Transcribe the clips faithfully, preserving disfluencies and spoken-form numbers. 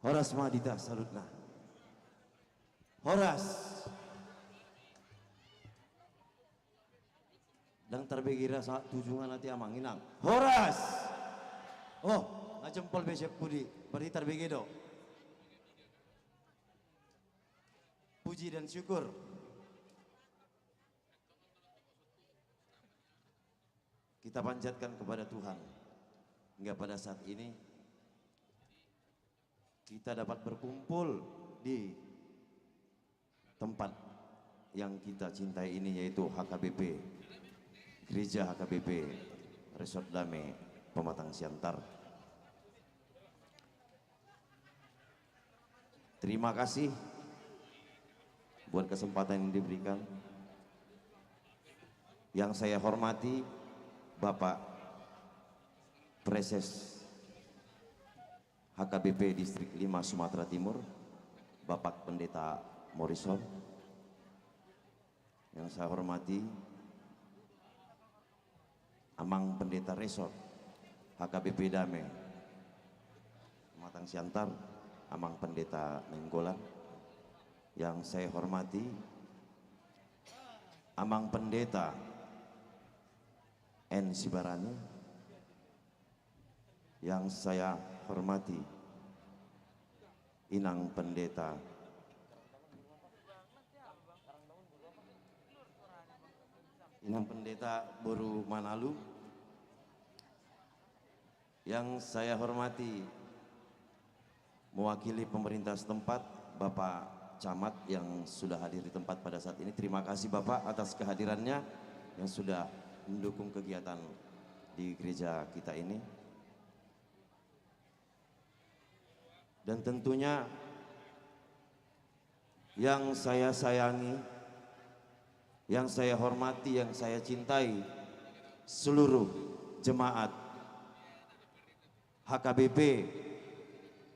Horas ma di hita saluhutna. Horas. Ndang tarbege ra sa tu jungan ate amang inang. Horas. Oh, nga jempol be sian pudi. Berarti tarbege do. Puji dan syukur kita panjatkan kepada Tuhan hingga pada saat ini kita dapat berkumpul di tempat yang kita cintai ini, yaitu H K B P, Gereja H K B P Resort Dame Pematang Siantar. Terima kasih buat kesempatan yang diberikan. Yang saya hormati Bapak Praeses H K B P Distrik lima Sumatera Timur, Bapak Pendeta Morrison. Yang saya hormati Amang Pendeta Resort H K B P Dame Pematang Siantar, Amang Pendeta Nainggolan. Yang saya hormati Amang Pendeta N Sibarani. Yang saya hormati Inang Pendeta, Inang Pendeta boru Manalu. Yang saya hormati mewakili pemerintah setempat, Bapak Camat yang sudah hadir di tempat pada saat ini. Terima kasih Bapak atas kehadirannya yang sudah mendukung kegiatan di gereja kita ini. Dan tentunya yang saya sayangi, yang saya hormati, yang saya cintai, seluruh jemaat H K B P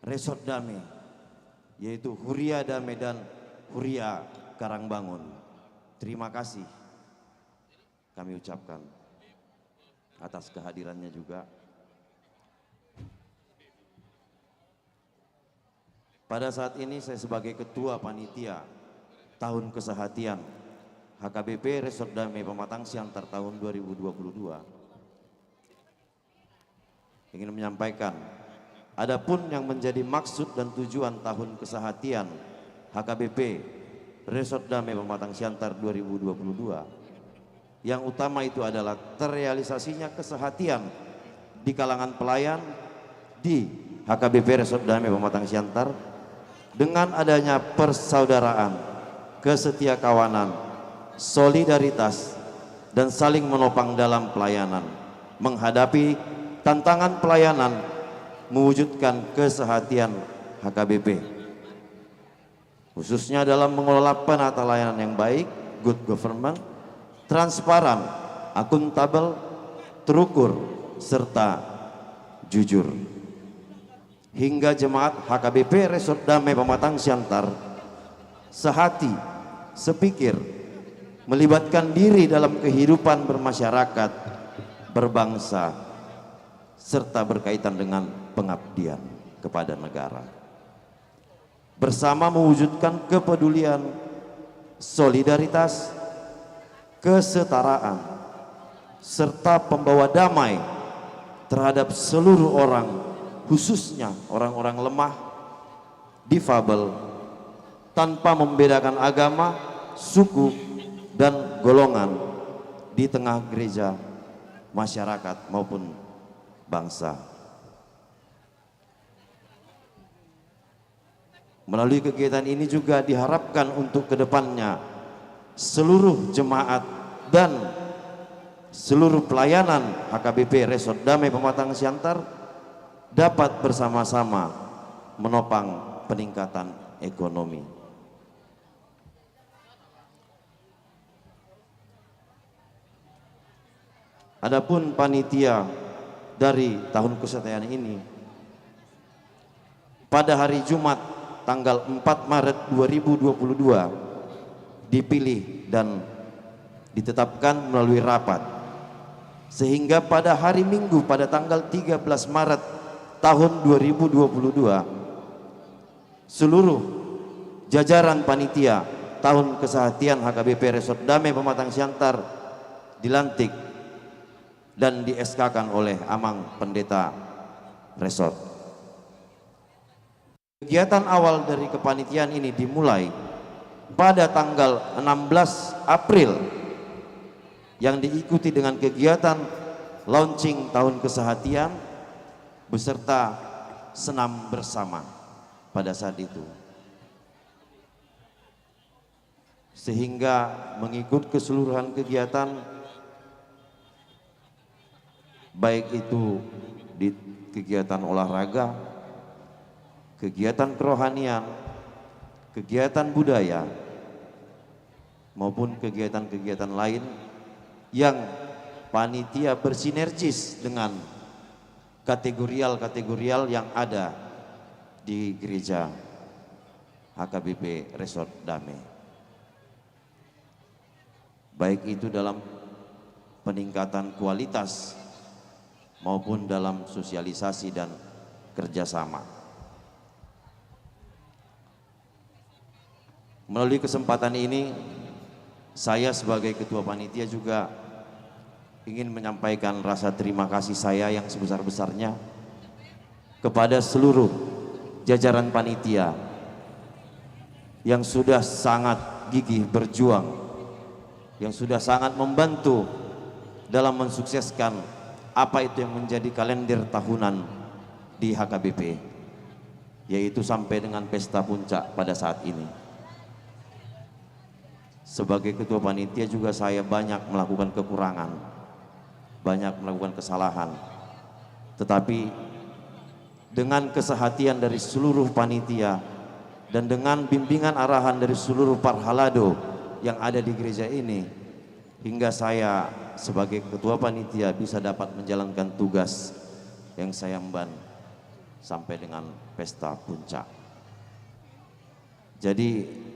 Resort Dame, yaitu Huria Dame dan Huria Karangbangun. Terima kasih kami ucapkan atas kehadirannya juga. Pada saat ini saya sebagai Ketua Panitia Tahun Kesehatian H K B P Resort Dame Pematang Siantar tahun dua ribu dua puluh dua ingin menyampaikan, adapun yang menjadi maksud dan tujuan Tahun Kesehatian H K B P Resort Dame Pematang Siantar dua ribu dua puluh dua, yang utama itu adalah terrealisasinya kesehatian di kalangan pelayan di H K B P Resort Dame Pematang Siantar dengan adanya persaudaraan, kesetiakawanan, solidaritas, dan saling menopang dalam pelayanan menghadapi tantangan pelayanan mewujudkan kesehatian H K B P, khususnya dalam mengelola penata layanan yang baik, good government, transparan, akuntabel, terukur, serta jujur. Hingga jemaat H K B P Resort Dame Pematang Siantar sehati, sepikir, melibatkan diri dalam kehidupan bermasyarakat, berbangsa, serta berkaitan dengan pengabdian kepada negara. Bersama mewujudkan kepedulian, solidaritas, kesetaraan, serta pembawa damai terhadap seluruh orang, khususnya orang-orang lemah, difabel, tanpa membedakan agama, suku, dan golongan di tengah gereja, masyarakat, maupun bangsa. Melalui kegiatan ini juga diharapkan untuk kedepannya seluruh jemaat dan seluruh pelayanan H K B P Resort Dame Pematang Siantar dapat bersama-sama menopang peningkatan ekonomi. Adapun panitia dari tahun kesehatan ini, pada hari Jumat tanggal empat Maret dua ribu dua puluh dua dipilih dan ditetapkan melalui rapat, sehingga pada hari Minggu pada tanggal tiga belas Maret tahun dua ribu dua puluh dua, Seluruh jajaran panitia tahun kesehatian H K B P Resort Dame Pematang Siantar dilantik dan di-S K-kan oleh Amang Pendeta Resort. Kegiatan awal dari kepanitiaan ini dimulai pada tanggal enam belas April, yang diikuti dengan kegiatan launching tahun kesehatian beserta senam bersama pada saat itu. Sehingga mengikut keseluruhan kegiatan, baik itu di kegiatan olahraga, kegiatan kerohanian, kegiatan budaya, maupun kegiatan-kegiatan lain yang panitia bersinergis dengan kategorial-kategorial yang ada di gereja H K B P Resort Dame. Baik itu dalam peningkatan kualitas maupun dalam sosialisasi dan kerjasama. Melalui kesempatan ini, saya sebagai ketua panitia juga ingin menyampaikan rasa terima kasih saya yang sebesar-besarnya kepada seluruh jajaran panitia yang sudah sangat gigih berjuang, yang sudah sangat membantu dalam mensukseskan apa itu yang menjadi kalender tahunan di H K B P, yaitu sampai dengan pesta puncak pada saat ini. Sebagai ketua panitia juga saya banyak melakukan kekurangan, banyak melakukan kesalahan. Tetapi dengan kesehatian dari seluruh panitia dan dengan bimbingan arahan dari seluruh parhalado yang ada di gereja ini, hingga saya sebagai ketua panitia bisa dapat menjalankan tugas yang saya emban sampai dengan pesta puncak. Jadi,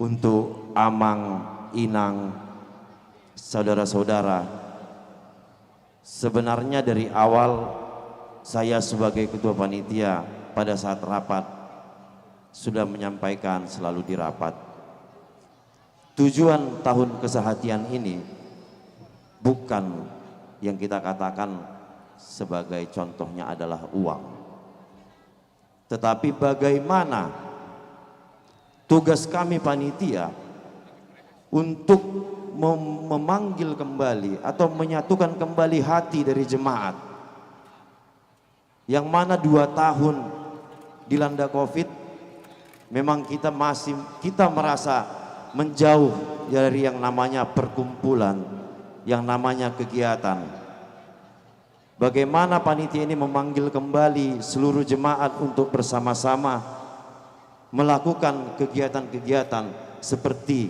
untuk amang, inang, saudara-saudara, sebenarnya dari awal saya sebagai ketua panitia pada saat rapat sudah menyampaikan selalu di rapat. Tujuan tahun kesehatian ini bukan yang kita katakan sebagai contohnya adalah uang. Tetapi bagaimana tugas kami panitia untuk mem-, memanggil kembali atau menyatukan kembali hati dari jemaat yang mana dua tahun dilanda covid, memang kita masih, kita merasa menjauh dari yang namanya perkumpulan, yang namanya kegiatan. Bagaimana panitia ini memanggil kembali seluruh jemaat untuk bersama-sama melakukan kegiatan-kegiatan seperti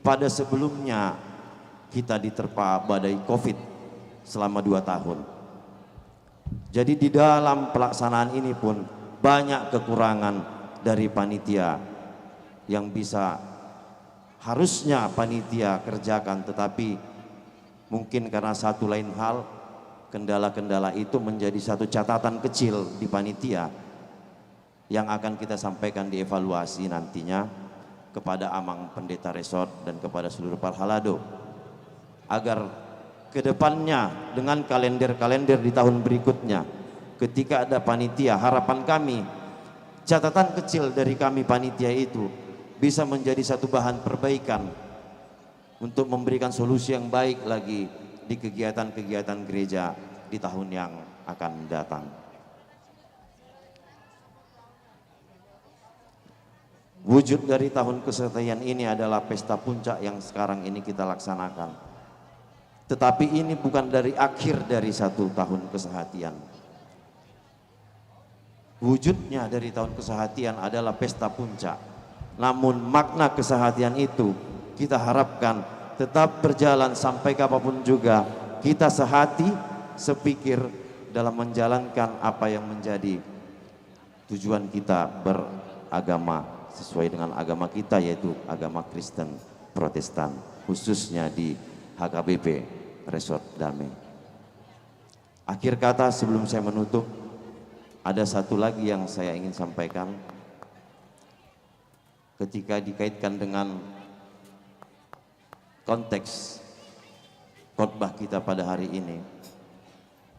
pada sebelumnya kita diterpa badai covid selama dua tahun. Jadi, di dalam pelaksanaan ini pun banyak kekurangan dari panitia yang bisa harusnya panitia kerjakan, tetapi mungkin karena satu lain hal, kendala-kendala itu menjadi satu catatan kecil di panitia yang akan kita sampaikan di evaluasi nantinya kepada Amang Pendeta Resort dan kepada seluruh parhalado, agar ke depannya dengan kalender-kalender di tahun berikutnya, ketika ada panitia, harapan kami, catatan kecil dari kami panitia itu bisa menjadi satu bahan perbaikan untuk memberikan solusi yang baik lagi di kegiatan-kegiatan gereja di tahun yang akan datang. Wujud dari tahun kesehatian ini adalah pesta puncak yang sekarang ini kita laksanakan. Tetapi ini bukan dari akhir dari satu tahun kesehatian. Wujudnya dari tahun kesehatian adalah pesta puncak. Namun, makna kesehatian itu kita harapkan tetap berjalan sampai kapanpun juga kita sehati, sepikir dalam menjalankan apa yang menjadi tujuan kita beragama sesuai dengan agama kita, yaitu agama Kristen Protestan, khususnya di H K B P Resort Dame. Akhir kata, sebelum saya menutup, Ada satu lagi yang saya ingin sampaikan, ketika dikaitkan dengan konteks khotbah kita pada hari ini,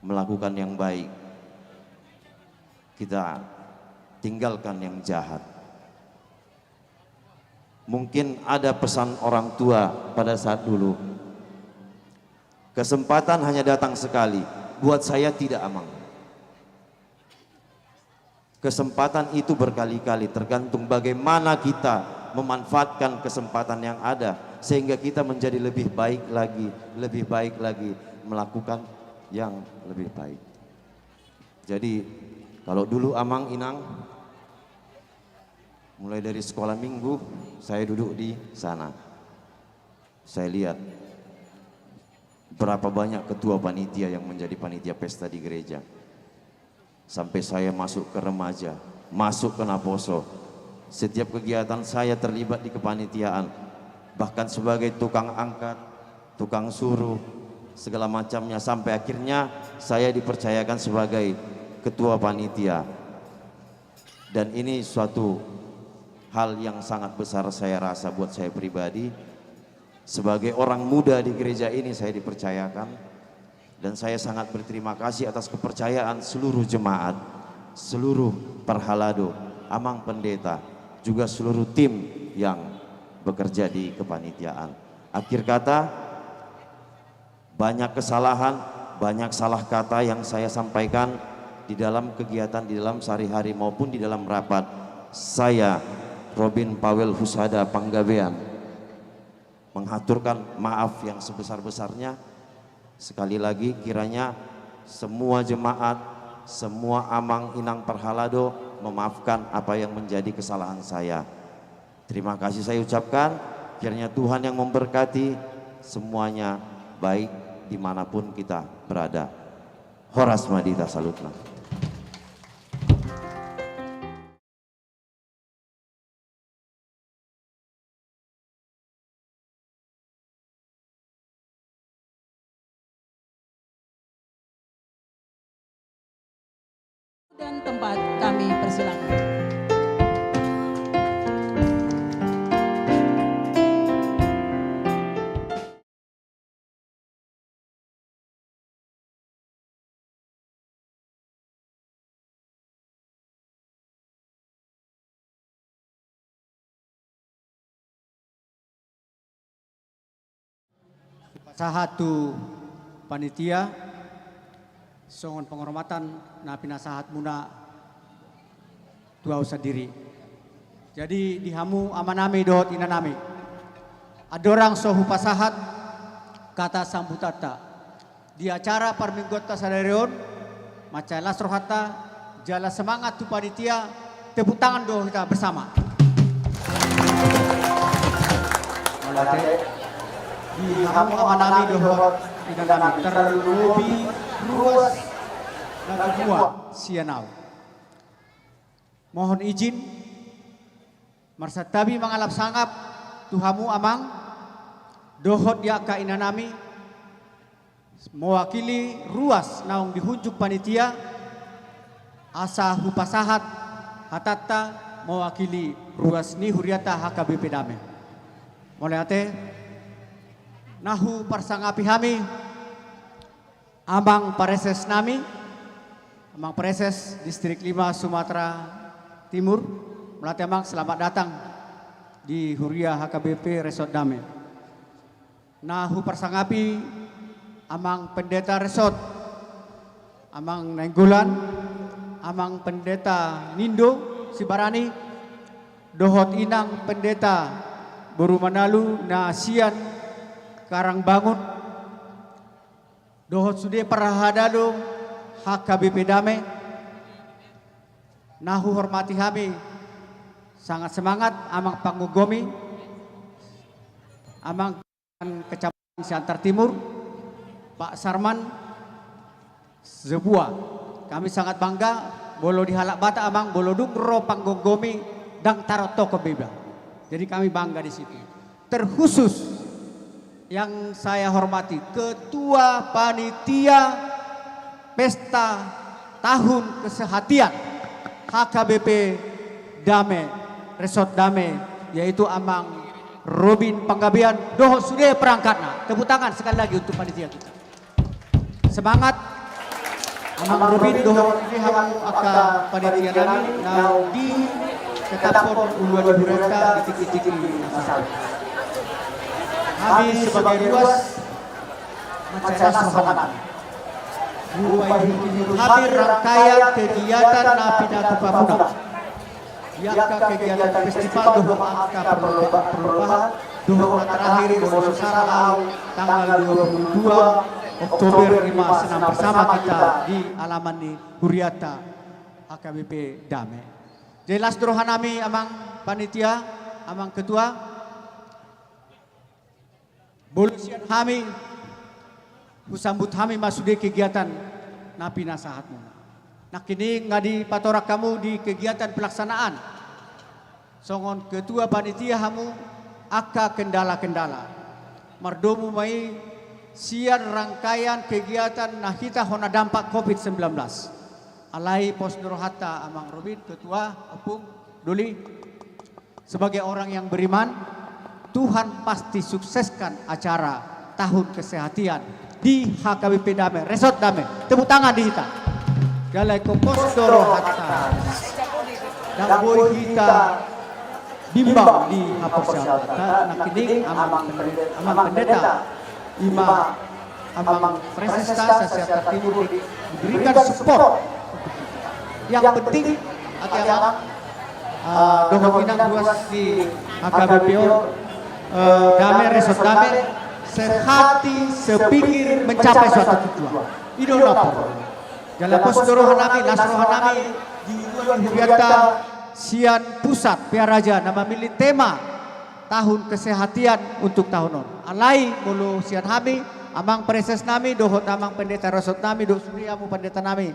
melakukan yang baik, kita tinggalkan yang jahat. Mungkin ada pesan orang tua pada saat dulu, kesempatan hanya datang sekali, buat saya tidak, Amang. Kesempatan itu berkali-kali, tergantung bagaimana kita memanfaatkan kesempatan yang ada, sehingga kita menjadi lebih baik lagi, lebih baik lagi, melakukan yang lebih baik. Jadi, kalau dulu Amang Inang, mulai dari sekolah minggu, saya duduk di sana. Saya lihat berapa banyak ketua panitia yang menjadi panitia pesta di gereja. Sampai saya masuk ke remaja, masuk ke naposo. Setiap kegiatan saya terlibat di kepanitiaan, bahkan sebagai tukang angkat, tukang suruh, segala macamnya, sampai akhirnya saya dipercayakan sebagai ketua panitia. Dan ini suatu hal yang sangat besar saya rasa buat saya pribadi. Sebagai orang muda di gereja ini saya dipercayakan, dan saya sangat berterima kasih atas kepercayaan seluruh jemaat, seluruh parhalado, amang pendeta, juga seluruh tim yang bekerja di kepanitiaan. Akhir kata, banyak kesalahan, banyak salah kata yang saya sampaikan di dalam kegiatan, di dalam sehari-hari maupun di dalam rapat. Saya, Robin Pawel Husada Panggabean, menghaturkan maaf yang sebesar-besarnya. Sekali lagi, kiranya semua jemaat, semua amang inang parhalado memaafkan apa yang menjadi kesalahan saya. Terima kasih saya ucapkan, kiranya Tuhan yang memberkati semuanya, baik dimanapun kita berada. Horas ma di hita saluhutna. Dan tempat kami persilakan. Pasahat tu panitia songon penghormatan na pinasahatmuna tu ahu sandiri. Jadi di hamu amanami dohot inanami, andorang so hupasahat kata sambutanta di acara parmingguanta sadari on, mansai las rohanta jala semangat tu panitia, tepuk tangan do hita bersama. Mauliate. Di hamu amanami dohot inanami, tarlumobi ruas na tumua sian ahu. Mohon izin marsantabi mangalap sangap tu hamu amang dohot di angka inanami, mewakili ruas naung dihunjuk panitia, asa hupasahat hatanta mewakili ruas ni hurianta H K B P Dame. Mauliate. Na huparsangapi hami Amang Praeses nami, Amang Praeses Distrik lima Sumatera Timur, mauliate Amang, selamat datang di Huria H K B P Resort Dame. Na huparsangapi Amang Pendeta Resort, Amang Nainggolan, Amang Pendeta Nindo Sibarani, dohot Inang Pendeta Boru Manalu na sian Karangbangun, dohot sude parhalado H K B P Dame. Na huhormati hami, sangat semangat Amang Panggomgomi, Amang Kecamatan Siantar Timur, Pak Sarman Zebua. Kami sangat bangga, molo di halak Batak Amang, molo dung ro panggomgomi, ndang tarotokhon be iba. Jadi kami bangga di situ. Terkhusus yang saya hormati Ketua Panitia Pesta tahun kesehatian H K B P Dame, Resort Dame, yaitu Amang Robin Panggabean dohot sude perangkatna. Tepuk tangan sekali lagi untuk panitia kita. Semangat. Amang Robin dohot sude hamu angka panitia nami naung ditetaphon ulaon ni hurianta di tingki-tingki na saut. Hami sebagai ruas mansai las roha nami. Rupa ihut-ihut hami rangkaian kegiatan na pinatupa muna. Di angka kegiatan festival dohot angka perlomba-, perlombaan dohot na terakhir molo so sala au tanggal dua puluh dua Oktober i ma senam bersama kita di alaman ni hurianta H K B P Dame. Jadi las do roha nami amang panitia, amang ketua. Molo sian hami, husambut hami ma sude kegiatan na pinasahatmuna. Nangkining nga dipatorang hamu di kegiatan pelaksanaan. Songon ketua panitia hamu angka kendala-kendala. Mardomu ma i sian rangkaian kegiatan na hita hona dampak covid sembilan belas. Alai pos do rohanta amang Robin, ketua, ompung, doli. Sebagai orang yang beriman, Tuhan pasti sukseskan acara tahun kesehatian di H K B P Dame, Resort Dame. Tepuk tangan di hita. Jala ingkon pos do rohanta. Ndang boi hita bimbang di haporseaonta, nangkining amang pendeta, amang pendeta, i ma amang Fransista Sasiantar Timur di-, diberikan support. Yang penting, ate amang, eh, dohot inang ruas ni H K B P O, eh, Dame, Resort Dame, sehati, sepikir, mencapai suatu tujuan. I do na porlu. Jala pos do roha nami, las roha nami, di ulaon ni hurianta sian pusat Pearaja na mamillit tema tahun kesehatian untuk tahun on. Alai molo sian hami, amang praeses nami, dohot amang pendeta resort nami, dohot sude hamu pendeta nami.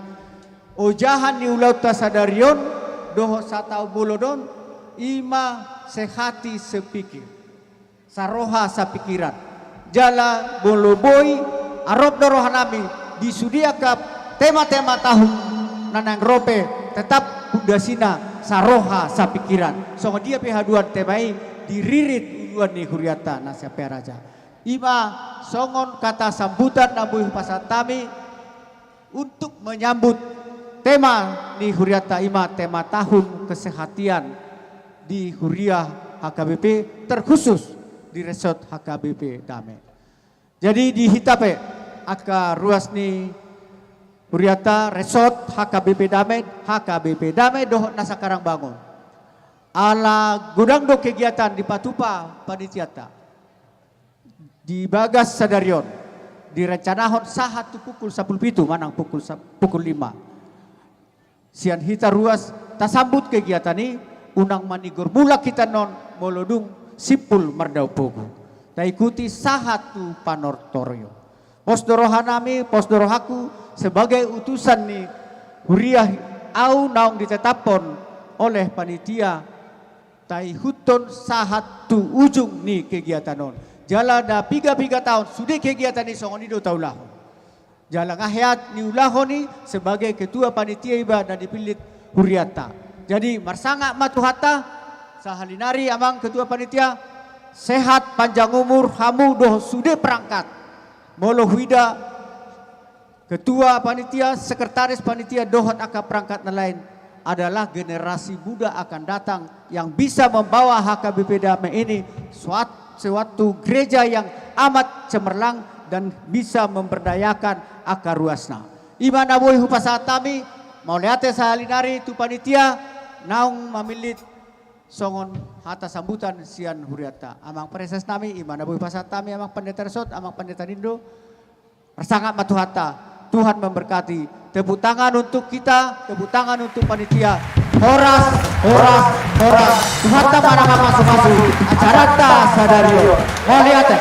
Ojahan ni ulaonta sadari on, dohot sataon bolon on, i ma sehati sepikir. Saroha sapikiran. Jala molo boi, arop do roha nami, di sude angka tema-tema tahun na naeng ro pe, tetap pundasina saroha sapikiran. Songon dia pe haduan tema i, diririt ulaon ni hurianta na sian Pearaja. I ma songon kata sambutan na boi hupasahat hami, untuk menyambut tema ni hurianta i ma tema tahun kesehatian di huria H K B P, terkhusus di resort H K B P Dame. Jadi di hita pe angka ruas ni hurianta resort H K B P Dame, H K B P Dame dohot na sangkar bangun. Ala godang do kegiatan dipatupa panitianta. Di bagas sadari on, direncanahon sahat tu pukul sampulu pitu manang pukul sa-, pukul lima. Sian hita ruas tasambut kegiatan i, unang manigor mulak hita on molo dung simpul mardao pogu. Taikuti sahat tu panortorion. Pos do roha nami, pos do rohangku sebagai utusan ni huria, au naung ditetaphon oleh panitia, taihuthon sahat tu ujung ni kegiatan on. Jala na piga-piga taon sude kegiatan i songon i do taulahon. Jala nga head niulahon i sebagai ketua panitia iba na dipillit hurianta. Jadi marsangap ma Tuhanta, sahali nari amang ketua panitia, sehat panjang umur hamu dohot sude perangkat. Molo huida ketua panitia, sekretaris panitia, dohot angka perangkat na lain adalah generasi muda akan datang yang bisa membawa H K B P Dame ini suat-, suatu gereja yang amat cemerlang dan bisa memberdayakan angka ruasna. I ma na boi hupasahat hami, mauliate sahali nari tu panitia naung mamillit songon hata sambutan sian hurianta. Amang praeses nami, i ma na boi hupasahat hami, amang pendeta resort, amang pendeta nindo. Marsangap ma Tuhanta. Tuhan memberkati. Tepuk tangan untuk kita, tepuk tangan untuk panitia. Horas, horas, horas. Tuhanta ma na mamasumasu acaranta sadari on. Mauliate.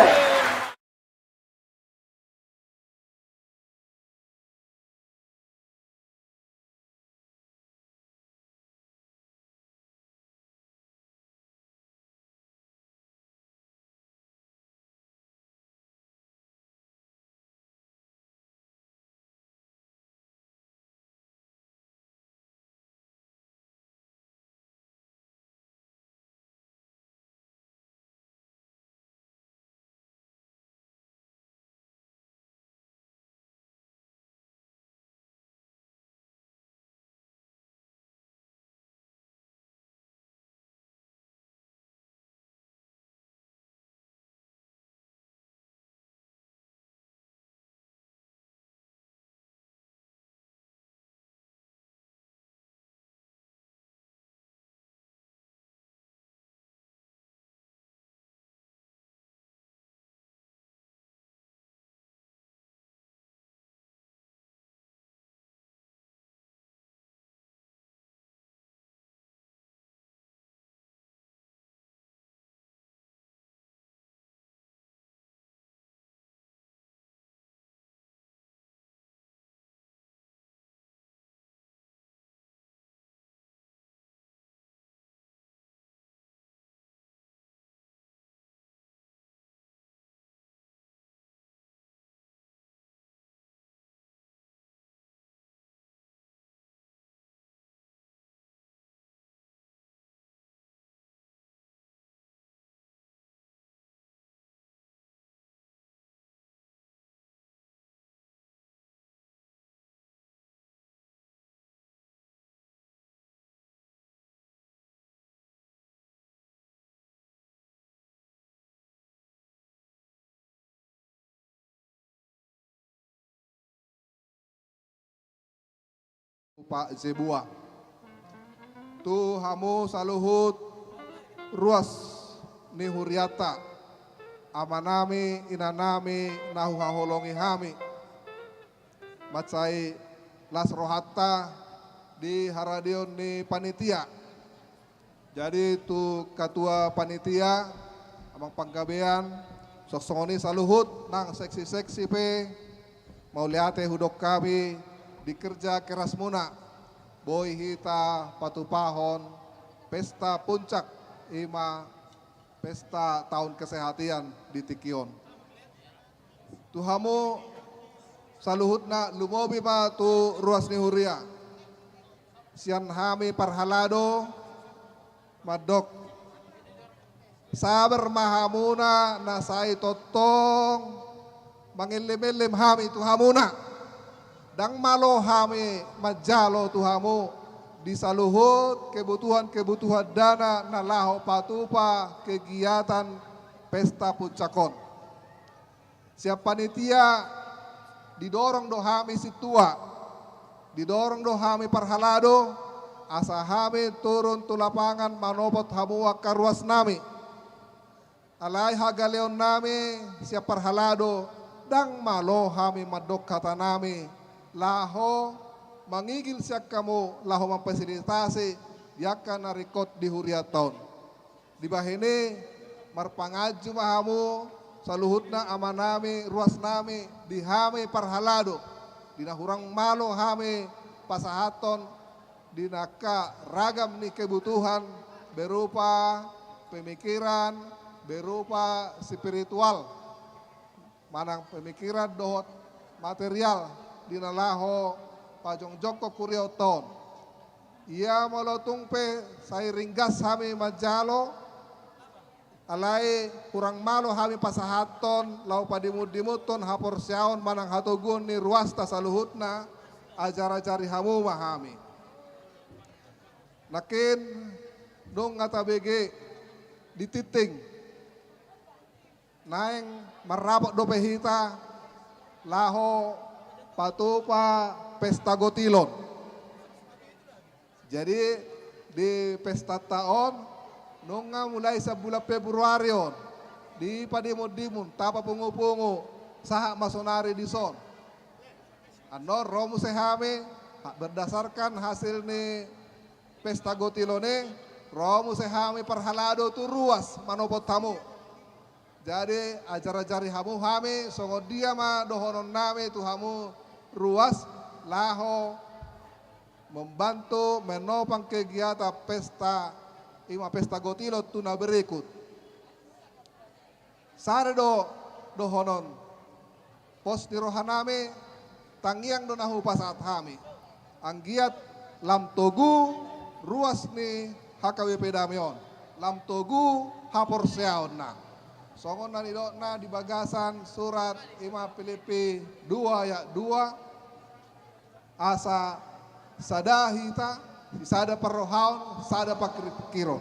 Pak Zebua. Tu hamu saluhut ruas ni hurianta, amanami, inanami, na huhaholongi hami. Mansai las rohanta di haradeon ni panitia. Jadi tu ketua panitia, amang panggabean, songon i saluhut nang seksi-seksi pe, mauliate hudok hami di kerja kerasmuna, boi hita patupahon pesta puncak, i ma pesta taon kesehatan di tingki on. Tu hamu saluhutna, lumobi ma tu ruas ni huria. Sian hami parhalado mandok, sabar ma hamuna na sai tongtong mangellem-ellem hami tu hamuna. Ndang malo hami manjalo tu hamu di saluhut kebutuhan-kebutuhan dana na laho patupa kegiatan pesta puncak on. Sian panitia, didorong do hami sintua, didorong do hami parhalado, asa hami turun tu lapangan manopot hamu angka ruasnami. Alai hagaleonnami sian parhalado, ndang malo hami mandok hatanami laho mangigil sian hamu laho mamfasilitasi di angka na ringkot di hurianta on. Dibahen i, marpanganju ma hamu saluhutna amanami, ruasnami, di hami parhalado, di na hurang malo hami pasahathon di na angka ragam ni kebutuhan berupa pemikiran, berupa spiritual, manang pemikiran dohot material di na laho pajongjongkon hurianta on. Ia molo tung pe sai ringgas hami manjalo, alai hurang malo hami pasahathon laho padimun-dimunhon haporseaon manang hatoguon ni ruasta saluhutna, ajar-ajari hamu ma hami. Nangkin nunga tabege di tingting, naeng marrapot dope hita laho patupa pesta gotilon. Jadi di pestanta on nunga mulai sian bulan Februari on, dipadimun-dimun, tapapungu-pungu sahat ma sonari dison. Annon ro muse hami, ha-, berdasarkan hasil ni pesta gotilon i, ro muse hami parhalado tu ruas manopot hamu. Jadi ajar-ajari hamu hami songon dia ma dohononnami tu hamu ruas laho membantu menopang kegiatan pesta, i ma pesta gotilon tu na berikut. Sada do dohonon pos ni rohanami, tangiang do na hupasahat hami. Anggiat lam togu ruas ni H K B P Dame on, lam togu haporseaonna. Songon na nidokna di bagasan surat i ma Pilippi dua ayat dua, asa sada hita, sada parrohaon, sada pangkiripingkiron.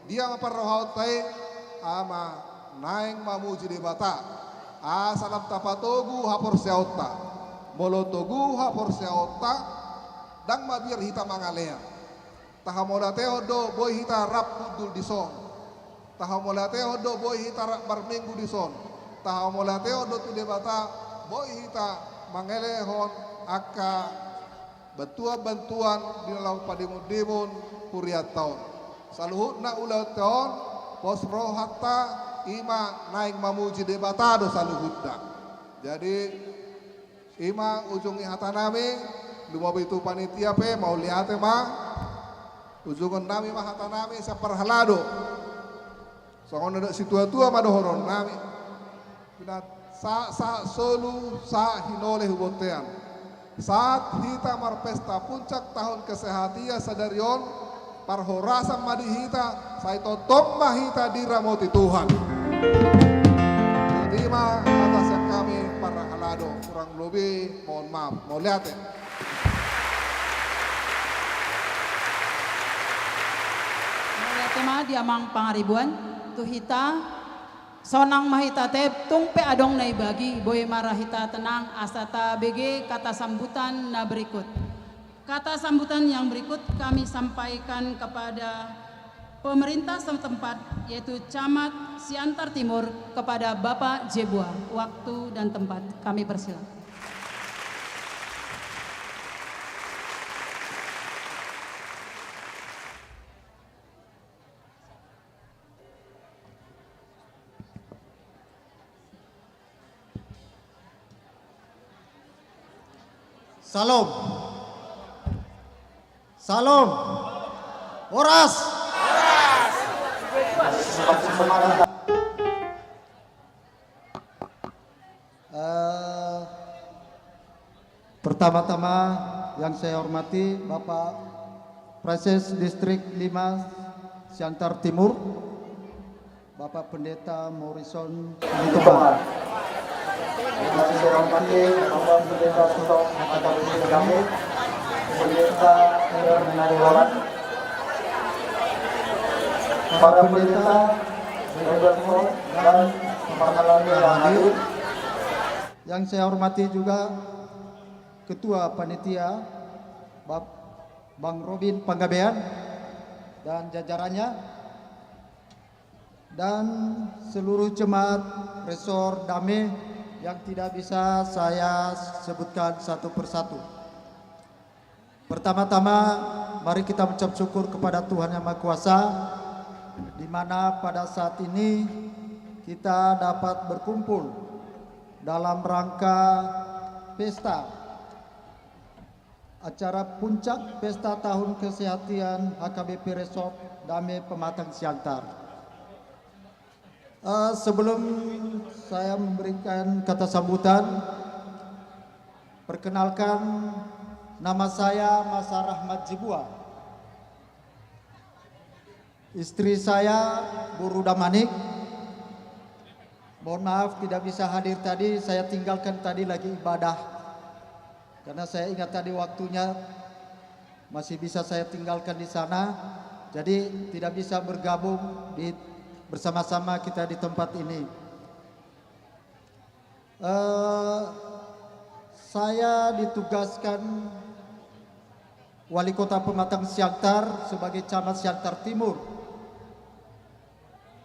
Dia ma parrohaonta i? Ama, naeng mamuji Debata, asa lam tapatogu haporseaonta. Molo togu haporseaonta, ndang mabiar hita mangalean. Tahamauliatehon do boi hita rap hundul dison. Tahamauliatehon do boi hita rap marminggu dison. Tahamauliatehon do tu Debata boi hita mangalehon angka bantuan-bantuan di na laho padimun-dimun hurianta on. Saluhutna ulaonta on, pos rohanta, i ma naeng mamuji Debata do saluhutna. Jadi, i ma ujung ni hatanami, lumobi tu panitia pe, mauliate ma. Ujungonnami ma hatanami sian parhalado. Songon na nidok situa-tua ma dohononnami. Pina-, sa-, sa-, solu sahat hinoleh hu bontean. Sahat hita marpesta puncak taon kesehatan sadari on, parhorasan ma di hita, sai tongtong ma hita diramoti Tuhan. Jadi ma hata sian hami parhalado, kurang lobi mohon maaf. Mauliate. Mauliate ma di amang pangaribuan, tu hita, sonang ma hita, tung pe adong na ibagi, boi ma ra hita tenang, asa tabege kata sambutan na berikut. Kata sambutan yang berikut kami sampaikan kepada pemerintah setempat, yaitu Camat Siantar Timur, kepada Bapak Jebua. Waktu dan tempat kami persilakan. Syalom. Syalom. Horas. Eh, pertama-tama yang saya hormati Bapak Prases Distrik lima Siantar Timur, Bapak Pendeta Morrison Situmorang. Yang saya hormati Bapak Pendeta Sutong H K B P Sudame, Pendeta Fernando Walan, para pendeta, Elder Paul, dan para yang hadir. Yang saya hormati juga Ketua Panitia, Bap-, Bang Robin Panggabean dan jajarannya, dan seluruh jemaat Resor Dame yang tidak bisa saya sebutkan satu persatu. Pertama-tama, mari kita mengucap syukur kepada Tuhan Yang Maha Kuasa, di mana pada saat ini kita dapat berkumpul dalam rangka pesta acara puncak pesta tahun kesehatian H K B P Resort Dame Pematang Siantar. Eh, sebelum saya memberikan kata sambutan, perkenalkan, nama saya Masa Rahmat Jebua. Istri saya, Boru Damanik, mohon maaf tidak bisa hadir tadi, saya tinggalkan tadi lagi ibadah. Karena saya ingat tadi waktunya masih bisa saya tinggalkan di sana, jadi tidak bisa bergabung di, bersama-sama kita di tempat ini. Eh, saya ditugaskan Wali Kota Pematang Siantar sebagai Camat Siantar Timur.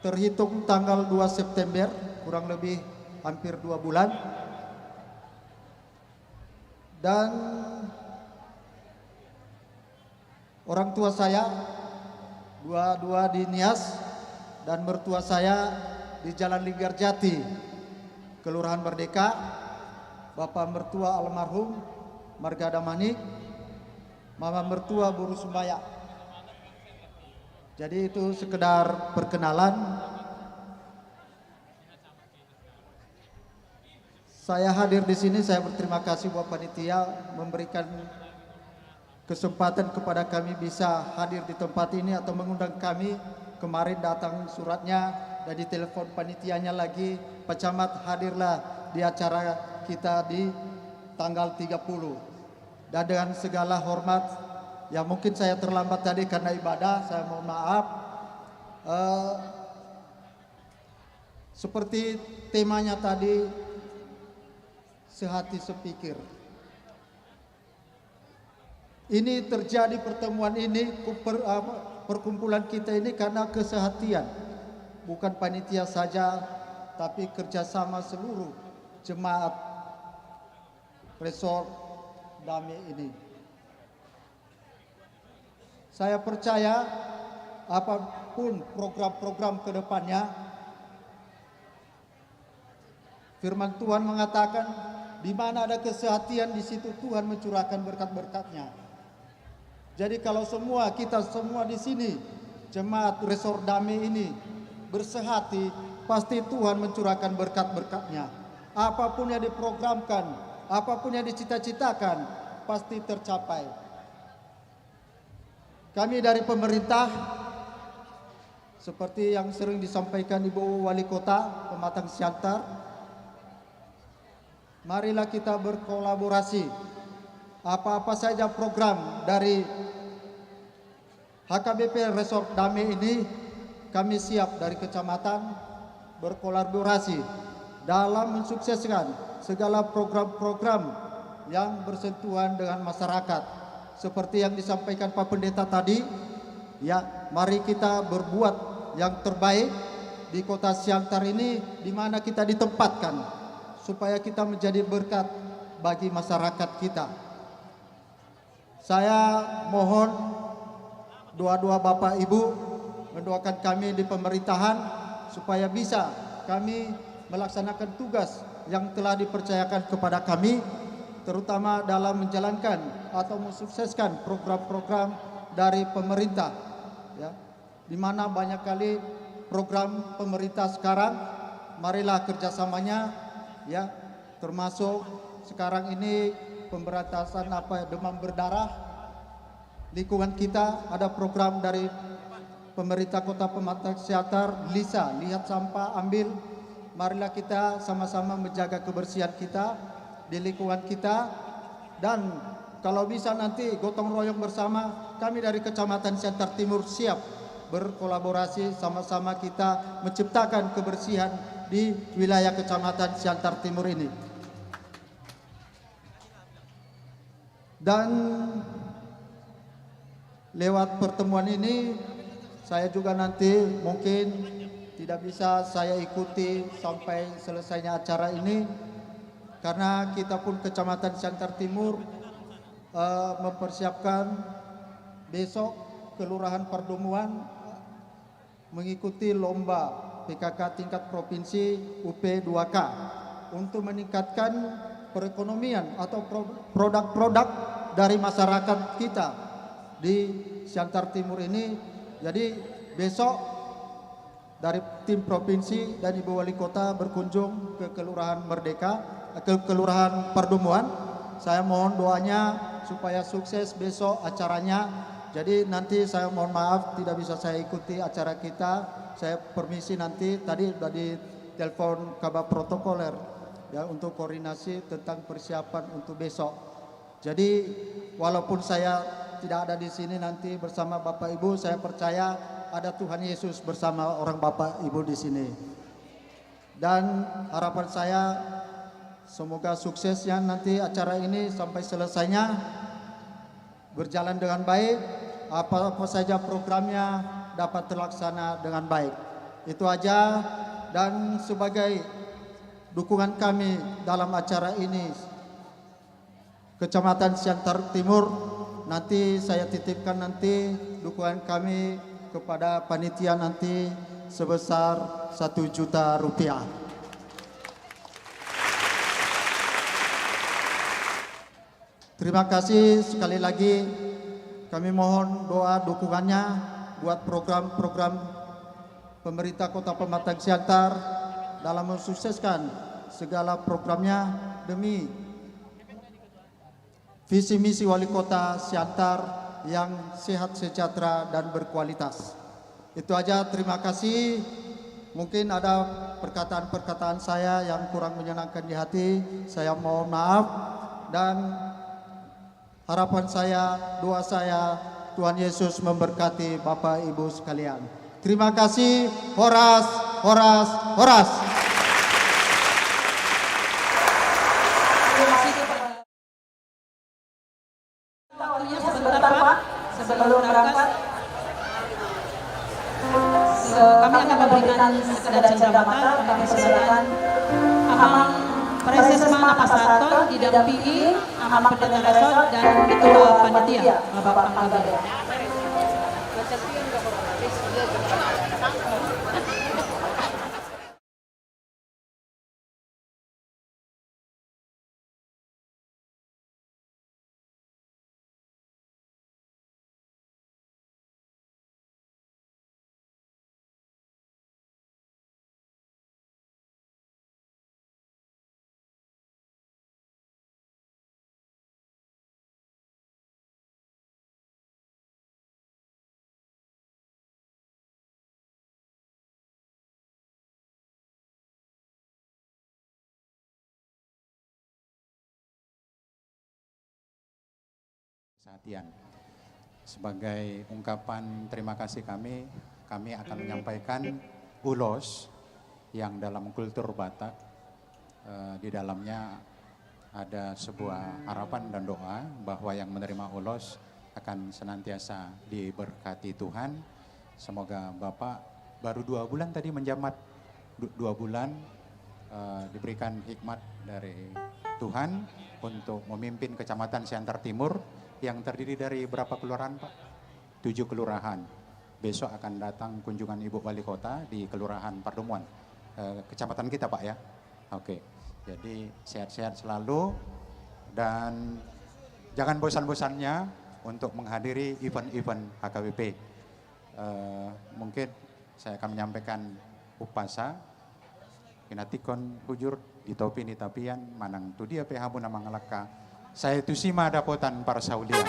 Terhitung tanggal dua September, kurang lebih hampir dua bulan. Dan orang tua saya, dua-dua di Nias, dan mertua saya di Jalan Linggarjati, Kelurahan Merdeka, Bapak mertua almarhum Marga Damanik, Mama mertua Boru Sumbaya. Jadi itu sekedar perkenalan. Saya hadir di sini, saya berterima kasih buat panitia memberikan kesempatan kepada kami bisa hadir di tempat ini atau mengundang kami. Kemarin datang suratnya dan ditelepon panitianya lagi, "Pak Camat, hadirlah di acara kita di tanggal tiga puluh." Dan dengan segala hormat, ya mungkin saya terlambat tadi karena ibadah, saya mohon maaf. Eh, seperti temanya tadi, sehati sepikir. Ini terjadi pertemuan ini, ku-, per-, apa, perkumpulan kita ini karena kesehatian. Bukan panitia saja, tapi kerjasama seluruh jemaat Resort Dame ini. Saya percaya apapun program-program ke depannya, firman Tuhan mengatakan, "Di mana ada kesehatian, di situ Tuhan mencurahkan berkat-berkat-Nya." Jadi kalau semua, kita semua di sini, jemaat Resort Dame ini bersehati, pasti Tuhan mencurahkan berkat-berkat-Nya. Apapun yang diprogramkan, apapun yang dicita-citakan, pasti tercapai. Kami dari pemerintah, seperti yang sering disampaikan Ibu Wali Kota Pematang Siantar, marilah kita berkolaborasi. Apa-apa saja program dari H K B P Resort Dame ini, kami siap dari kecamatan berkolaborasi dalam mensukseskan segala program-program yang bersentuhan dengan masyarakat. Seperti yang disampaikan Pak Pendeta tadi, ya, mari kita berbuat yang terbaik di Kota Siantar ini, di mana kita ditempatkan, supaya kita menjadi berkat bagi masyarakat kita. Saya mohon doa-doa Bapak Ibu mendoakan kami di pemerintahan, supaya bisa kami melaksanakan tugas yang telah dipercayakan kepada kami, terutama dalam menjalankan atau mensukseskan program-program dari pemerintah, ya, di mana banyak kali program pemerintah sekarang. Marilah kerjasamanya, ya, termasuk sekarang ini pemberantasan apa, demam berdarah. Lingkungan kita ada program dari pemerintah Kota Pematang Siantar, LISA, lihat sampah, ambil. Marilah kita sama-sama menjaga kebersihan kita di lingkungan kita. Dan kalau bisa nanti gotong royong bersama, kami dari Kecamatan Siantar Timur siap berkolaborasi, sama-sama kita menciptakan kebersihan di wilayah Kecamatan Siantar Timur ini. Dan lewat pertemuan ini, saya juga nanti mungkin tidak bisa saya ikuti sampai selesainya acara ini, karena kita pun Kecamatan Siantar Timur, eh, mempersiapkan besok Kelurahan Pardomuan mengikuti lomba P K K tingkat provinsi U P dua K untuk meningkatkan perekonomian atau pro-, produk-produk dari masyarakat kita di Siantar Timur ini. Jadi, besok dari tim provinsi dan Ibu Wali Kota berkunjung ke Kelurahan Merdeka, ke Kelurahan Pardomuan. Saya mohon doanya supaya sukses besok acaranya. Jadi, nanti saya mohon maaf tidak bisa saya ikuti acara kita. Saya permisi nanti, tadi sudah ditelepon Kabag Protokoler, ya, untuk koordinasi tentang persiapan untuk besok. Jadi, walaupun saya tidak ada di sini nanti bersama Bapak Ibu, saya percaya ada Tuhan Yesus bersama orang Bapak Ibu di sini. Dan harapan saya, semoga suksesnya nanti acara ini sampai selesainya, berjalan dengan baik, apa-apa saja programnya dapat terlaksana dengan baik. Itu aja, dan sebagai dukungan kami dalam acara ini, Kecamatan Siantar Timur, nanti saya titipkan nanti dukungan kami kepada panitia nanti sebesar satu juta rupiah. Terima kasih sekali lagi. Kami mohon doa dukungannya buat program-program pemerintah Kota Pematang Siantar dalam mensukseskan segala programnya demi visi misi Wali Kota Siantar yang sehat, sejahtera, dan berkualitas. Itu aja, terima kasih. Mungkin ada perkataan-perkataan saya yang kurang menyenangkan di hati, saya mohon maaf. Dan harapan saya, doa saya, Tuhan Yesus memberkati Bapak Ibu sekalian. Terima kasih, horas, horas, horas. Waktunya sebentar, Pak, sebelum berangkat. Se-, kami akan memberikan sekedar cendera mata, kami persilakan Amang Presesma Napasahathon didampingi Amang Pendeta Resort dan Ketua Panitia, Bapak Panggabean. Sahatian. Sebagai ungkapan terima kasih kami, kami akan menyampaikan ulos yang dalam kultur Batak, eh, di dalamnya ada sebuah harapan dan doa bahwa yang menerima ulos Akan senantiasa diberkati Tuhan. Semoga Bapak baru dua bulan tadi menjabat, du-, dua bulan, eh, diberikan hikmat dari Tuhan untuk memimpin Kecamatan Siantar Timur yang terdiri dari berapa kelurahan, Pak? Tujuh kelurahan. Besok akan datang kunjungan Ibu Wali Kota di Kelurahan Pardomuan, eh, kecamatan kita, Pak, ya. Oke. Jadi, sehat-sehat selalu dan jangan bosan-bosannya untuk menghadiri event-event H K B P. Eh, mungkin saya akan menyampaikan umpasa. Pinantikhon hujur di topi ni tapian, manang tu dia pe hamu na mangalangka, sai tusi ma dapotan parsaulian.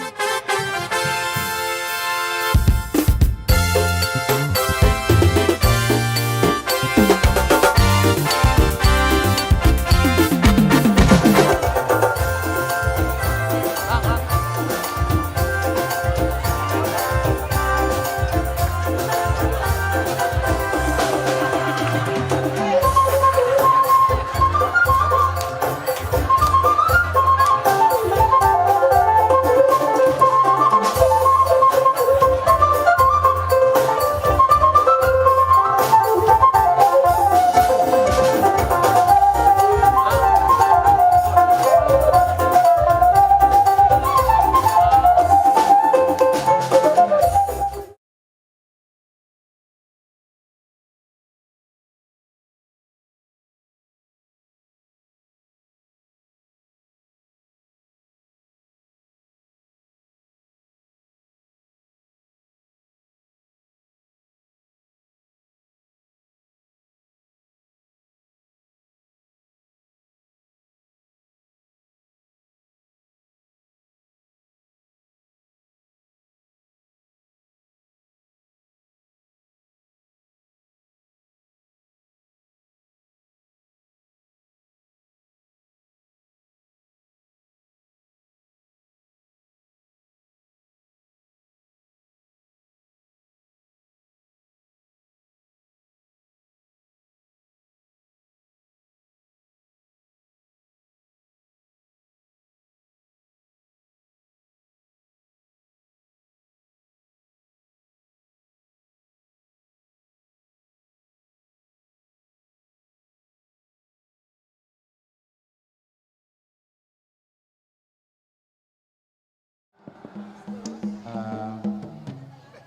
Eh,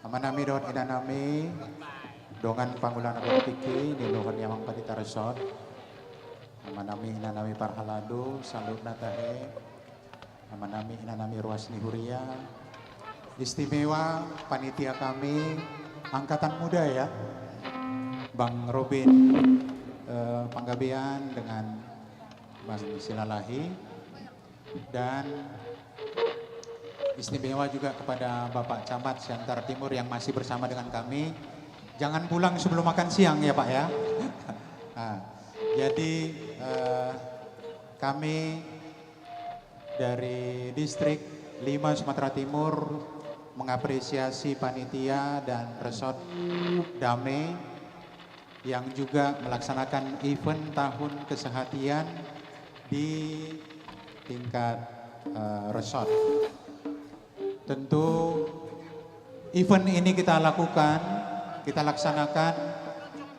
amanami dohot inanami, dongan pangula na martingki, dilehon ni amang pandita resort. Amanami inanami parhalado, saluhutna tahe. Amanami inanami ruas ni huria. Istimewa panitia kami, angkatan muda ya. Bang Robin, eh, Panggabean dengan Bang Silalahi. Dan istimewa juga kepada Bapak Camat Siantar Timur yang masih bersama dengan kami. Jangan pulang sebelum makan siang ya, Pak, ya. Nah, jadi, eh, kami dari Distrik lima Sumatera Timur mengapresiasi panitia dan Resort Dame yang juga melaksanakan event tahun kesehatian di tingkat, eh, resort. Tentu event ini kita lakukan, kita laksanakan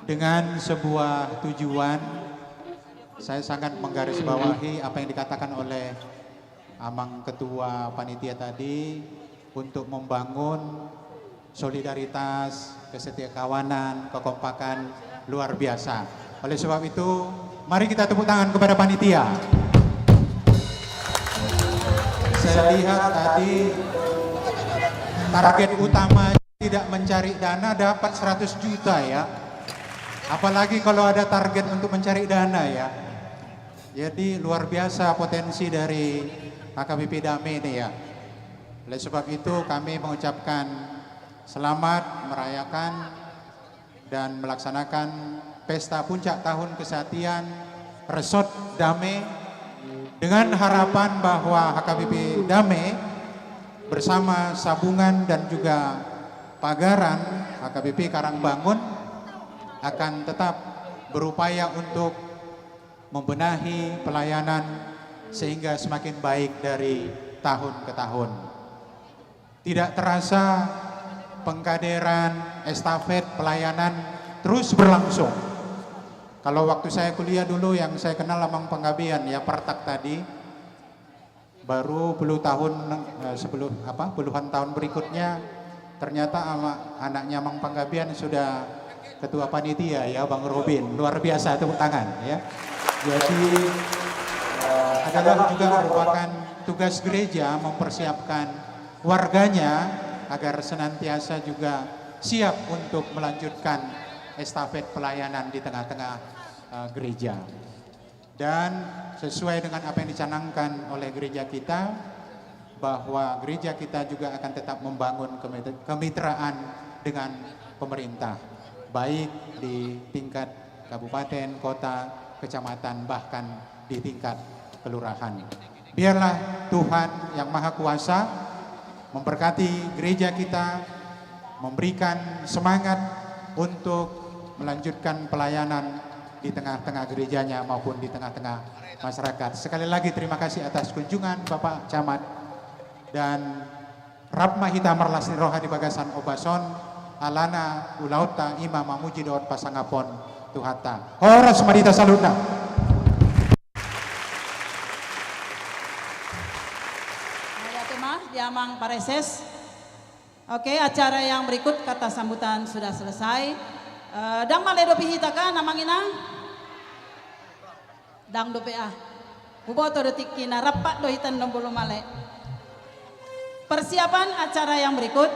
dengan sebuah tujuan. Saya sangat menggarisbawahi apa yang dikatakan oleh Amang Ketua Panitia tadi untuk membangun solidaritas, kesetiakawanan, kekompakan luar biasa. Oleh sebab itu, mari kita tepuk tangan kepada panitia. Saya lihat tadi target utama tidak mencari dana dapat seratus juta ya. Apalagi kalau ada target untuk mencari dana ya. Jadi luar biasa potensi dari H K B P Dame ini ya. Oleh sebab itu kami mengucapkan selamat merayakan dan melaksanakan pesta puncak tahun kesehatian Resort Dame dengan harapan bahwa H K B P Dame bersama Sabungan dan juga Pagaran H K B P Karangbangun akan tetap berupaya untuk membenahi pelayanan sehingga semakin baik dari tahun ke tahun. Tidak terasa pengkaderan estafet pelayanan terus berlangsung. Kalau waktu saya kuliah dulu, yang saya kenal Amang Panggabean, ya, Partak tadi, baru puluh tahun, eh, sepuluh, apa, puluhan tahun berikutnya, ternyata ama-, anaknya Amang Panggabean sudah ketua panitia, ya, Bang Robin. Luar biasa, tepuk tangan, ya. Jadi, eh, adalah juga merupakan tugas gereja mempersiapkan warganya agar senantiasa juga siap untuk melanjutkan estafet pelayanan di tengah-tengah, eh, gereja. Dan sesuai dengan apa yang dicanangkan oleh gereja kita, bahwa gereja kita juga akan tetap membangun kemit-, kemitraan dengan pemerintah, baik di tingkat kabupaten, kota, kecamatan, bahkan di tingkat kelurahan. Biarlah Tuhan Yang Maha Kuasa memberkati gereja kita, memberikan semangat untuk melanjutkan pelayanan di tengah-tengah gerejanya maupun di tengah-tengah masyarakat. Sekali lagi, terima kasih atas kunjungan Bapak Camat, dan rap ma hita marlas ni roha di bagasan ombas on, alana ulaonta i ma mamuji dohot pasangapon Tuhanta. Horas ma di hita saluhutna. Mauliate ma di Amang Pareses. Oke, acara yang berikut, kata sambutan sudah selesai. Eh, ndang male dope hita kan, Amang Inang? Ndang dope, ah. Huboto do tingkina, rap do hita, ndang boi male. Persiapan acara yang berikut,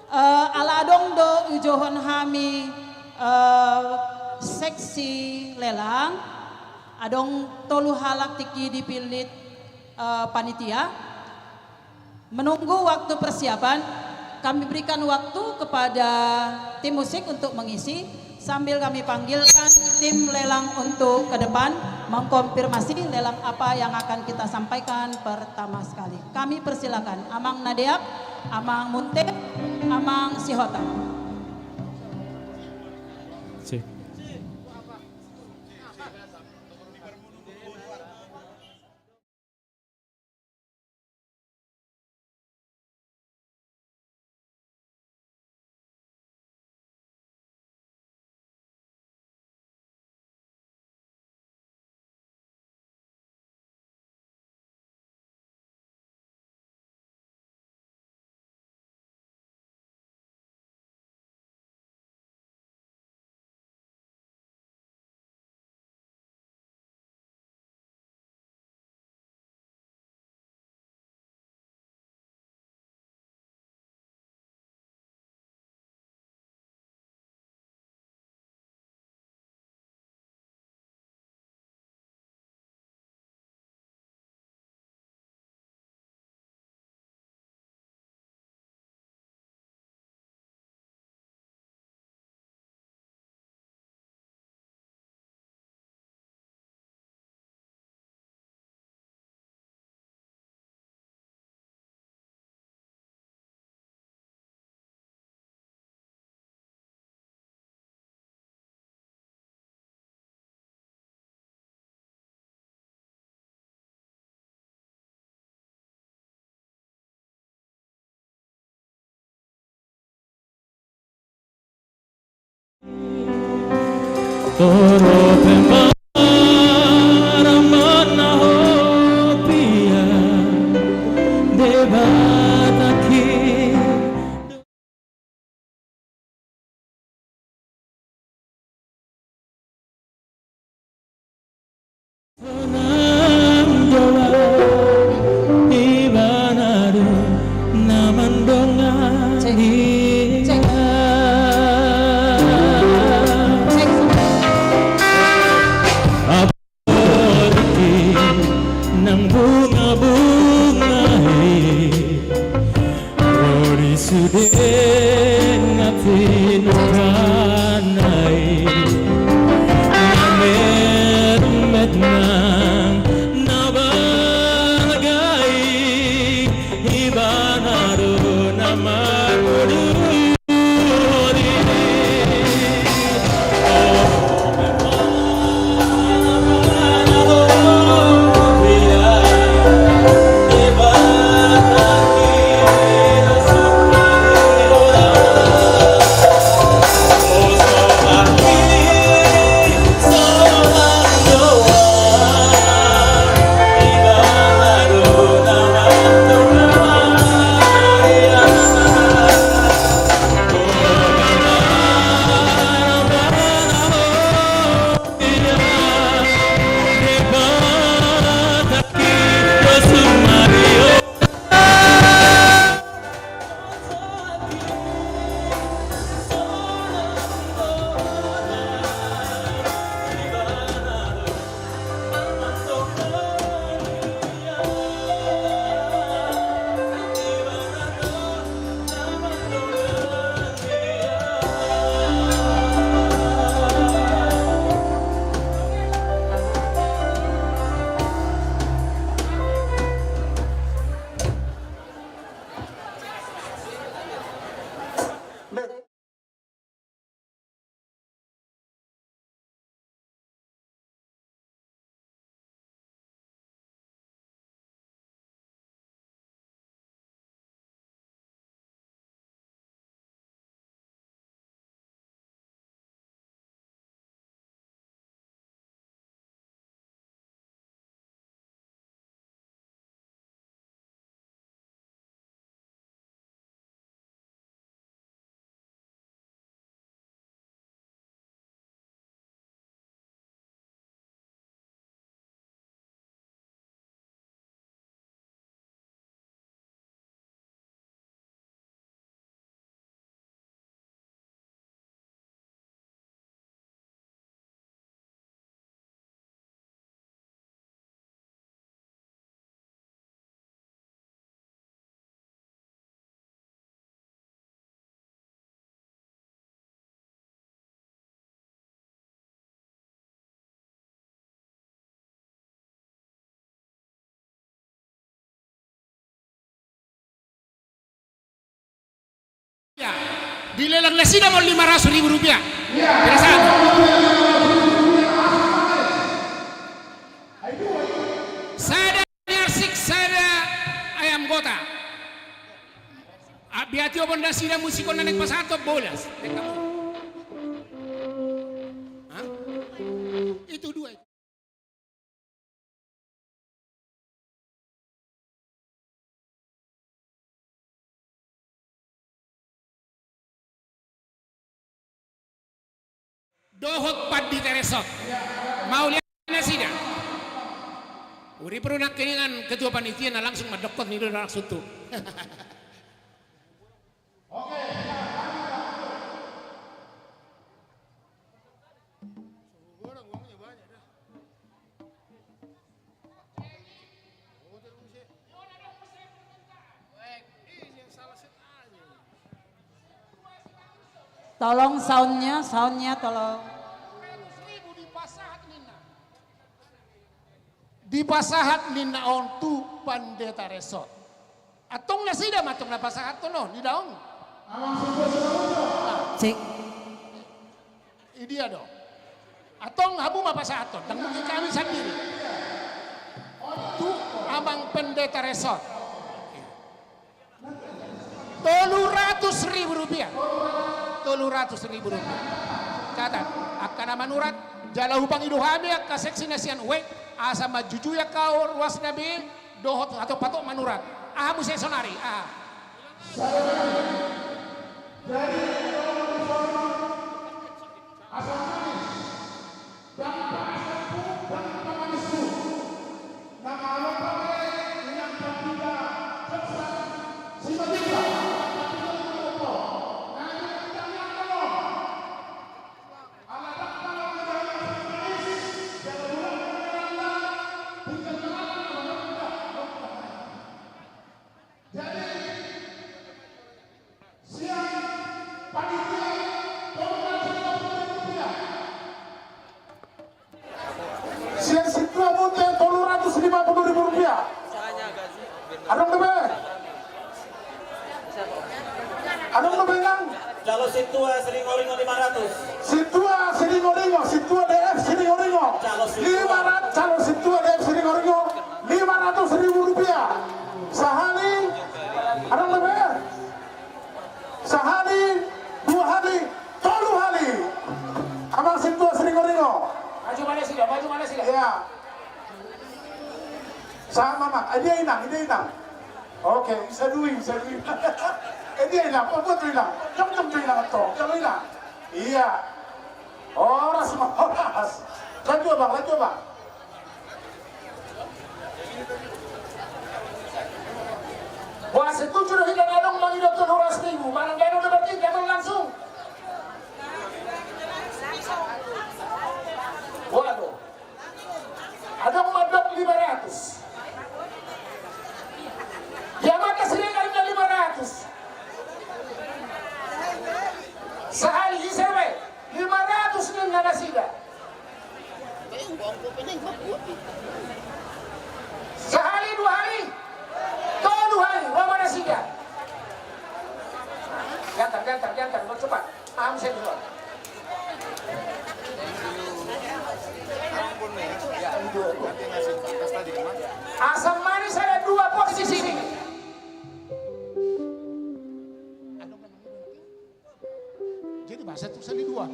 eh, ala adong do ujouhon hami, eh, seksi lelang, adong tolu halak tingki dipillit, eh, panitia. Menunggu waktu persiapan, kami berikan waktu kepada tim musik untuk mengisi, sambil kami panggilkan tim lelang untuk ke depan mengkonfirmasi lelang apa yang akan kita sampaikan pertama sekali. Kami persilakan Amang Nadeak, Amang Munte, Amang Sihotang. Sip. Dilelang nasida ma on lima ratus ribu rupiah. Perasaan. Sada ni arsik, sada ayam gota. Abi ati obon nasida musikon na naeng pasahathon bolas. Hah? Itu dua itu. Dohot pandita resort. Mauliate nasida. Uri perunang keningan ketua panitia na langsung mandokkon ni do langsung tu. Tolong soundnya, soundnya tolong. Dipasahat ninna on tu pandita resort. Antong nasida ma antong na pasahathon on, idaon. Cek. Idia do. Antong hamu ma pasahathon, ndang mungkin kami sandiri. Tu amang pendeta resort. Tolu ratus ribu rupiah. Tolu ratus ribu rupiah. Catat, angka na manurat, jala hupangido hami angka seksi na sian web, asa manjujui angka ruasna be, dohot hatop-hatop manurat. Aha muse sonari, aha. Jadi, Asam manis, ndang paasam tu, ndang pamanis tu. Na malo pe inang pandita, joksa, simajuta, pandita tu na opo. Na ito pandita ni angka on. Ala ndang malo pe inang asam manis, jala bulan na tinggal na tinggal na tinggal. Jadi, sian panitia, tolu ratus lima puluh ribu rupiah. Sian Sintua Munte, tolu ratus lima puluh ribu rupiah. Adong dope? Adong dope, Inang? Calo Sintua Siringoringo lima ratus. Sintua Siringoringo, Sintua D F Siringoringo. Calo Sintua. Lima ratus, Calo Sintua D F Siringoringo, lima ratus ribu rupiah. Sahali, adong dope? Sahali, dua hali, tolu hali. Amang Sintua Siringoringo. Maju mana sih, maju mana sih? Iya. Sama, Mak. Eh, dia Inang, dia Inang. Oke, sadui, sadui. Eh, dia Inang, oh, buat Inang. Jom, jom, jom, Inang, tuh. Jom, Inang. Iya. Horas, horas. Lanjut, Bang, lanjut, Bang. Wah, setuju do hita na adong mangido tu horas ribu. Manang dano do berarti, dano langsung. Waduh. Adong mandok lima ratus. Dia mata sering kali lima ratus. Sahali ise be? Lima ratus ninna nasida. Sahali dua hali. Tolu hali. Roma nasida. Gantar, gantar, gantar. Mau cepat. Am, saya dulu. Asam manis ada dua posisi ini. Jadi bahasa tu sali dua.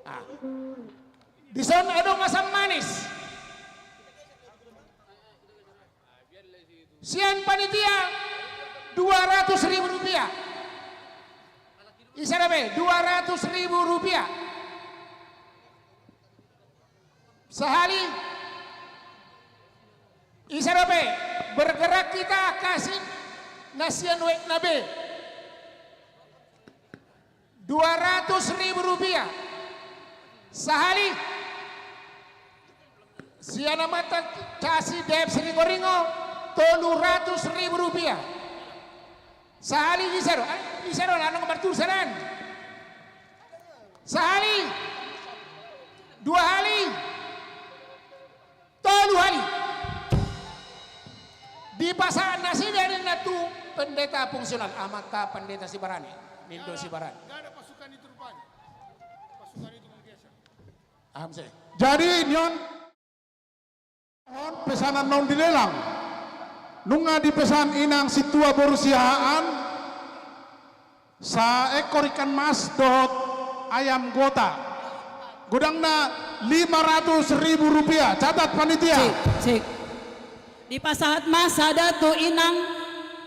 Ah. Dison adong asam manis. Sian panitia dua ratus ribu rupiah. Ise dope, dua ratus ribu rupiah. Sahali. Ise dope, bergerak kita kasih nasian wek nabe. Dua ratus ribu rupiah. Sahali. Sian amanta Casi Dep Siringoringo, tolu ratus ribu rupiah. Sahali ise do, eh, ise do, lanang marturu sanan. Sahali. Dua hali. Tolu hali. Dipasahat nasida ninna tu pendeta fungsional, amanta pendeta Sibarani. Nindo Sibarani. Nggak ada pasukan itu rupanya. Pasukan itu bergeser. Aham se. Jadi, nion, on pesanan naung dilelang. Nunga dipesan inang sintua boru Siahaan, saekor ikan mas dohot ayam gota. Godangna lima ratus ribu rupiah. Catat, panitia. Cik, cik. Dipasahat ma sada tu inang,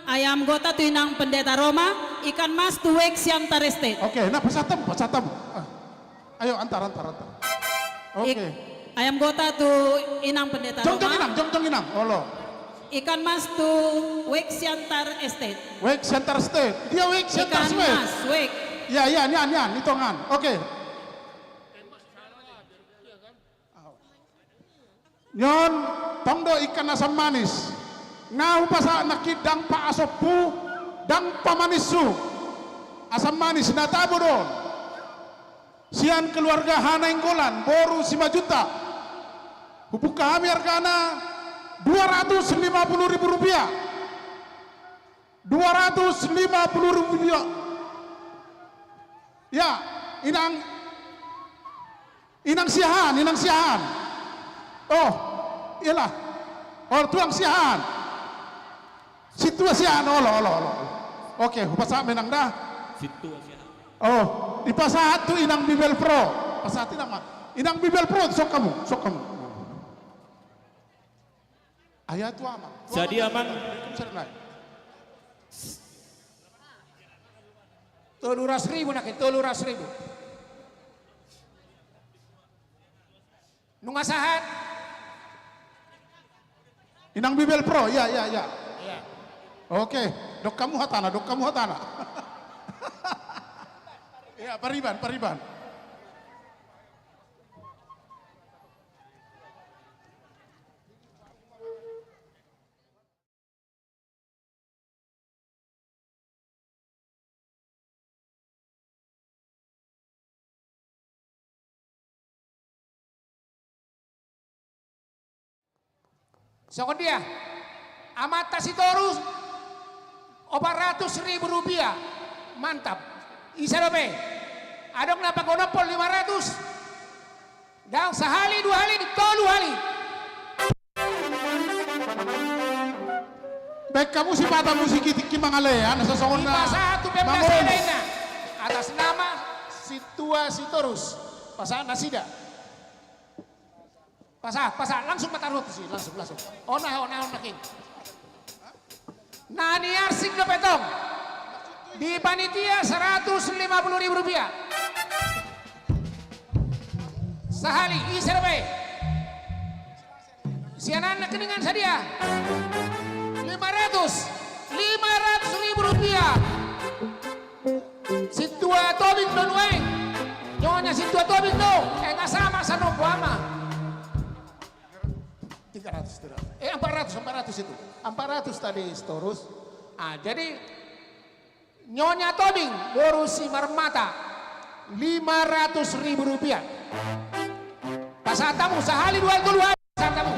ayam gota tu inang Pendeta Roma, ikan mas tu Wek Siantar Estate. Oke, nah, pasahat hamu, pasahat hamu. Ah. Ayo, antar, antar, antar. Oke. Ayam gota tu inang Pendeta Roma. Jongjong inang, jongjong inang. Olo. Ikan mas tu Wek Siantar Estate. Wek Siantar Estate. Dia Wek Siantar Estate. Ikan mas, Wek. Ya, ya, nian, nian, i tongan. Oke. Nion, tong do ikan asam manis. Nga hupasahat nangkin, ndang paasomhu, ndang pamanishu. Asam manis na tabo do on. Sian keluarga Hanainggolan, boru Simanjuntak. Hubungka hami argana dua ratus lima puluh ribu rupiah. Dua ratus lima puluh ribu rupiah. Ya, inang, inang Siahaan, inang Siahaan. Oh, iyalah. Oh, tulang Siahaan. Sintua Siahaan, olo, olo, olo. Oke, hupasahat ma inang da. Sintua Siahaan. Oh, dipasahat tu inang Bibel Pro. Pasahat inang ma. Inang Bibel Pro, sok hamu, sok hamu. Ayo tu amang. Jadi amang. Tolu ratus ribu nangkin, tolu ratus ribu. Nunga sahat. Inang Bibel Pro, ya, ya, ya. Iya. Oke, dok hamu hatana, dok hamu hatana. Ya, pariban, pariban. Songon dia, amanta Sitorus, opat ratus ribu rupiah. Mantap. Ise dope? Adong na pagonophon lima ratus. Ndang sahali, dua hali, tolu hali. Baen hamu sipata musik i tingki mangalean, asa songon na. Dipasahat tu pemda mangolu. Sada inna. Atas nama Sintua Sitorus. Pasahat nasida. Pasahat, pasahat. Langsung ma taruhon tusi, langsung, langsung. Ona, ona, ona, king. Na niarsing dope tong. Di panitia seratus lima puluh ribu rupiah. Sahali, ise dope? Sian na keningan sadia. Lima ratus. Lima ratus ribu rupiah. Sintua Tobing do nuaeng. Nyonya Sintua Tobing do. Eh, nga sama sanombo ama. Tiga ratus, tiga ratus. Eh, empat ratus, empat ratus itu. Empat ratus tadi Sitorus. Ah, jadi Nyonya Tobing, boru Simarmata, lima ratus ribu rupiah. Pasahat hamu, sahali, dua hali, tolu hali, pasahat hamu.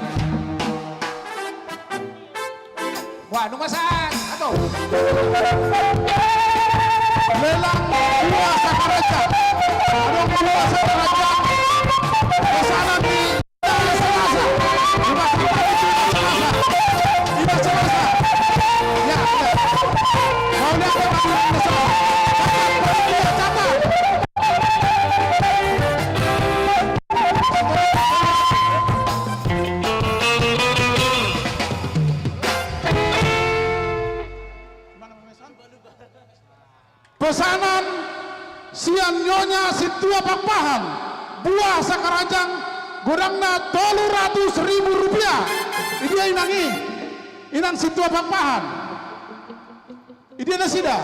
Wah, nunga sahat, atau? Lelang Buah Sakaranjang. Adong Buah Sakaranjang. Pesanan di Pesanan sian Nyonya Sintua Pakpahan, Buah Sakaranjang, godangna tolu ratus ribu rupiah. Idia inang i, inang Sintua Pakpahan. Idia nasida.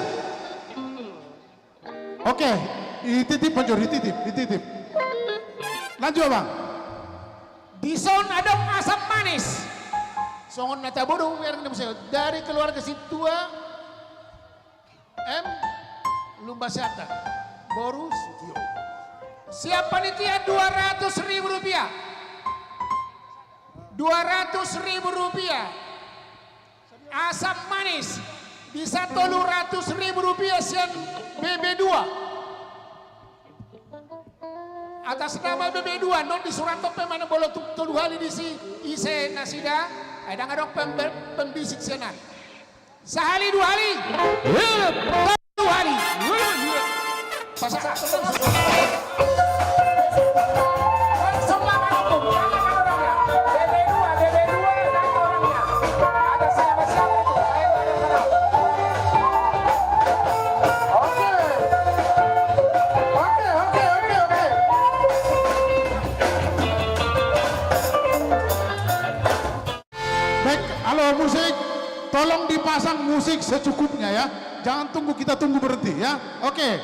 Oke, dititip, Bang Jori, dititip, dititip. Lanjut, Bang. Dison adong asam manis. Songon na tabo do, dari keluarga Sintua M Lumban Siantar, boru Sutio. Sian panitia dua ratus ribu rupiah. Dua ratus ribu rupiah. Asam manis. Bisa tolu ratus ribu rupiah sian B B dua. Atas nama B B dua, non disurat pe mana bolo tu-, tolu hali disi, ise nasida, ai ndang adong pem-, pembisik sian an. Sahali dua hali. Tolu hali. Pasahat. Baik, halo musik, tolong dipasang musik secukupnya ya. Jangan tunggu, kita tunggu berhenti ya. Oke.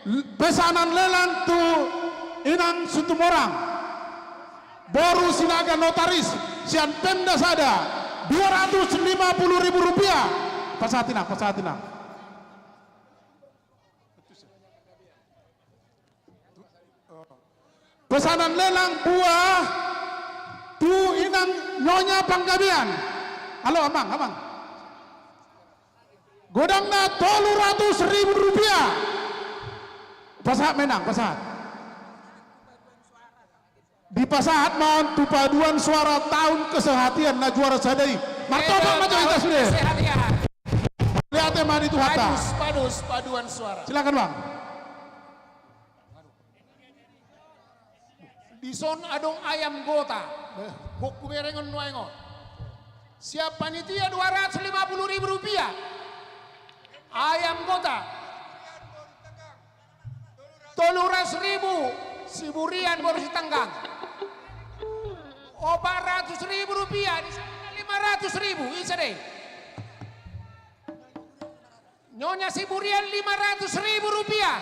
L-, pesanan lelang tu Inang Situmorang. Boru Sinaga Notaris, sian Pemda Sada, dua ratus lima puluh ribu rupiah. Pasahat Inang, pasahat Inang. Pesanan lelang buah tu Inang Nyonya Panggabean. Halo, Amang, Amang. Godangna tolu ratus ribu rupiah. Pasahat ma Inang, pasahat. Dipasahat ma on tu paduan suara tahun kesehatan na juara sada i. Martopak ma jo hita sude. Lihat ma di Tuhanta. Padus, padus, paduan suara. Silakan, Bang. Dison adong ayam gota. Beh, gok hubereng on nuaeng on. Sian panitia dua ratus lima puluh ribu rupiah. Ayam gota. Tolu ratus ribu, Siburian boru Sitanggang. Opat ratus ribu rupiah, di sana lima ratus ribu, ise do i? Nyonya Siburian lima ratus ribu rupiah.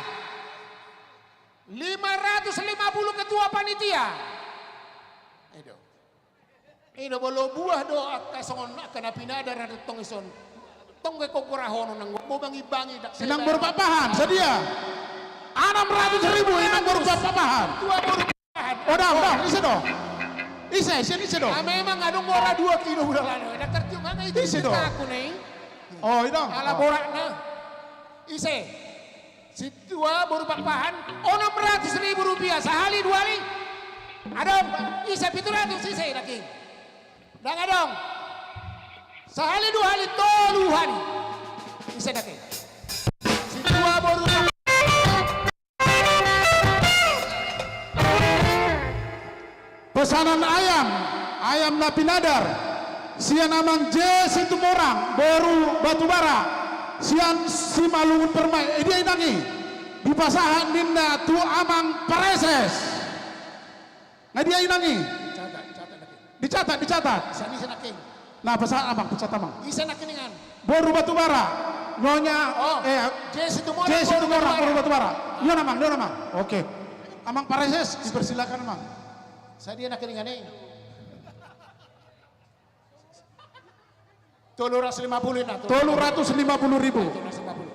Lima ratus lima puluh ketua panitia. Edo. Edo bolo buah do angka songon angka na pinadar na tong ison. Tong ge kogor ahonon nang go bangi-bangi dak. Inang boru Pakpahan, sadia. Enam ratus ribu, Inang boru Pakpahan. Ketua boru Pakpahan. Oh, dang, dang, ise do? Ise, ise, ise do? Ah, memang adong gora dua kilo bulan lalu. Dak tercium mana itu? Ise do? Aku nih. Oh, idang. Ala borakna. Ise. Situa boru Pakpahan, onom ratus ribu rupiah, sahali dua hali. Adong, ise pitu ratus, ise daki. Dang adong. Sahali dua hali, tolu hali. Ise daki. Situa boru Pakpahan. Pesanan ayam, ayam na pinadar, sian Amang J Situmorang, boru Batubara, sian Simalungun Permai, eh, dia inang i, dipasahat ninna tu Amang Pareses. Nga dia inang i? Dicatat, dicatat, dicatat. Dicatat, dicatat. Sian ise nangkin? Nah, pesan Amang, pesan Amang. Ise nangkiningan? Boru Batubara. Nyonya, oh, eh, J Situmorang, J Situmorang, boru Batubara. Boru Batubara. Nyonya Amang, nyonya Amang. Oke. Amang Pareses, dipersilakan, Amang. Sadia nangkiningan i? Tolu ratus lima puluh, nah, tolu ratus lima puluh ribu. Tolu ratus lima puluh.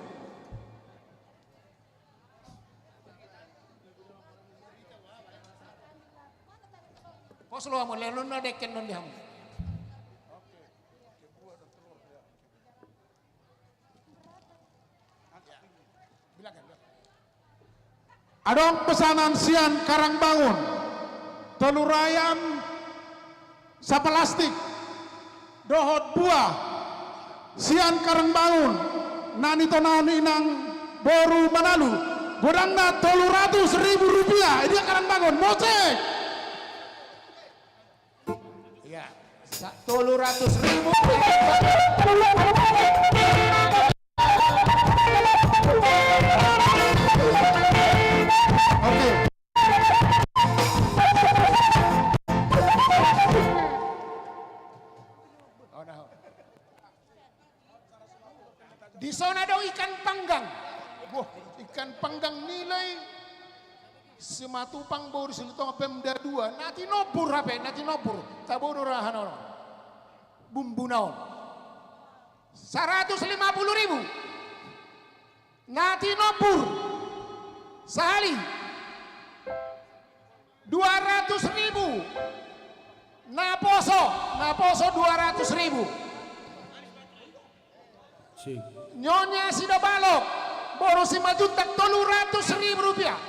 Pos lo hamu, lelon na dekken non di hamu. Adong pesanan sian Karangbangun, tolu rayam sapalastik dohot buah sian Karangbangun na nitonaon inang boru Manalu, godangna tolu ratus ribu rupiah. Dia Karangbangun, mocek. Iya, sa-, tolu ratus ribu. Oke. Oh, nah. Di son adong ikan panggang. Wah, ikan panggang nilai Simatupang boru Silitonga Pemda dua, na tinombur hape, na tinombur. Tabo do raha na on. Bumbuna on. Saratus lima puluh ribu. Na tinombur. Sahali. Dua ratus ribu. Naposo, naposo dua ratus ribu. Sip. Nyonya Sidabalok, boru Simanjuntak, tolu ratus ribu rupiah.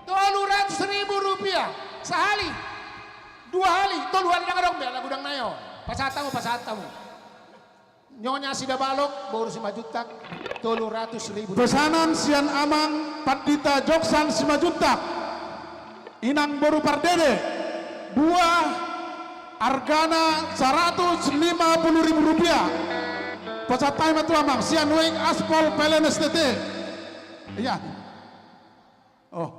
Tolu ratus ribu rupiah. Sahali. Dua hali, tolu hali, ndang adong be, ala godang nai on. Pasahat hamu, pasahat hamu. Nyonya Sidabalok, boru Simanjuntak, tolu ratus ribu rupiah. Pesanan sian Amang Pandita Joksan Simanjuntak, Inang boru Pardede, buah argana saratus lima puluh ribu rupiah. Pasahat hami ma tu Amang, sian Wake Aspol P L N S T T. Iya. Oh.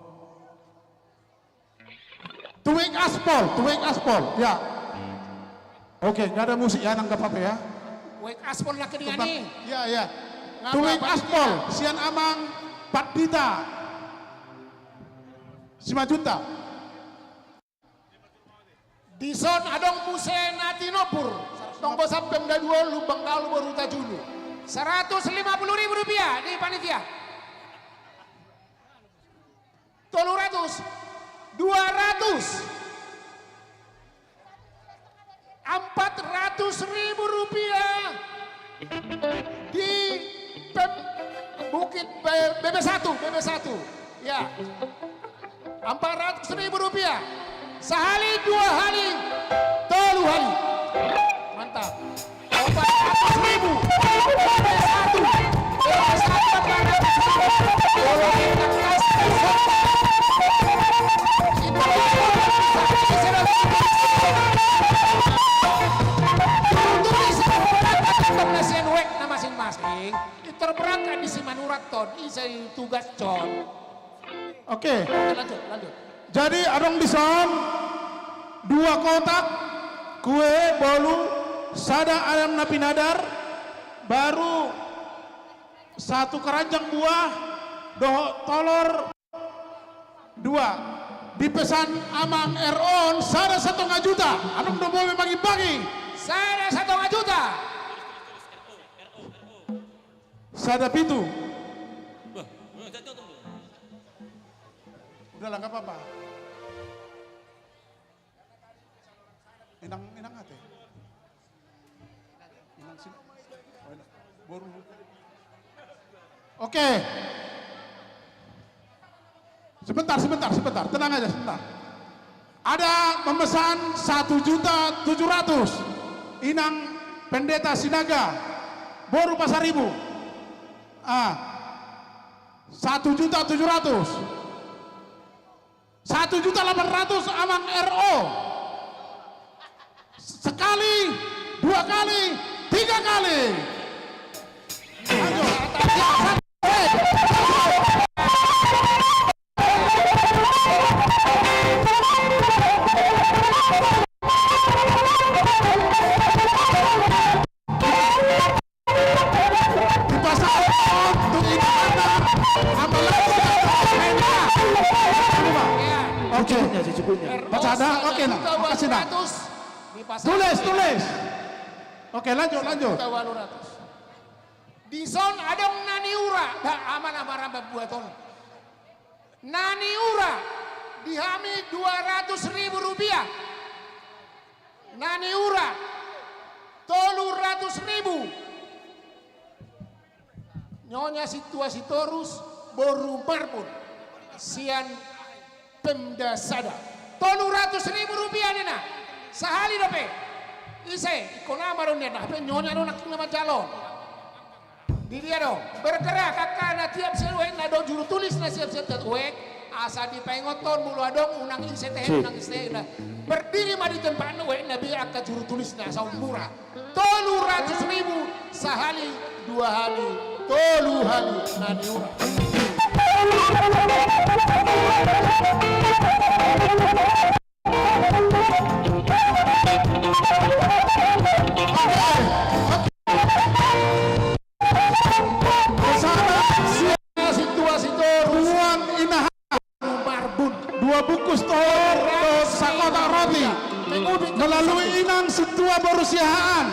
Tu Wake Aspol, tu Wake Aspol, ya. Oke, nggak ada musik ya, nggak apa-apa ya. Wake Aspol na kedingani. Ya, ya. Tu Wake Aspol, sian Amang Pandita Simanjuntak. Dison adong muse na tinompur. Tonggo Sampem Dadua, Lumban Gaol, boru Hutajulu. Saratus lima puluh ribu rupiah di panitia. Tolu ratus, dua ratus, empat ratus ribu rupiah di Pem-, Bukit Be-, B B satu, B B satu. Ya. Empat ratus ribu rupiah. Sahali, dua hali, tolu hali. Mantap. Empat ratus ribu. Satu. Satu, empat ratus ribu. Terberangkat di Simanurata on, ise ditugashon. Oke. Oke, lanjut, lanjut. Jadi, adong dison dua kotak kue bolu, sada ayam na pinadar, baru satu keranjang buah, dohot tolor dua. Dipesan Amang R O on, sada satonga juta. Adong do boi mangimbangi? Sada satonga juta. Sada pitu. Bah, bah, jatuh tuh. Udahlah, nggak apa-apa. Inang, inang ate. Inang sini. Oh, inang. Boru. Oke. Sebentar, sebentar, sebentar. Tenang aja, sebentar. Ada memesan satu juta tujuh ratus. Inang Pendeta Sinaga, boru Pasaribu. Ah, satu juta tujuh ratus. Satu juta delapan ratus, Amang R O. Sekali, dua kali, tiga kali. Lanjut. Oke. Oke, nah, makasih, nah. Tulis, tulis. Oke, lanjut, lanjut. Dison adong na niura, bah, aman, aman, aman buat on. Na niura di hami dua ratus ribu rupiah. Na niura tolu ratus ribu. Nyonya Sintua Sitorus, boru Marbun, sian Pemda sada. Tolu ratus ribu rupiah ninna. Sahali dope. Ise, ingkon ama do ninna, hape nyonya do nangkin na manjalo. Di dia do, bergerak angka na siap sian wek, na adong juru tulis na siap sian wek, asa dipaingothon molo adong unang ise tehe, unang ise tehe. Berdiri ma di tempatna wek, na be angka juru tulisna asa murah. Tolu ratus ribu sahali, dua hali, tolu hali na niura. Situasi terus. Tuan Inaha. Marbun. Dua bungkus tohor, dohot sakotak roti. Melalui Inang Sintua boru Siahaan.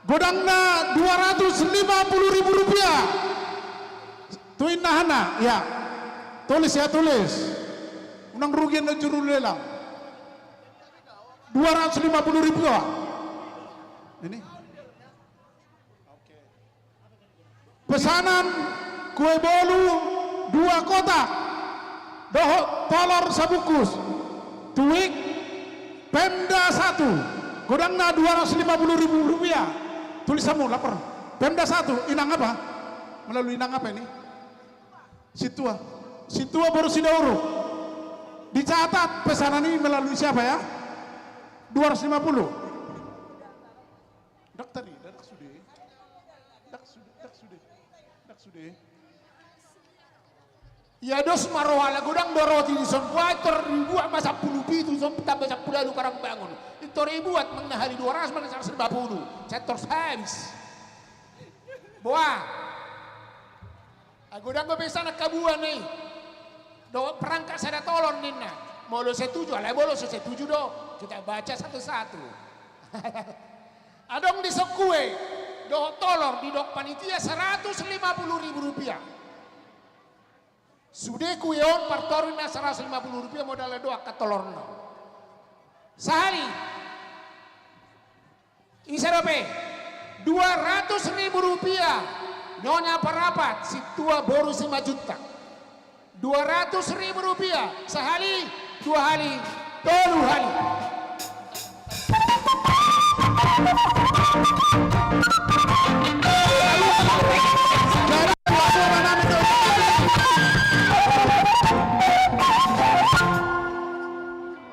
Godangna dua ratus lima puluh ribu rupiah. Tu Inahana, ya. Tulis ya, tulis. Unang rugi na juru lelang. Dua ratus lima puluh ribu, ya. Ini. Pesanan kue bolu dua kotak dohot tolor sabungkus. Tuik, Pemda satu, godangna dua ratus lima puluh ribu rupiah. Tulis hamu, lapor. Pemda satu, inang apa? Melalui inang apa ini? Sintua. Sintua boru Sidauruk. Dicatat pesanan ini melalui siapa ya? Dua ratus lima puluh. Ndang tadi, ndang sude. Ndang sude, ndang sude. Ndang sude. Ia dos ma roha, ala godang do roti dison, boha tor dibuat ma sampulu pitu, dison tambah sampulu ualu karang bangun. Tor dibuat manang na hali dua ratus manang saratus lima puluh. Sai tor habis. Boha. Ai godang do biasana angka buana i. Dohot perangkat sada tolor ninna. Molo setuju, alai molo so setuju do, kita baca satu-satu. Adong dison kue dohot tolor, didok panitia saratus lima puluh ribu rupiah. Sude kue on, partolor ninna saratus lima puluh rupiah modalna do angka tolorna. Sahali. Ise dope? Dua ratus ribu rupiah. Nyonya Parapat, sintua boru Simanjuntak. Dua ratus ribu rupiah. Sahali, dua hali, tolu hali.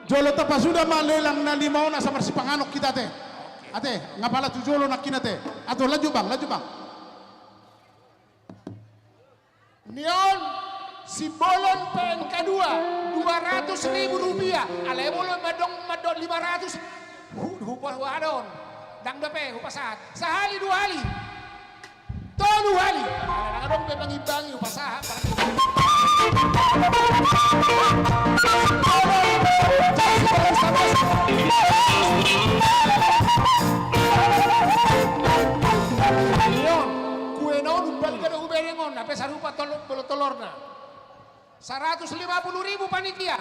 Jolo tapasuda ma lelang na lima on asa marsipanganon hita ate. Ate, nga pala tu jolo nangkin ate. Ato, lanjut bang, lanjut bang. Ni on, si Bolon P N K dua, dua ratus ribu rupiah. Alai molo mandok, mandok lima ratus. Hu, hupa, hupa adon. Ndang dope, hupasahat. Sahali, dua hali. Tolu hali. Ala ndang adong be mangimbangi, hupasahat. Ni on, kue na on umbahen gabe hubereng on, na pe sarupa tolo-, bolo tolorna. Saratus lima puluh ribu panitia.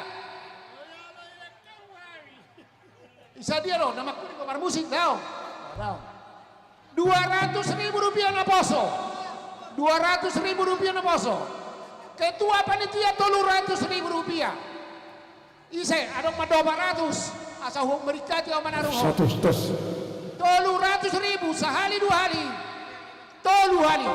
Ise dia do na mangkuling parmusik, daong. Daong. Dua ratus ribu rupiah naposo. Dua ratus ribu rupiah naposo. Ketua panitia tolu ratus ribu rupiah. Ise, adong ma dua ratus. Asa humeringkati au manaruhon. Seratus, tos. Tolu ratus ribu, sahali dua hali. Tolu hali.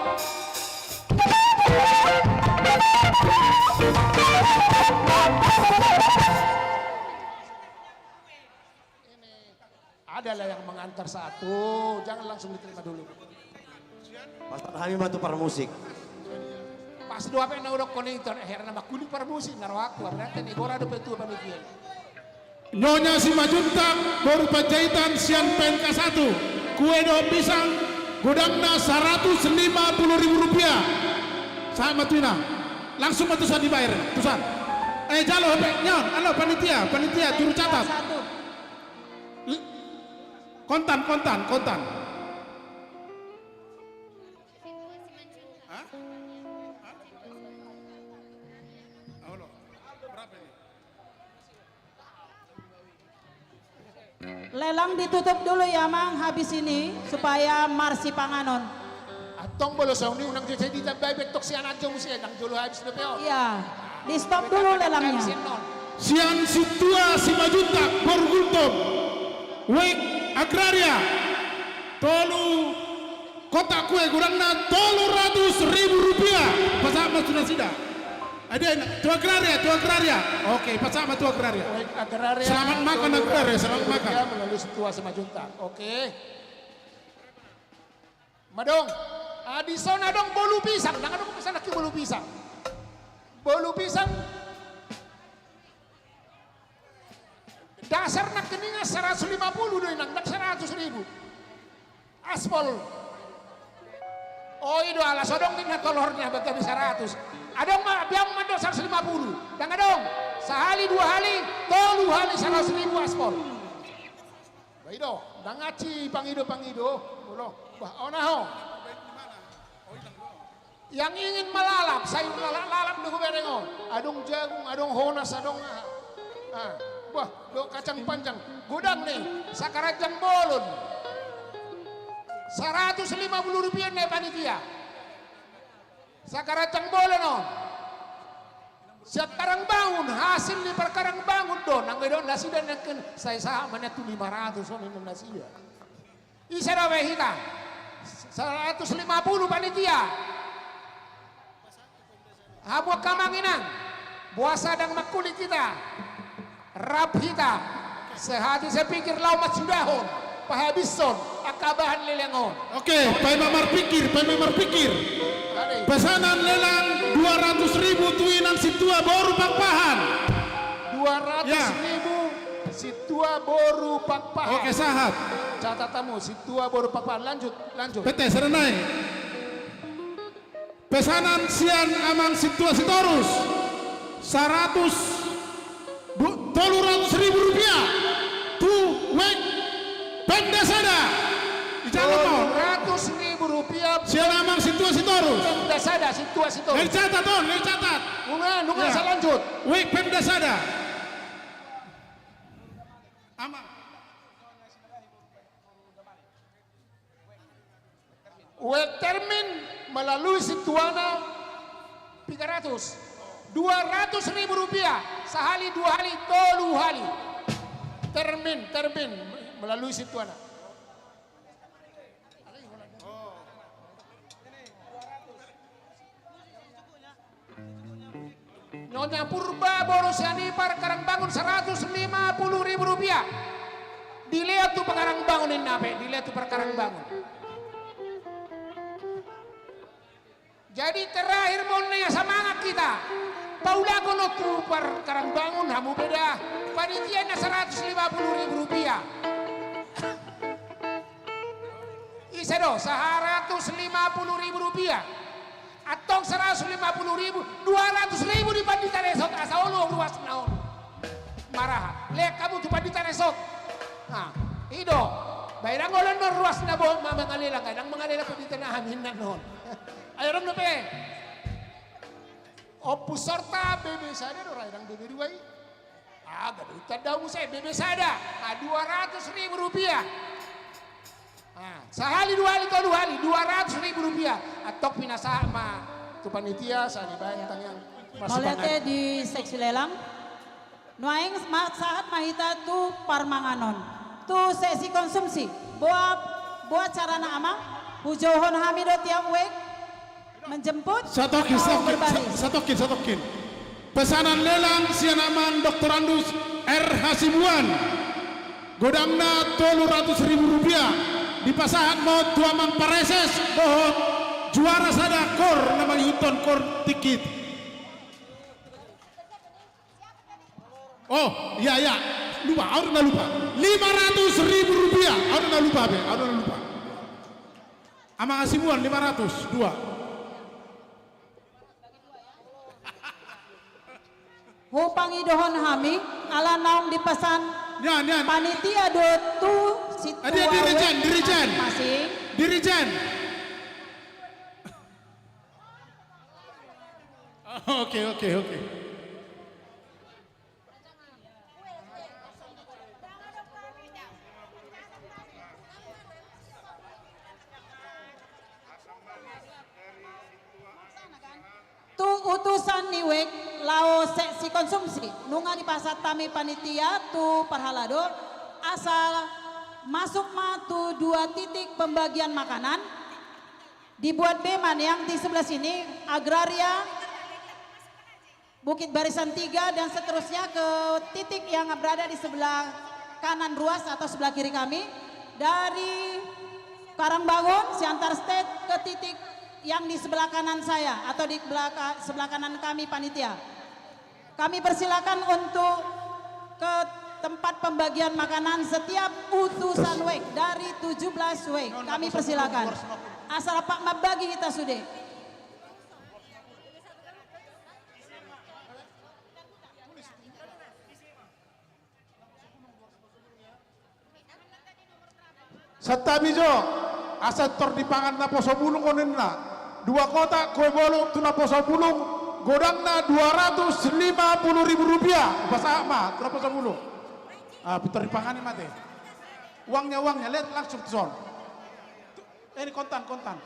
Ada lah yang mengantar satu, jangan langsung diterima dulu. Pasahat hami ma tu parmusik. Pas do ape na hudokkon i, tor, eh, hera na mangkuling parmusik, na rohangku, berarti ni gora do pe tu panitia. Nyonya Simanjuntak, boru Panjaitan, sian P N K satu, kue dohot pisang, godangna saratus lima puluh ribu rupiah. Sahat ma tu inang. Langsung ma tusan dibayar, tusan. Eh, jalo hape, nyaon, alo, panitia, panitia, juru catat. L-, kontan, kontan, kontan. Hah? Hah? Olo. Berapa ini? Lelang ditutup dulu ya, Mang, habis ini, supaya marsipanganon. Antong bolo sauni unang jejai ditambai bentok sian anjo muse, nang jolo habis dope on. Iya, di-stop dulu lelangnya. Sian sintua Simanjuntak, boru Gultom, Wek Agraria, tolu kotak kue, godangna tolu ratus ribu rupiah. Pasahat ma tu nasida. Ada, tu Agraria, tu Agraria. Oke, pasahat ma tu Agraria. Baik, Agraria, selamat makan, tolu ratus ribu rupiah, Agraria, selamat makan. Melalui sintua Simanjuntak. Oke. Madong. Ah, dison adong bolu pisang. Ndang adong pesan nangkin bolu pisang. Bolu pisang. Dasar nangkiningan saratus lima puluh do inang, ndang saratus ribu. Aspol. O, i do ala so adong ninna tolorna, bagabi saratus. Adong ma, biang mandok saratus lima puluh. Ndang adong. Sahali, dua hali, tolu hali saratus ribu aspol. Bah, i do, ndang hansit pangido-pangido. Ulo. Bah, ona ho. Yang ingin melalap, sayur lalap-lalap do hubereng on. Adong jagung, adong honas, adong aha. Ah, bah, do kacang panjang. Godang ni, sakaranjang bolon. Saratus lima puluh rupiah ni panitia. Sian Karanjang Bolon on. Sian Karangbangun, hasil ni parkarangbangun do. Nang i do nasida nangkin sai sahat ma nian tu lima ratus on, ninna nasida. Ise do be hita? Saratus lima pulu panitia. Hamu angka amang inang, boasa ndang mangkuling hita? Rap hita, sehati sepikir laho mansudahon, pahabishon angka bahan leleng on. Oke, paima marpikir, paima marpikir. Pesanan lelang dua ratus ribu tu inang sintua boru Pakpahan. Dua ratus ribu sintua boru Pakpahan. Oke, sahat. Catat hamu, sintua boru Pakpahan. Lanjut, lanjut. Pete, sada nai. Pesanan sian amang sintua Sitorus, saratus du-, tolu ratus ribu rupiah tu Wek Pemda Sada. Dijalo ma on. Tolu ratus ribu rupiah. Sian amang sintua Sitorus. Pemda Sada, sintua Sitorus. Dicatat on, dicatat. Nunga, nunga, ya. Salanjut. Wek Pemda Sada. Amang. Wek Termin melalui sintuana tiga ratus. Dua ratus ribu rupiah. Sahali, dua hali, tolu hali. Termin, Termin melalui sintuana. Nyonya Purba boru Sianipar, karangbangun saratus lima pulu ribu rupiah. Dilehon tu pangarangbangun ninna pe, dilehon tu parkarangbangun. Jadi terakhir ma on, na ia samangat hita. Paulakon on tu parkarangbangun, hamu pe da. Panitia na saratus lima pulu ribu rupiah. Ise do, saratus lima pulu ribu rupiah. Antong saratus lima pulu ribu, dua ratus ribu di pandita resort, asa olo ruasna on. Maraha, lehon hamu tu pandita resort. Nah, i do. Baen, ndang olo annon ruasna bo, ma-, mangalelang, ndang mangalelang pandita na hami ninna on. Ai adong dope. Ompu Sorta B B sada do ra, ndang B B dua i. Ah, gabe utandau muse, B B sada. Ah, dua ratus ribu rupiah. Ah, sahali, dua hali, tolu hali, dua ratus ribu rupiah. Antong pinasahat ma tu panitia, sai dibaen tangiang. Mauliate di seksi lelang. Nuaeng ma sahat ma hita tu parmanganon. Tu seksi konsumsi. Boa, boa carana amang, hujouhon hami do tiap wek. Menjemput. Satongkin, atau satongkin, berbaris? Sa-, satongkin, satongkin. Pesanan lelang sian amang Doktorandus R Hasibuan. Godangna tolu ratus ribu rupiah. Dipasahat ma on tu amang Pareses dohot juara sada kor na mangihuthon kor tingki. Oh, iya, iya. Lupa, ahu na lupa. Lima ratus ribu rupiah. Ahu na lupa be, ahu na lupa. Amang Hasibuan, lima ratus, dua. Hupangidohon hami, ala naung dipasahat panitia do tu sintua wek masing-masing. Nian, nian. Dirijen, dirijen. Dirijen. Oke, oke, oke. Tu utusan ni wek laho seksi konsumsi, nunga dipasahat hami panitia tu parhalado, asa masuk ma tu dua titik pembagian makanan. Dibuat be ma nian di sebelah sini, agraria, Bukit Barisan tiga, dan seterusnya ke titik yang berada di sebelah kanan ruas atau sebelah kiri kami. Dari Karangbangun, Siantar State, ke titik yang di sebelah kanan saya atau di belaka-, sebelah kanan kami panitia. Kami persilakan untuk ke tempat pembagian makanan setiap utusan wek dari tujuh belas wek. Kami persilakan. Asa rap mambagi hita sude. Santabi jo, asa tor dipangan naposo bulung on ninna. Dua kotak kue bolu tu naposo bulung, godangna dua ratus lima puluh ribu rupiah. Pasahat ma tu naposo bulung. Ah, pintor dipangan i mate. Uangnya, uangnya, lihat langsung tu son. Eh, ini kontan, kontan.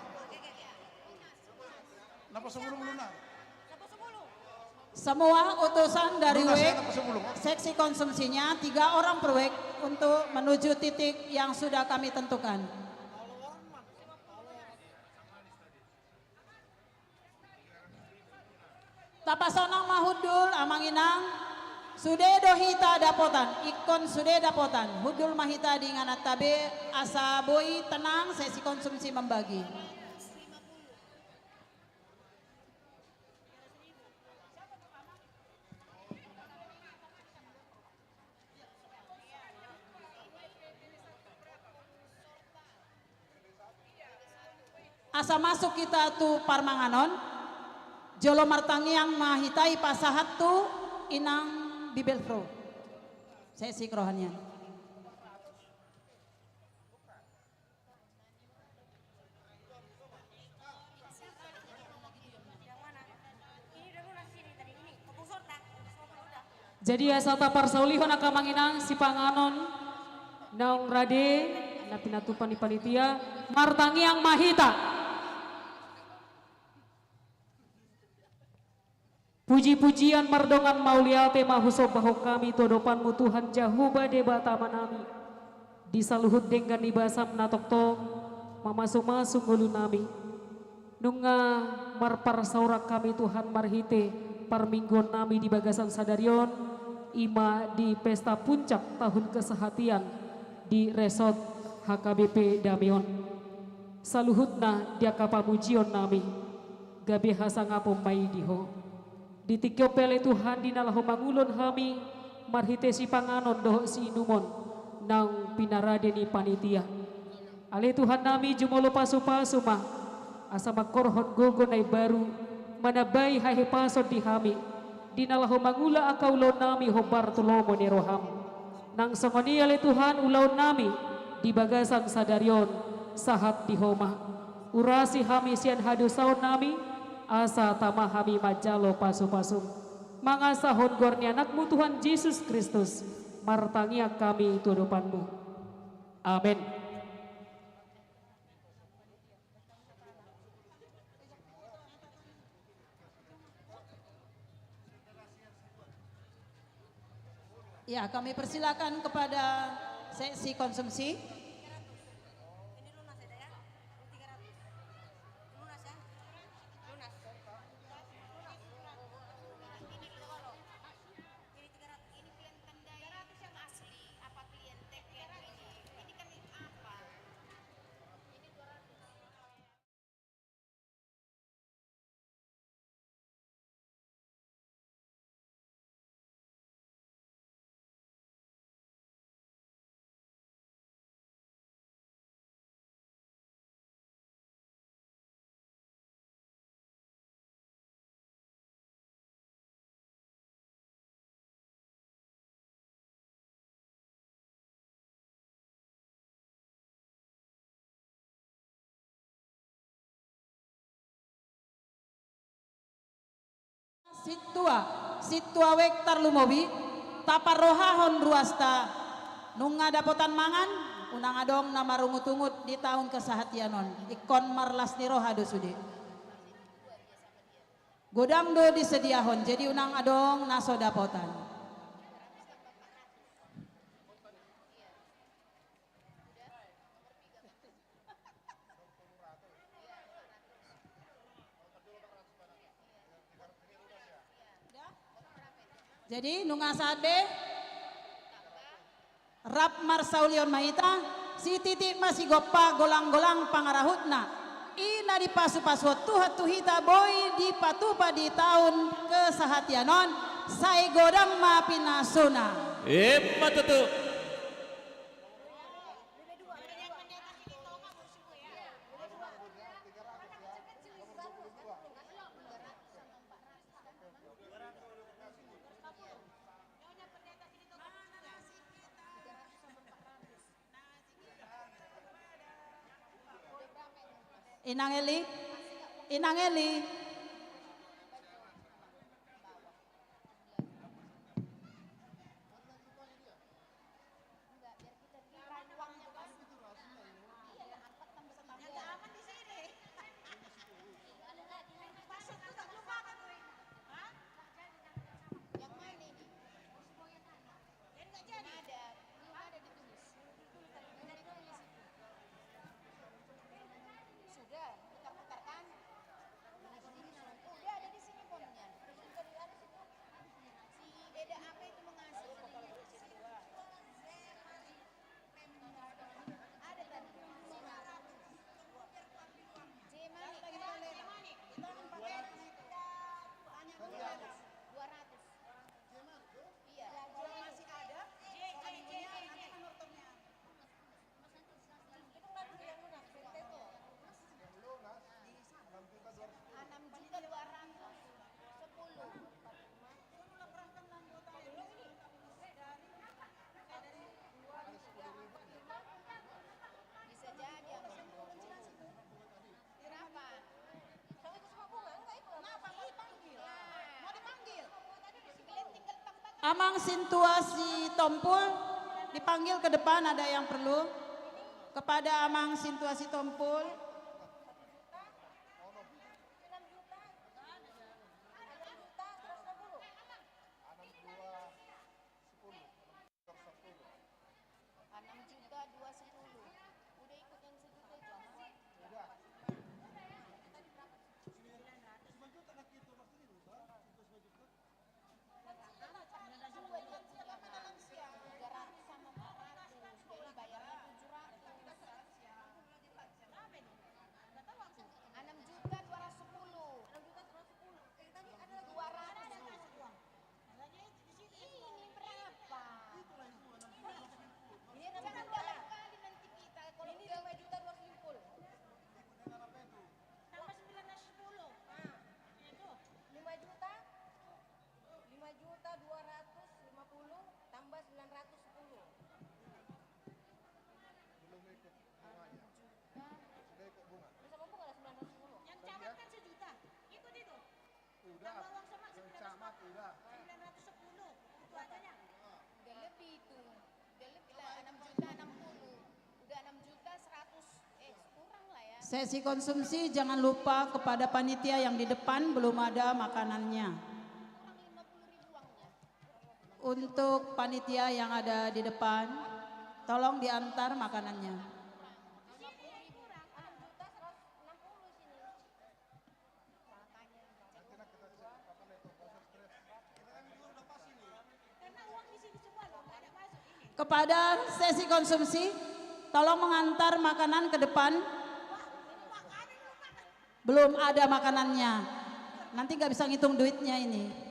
Semua utusan dari W W K seksi konsumsinya, tiga orang per W W K, untuk menuju titik yang sudah kami tentukan. Tapasonang ma hundul, amang inang. Sude do hita dapotan, ingkon sude dapotan. Hundul ma hita di ingananta be, asa boi tenang, seksi konsumsi membagi. Asa masuk hita tu parmanganon, jolo martangiang ma hita, dipasahat tu inang Bibelvrouw. Seksi kerohanian. Jadi asa taparsaulihon angka amang inang sipanganon naung rade, na pinatupa ni panitia, martangiang ma hita. Puji-pujian mardongan mauliate ma husombahon hami tu adopanmu Tuhan Jahowa Debata Amanami, di saluhut denggan ni basam na tongtong mamasu-masu ngolunami. Nunga marparsaoran hami Tuhan marhite parmingguonnami di bagasan sadari on, i ma di pesta puncak tahun kesehatian di Resort H K B P Dame on. Saluhutna di angka pamujionnami, gabe hasangapon ma i di Ho. Di tingki on pe ale Tuhan, di na laho mangulahon hami marhite sipanganon dohot siinumon naung pinarade ni panitia. Ale Tuhannami, jumolo pasu-pasu ma, asa mangkorhon gogo na imbaru, manambai hahipason di hami, di na laho mangula angka ulaonnami hombar tu lomo ni roham. Nang songon i ale Tuhan ulaonnami di bagasan sadari on, sahat di Ho ma. Urasi hami sian hadosaonnami, asa tama hami manjalo pasu-pasum. Mangasahon goar ni Anakmu Tuhan Jesus Kristus, martangiang hami tu adopanmu. Amen. Ya, kami persilakan kepada seksi konsumsi. Sintua, sintua W W K tarlumobi, taparrohahon ruasta, nunga dapotan mangan, unang adong na marungut-ungut di taon kesehatian on, ingkon marlas ni roha do sude. Godang do disediahon, jadi unang adong na so dapotan. Jadi nunga sahat be. Rap marsaulion ma hita, sititik ma sigompa, golang-golang pangarahutna. I na dipasu-pasuhon Tuhan tu hita boi dipatupa di taon kesehatian on, sai godang ma pinasuna. Emma tutu. Inang Eli, Inang Eli. Amang Sintua Sitompul, dipanggil ke depan, ada yang perlu. Kepada Amang Sintua Sitompul. Enam juta dua sepuluh. Udah ikut yang sejuta itu, Amang? Udah. Tiga ratus sama empat ratus, jadi bayarnya tujuh ratus. Enam juta dua ratus sepuluh. Dua ratus. Ini berapa? Ini jangan kali-kali nanti kita kalau ini lima juta dua ratus lima puluh. Tambah sembilan ratus sepuluh. Nah. Itu. Lima juta? Lima juta dua ratus lima puluh tambah sembilan ratus sepuluh. Belum ikut bunganya. Sudah ikut bunga. Bisa mampu nggak ada sembilan ratus sepuluh? Yang camat kan sejuta. Ikut itu. Udah. Tambah uang sama yang sembilan ratus. Camat udah. Sembilan ratus sepuluh. Itu aja, Nyak. Udah lebih itu. Udah lebih lah, enam juta enam puluh. Udah enam juta seratus. Eh, kurang lah ya. Sesi konsumsi, jangan lupa kepada panitia yang di depan belum ada makanannya. Kurang lima puluh ribu uangnya. Untuk panitia yang ada di depan, tolong diantar makanannya. Kurang. Lima puluh ribu. Enam juta seratus enam puluh sini. Kepada sesi konsumsi, tolong mengantar makanan ke depan. Belum ada makanannya. Nanti nggak bisa ngitung duitnya ini.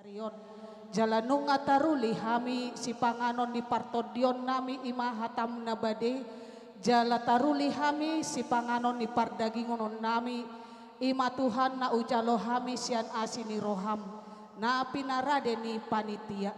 sadari on. Jala nunga taruli hami sipanganon ni partondionnami, i ma hataM na bade, jala taruli hami sipanganon ni pardagingononnami, i ma Tuhan na hujalo hami sian asi ni rohaM, na pinarade ni panitia.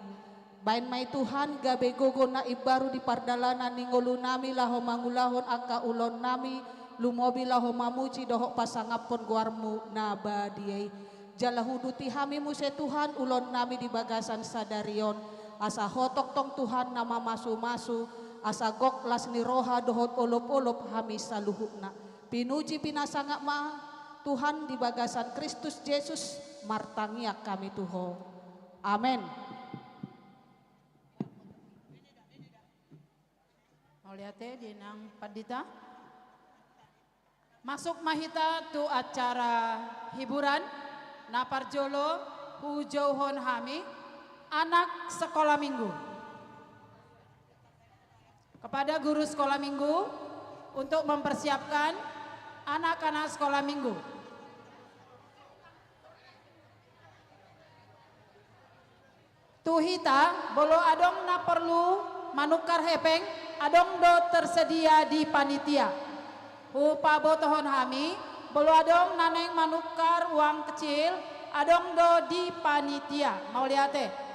Baen ma i Tuhan gabe gogo na imbaru di pardalanan ni ngolunami laho mangulahon angka ulaonnami, lumobi laho mamuji dohot pasangaphon goarMu na badia i. Jala uduti hami muse Tuhan ulaonnami di bagasan sadari on, asa Ho tongtong Tuhan na mamasumasu, asa gok las ni roha dohot olopolop hami saluhutna. Pinuji pinasangap ma Tuhan di bagasan Kristus Jesus, martangiang hami tu Ho. Amen. Mauliate di inang pandita. Masuk ma hita tu acara hiburan. Na parjolo hujouhon hami anak sekolah minggu. Kepada guru sekolah minggu untuk mempersiapkan anak-anak sekolah minggu. Tu hita, molo adong na porlu manukar hepeng, adong do tersedia di panitia. Hupabotohon hami, molo adong na naeng manukar uang kecil, adong do di panitia. Mauliate.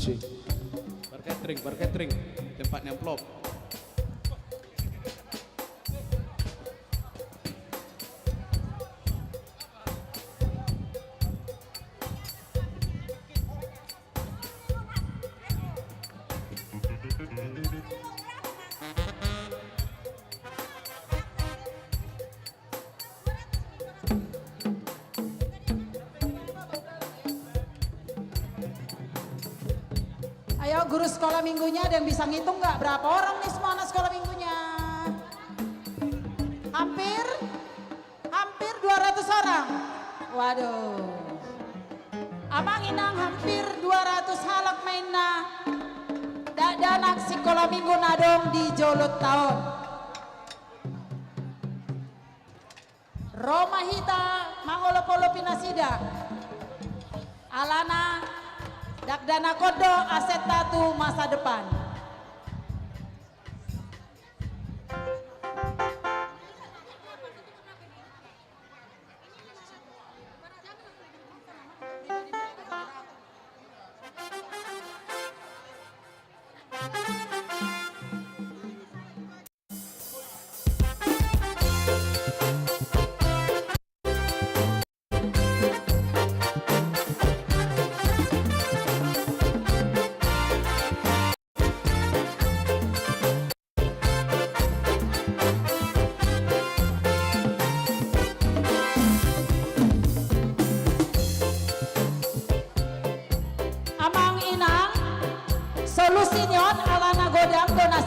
Cek. Bar catering, bar catering. Tempatnya amplop. Ayo, guru sekolah minggunya ada yang bisa ngitung nggak berapa orang nih semua anak sekolah minggunya? Hampir, hampir dua ratus orang. Waduh. Amang inang, hampir dua ratus halak ma inna dakdanak sikola minggu na adong di jolo taon. Ro ma hita mangolopolopi nasida. Alana dakdanak on do asenta tu masa depan.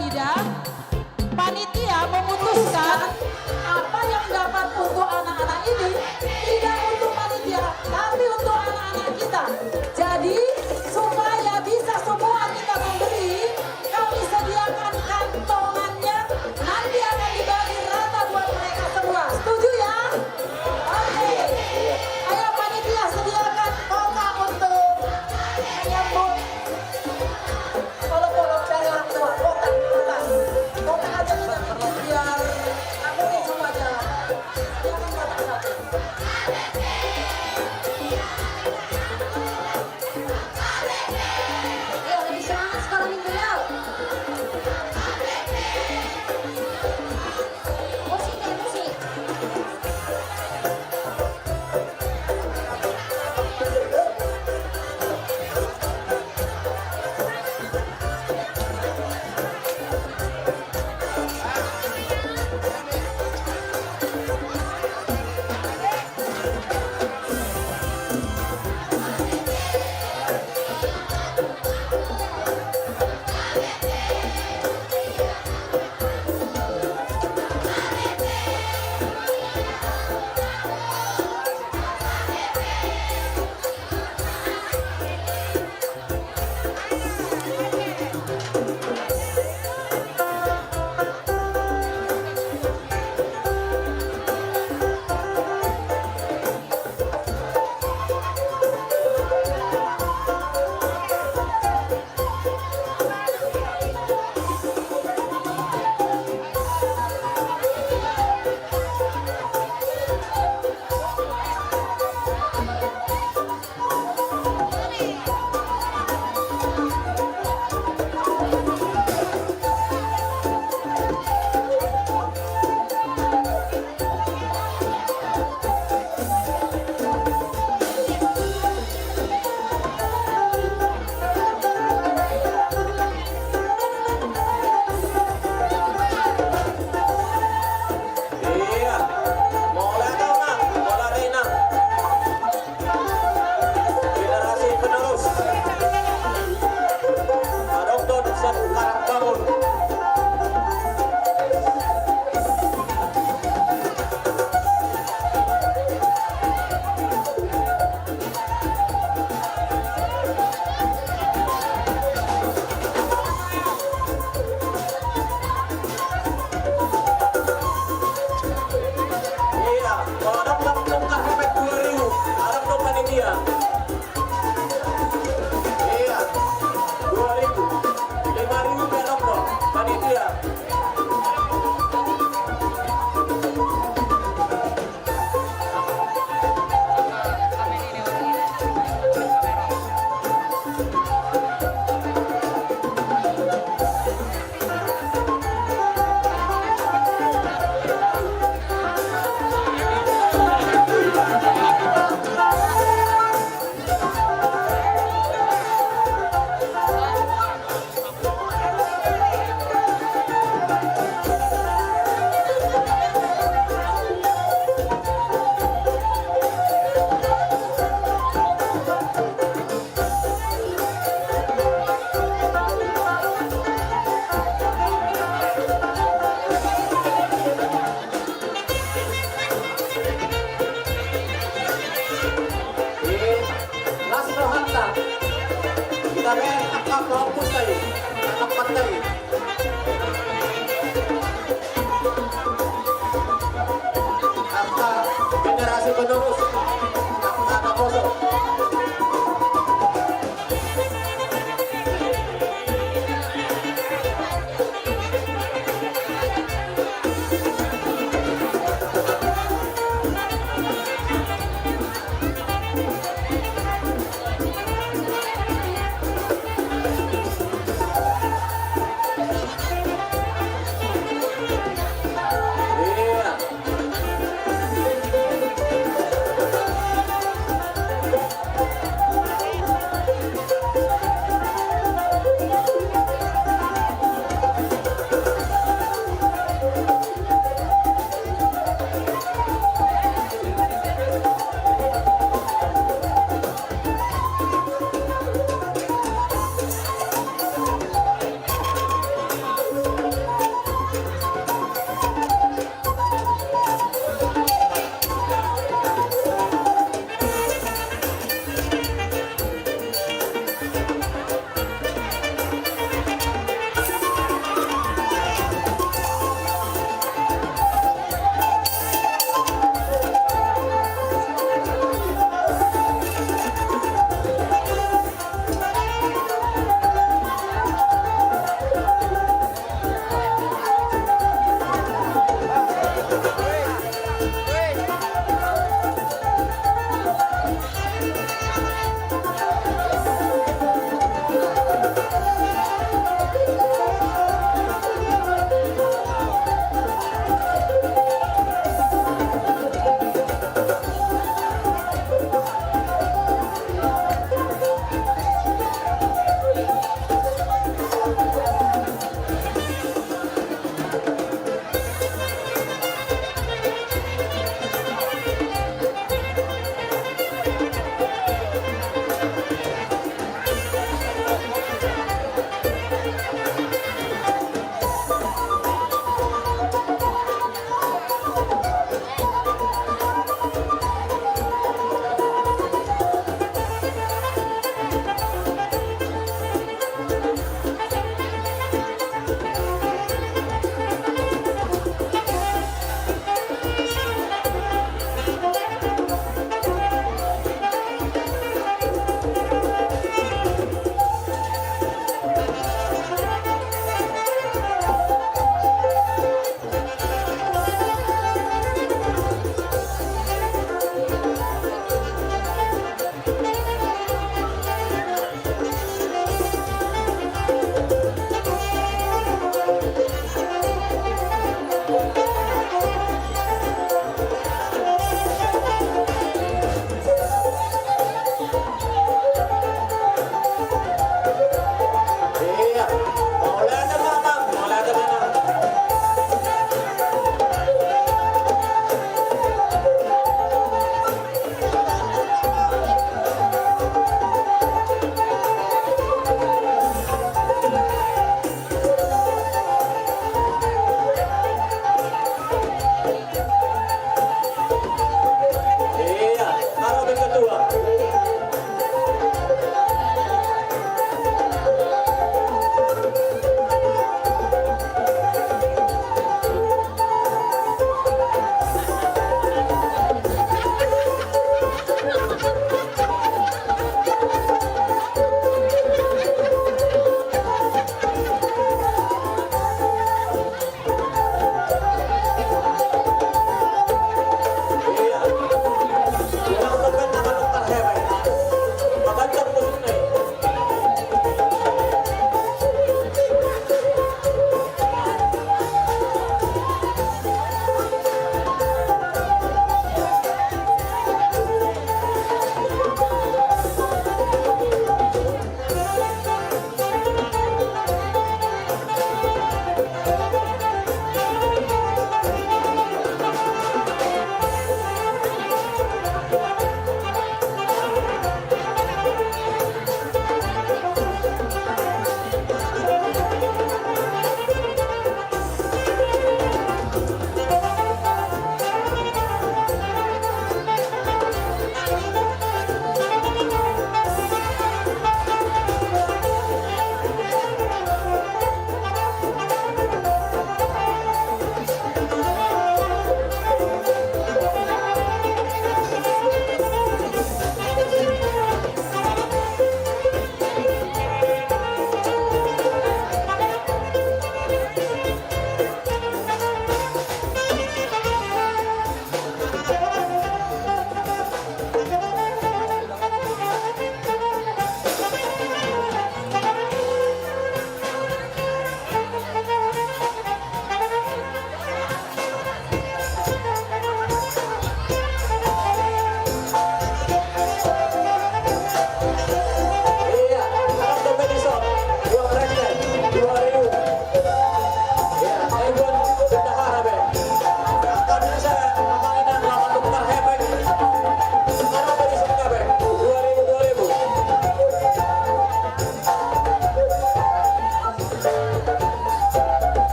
Ida, panitia memutuskan apa yang dapat untuk anak-anak ini tidak untuk panitia, tapi untuk anak-anak kita. Jadi, supaya bisa semua kita memberi, kami sediakan kantongannya, nanti akan dibagi rata buat mereka semua. Setuju ya? Oke. Ayo panitia sediakan kotak untuk menyambut olok-olok dari orang tua. Kotak, kotak. Kotak aja kita bikin biar nggak mungkin semua jalan. Sediakan kotak satu.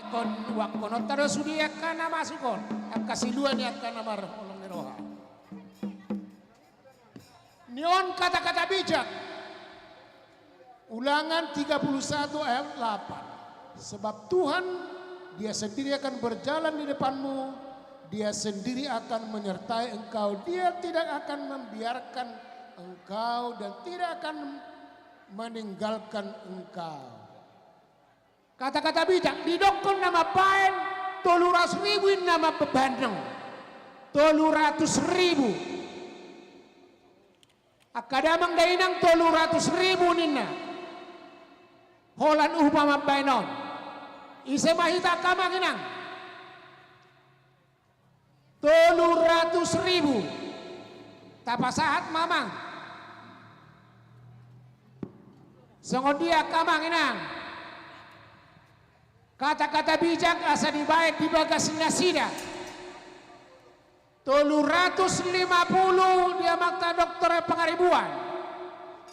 Kon uangkononta do sude angka na masuk on, angka silua ni angka na marholong ni roha. Ni on kata-kata bijak. Ulangan tiga puluh satu ayat delapan. Sebab Tuhan, Dia sendiri akan berjalan di depanmu, Dia sendiri akan menyertai engkau, Dia tidak akan membiarkan engkau dan tidak akan meninggalkan engkau. Kata-kata bijak, didokkon na mambaen tolu ratus ribu, ninna mambaen on. Tolu ratus ribu. Angka damang dainang, tolu ratus ribu ninna. Holan upa mambaen on. Ise ma hita angka amang inang? Tolu ratus ribu. Tapasahat ma amang. Songon dia angka amang inang? Kata-kata bijak asa dibaen di bagas nasida. Tolu ratus lima puluh di amanta doktor Pangaribuan.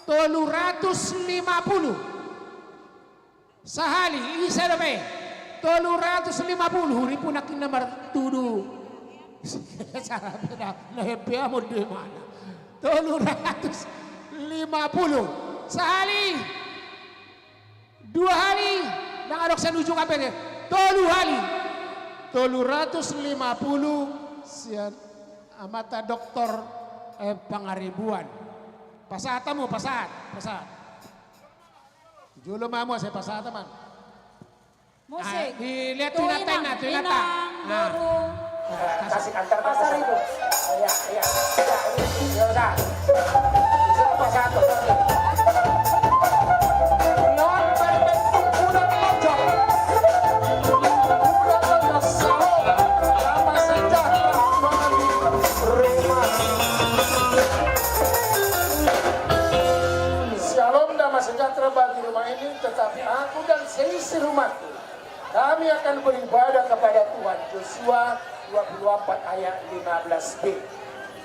Tolu ratus lima puluh. Sahali, ise dope? Tolu ratus lima puluh, ribu nangkin na martudu. Sara peda, na hepea mo di mana? Tolu ratus lima puluh. Sahali. Dua hali. Ndang adong sian ujung hape. Tolu hali. Tolu ratus lima puluh sian amanta doktor, eh, Pangaribuan. Pasahat hamu, pasahat, pasahat. Jolo ma hamu asa pasahat, amang. Musik. Ah, dilihat tu inanta, inang, tu inanta. Inang, ah. Boru. Kasih antar pasar itu. Iya, iya. Iya, iya. Iya, udah. Siapa satu? Oke. Non berbentuk budak lojong. Budak lojong, salam. Damai sejahtera bagi rumah. Shalom, damai sejahtera bagi rumah ini, tetapi aku dan seisi rumahku, kami akan beribadah kepada Tuhan. Yosua dua puluh empat ayat lima belas b.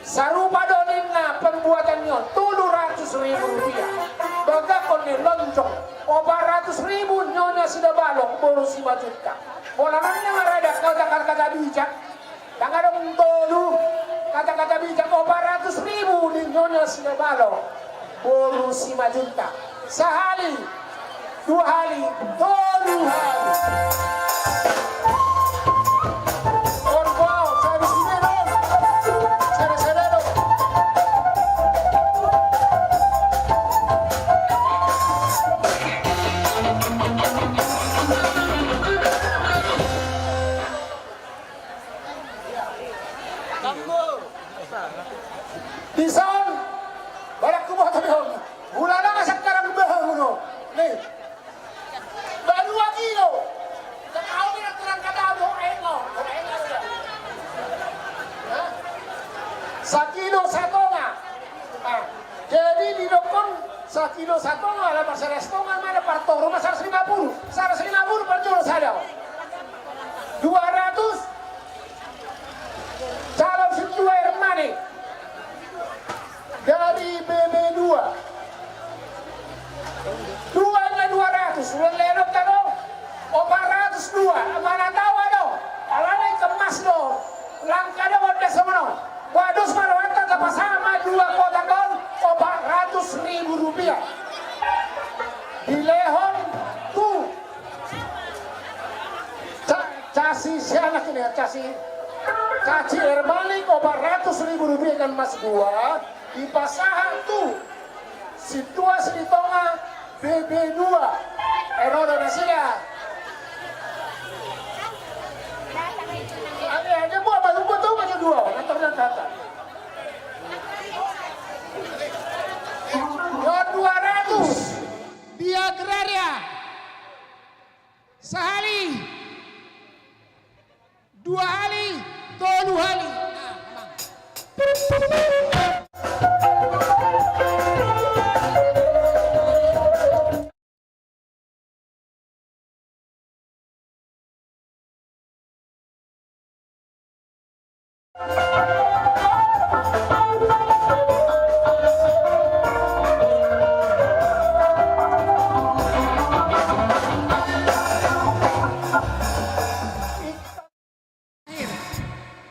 Sarupa do ninna perbuatan ni on, tolu ratus ribu rupiah. Bagakon ni lonjong, opat ratus ribu nyonya Sidabalong boru Simanjuntak. Holan on na marada kata-kata bijak. Ndang adong tolu, kata-kata bijak, opat ratus ribu di nyonya Sidabalong boru Simanjuntak. Sahali, dua hali, tolu hali. Orbo, sabi sini dong. Sere-sere dong. Dison, barang kuboto be on. Gula nanga sekarang baru no. Nih. Baru lagi lo. Kau bilang kurang kata lo, eh, lo. Hah? Sakilo satonga. Ah, jadi didokkon sakilo satonga, ala marsada satonga, mana partoro ma saratus lima puluh. Saratus lima puluh parjolo sada. Dua ratus. Calon sintua Hermani dari B B dua. Dua na dua ratus, ulang lenok tado. Opat ratus dua, mana tawa do. Alana ikemas do. Langka do, wanda somono. Wados ma rohanta, tapasahat ma dua kotak on, opat ratus ribu rupiah. Dilehon tu Ca-, casi sianak ini ya, casi. Casi Hermani, opat ratus ribu rupiah ikan emas dua, dipasahat tu sintua Silitonga B B dua. Ero do nasida. Ada, ada buat baru buat tahu macam dua, motor dan kata. Dua, dua ratus. Di Agraria. Sahali. Dua hali, tolu hali. Nah, amang.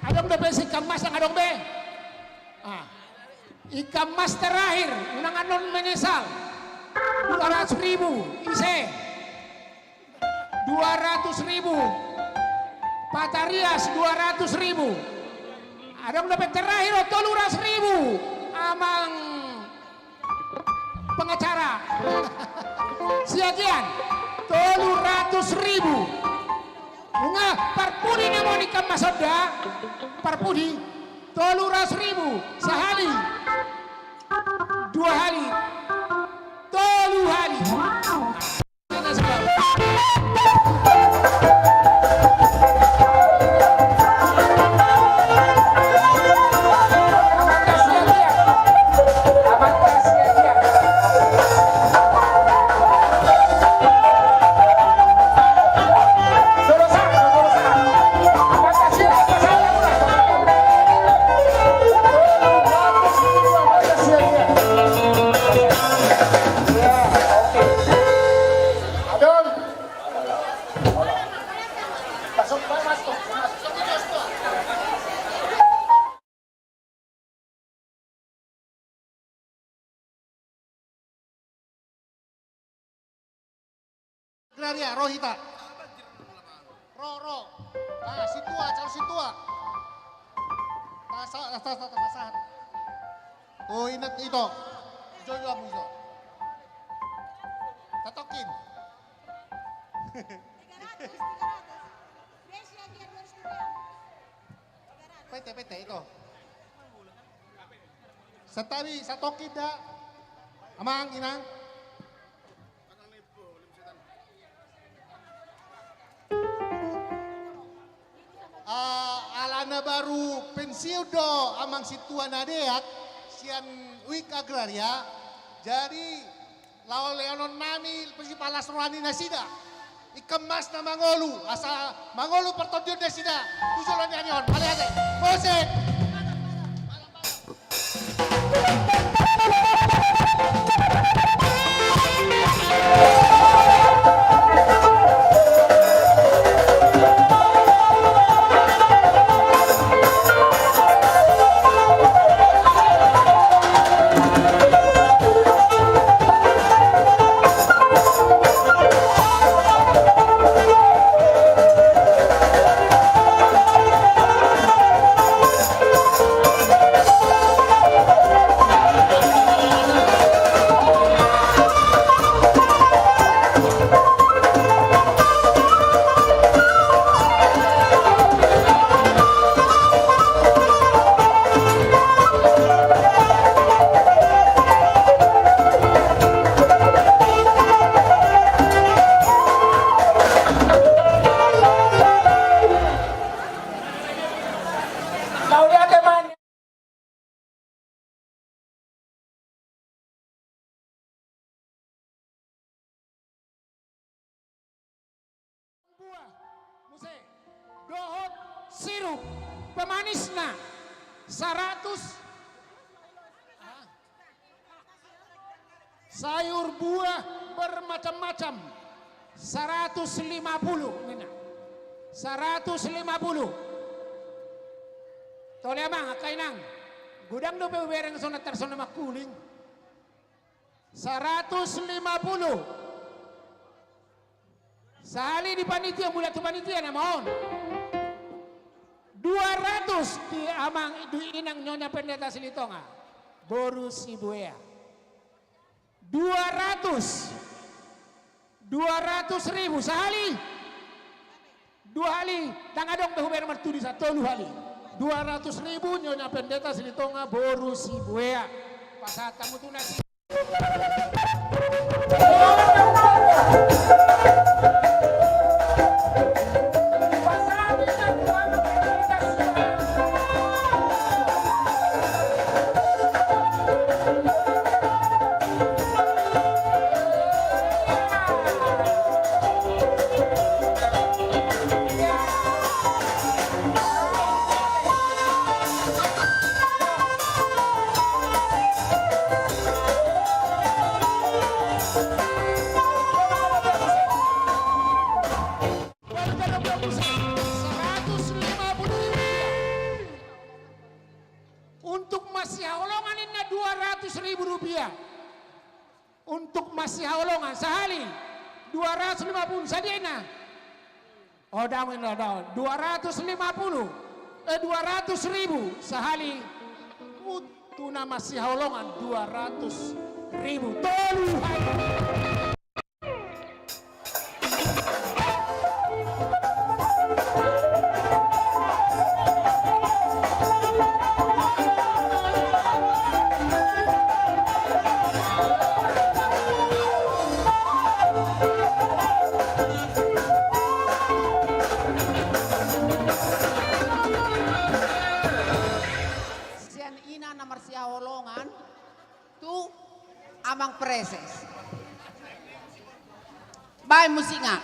Adong dope si ikan mas, ndang adong be. Ah. Ikan mas terakhir, unang annon menyesal. Dua ratus ribu, ise. Dua ratus ribu. Patarias, dua ratus ribu. Adong dope terakhir, tolu ratus ribu. Amang pengacara. Siagian, tolu ratus ribu. Nunga parpudi na monikan masonda. Parpudi, tolu ratus ribu. Sahali. Dua hali. Tolu hali. Agraria, ro hita. Ro, ro. Ah, sintua, calon sintua. Tasa, tasa, tasa, tasa. Oh, inat ito. Ijo, ijo, amu ijo. Tatokin. Pete, pete, ito. Santabi, satokin da. Amang, inang. Ah, alana baru pensiun do amang sintua na deak sian Wik Agraria. Jadi, laho lehonon nami sipalas roha ni nasida. Ikan mas na mangolu, asa mangolu partondion nasida tu joloan ni ari on. Mauliate. Musik. Buah, muse, dohot sirup pemanisna, saratus. Sayur buah bermacam-macam, saratus lima puluh, ninna. Saratus lima puluh. Tole amang, angka inang. Godang dope hubereng songon na tarsongon na mangkuling. Saratus lima puluh. Sahali di panitia, mula tu panitia nama on. Dua ratus di amang, di inang Nyonya Pendeta Silitonga, boru Sibuea. Dua ratus. Dua ratus ribu sahali. Dua hali, ndang adong be hubereng martudisan, tolu hali. Dua ratus ribu Nyonya Pendeta Silitonga, boru Sibuea. Pasahat hamu tu na si Dua ratus ribu rupiah. Untuk masihaholongan sahali dua ratus lima puluh sadia na. Oh, daong inna, daong. Dua ratus lima puluh, eh, dua ratus ribu sahali. Mutu na masihaholongan dua ratus ribu. Tolu hali. Sian ina na marsihaholongan tu Amang Preses. Baen musikna.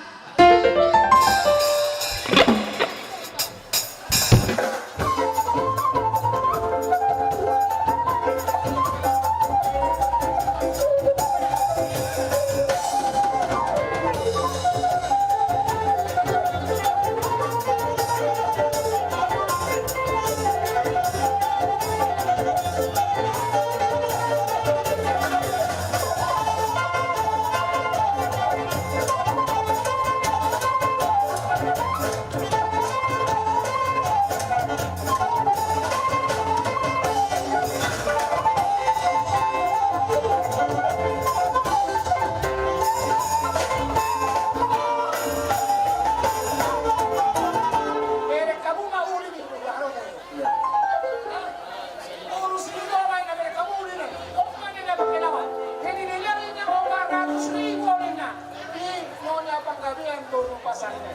Jadi dia ini opat ratus ribu ninna. Di Nyonya Panggabean boru Pasaribu.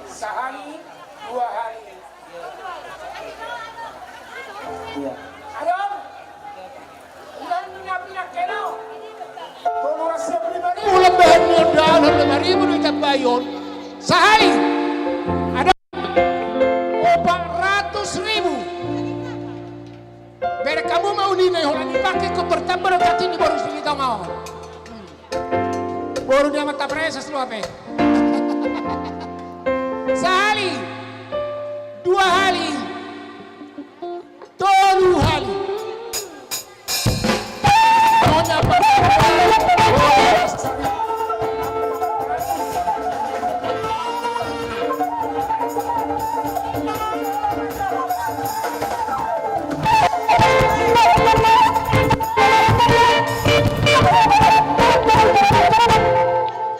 Sahali, dua hali. Iya. Adong. Ulang minyak-minyak kena. Tolu ratus lima ribu. Ulang bahan ni undangan lima ribu ditambahi on. Sahali. Adong. Opat ratus ribu. Bereng hamu ma uli na i, holan i pake ingkon bertambah do cantik ni boru Silitonga on. Hmm. Boru ni amanta Preses do hape. Sahali, dua hali, tolu hali.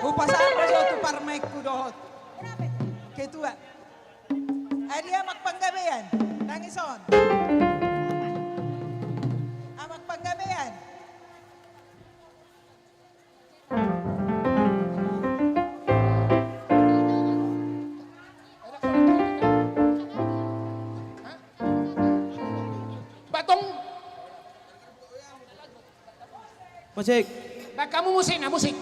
Hupasahat ma jo tu parmaenku dohot ketua. Ai dia Amang Panggabean, nang ison. Amang Panggabean. Batong. Musik. Baen hamu musikna, musik.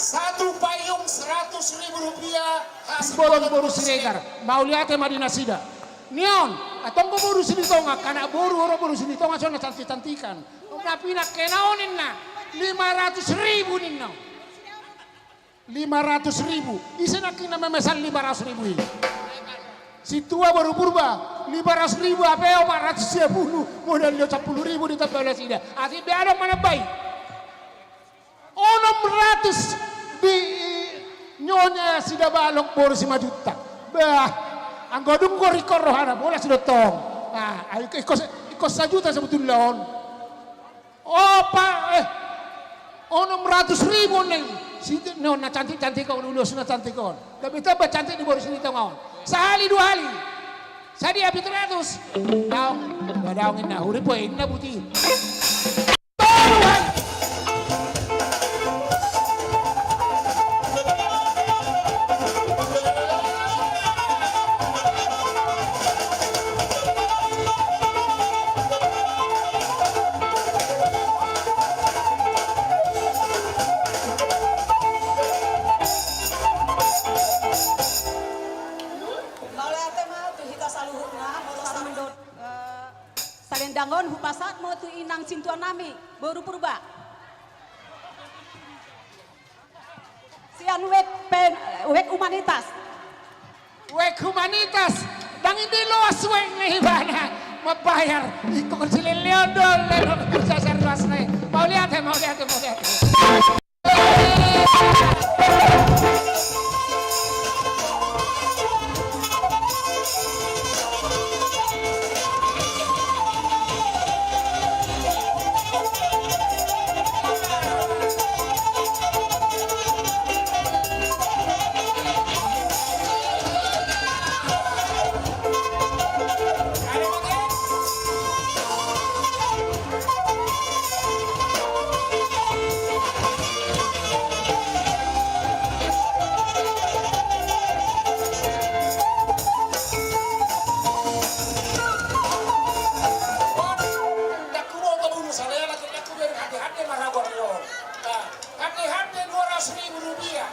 Satu payung seratus ribu rupiah. Hasil bolon boru Siregar. Mauliate ma di nasida. Nion, antong do boru Silitonga, anak boru, ro boru Silitonga, so na cantik-cantikan. Na pinangkenaon ninna, lima ratus ribu ninna. Lima ratus ribu. Ise nangkin na memesan lima ratus ribu i? Sintua boru Purba, lima ratus ribu hape opat ratus sia pulu, modal ni opat pulu ribu ditamba nasida. Asi be adong manambai. Onom ratus di Nyonya Sidabalok boru Simanjuntak. Bah, anggo dung gor ingkon rohana, bolas do tong. Ah, ai ingkon, ingkon sajuta sebetulna on. Opa, eh, onom ratus ribu on nai. Si, no, na cantik-cantik on, ulos na cantik on. Gabe tamba cantik ni boru Silitonga on. Sahali dua hali. Sadia pitu ratus. Daong, daong inna, huri po inna buti. Pintuan nami, boru Purba. Sian Wek pen, Wek Humanitas. Wek Humanitas, ndang i diloas wek ni ibana. Mambayar, ingkon sileleon do, lelon kerja sariwas ni. Mauliate, mauliate, mauliate. Hande-hande dua ratus ribu rupiah.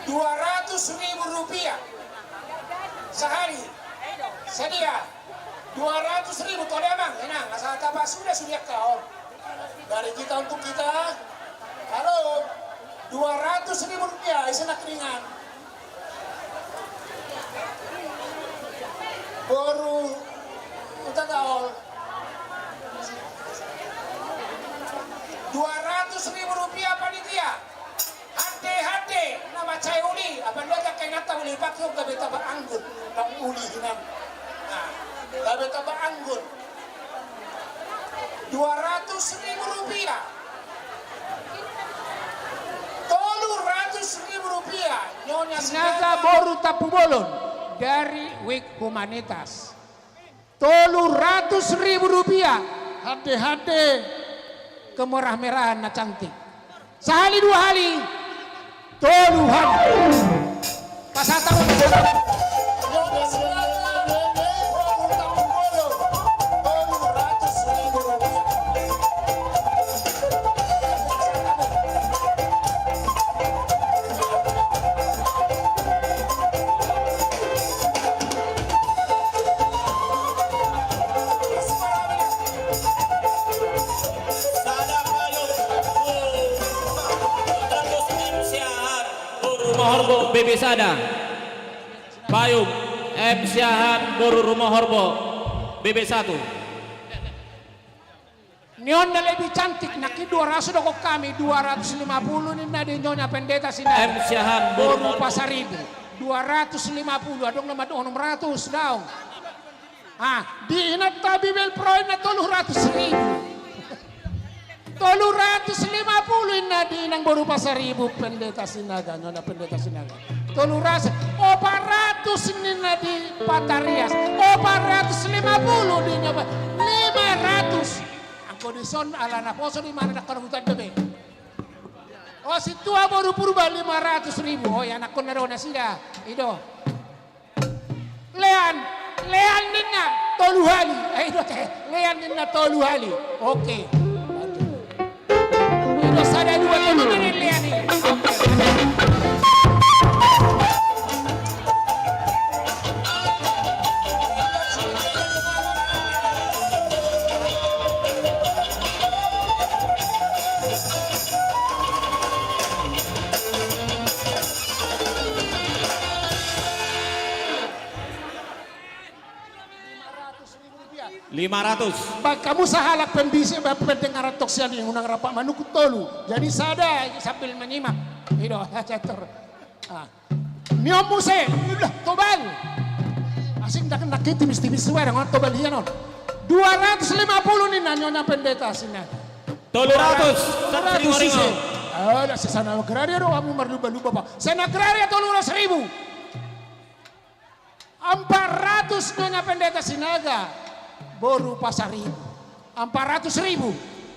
Dua ratus ribu rupiah. Sahali. Sadia. Dua ratus ribu, tole amang, inang, asa tapasuda sude angka on. Dari kita untuk kita. Halo. Dua ratus ribu rupiah, ise na ringan. Boru Hutagaol. Dua ratus ribu rupiah panitia. Hande, hande, na mansai uli, apalagi angka inanta uli, pakion gabe taba anggun, nang uli hinan. Nah, gabe taba anggun. Dua ratus ribu rupiah. Tolu ratus ribu rupiah. Nyonya Sinaga, Sinaga boru Tampubolon dari Wek Humanitas. Tolu ratus ribu rupiah. Hande-hande kemurah-merahan na cantik. Sahali dua hali. Tolu hali. Pasahat ma. Sada payung, boru Rumah Horbo, B B sada. Payung M Siahaan, boru Rumah Horbo, B B satu. Ni on na lebih cantik, nangkin dua ratus dokon hami, dua ratus lima puluh ninna di Nyonya Pendeta Sinaga. M Siahaan, boru Pasaribu. Dua ratus lima puluh, adong na mandok onom ratus, daong. Ah, di inanta Bibelvrouw ninna tolu ratus ribu. Tolu ratus lima puluh ninna di inang boru Pasaribu, Pendeta Sinaga, Nyonya Pendeta Sinaga. Tolu ratus, opat ratus ninna di Patarias, opat ratus lima puluh di Nyonya, lima ratus. Anggo dison ala naposo do imana, ndang hona huta dope. O sintua boru Purba, lima ratus ribu. O, ianakhonna do nasida. I do. Lean, lean ninna tolu hali. Ai do te, lean ninna tolu hali. Oke. I do sada dua tolu, lean i. Oke. Lima ratus. Baen hamu sahalak pembisik, baen pendengaran talk sian i, unang rap manungkun tolu. Jadi sada sambil menyimak. I do, catur. Ah. Ni on muse, udah, tobal. Asing dak, dak timis-timis suara, ngon tobal hian on. Dua ratus lima puluh ninna Nyonya Pendeta Sinaga. Tolu ratus. Tolu ratus ise. Ada sesana agraria do, hamu marluba-luba, Pak. Sesana agraria tolu ratus ribu. Empat ratus Nyonya Pendeta Sinaga, boru Pasaribu. Empat ratus ribu.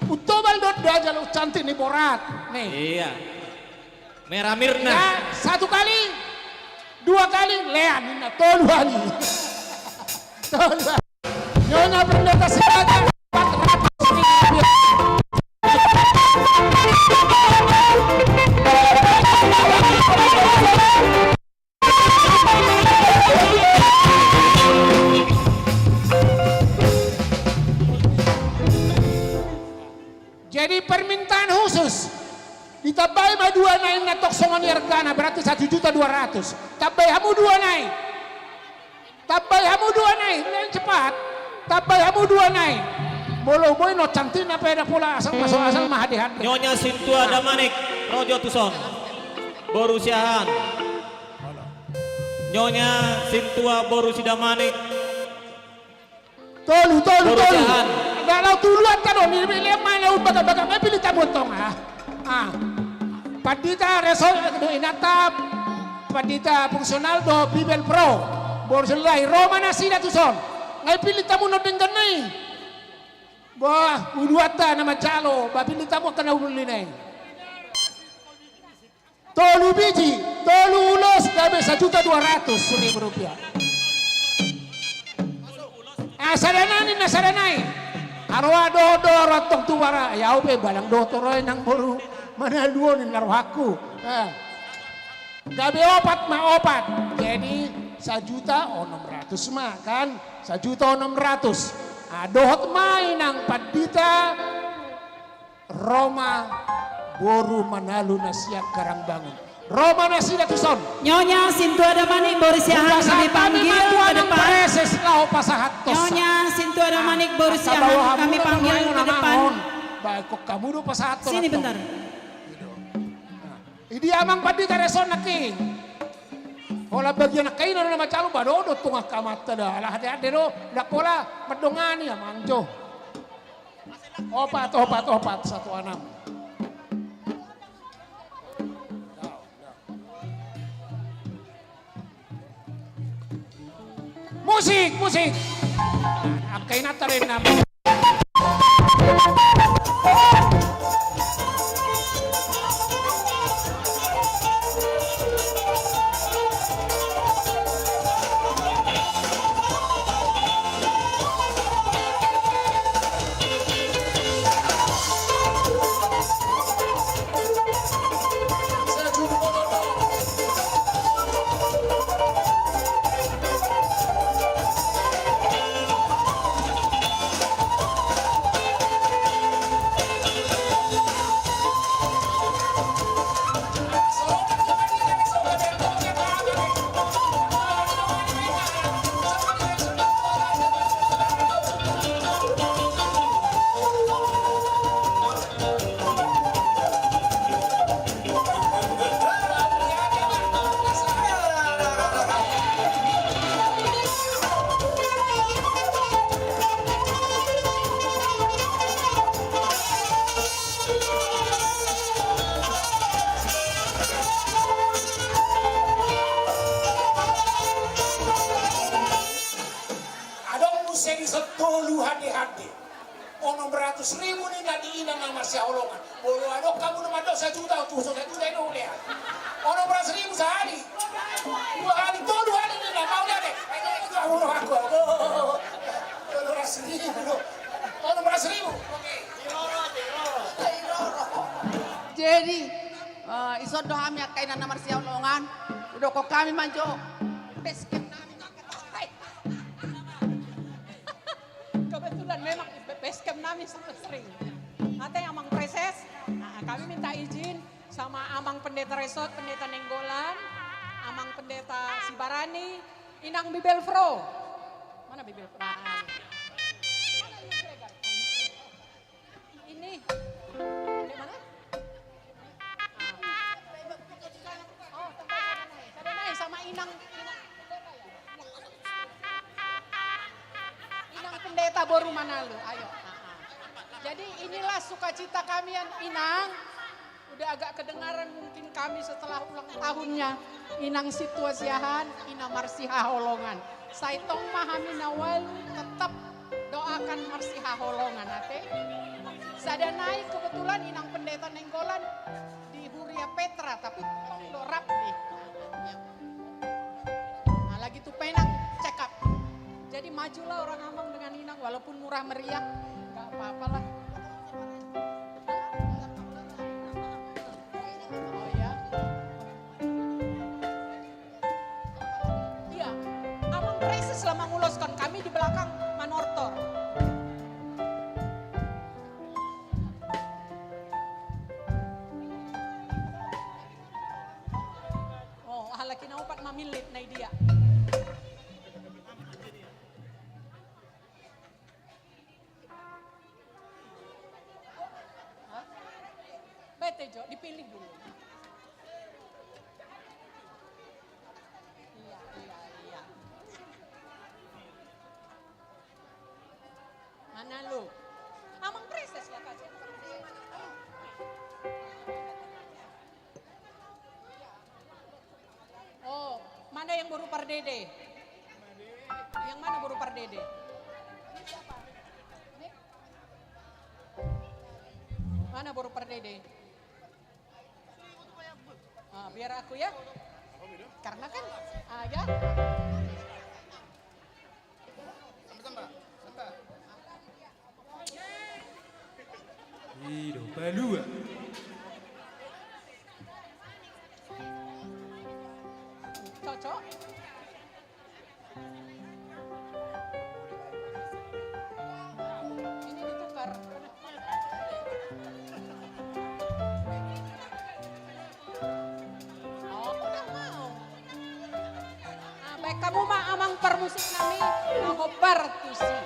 Untobal do, da jala cantik ni borat. Nih. Iya. Merah Mirna. Ya, satu kali, dua kali, lean ninna tolu kali. Tolu kali. Nyonya Pendeta Sinaga, empat ratus ribu rupiah. Jadi permintaan khusus, ditambai ma dua nai na tong songon i argana, berarti satu juta dua ratus. Tambai hamu dua nai. Tambai hamu dua nai, lain cepat. Tambai hamu dua nai. Molo boi na cantik na peda pola asal masuk asal mahade-hade. Nyonya Sintua Damanik, ro jo tuson. Boru Siahaan. Nyonya Sintua boru si Damanik. Tolu, tolu, tolu. Nda laho tu uluanta do, ni, ni, ni, ma na umbaga-baga, ma pillit hamu antong, ah. Ah. Pandita Reso, do inanta, pandita fungsional do Bibel Pro. Boru Silahi, ro ma nasida tuson. Nga pillit hamu na denggan nai. Bah, uluanta na manjalo, bah pillit hamu angka na uli nai. Tolu biji, tolu ulos gabe sajuta dua ratus ribu rupiah. Ah, sada nai ninna, sada nai. Haroa dohot do ro antong tu bara, ya au pe balang dohot ro nang boru Manalu on ninna rohangku. Ah. Gabe opat ma opat. Jadi sajuta onom ratus ma kan. Sajuta onom ratus. Ah, dohot ma i nang pandita. Ro ma boru Manalu na sian Karangbangun. Ro ma nasida tuson. Nyonya Sintua Damanik boru Siahaan kami panggil ke depan. Nyonya Sintua Damanik boru Siahaan kami panggil ke depan. Baik, kok kamu do pasahat. Sini bentar. Nah, idi amang pandita Reso nangkin. Holan bagian angka ina do na manjalo, bah dohot do tung angka amanta da. Ala hade-hade do, nda pola mandongani amang jo. Opat, opat, opat, satu anam. Musik, musik. Angka inanta do inna. Adong muse dison tolu hande-hande. Onom ratus ribu ninna di inang na marsihaholongan. Molo adong hamu na mandok sajuta, tu so sajuta i do ulehon. Onom ratus ribu sahali. Dua hali, tolu hali ninna, mau lihat deh. Ayo, itu aku, aku, aku. Tolu ratus ribu do. Onom ratus ribu. Oke. Jadi, eh, dison do hami angka inang na marsihaholongan. Didokkon hami manjo. Basecamp nami. Kebetulan memang basecamp nami sangat sering. Ate Amang Preses, nah, kami minta izin sama Amang Pendeta Resort, Pendeta Nainggolan, Amang Pendeta Sibarani, Inang Bibelvrouw. Mana Bibelvrouw? Nah, ini. Ini. Dari mana? Oh, sama Inang, Inang, Inang Pendeta boru Manalu, ayo. Jadi inilah sukacita kami, Inang. Udah agak kedengaran mungkin kami setelah ulang tahunnya Inang Sintua Siahaan, ina marsihaholongan. Sai tong ma hami na ualu tetap doakan marsihaholongan ate. Sada nai kebetulan Inang Pendeta Nainggolan di Huria Petra, tapi tong do rap nih. Nah, lagi tu penang check up. Jadi majulah orang amang dengan inang, walaupun murah meriah, nggak apa-apalah. Oh ya. Iya, Amang Preses lah manguloskan, kami di belakang manortor. Milit na i dia. Hah? Bete jo, dipilih dulu. Iya, iya, iya. Mana lu? Amang Princess lah kasih. Oh, mana yang boru Pardede? Yang mana boru Pardede? Mana boru Pardede? Ah, biar aku ya. Karena kan, ah, ya. I do, palua. Cocok. Ini ditukar. Oh, udah mau. Nah, baen hamu ma amang parmusik nami, na hombar tusi.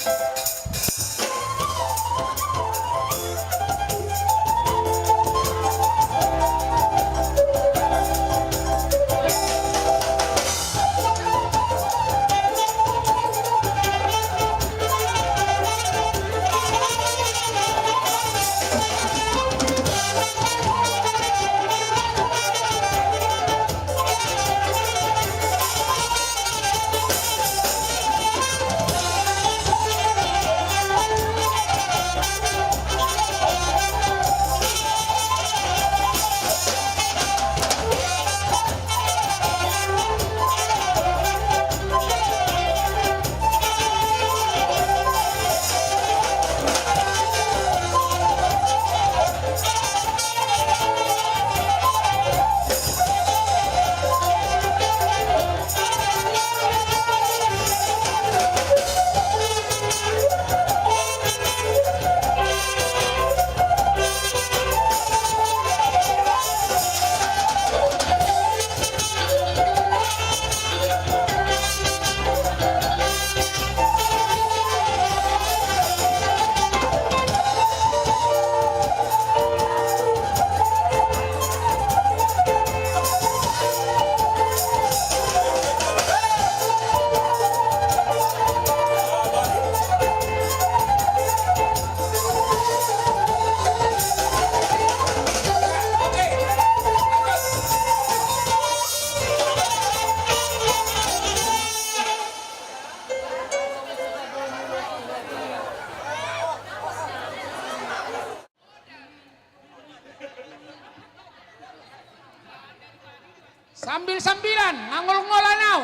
Sambil-sambilan, mangolngolan au.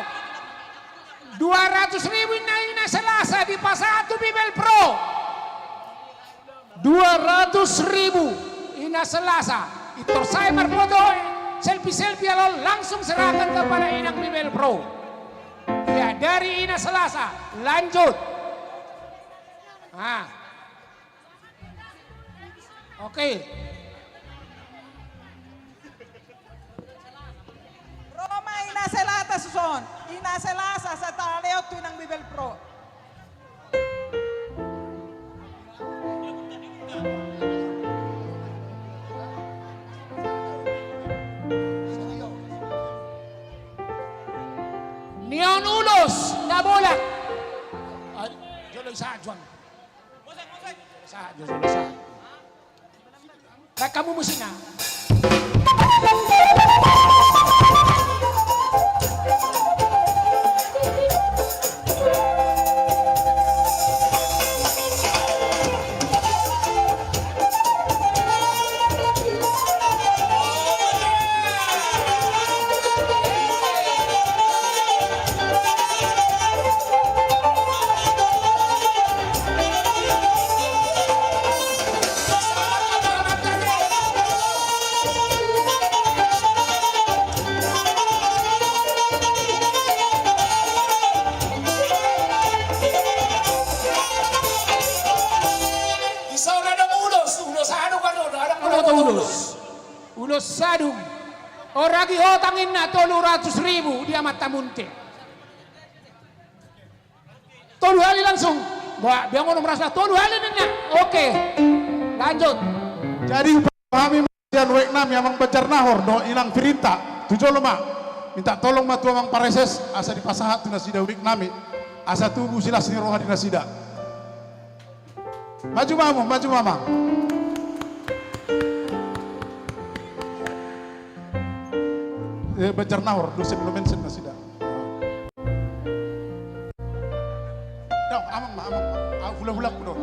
Dua ratus ribu inna, inna Selasa dipasahat tu Bibel Pro. Dua ratus ribu inna Selasa. Pintor sae marfoto, selfie-selfie, alo, langsung serahkan kepada inang Bibel Pro. Ya, dari inna Selasa. Lanjut. Ah. Oke. Ro ma inna Selasa, suson. Inna Selasa, sai talehon tu inang Bibel Pro. Nion ulos na bolak. Ah, jolo i sajuan. Sahat jo, sahat. Baen hamu musikna. Di son adong ulos, ulos sadung, adong, adong ulos. Ulos sadung. Oragi ho tanginna tolu ratus ribu di amanta Munte. Tolu hali langsung. Ba, biang onom ratus na tolu hali ninna. Oke. Lanjut. Jadi, upahami ma sian uek nami Amang Banjar Nahor dohot Inang Firinta. Tu jolo ma. Minta tolong ma tu Amang Pareses, asa dipasahat tu nasida uek nami. Asa tubu silas ni roha di nasida. Maju ma hamu, maju ma, Amang. Eh, Banjar Nahor, dosen no mensen nasida. Dao, Amang ma, Amang ma. Au hulahulangku do.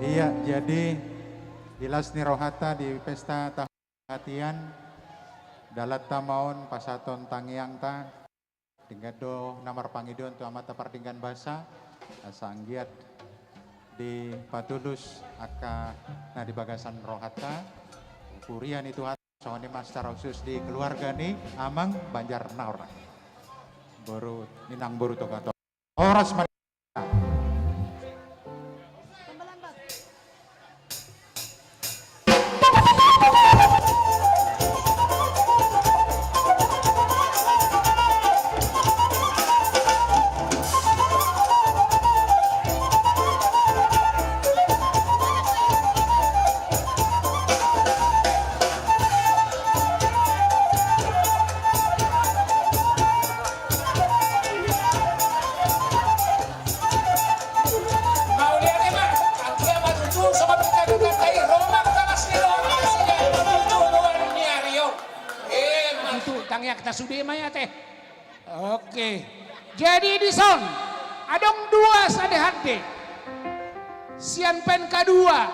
Iya, jadi di las ni rohanta di pesta tahu latihan, dalanta ma on pasahathon tangiangta, denggan do na marpangidoan tu Amanta Pardenggan Basa, asa anggiat dipatulus angka na di bagasan rohanta, huria ni Tuhanta. Songon i ma secara khusus di keluarga ni Amang Banjar Nahor. Boru, Inang boru Toga Toga. Horas ma. Mauliate ma, anggia ma tutu, songon na didok i, ro ma tangkas ni roha, asa ia tutu nuan ni ari on. Eh, ma tutu, tangiangta sude ma i ate. Oke. Jadi dison, adong dua sadehande. Sian P N K dua,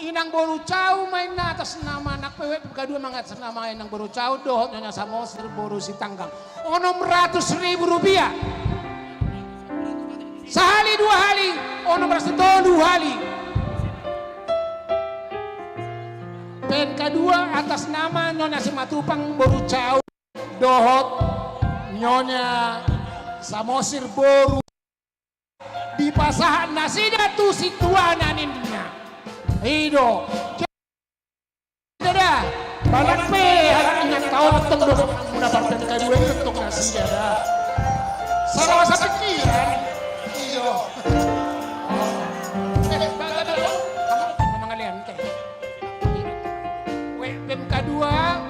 Inang boru Cau ma inna atas nama anak P W P P K dua, mangatas nama Inang boru Cau dohot Nyonya Samosir boru Sitanggang. Onom ratus ribu rupiah. Sahali dua hali, onom ratus tolu hali. P N K dua atas nama Nyonya Simatupang boru Cau dohot Nyonya Samosir boru. Dipasahat nasida tu situana ninna. I do. Dada, balang pe, ingat taon tong do, muna parten kadua i tong nasida da. Salah masa pikiran. Iyo. Eh, baga da lo. Kamu mangalean ke. P M K dua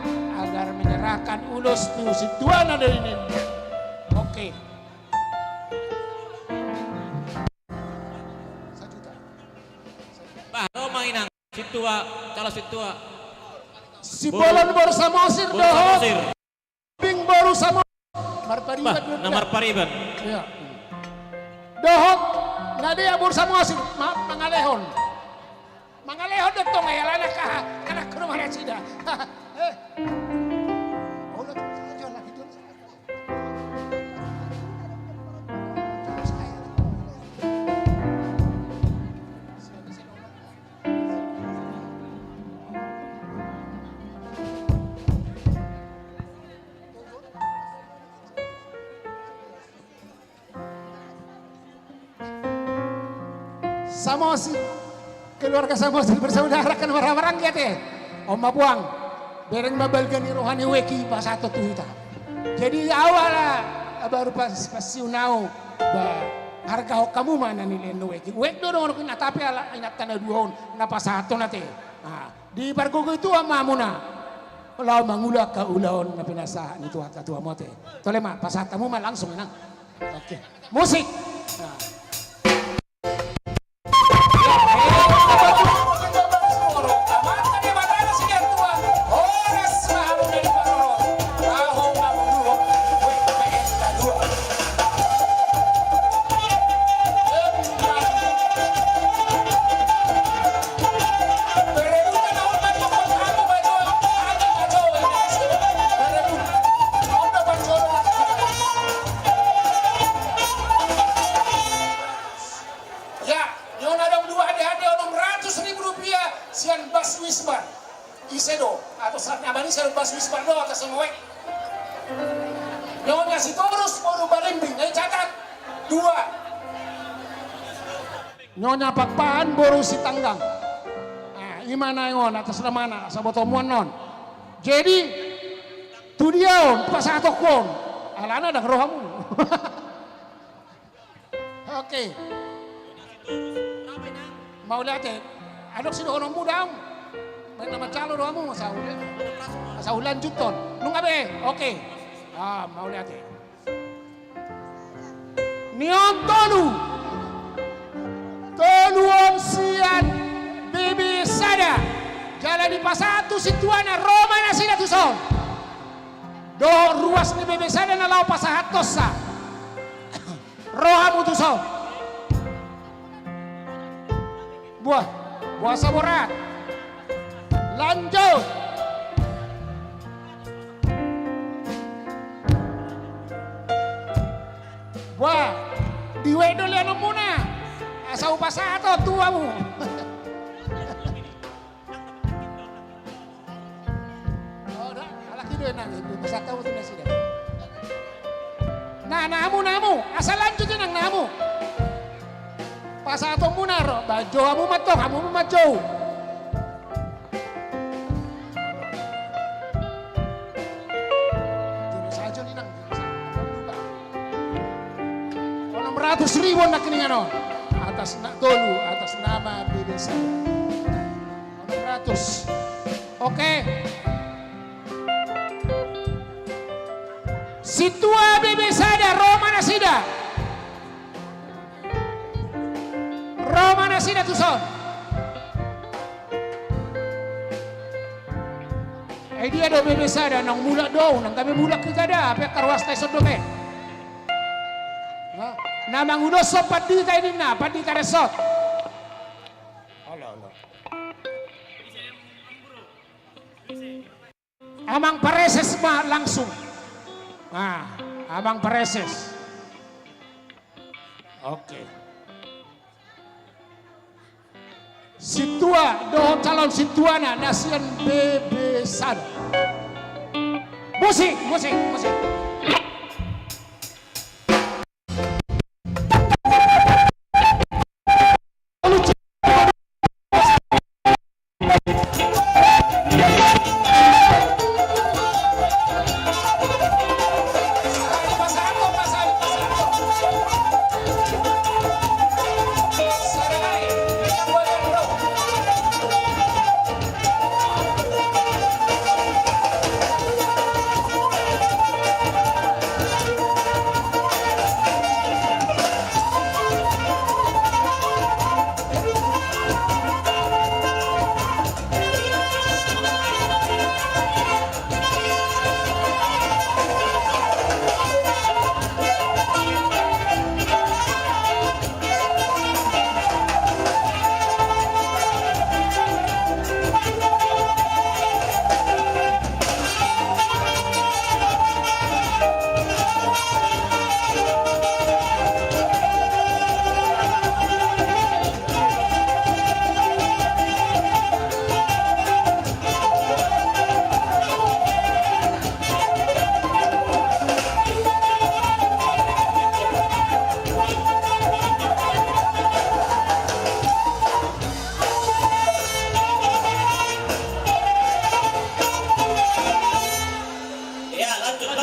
agar menyerahkan ulos tu situana dari ninna. Oke. Bah, ro ma inang. Sintua, calon sintua. Simbolon boru Samosir dohot. Bing boru Samosir. Marpariban. Bah, na marpariban. Iya. Dohot, Nadia boru Samosir, ma-, mangalehon. Mangalehon do tong, eh, alana ka, anak rumah nasida. Eh. Samosir, keluarga Samosir bersaudara kan marhahamaranggi ate. On ma puang, bereng ma balga ni roha ni uek i pasahathon tu hita. Jadi au ala baru pas, pasahaton au, ba, hargahon hamu ma na nilehon uek i. Uek do dohononku inna, tapi ala inanta na dua on na pasahathon ate. Nah, di pargogoi tu hamuna laho mangula angka ulaon na pinasahat ni Tuhanta tu hamu ate. Tole ma, pasahat hamu ma langsung, Inang. Oke. Musik. Nah. Ya, nona adong dua hadiah, hadiah onom ratus ribu rupiah sian Bas Wisbar. Ise do, atau saat nyaman ise do Bas Wisbar do, atau sama wek. Nona Sitorus boru Balimbing, eh, catat. Dua. Nyonya Pakpahan boru Sitanggang. Ah, ima na ingon atas namana, asa boto muan non. Jadi, tu dia on, pasahaton on. Alana ndang ro hamu. Oke. Mauliate. Adong sidohononmu daong. Baen na mancalo do hamu, asa hu-, asa hulanjuthon. Nunga be. Oke. Ah, mauliate. Ni on tolu. Tolu on sian B B sada. Jala dipasahat tu sintuana, ro ma nasida tuson. Dohot ruas ni B B sada na laho pasahathonsa. Ro hamu tuson. Buah, buah saborat. Lanjut. Buah, diwek do leanonmuna. Asa hupasahat tu hamu. Oh, da, alak i do inang, itu bisa tahu tu nasida. Nah, na hamu, na hamu, asa lanjut inang, na hamu. Pasahatonmuna ro, ba, jou hamu ma tong, hamu ma jou. Jolo sajo inang. Onom ratus ribu on nangkiningan on. Atas na-, tolu, atas nama B B sada. Onom ratus. Oke. Sintua B B sada, ro ma nasida. Ro ma nasida tuson. Eh, dia do B B sada, naung mulak do, nang gabe mulak hita da, pe karuasta ison dope. Nah, na mangudoshon pandita i ninna, pandita resort. Olo, olo. Amang Pareses ma langsung. Nah, Amang Pareses. Oke. Sintua dohot calon sintuana na sian B B sada. Musik, musik, musik.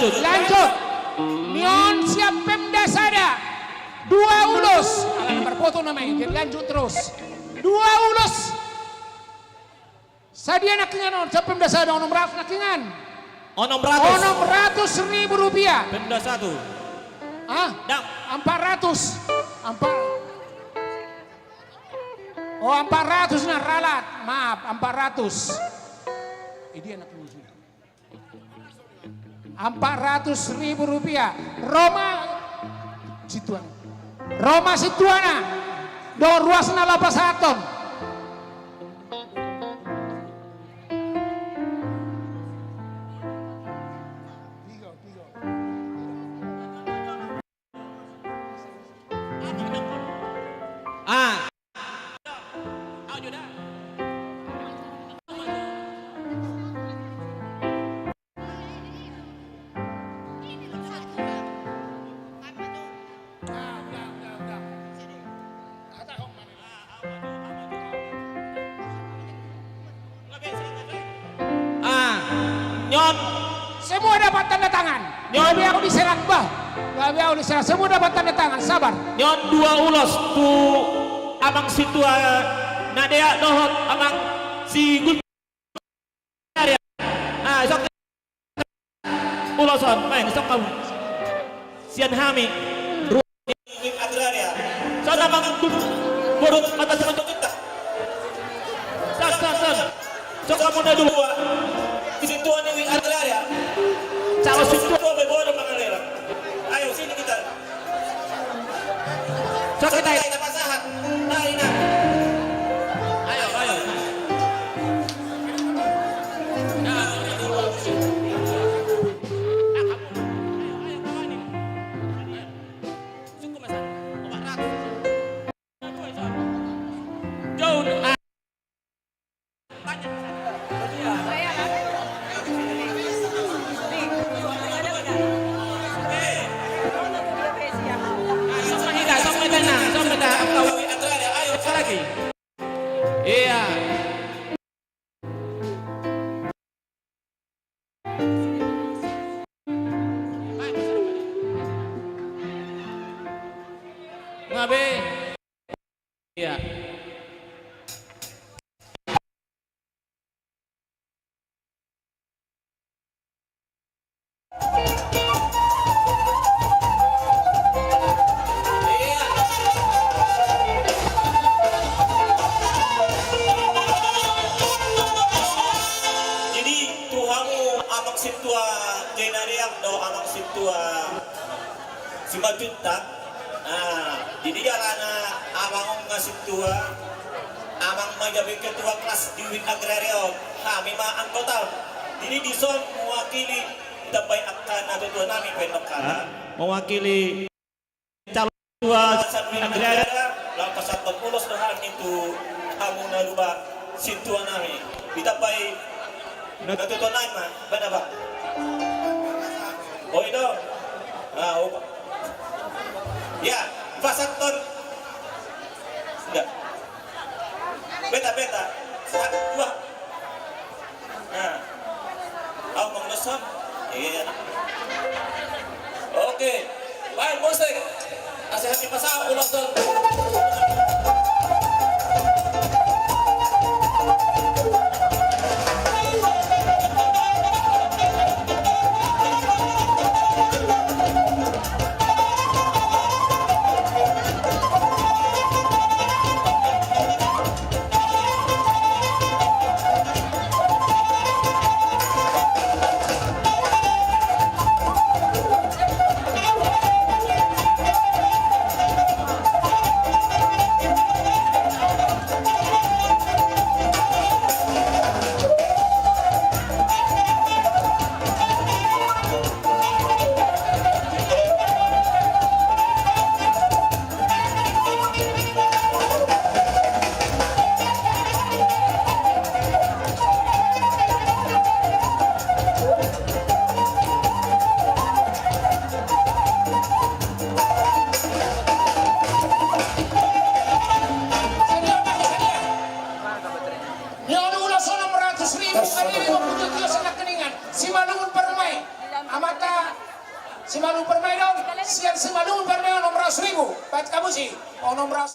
Lanjut. Ni on sian Pemda sada. Dua ulos. Ala na marfoto nama i, jadi lanjut terus. Dua ulos. Sadia nangkiningan on, sian Pemda sada, onom ratus nangkiningan. Onom ratus. Onom ratus ribu rupiah. Pemda satu. Ah? Dang. Empat ratus. Empat. Oh, empat ratus na ralat. Maaf, empat ratus. Eh, dia nangkiningan sudah. Empat ratus ribu rupiah. Ro ma sintuana. Ro ma sintuana. Dohot ruasna laho pasahathon. Ah. Nion. Semua dapat tanda tangan. Nion. Gabe au diserang, bah. Gabe au diserang. Semua dapat tanda tangan. Sabar. Nion dua ulos tu amang sintua Nadea dohot amang si Gus. Ah, sok. Ulos on, main, sok hamu. Sian hami. Wijk Agraria. Son amang boru, mata sama tutup dah. Son, son, son. Sok hamu na dua. Sintua ni Wijk Agraria. Calo sintua. Sintua be boru mangalera. Ayo, sini kita. Sok hita. Sok hita pasahat. Nah, ini. Ayo, ayo. Lagi. Iya. Ngabe? Iya. Jadi, tu hamu amang sintua Jai Nareang dohot amang sintua Simanjuntak. Nah, jadi alana amang on nga sintua, amang ma gabe ketua kelas di Wijk Agraria on, hami ma anggota. Jadi dison mewakili, ditambai angka natuatua nami pe nangkin. Mewakili calon ketua Wijk Agraria. Laos pasahathon ulos do hami tu hamu na dua sintua nami. Ditambai natuatua nami ma, bana ba. Oi do. Ah, opa. Ya, pasahathon. Sudah. Beta, beta. Satu, dua. Nah. Au mangoloshon. Iya. Oke. Baik, musik. Asa hami pasahat ulos on. Nion ulos onom ratus ribu, tadi lima puluh tujuh kios anak keningan. Simalungun Permai. Amanta Simalungun Permai do, sian Simalungun Permai onom ratus ribu. Baen hamu si onom ratus.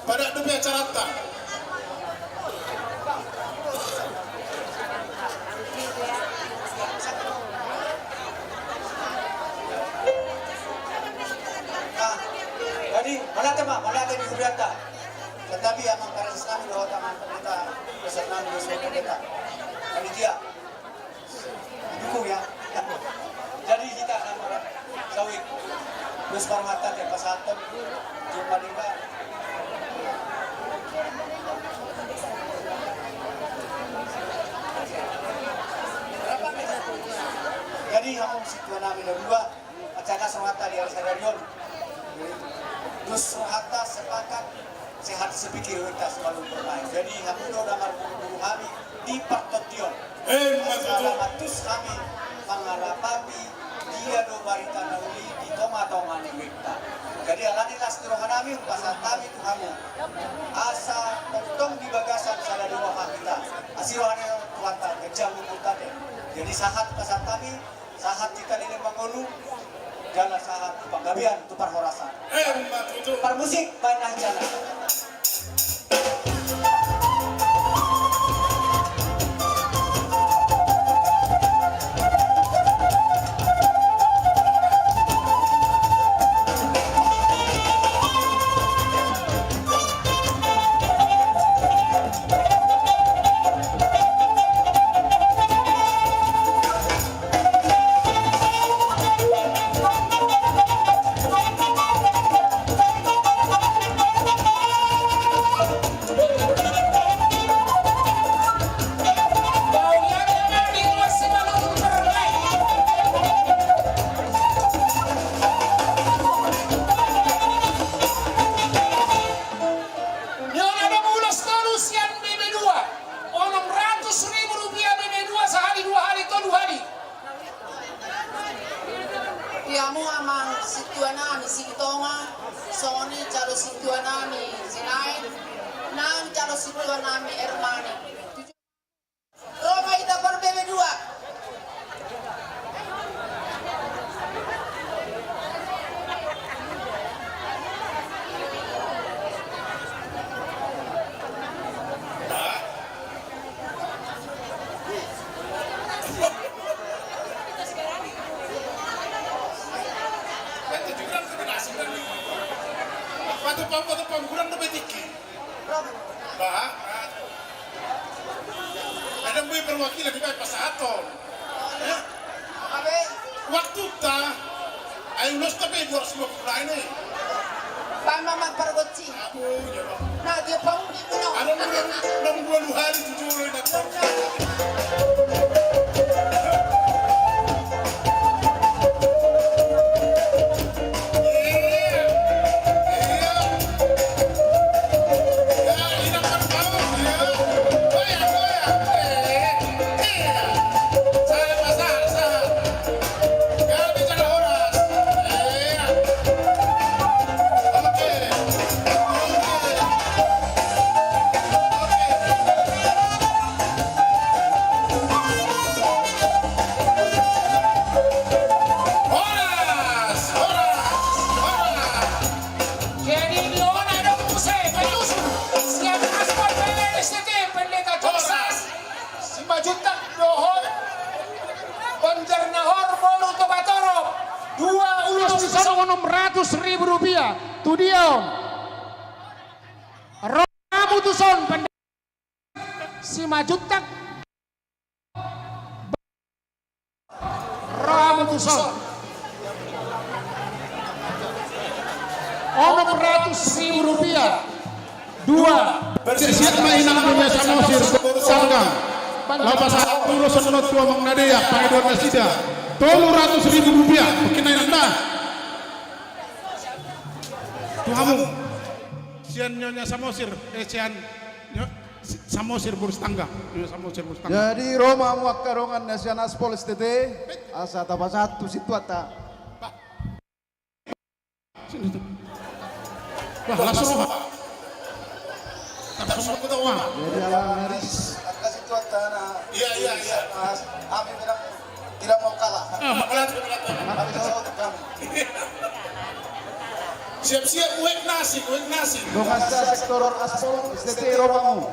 Padat dope acaranta. Nah, jadi, mauliate ma, mauliate di hurianta. Santabi amang parentes nami dohot amang pendeta, peserta nami dohot pendeta. Panitia. Dukung ya. Jadi hita na mara sawit. Terus parmata te pasahathon. Jumpa di ba. Berapa meter? Jadi hamu sintua nami na dua, acara sonata di ari sadari on. Terus sonata sepakat, sehat sepikir, uta selalu bermain. Jadi hamu do na marburu-buru hami di partondion. Eh, maksudnya? Asa lam tus hami mangarapati dia do barita na uli di tonga-tonga ni uekta. Jadi alani las ni roha nami, pasahat hami tu hamu. Asa tongtong di bagasan sada ni roha hita. Asi roha ni Tuhanta, ganjang umurta. Jadi sahat pasahat hami, sahat hita leleng mangolu, jala sahat panggabean tu parhorasan. Eh, ma tutu. Parmusik, baen na hujana. Ni on adong ulos tolu sian B B dua. Onom ratus ribu rupiah B B dua, sahali, dua hali, tolu hali. Di hamu amang sintua nami Sigitonga, songon i jalo sintua nami Silaen, nang jalo sintua nami Ermani. Ro ma hita par B B dua. Patupa, patupa, kurang dope tingki. Bah, ada mui perwakilan di pasahaton. Ya. Waktu ta, ayo ulos tapi dua ratus lima puluh lain nih. Bang Mamat Pargoci. Aduh, ya, Bang. Nah, dia bangun itu, no. Ada enam puluh hari tujuh hari. Horas, horas, horas. Jadi, di on adong muse, menyusul sian Aspol P L S T T, Pendeta Toksas, Simanjuntak dohot Banjarnahor boru Tobatorop, dua ulos tu son onom ratus ribu rupiah. Tu dia on? Ro ma hamu tu son, Pendeta Simanjuntak. Ro ma hamu tu son. Onom ratus ribu rupiah. Dua. Siap ma inang Nyonya Samosir, sangga. Lapas ulos on tu amang na deak, pangidoan nasida. Tolu ratus ribu rupiah. Pokokna inang da. Tu hamu. Sian Nyonya Samosir, eh, sian Nyo-, Samosir boru Sitanggang. Nyonya Samosir boru Sitanggang. Jadi, ro ma hamu angka dongan na sian Aspol S T T, asa tapasahat tu sintuanta. Bah. Sini tu. Bah, langsung, Pak. Langsung kita, Pak. Jadi, ala Maris. Angka sintuanta na. Iya, iya, iya. Mas, kami bilang tidak mau kalah. Ah, makalat, makalat. Kami selalu kami. Siap-siap, uek nasi, uek nasi. Dongan sa sektor Aspol, S T T ro ma hamu.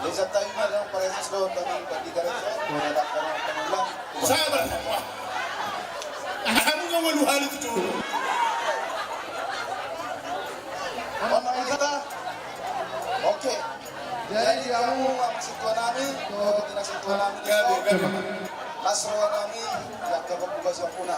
Bisa tadi mah yang paling slow tadi, tadi kan. Sabar. Hamu nga walu hali tu. Mana kita? Oke. Jadi, hamu amang sintua nami, tu tina sintua nami. Gabe, gabe. Las roha nami, ya, ke pembuka sampuna.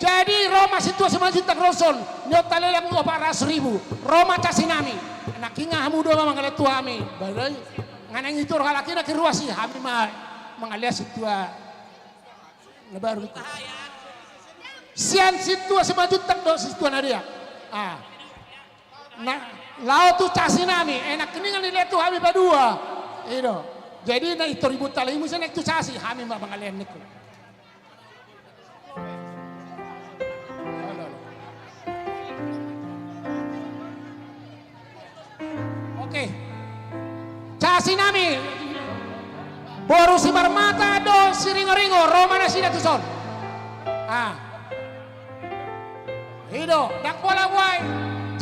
Jadi ro ma sintua Simanjuntak ro dison, nionta lelang opat ratus ribu, ro ma casinami. Nangkin hamu do ma mangalehon tu hami. Ba i, nga naeng itor halak i nangkin ruas i, hami ma mangalehon sintua na baru i. Sian sintua Simanjuntak do sintua na dia. Ah. Na, laho tu casinami, eh, nangkiningan dilehon tu hami padua. I do. Jadi na itor i buta lagi muse naeng tu casi, hami ma mangalehon ningku. Oke. Casinami. Boru Simarmata dohot Siringoringo, ro ma nasida tuson. Ah. I do, ndang pola buai.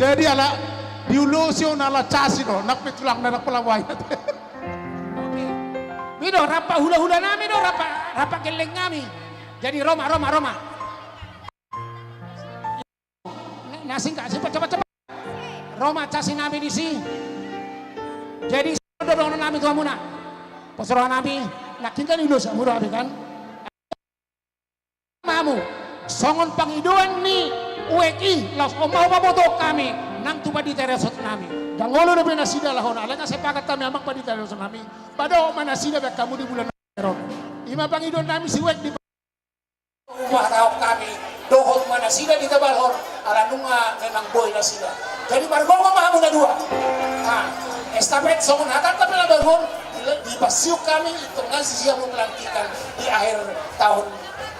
Jadi ala diulosi on ala casi do, nang pe tulangna ndang pola buai. Oke. I do, rampak hulahulanami do, rampak, rampak gellengnami. Jadi ro ma, ro ma, ro ma. Na, na singkat, singkat, cepat, cepat. Ro ma casinami disi. Jadi, songon i do dohononnami tu hamuna. Pos rohanami, nangkin kan iulos hamu do hami kan. Hamu, songon pangidoan ni wijk i, laos on ma hupabotohon hami nang tu pandita resort nami. Ndang olo dope nasida laho on, alai nga sepakat hami amang pandita resort nami, padohot ma nasida bahen hamu di bulan na ro. I ma pangidoannami si wijk di, huhatahon hami, dohot ma nasida ditabalhon, ala nunga memang boi nasida. Jadi margogo ma hamu na dua. Ah, estafet songon hatanta pe na baru on, di, dipansihon hami, tong na sisi hamu pelantikan di akhir tahun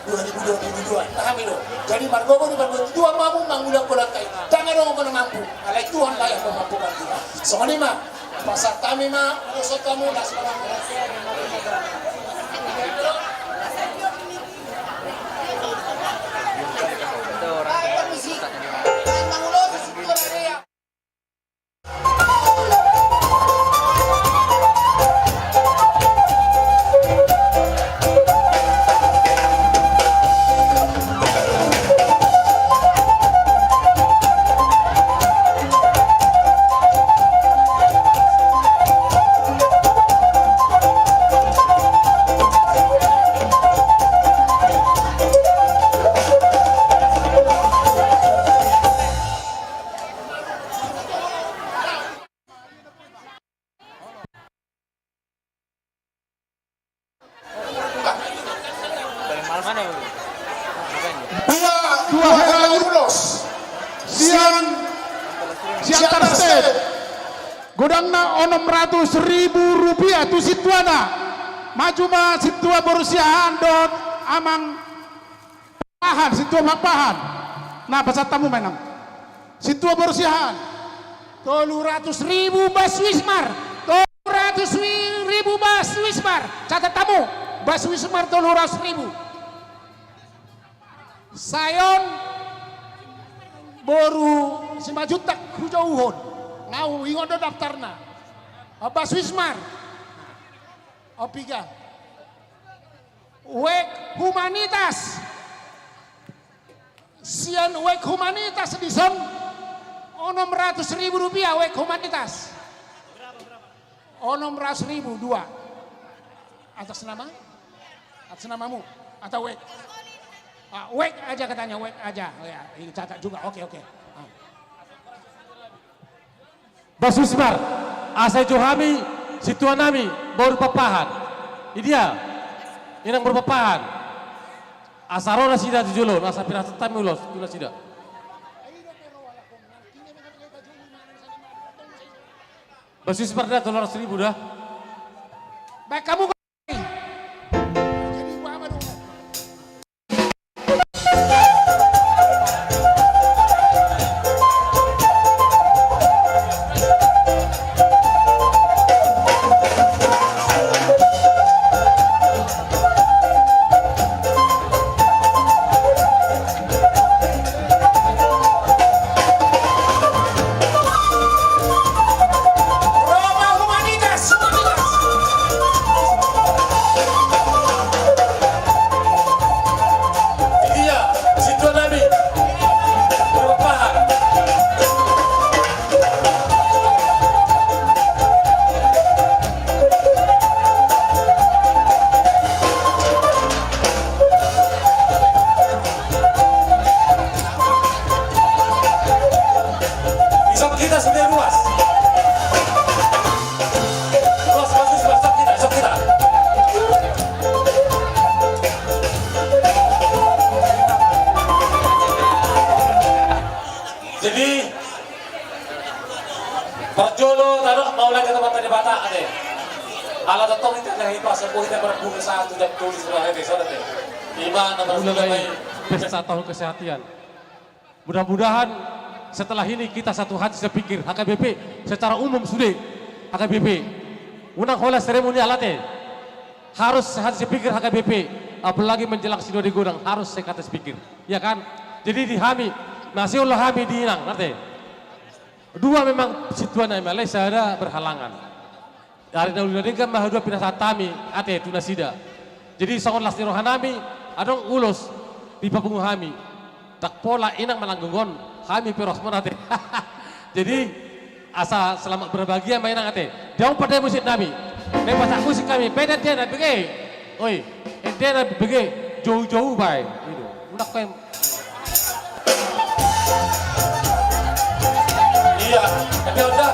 dua ribu dua puluh dua. Na hami do. Jadi margogo di pandua tu dua ma hamu mangulahon angka i. Ndang adong angka na mampu. Alai Tuhan ma na mampu pandita. Songon i ma. Pasahat hami ma, ulos hamu, las ma. Dua, dua hela ulos sian, sian Tarastet. Godangna onom ratus ribu rupiah tu sintuana. Maju ma sintua boru Siahaan dohot amang Pahan, sintua Pahan. Na, pasahat hamu ma inang. Sintua boru Siahaan. Tolu ratus ribu Bas Wismar. Tolu ratus ribu Bas Wismar. Catat hamu. Bas Wismar tolu ratus ribu. Sai on boru Simanjuntak hujouhon. Nga huingot do daftarna. Bas Wismar. Opiga. Wijk Humanitas. Sian Wijk Humanitas dison onom ratus ribu rupiah Wijk Humanitas. Onom ratus ribu dua. Atas nama? Atas namamu? Atau Wijk? Ah, Wijk aja katanya, Wijk aja. Oh ya, ini catat juga. Oke, oke. Ah. Bas Wismar, asa ijou hami sintuanami boru Papahan. Idia, inang boru Papahan. Asa ro nasida tu jolo on, asa pinasat hami ulos tu nasida. Bas Wismar da, tolu ratus ribu da. Baik, kamu. Roma Humanitas, Humanitas. Kita sudah luas. Luas, bagus, luas, sok kita, sok kita. Jadi, parjolo tano mauliate tu Amanta Debata, ate. Ala tongtong hita na hipas, hita marpungu satu jam tulis, ate, saudara, ate. Ima na mulai pesta tahun kesehatan. Mudah-mudahan setelah ini kita satu hati sepikir, H K B P secara umum sude, H K B P. Unang holan seremonial, ate. Harus sehati sepikir H K B P, apalagi menjelang Sinode Godang harus sehati sepikir, ya kan? Jadi di hami, na siolo hami di inang, ate. Dua memang sintua nami, alai sada berhalangan. Ari na uli na denggan ma haduan pinasahat hami, ate, tu nasida. Jadi songon las ni roha nami, adong ulos dipapungu hami. Ndang pola inang mananggung on, hami pe ros ma, ate. Jadi asa selamat berbahagia ma inang, ate. Dia umpat dia musik nami. Dia pasak musik hami, pede dia na bege. Oi, dia na bege, jauh-jauh bae. Gitu. Unang kau Iya, tapi udah.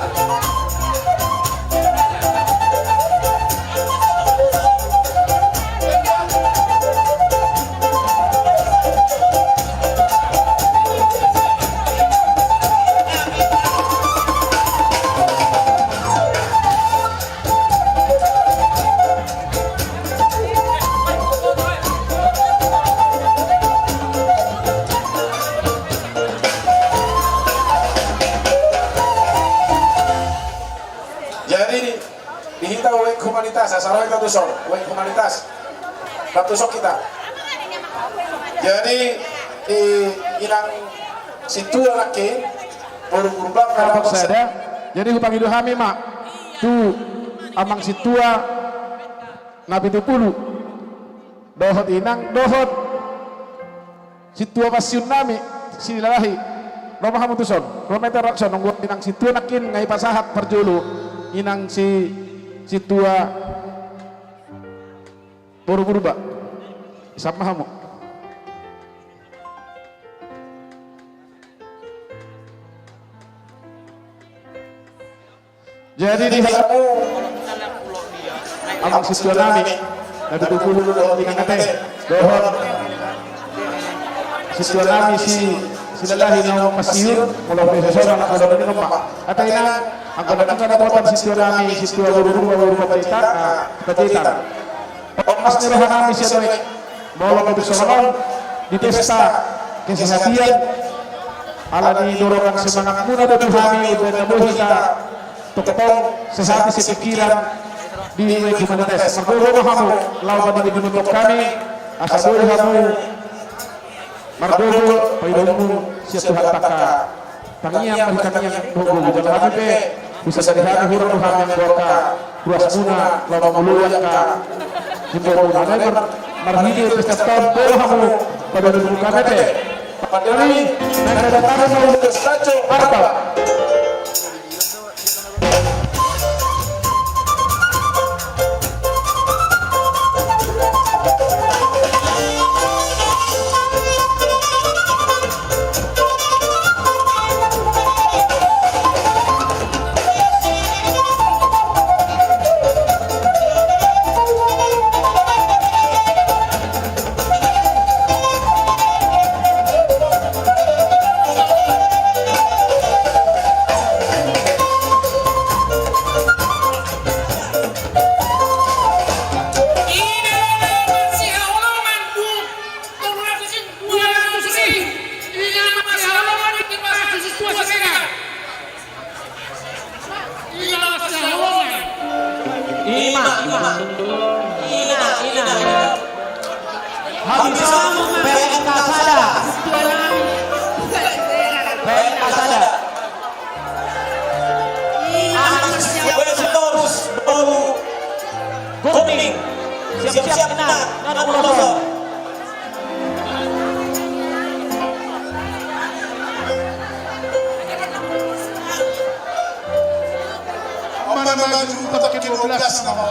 Jadi di hita wijk humanitas, asa ro hita tuson, wijk humanitas. Bantuson hita. Jadi inang sintua nangkin, boru Purba, sada. Jadi hupangido hami ma tu amang sintua na pitu pulu dohot inang dohot sintua pensiun nami Silalahi. Ro ma hamu tuson, ro ma hita tuson. Nunga inang sintua nangkin nga ipasahat parjolo inang si sintua boru Purba. Isap ma hamu. Jadi di halamu amang sintua nami na pitu pulu dohot inang, ate, dohot sintua nami si Silalahi na pensiun, molo pensiun na, molo pensiun ma, ate, inang, anggo na tinggal dapotan sintua nami, sintua boru Purba, boru Purba Panjaitan, Panjaitan. Omas ni roha nami sian wijk, molo pe songon on di pesta kesehatan, ala ni dorongan semangatmuna do tu hami, umbahen na boi hita tongtong sehati sepikiran di wijk humanitas. Margogo ma hamu laho mangido ni botoon hami, asa boi hamu margogo paidomu sian Tuhan angka tangiang, marhite tangiang dohot gogo. Jala hami pe, husadari hami, hurang do hami anggo angka ruasmuna laho mangoloi angka himbonmuna. Alai mar-, marhite pesta on, boi hamu padomu, ate. Pandemi, na datangan mau bekas taco, marba. Ima, ima. Ina, ina, ina. Habis itu, P N K sada. P N K sada. Ima, ima. Wes, terus, bau. Kuning. Siap-siap, ina. Ina, ina. Mana maju pakai dua belas nama.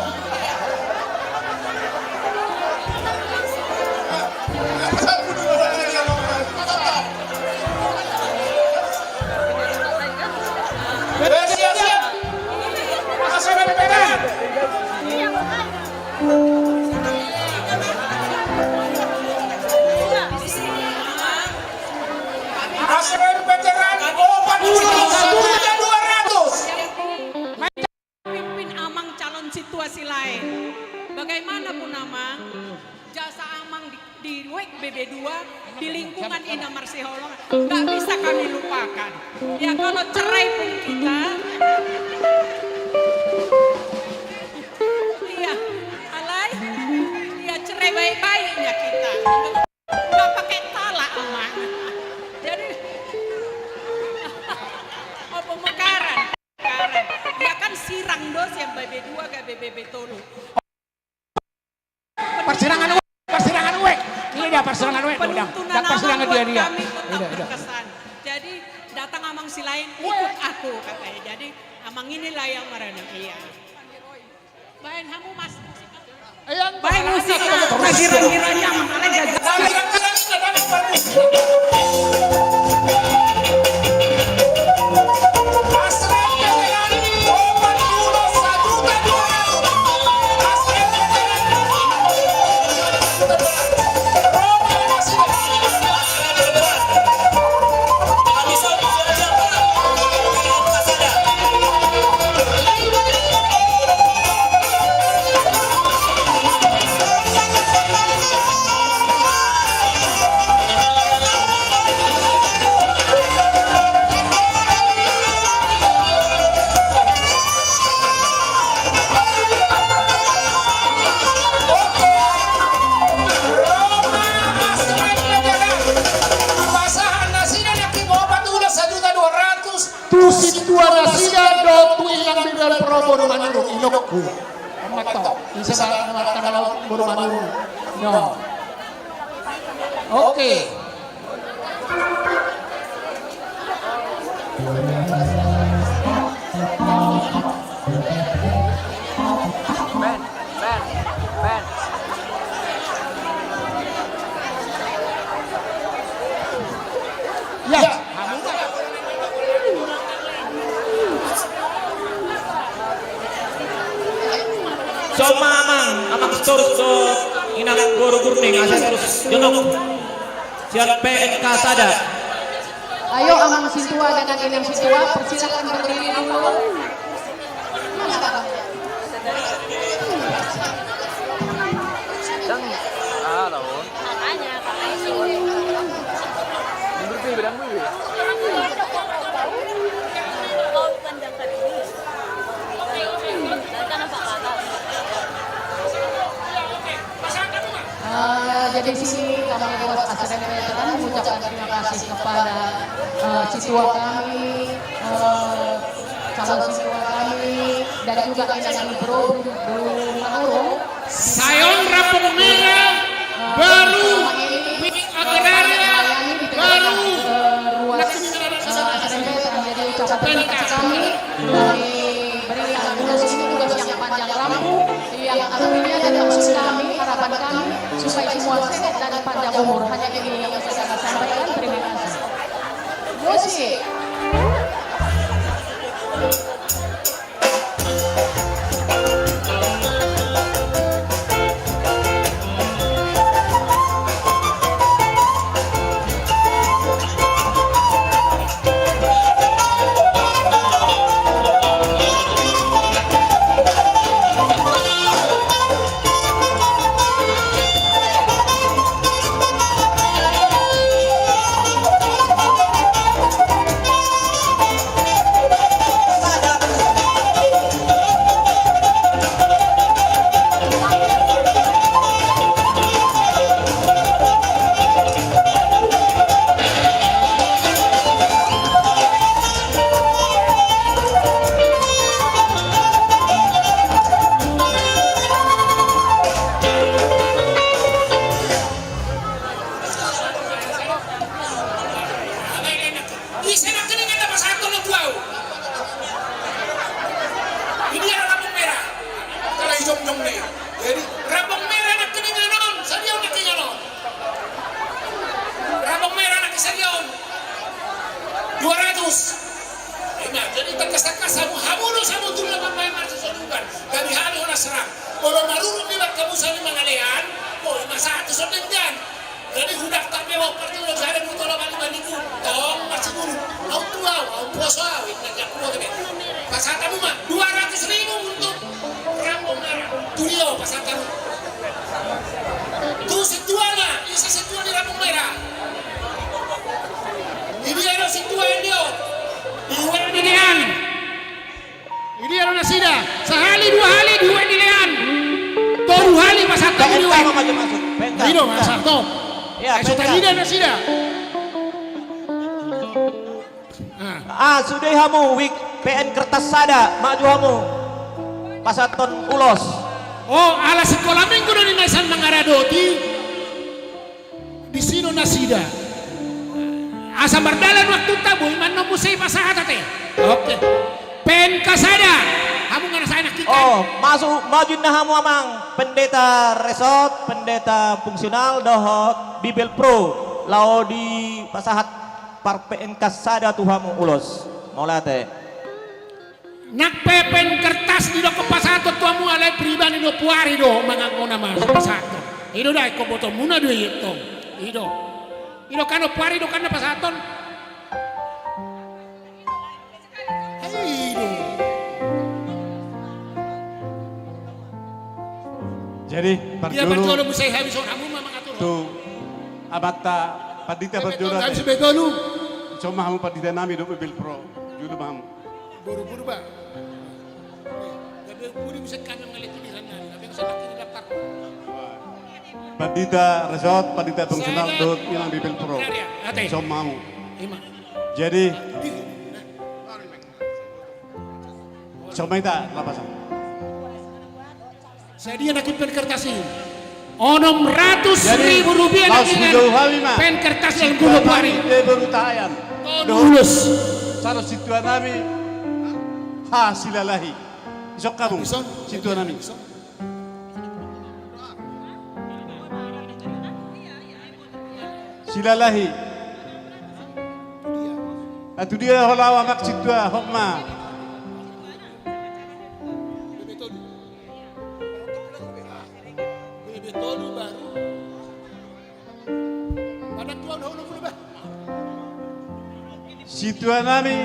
Siap, siap. Pasangan pegang. Pasangan veteran opat puluh satu juta dua ratus. Pimpin amang calon sintua Silaen. Bagaimanapun amang, jasa amang di, di wijk B B dua, di lingkungan Inna Marsiholongan, nggak bisa kami lupakan. Ya, kalau cerai pun kita, iya, alai, ya, cerai baik-baiknya kita. Nggak pakai talak, amang. Jadi, apa mekaran? Karet. Ya kan sirang do sian B B dua ke B B B tolu. Parsirangan wijk, parsirangan wijk. Ini dia parsirangan wijk, udah. Penuntunan amang buat kami tetap berkesan. Jadi datang amang Silaen, ikut aku katanya. Jadi amang inilah yang merana, iya. Baen hamu mas. Baen musik, nah, girang-girangnya, makanya gak jelas. Pasahat nasida na opat puluh sajuta dua ratus. Tu sintua nasida dohot tu inang Bibelvrouw boru Manurung, inongku. Amat to. Bisa ba-, ba-, ba-, boru Manurung. No. Oke. Ya. Somal amang, amang Sitorus dohot inang boru Gurning, asa torus jonok sian P N K sada. Ayo amang sintua dengan inang sintua, persilakan berdiri dulu. Eh, jadi di sini kami, ruas S R M Veteran, mengucapkan terima kasih kepada, eh, sintua kami, eh, calon sintua kami, dan juga inang Bibelvrouw boru Manurung. Sai on rampung mera, eh, baru, selama ini, eh, agraria, melayani di tengah-tengah, baru, eh, ruas, eh, S R M Veteran. Jadi ucapan terima kasih kami, kami berikan. Ulos ini tugas yang panjang rampung, yang artinya dan maksud kami, harapan kami, supaya semua sehat dan panjang umur. Hanya ini yang bisa kami sampaikan. Terima kasih. Musik. Saka samu hamu do samu tu na pamain marsi soluban. Gabe hami hona serang. Olo marurung di bangka musa ni mangalean. Olo masa tu sodengan. Jadi hudak tak mewah perlu lo jare muto lo bani baniku. Tong marsi bulu. Au tu au, au puasa au. Inna jaku lo gede. Pasahat hamu ma. Dua ratus ribu untuk Rambung Merah. Tu dia pasahat hamu. Tu sintua na. Ise sintua ni Rambung Merah. Idia do sintua yang dio. Dua miliar. Idia do nasida, sahali dua hali, dua miliar. Tolu hali pasahat hamu. P N K. Ido, masa to. Ai so tarida nasida. Ah, sude hamu, wijk P N kertas sada, maju hamu. Pasahathon ulos. Oh, ala sikola minggu do ninna i sian Mangaradoti. Disi do nasida. Asa mardalan waktunta, boi ma annon muse i pasahat ate. Oke. P N K sada. Hamu nga na sae nangkin. Oh, masuk, maju ninna hamu amang. Pendeta resort, pendeta fungsional, dohot Bibel Pro. Laho dipasahat par P N K sada tu hamu ulos. Mauliate. Nang P N kertas didokkon pasahathon tu hamu alai pribadi do, poari do manganggona ma pasahathon. Ido da, ingkon botoonmuna do i tong. Ido. Ido kan poari do kan na pasahathon. Ido. Jadi, parjolo. Ia parjolo muse habis on hamu ma mangatur. Tu amanta pandita parjolo. Habis be tolu. Cuma hamu pandita nami do Bibel Pro. Julu ma hamu. Buru-buru ba. Tapi buru bisa kami mengalih tulisan nami. Tapi bisa pakai daftar. Pandita resort, pandita fungsional, dohot inang Bibel Pro. Ate. Somamu. Ima. Jadi. Somai ta lapasan. Sadia nangkin P N kertas i? Onom ratus ribu rupiah nangkin P N kertas dalam gulu pari. Jadi, laos hujaha hami, Boru Tahayan. Tolu ulos. Calon sintua nami, Hasilalahi. Isok hamu, sintua nami. Silalahi. Atu dia ho laho amak sintua, hot ma. Bebe tolu baru. Padan tuan hau na pulu bah. Sintua nami,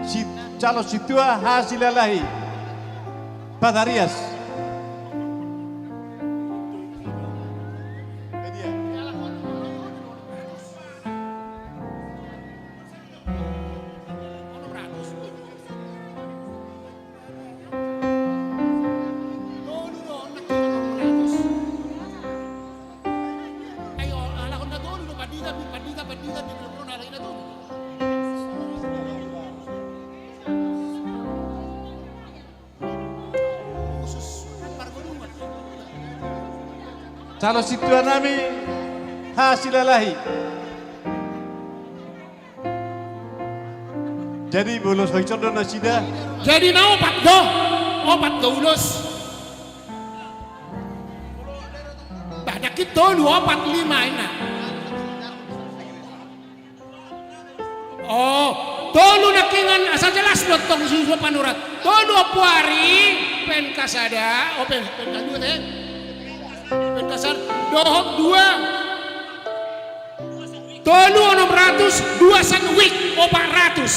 si, calon sintua Hasilalahi. Patarias. Calon sintua nami Hasilalahi. Jadi, molo so dison do nasida. Jadi na opat do, opat do ulos. Banyak i tolu, opat, lima, enak. Oh, tolu nangkiningan asa jelas do tong susu panurat. Tolu opuari, P N K sada, oh, P N K dua te. P N K sada, dohot dua. Tolu onom ratus, dua sian wijk opat ratus.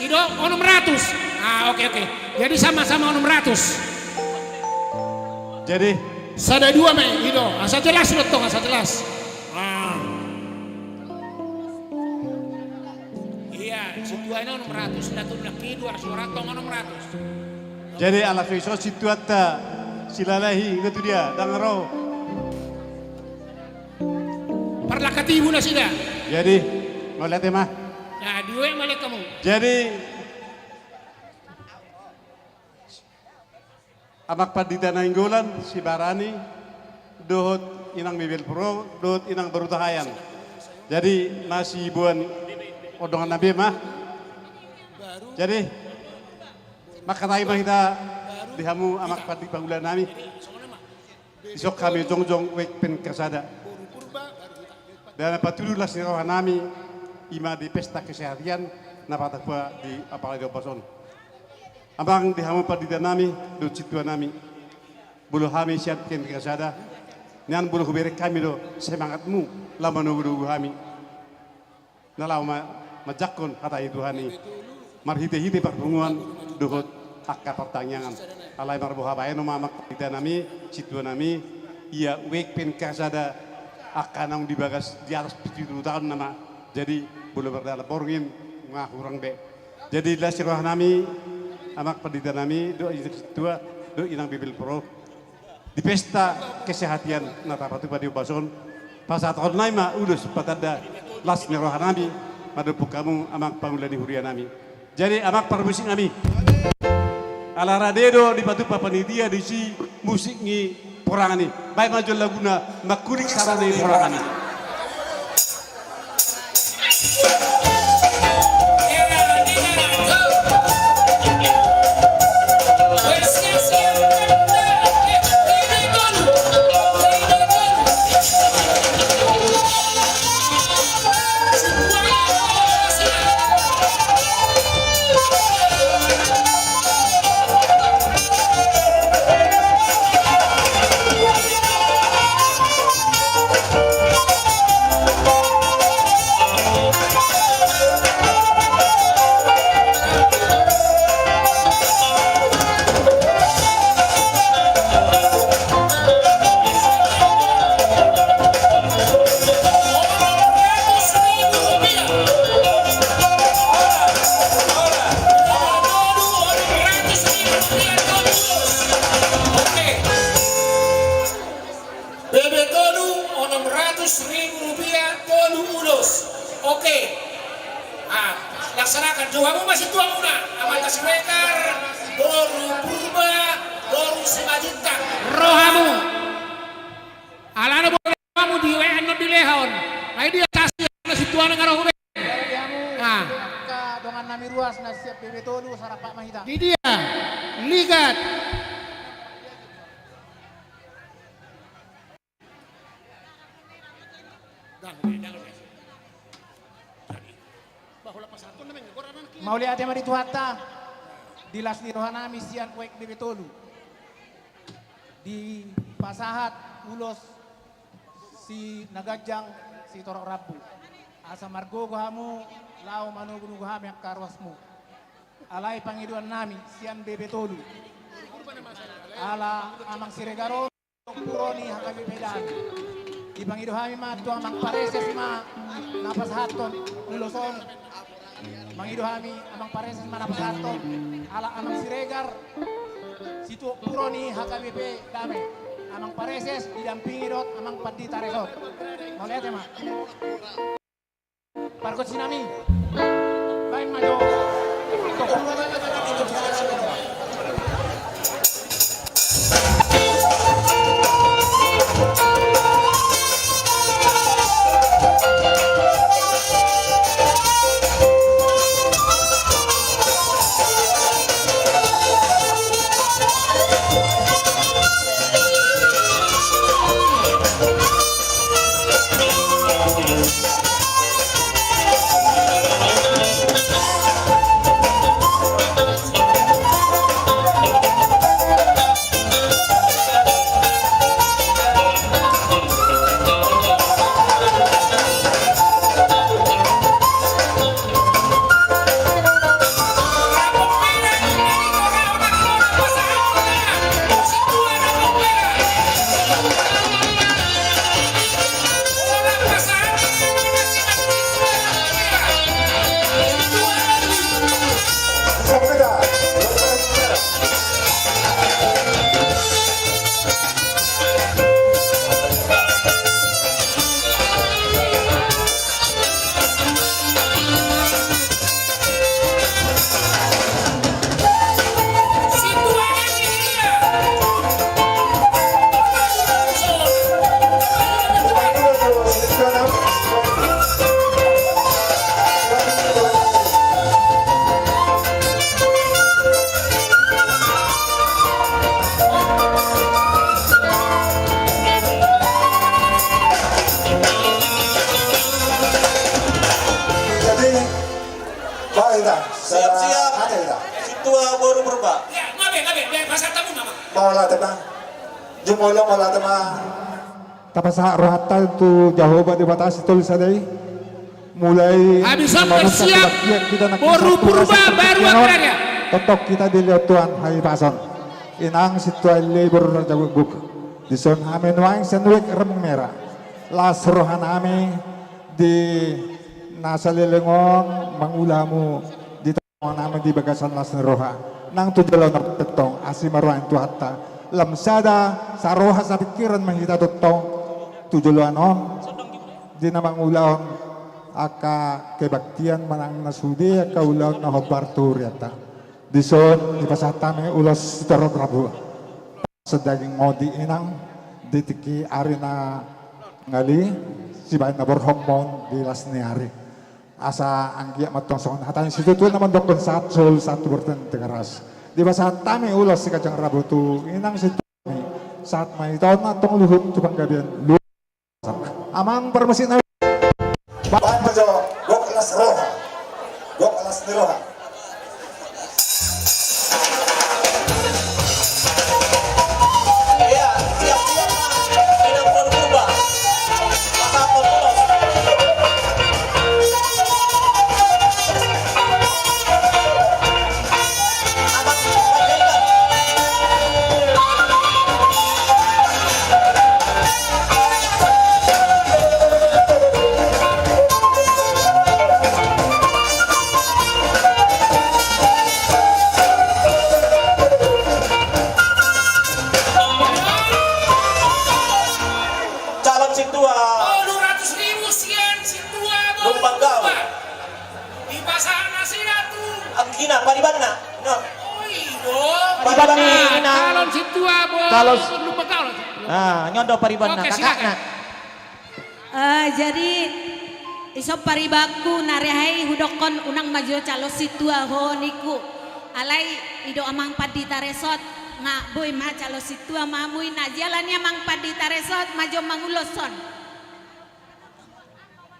Ido onom ratus. Ah, oke, oke. Jadi sama-sama onom ratus. Jadi sada dua ma i, ido. Asa jelas do tong, asa jelas. Ah. Ia, sintua i onom ratus, na tu nangkin dua ratus orang tong onom ratus. Jadi ala so dison sintuanta Silalahi, nga tu dia, dang ro. Parlangkat ibu nasida. Jadi, mauliate ma. Nah, dua mauliate hamu. Jadi, Amang Pandita Nainggolan, Sibarani, dohot inang Bibel Pro, dohot inang Boru Tahayan. Jadi, masiboan ondongan nami be ma. Jadi, mangkatai ma hita di hamu amang pandita pangula nami. Isok hami jongjong wijk P N K sada. Dana patudu las ni roha nami, ima di pesta kesehatan, na patapua di apala di ombas on. Amang, di hamu pandita nami dohot sintua nami, molo hami sian P N K Sada, nian molo hubereng hami do semangatmu laho manogunogu hami. Na laho ma-, manjangkon hata ni Tuhan i marhitehite parpunguan dohot angka partangiangan. Alai marboha bahenon ma, amang pandita nami, sintua nami, ia uek P N K Sada angka naung di bagas di atas pitu pulu taon nama. Jadi molo mardalan borngin nga hurang be. Jadi las ni roha nami, amang pandita nami, dohot inang sintua, dohot inang bebel pro, di pesta kesehatian na tapatupa di ombas on, pasahaton nami ma ulos patanda las ni roha nami mandompung hamu, amang pangula ni huria nami. Jadi amang parmusik nami, ala rade do dipatupa panitia disi musik ni porangan i, baen ma jolo laguna Mangkuling Sada ni Porangan i. Bebe tolu, onom ratus ribu rupiah, tolu ulos. Oke. Ah, laksanakan. Jou hamu ma sintuamuna, Amanta Siregar, boru Purba, boru Simanjuntak. Ro hamu. Alana boru hamu di W A on, di leha on. Ai dia sasi, alana sintuana nga ro hubege. Ah. Angka dongan nami ruas na siap bebe tolu, sarapak ma hita. Di dia? Ligat. Mauliate ma di Tuhanta, di las ni roha nami sian uek bebe tolu. Dipasahat ulos si na ganjang, si torop rambu. Asa margogo hamu laho manogunogu hami angka ruasmu. Alai pangidoan nami sian bebe tolu. Ala Amang Siregar on, puro ni H K B P dame. Dipangido hami ma tu Amang Pareses ma na pasahathon ulos on. Mangido hami Amang Pareses ma na pasahathon, ala Amang Siregar, situan puro ni H K B P dame. Amang Pareses didampingi dohot Amang Pandita Resort. Mauliate ma. Pargonsi nami. Baen ma jo. Boru Purba. Ya, ngabe, ngabe, be, pasahat hamu ma. Mauliate ma. Jumolo, mauliate ma. Tapasahat rohanta tu Jahowa Debata sitolu sada i. Mulai habis on, mamutar bersiap. Kebaktian hita nang Boru Purba, baru agraria. Tongtong hita dilehon Tuhan hahipason. Inang sintua, ale boru raja gukguk. Dison hami nuaeng sian Wijk Rembang Merah. Las roha nami di na saleleng on mangula hamu di tano nami di bagasan las ni roha. Nang tu joloan on pe tong, asi ma roha ni Tuhanta. Lam sada, saroha sapingkiran ma hita tongtong tu joloan on. Di na mangulahon angka kebaktian manang na sude angka ulaon na hombar tu hurianta. Dison dipasahat hami ulos sitorop rambu. Sadaging odi inang di tingki ari na ngali sibaen na borhat ma on di las ni ari. Asa anggiat ma tong songon hata ni situatua na mandokkon sahat solu sahat tu borhat ni Tigaras. Dipasahat hami ulos siganjang rambu tu inang sintua nami. Sahat ma hita on antong luhut tu panggabean. Amang parmusik nami. Baen ma jo, gok las roha. Gok las ni roha. Iya, siap, siap, Mas. Inang Boru Purba. Mas Anton Ulos. Calon sintua. Tolu ratus ribu sian sintua Boru Lumban Gaol. Dipasahat nasida tu anggina paribanna. Nah. Oh, i do. Paribanna. Calon sintua Boru Lumban Gaol. Ah, on do paribanna. Oke, kakakna. Silakan. Eh, jadi, ison paribanku, na rehai hudokkon unang ma jo calon sintua ho ningku. Alai i do Amang Pandita Resort, nga boi ma calon sintua ma hamu i, na jala ni Amang Pandita Resort ma jo manguloshon.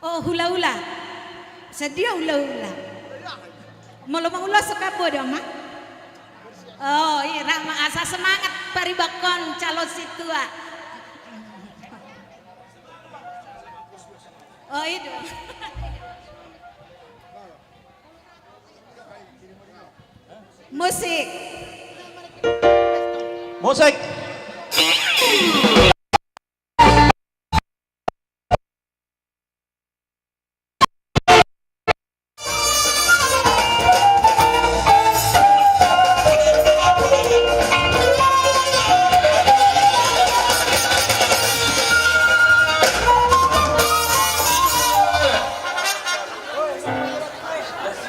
Oh, hula-hula. Sadia hula-hula. Molo manguloshon kan boi do, Amang? Oh, i ra ma asa semangat paribanhon calon sintua. Oh, i do. Musik. Musik.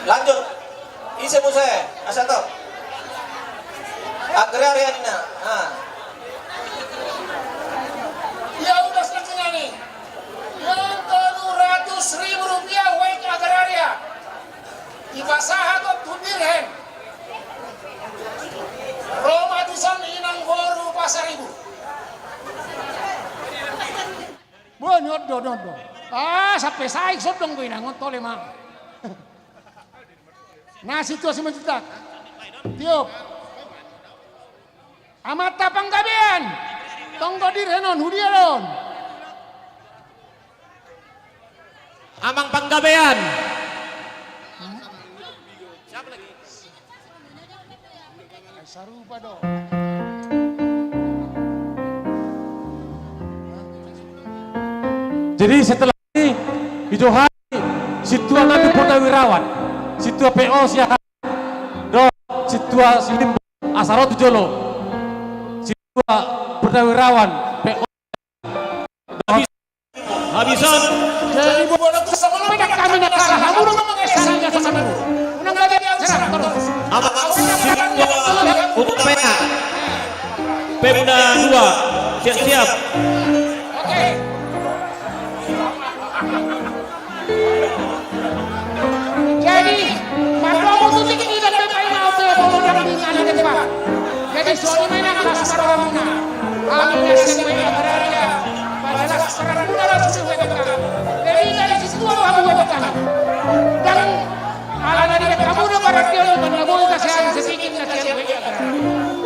Lanjut. Ise muse? Asa to. Agraria ninna. Ah. Ia udas na cinani. Ian tolu ratus ribu rupiah Wijk Agraria. Dipasahat on tu Dirhen. Ro ma tuson inang boru Pasaribu. Boni on do, on do. Ah, sampe saik sondong do inang on, tole ma. Na sintua Simanjuntak. Tiop. Amanta Panggabean. Tong do Dirhen on, hudia do on? Amang Panggabean. Jadi setelah ini, di Johari, sintua nami Purnawirawan, sintua P O Siahaan, dohot sintua Silimbong, asa ro tu jolo, sintua Purnawirawan, P O. Habis on. Jadi, buat aku sama lo, beda kami nak kalah. Hamu dong, Bang, eh, sama dia sama lu. Unang lagi dia, serah, terus. Amang sintua Upaya. Pemuna dua. Siap-siap. Oke. Jadi, mardongan musik ini dan pemain audio mau datang di sana depan. Jadi, soalnya main angka sekarang. Hami na sian Wijk Agraria, pajalasan parangkuda langsung di Wijk Agraria. Jadi, dari situ hamu Wijk Agraria. Dan ala na di kamu udah pada dia Mangaboi kasihani setinggi na sian W A.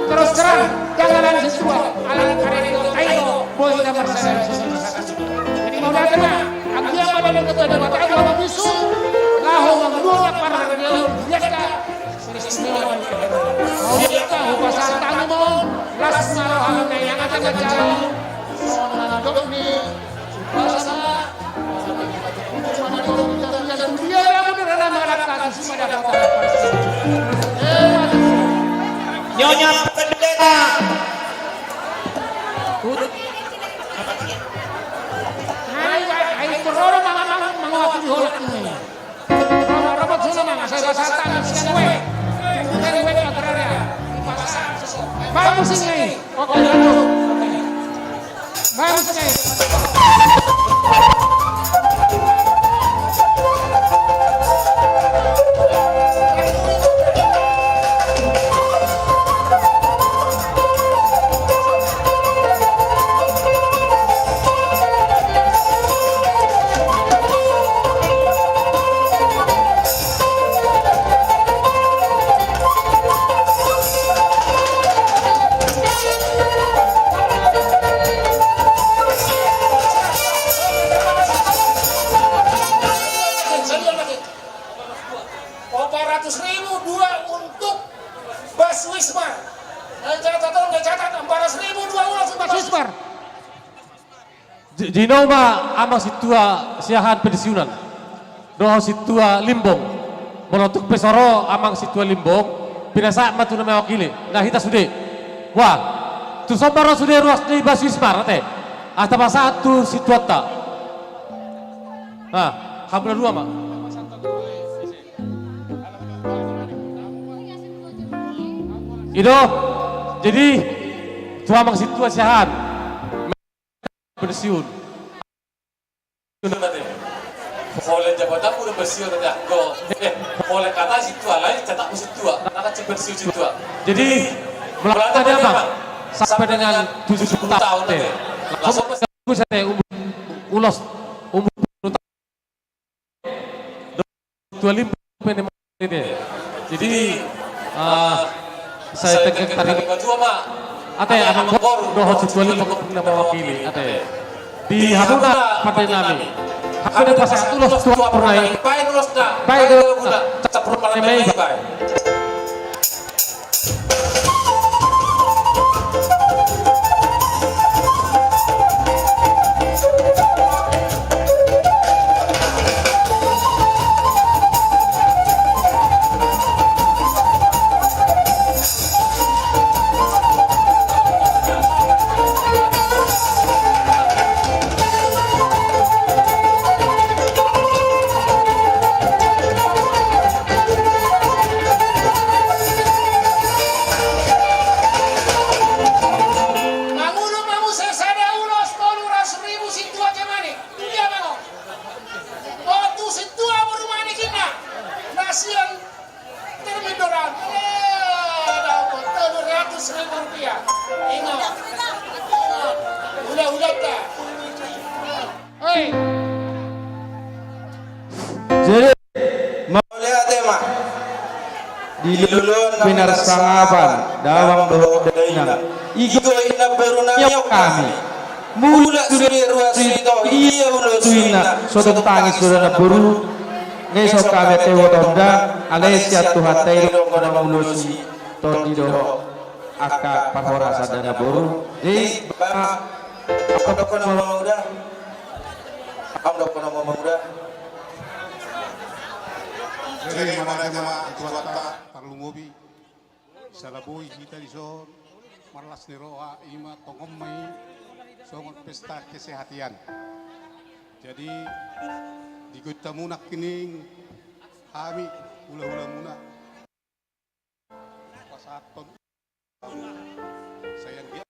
Terus terang, jangan langsung tua, alam karya itu tayo, boi kita marsada. Jadi mau datang, aku yang pada dekat pada mata aku, aku bisu, laho mangulona parharian biasa. Mau dia tahu pasal tani mau, las maroham na yang ada ke jauh. Soal mandok ni, pasal Nyonya Pendeta. Ai, ai, ai, peroro mama, mama, mama, aku diholak ini. Mama, robot sana, mama, saya pasal tangan, siang, weh. Bukan, weh, agraria. Bagus ini. Oke, lanjut. Oke. Empat ratus ribu dua untuk Bas Wismar. Saya catat, saya catat, empat ratus ribu dua untuk Bas Wismar. Di, di nau ma amang sintua siahaan pensiunan dohot sintua Limbong. Molo tung pe so ro amang sintua Limbong, pinasahat ma tu na mewakili. Na hita sude. Wah, tu son ma ro sude ruas ni Bas Wismar ate. Asa tapasahat tu sintuanta. Nah, hamu na dua ma. I do, jadi tu amang sintua siahaan. Pensiun. Holek jabatanmu udah pensiun, udah go. Eh, holek kata sintua lain, cetak sintua. Kata pensiun sintua. Jadi, melangkah dia, Bang, sampai dengan tujuh puluh tahun, eh. Langsung saya umur, ulos, umur dua puluh tahun. Tua lima menit. Jadi, eh, saya tekan tadi. Ate, amang boru dohot sintua Limbong na mewakili, ate. Di hamuna pande nami. Hape pasahat ulos tu ampuru nai. Baen ulos na. Baen ulos na. Campur malam nai, baen. Mangulon ma muse sada ulos tolu ratus ribu sintua Jemani. Tudia ma ho. O, tu sintua boru Manik inna. Na sian Termindoran. Eh, dapat tolu ratus ribu rupiah. Ingot. Ingot. Hula-hulanta. Hei. Jadi, mauliate ma. Di loloan pinarsangapan, damang dohot dainang. Igo inna boru nami hami. Mulak sude ruas ito, ia ulos inna, so tung tangis do na boru. Nunga dison hami ate, boto nda, alai sian Tuhanta i do na mangulosi tondi dohot angka parhorasan da na boru. Jadi, Bang, apa dokon na mauda? Apa dokon na mauda? Jadi, mauliate ma tu Tuhanta, tarlumobi. Sala boi hita dison marlas ni roha, ima tongon ma i songon pesta kesehatan. Jadi, di goitamuna nangkining hami hula-hulamuna pasahathon sayang dia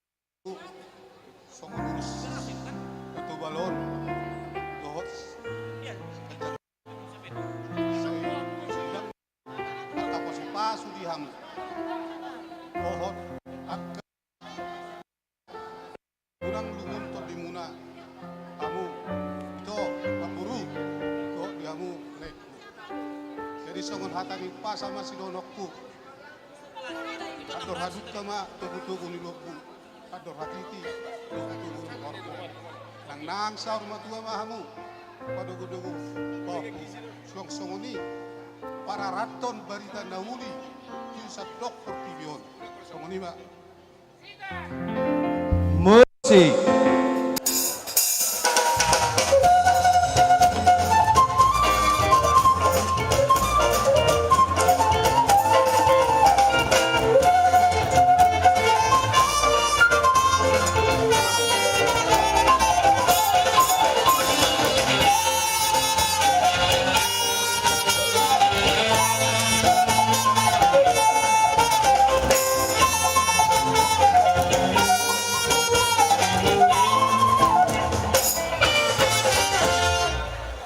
songon ulos tu balon dohot Sai, sai dang marhapasu-pasu di hamu. Dohot angka unang lungun tondimuna hamu, ito, namboru, dohot di hamu laengku. Jadi songon hata Pasa ma sidohononku. Andor hadungka ma togutogu ni lombu. Andor hatiti togutogu ni horbo. Nangnang saur matua ma hamu. Padogudogu pahompu. Suang songon i pararathon barita na uli tu sandok portibi on. Songon i ma. Musik.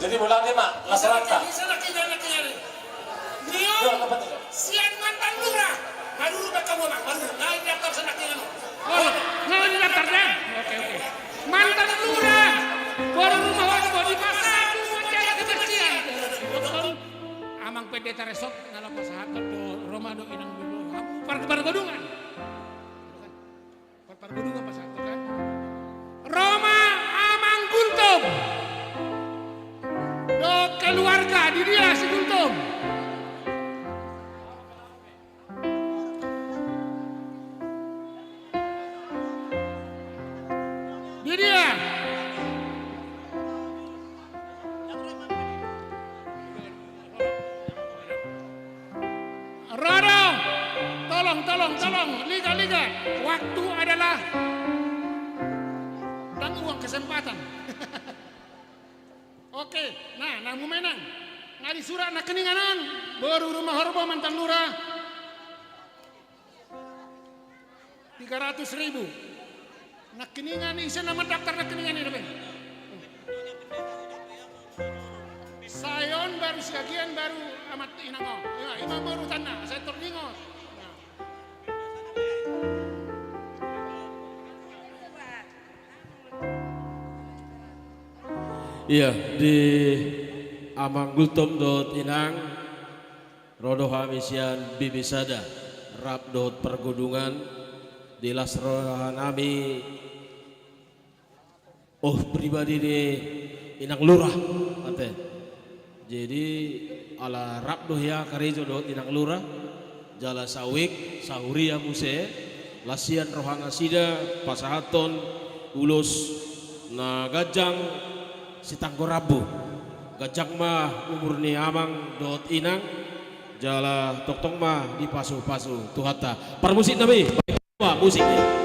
Jadi, mauliate ma, las rohanta. Sian mantan lurah. Maruru, bangka, bangka, maruru. Nah, ini daftar sana, kiri, no. Oh, nah, ini daftar, ya? Oke, oke. Mantan lurah. Baru rumah warga, baru di pasar, rumah jaya kebersihan. Amang Pendeta Resort, na laho pasahathon do Roma dohot Inang Gultom. Par-, pargodungan. Par-, pargodungan pasahathon, kan? Roma Amang Gultom. Dohot keluarga, di dia si Gultom. Di dia. Ro do. Tolong, tolong, tolong. Liga, liga. Waktu adalah dan uang kesempatan. Oke, nah, na mumena. Nga disurat nangkiningan on, boru rumah horbo mantan lurah. Tiga ratus ribu. Nangkiningan, ise na mandaftar nangkiningan i dope. Sai on baru siagian baru amak inang on. Ya, ima boru tanna, sai torningot. Ia, di Amang Gultom dohot Inang, ro do hami sian B B Sada, rap dohot pargodungan, di las roha nami, oh, pribadi ni Inang Lurah, ate. Jadi, ala rap do hea karejo dohot Inang Lurah, jala sauik, sahuria muse, las sian roha nasida, pasahathon ulos na ganjang sitanggo rambu. Ganjang ma umur ni Amang dohot Inang, jala tongtong ma dipasupasu Tuhanta. Parmusik nami, baen ma musik i.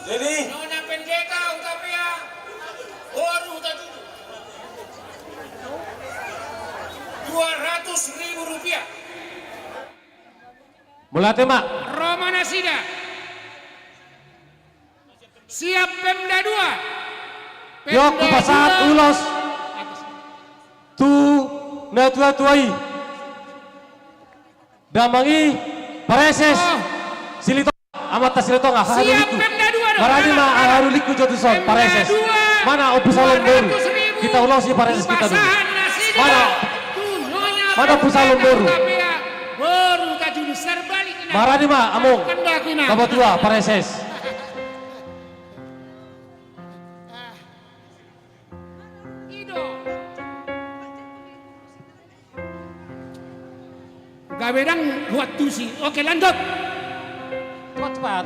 Jadi, nona pendeta Hutapea, boru Hutatutu. Dua ratus ribu rupiah. Mauliate ma. Ro ma nasida. Siap Pemda dua. Pemda dua. Hupasahat ulos tu natuatua i. Damang i, Pareses. Oh. Silitonga, amanta Silitonga, haha. Siap, Lulingku. Pemda dua do. Maradi ma, haha, Lulingku jo tuson, Pareses. Pemda dua. Mana Ompu Salom boru? Dua ratus ribu. Kita ulosi Pareses kita dulu. Hupasahat nasida. Mana? Tu nyonya. Mana Ompu Salom boru? Boru tajulu serbalik. Maradi ma, among. Bapatua, Pareses. Ah. I do. Gabe ndang huantusi. Oke, lanjut. Cepat, cepat.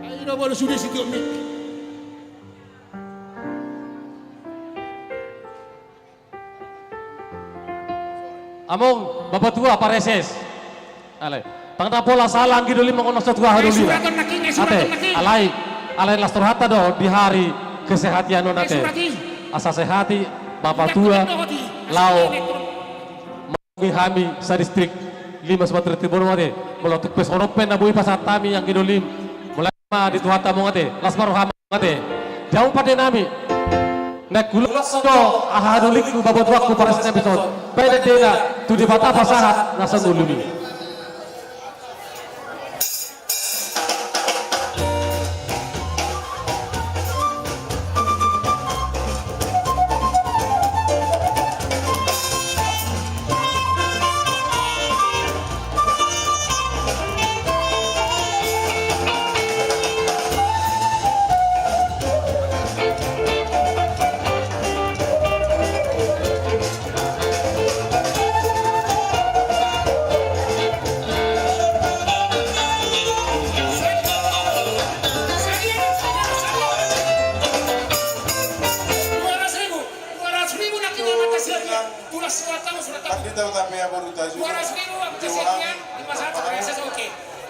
Ayo, boru sude sitiop mik. Among, bapatua, Pareses. Ale. Tangda pola salang gido lima kono sotua hadu lima. Ate, alai, alai las torhata do di hari kesehatan on ate. Asa sehati. Papatua, laho, manggi hami sadistrik lima Sumatera Timur ma ate. Molo tung pe songon on pe na boi pasahat hami anggi dolim. Molo ma di Tuhanta ma ate, las ma roham ate. Jau pande nami. Naeng hulas do aha dolingku, baboa tuangku, parasian nami son. Baen dendena tu Debata pasahat na sangulumi. Dua ratus ribu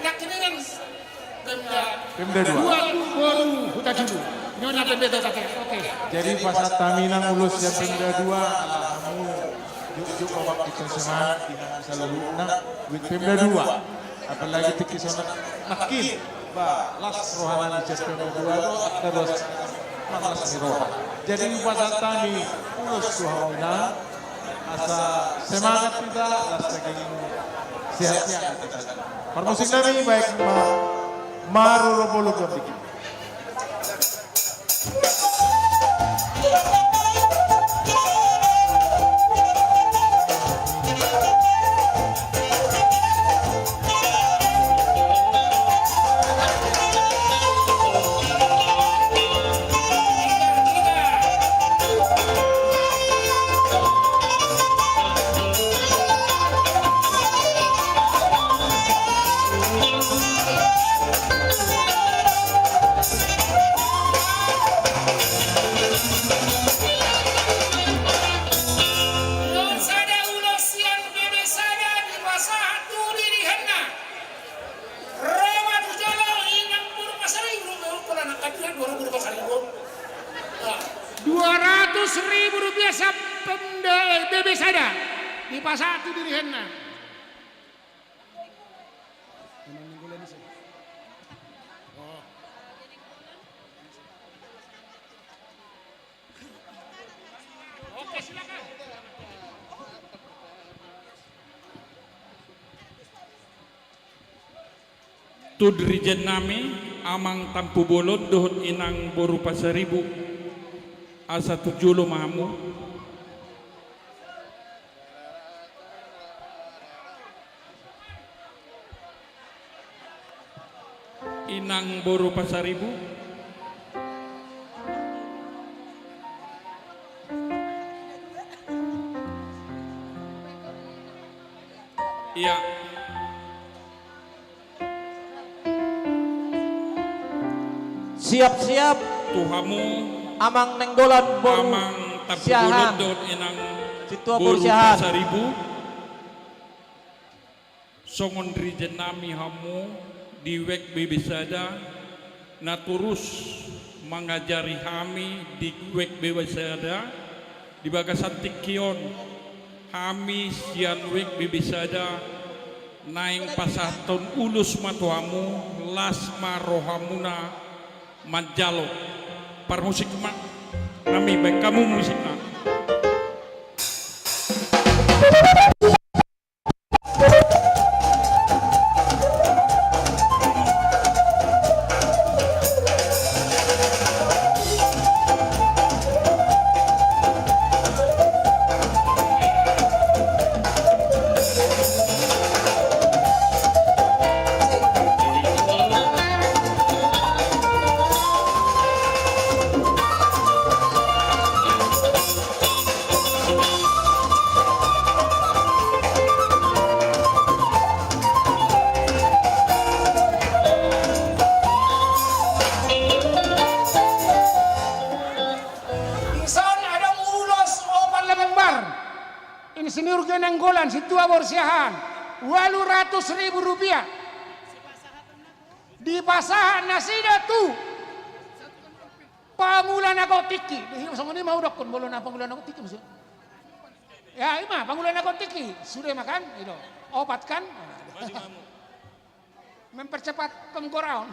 nangkiningan. Pemda dua. Boru Hutajulu. Nona Pemda dua. Oke. Jadi pasahat hami nang ulos sian Pemda dua, ala hamu jukjuk mamangkithon semangat di hami saluhutna, duit Pemda dua. Apalagi tingki songon nangkin, ba las roha nami sian Pemda dua do, angka dos mangas ni roha. Jadi pasahat hami ulos tu hamu nang, asa semangat hita, las daging, sehat-sehat hita. Parmusik nami, baen ma, maroro bolon dikit. Sada ulos sian B B sada dipasahat tu dirihanna. Ro ma tu jolo inang boru Pasaribu, ro ma, ro ma, ro ma, ro ma. Dua ratus ribu rupiah sian Pemda, eh, B B sada. Dipasahat tu dirihanna. Oke, silakan. Tu dirijen nami, Amang Tampubolon dohot Inang boru Pasaribu, asa tu jolo ma hamu. Inang boru Pasaribu. Ia. Siap-siap. Tu hamu. Amang Nainggolan boru Siahaan. Amang Tampubolon dohot Inang boru Siahaan. Sintua boru Pasaribu. Songon dirijen nami hamu di wijk B B sada, na torus mangajari hami di wijk B B sada, di bagasan tingki on, hami sian wijk B B sada, naeng pasahathon ulos ma tu hamu, las ma rohamuna manjalo. Parmusik ma, nami, baen hamu musikna. Dison adong ulos opat lembar. Insinyur G. Nainggolan, sintua boru Siahaan, ualu ratus ribu rupiah. Dipasahat nasida tu Pangula na gontingki. Di, songon i ma hudokkon, molo na pangula na gontingki maksud. Ya, ima, pangula na gontingki. Sude ma kan? I do. Opat kan? Mempercepat penggoraon.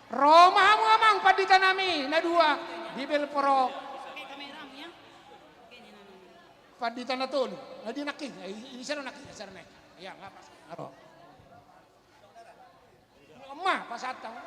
Ro ma hamu amang pandita nami, na dua, Bibelvrouw. Pandita na tolu. Na dia nangkin, i, i, sero nangkin, sero nangkin. Ya, nga pas. Aro. Oma, pasahat hamu.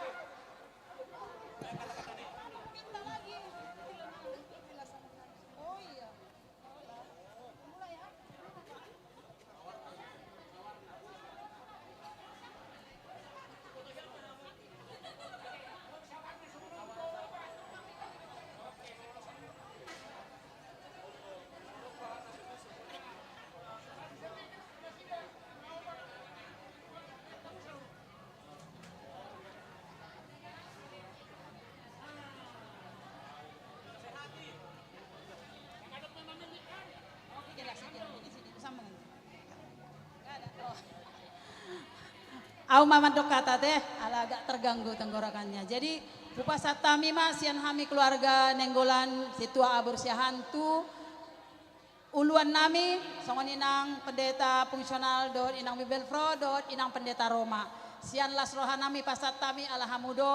Au ma mandok hata te, ala agak terganggu tenggorokannya. Jadi, hupasahat hami ma sian hami keluarga Nainggolan, Sintua Abur Siahaan tu uluan nami, songon inang pendeta fungsional dohot inang Bibelvrouw dohot inang pendeta Roma. Sian las roha nami pasahat hami ala hamu do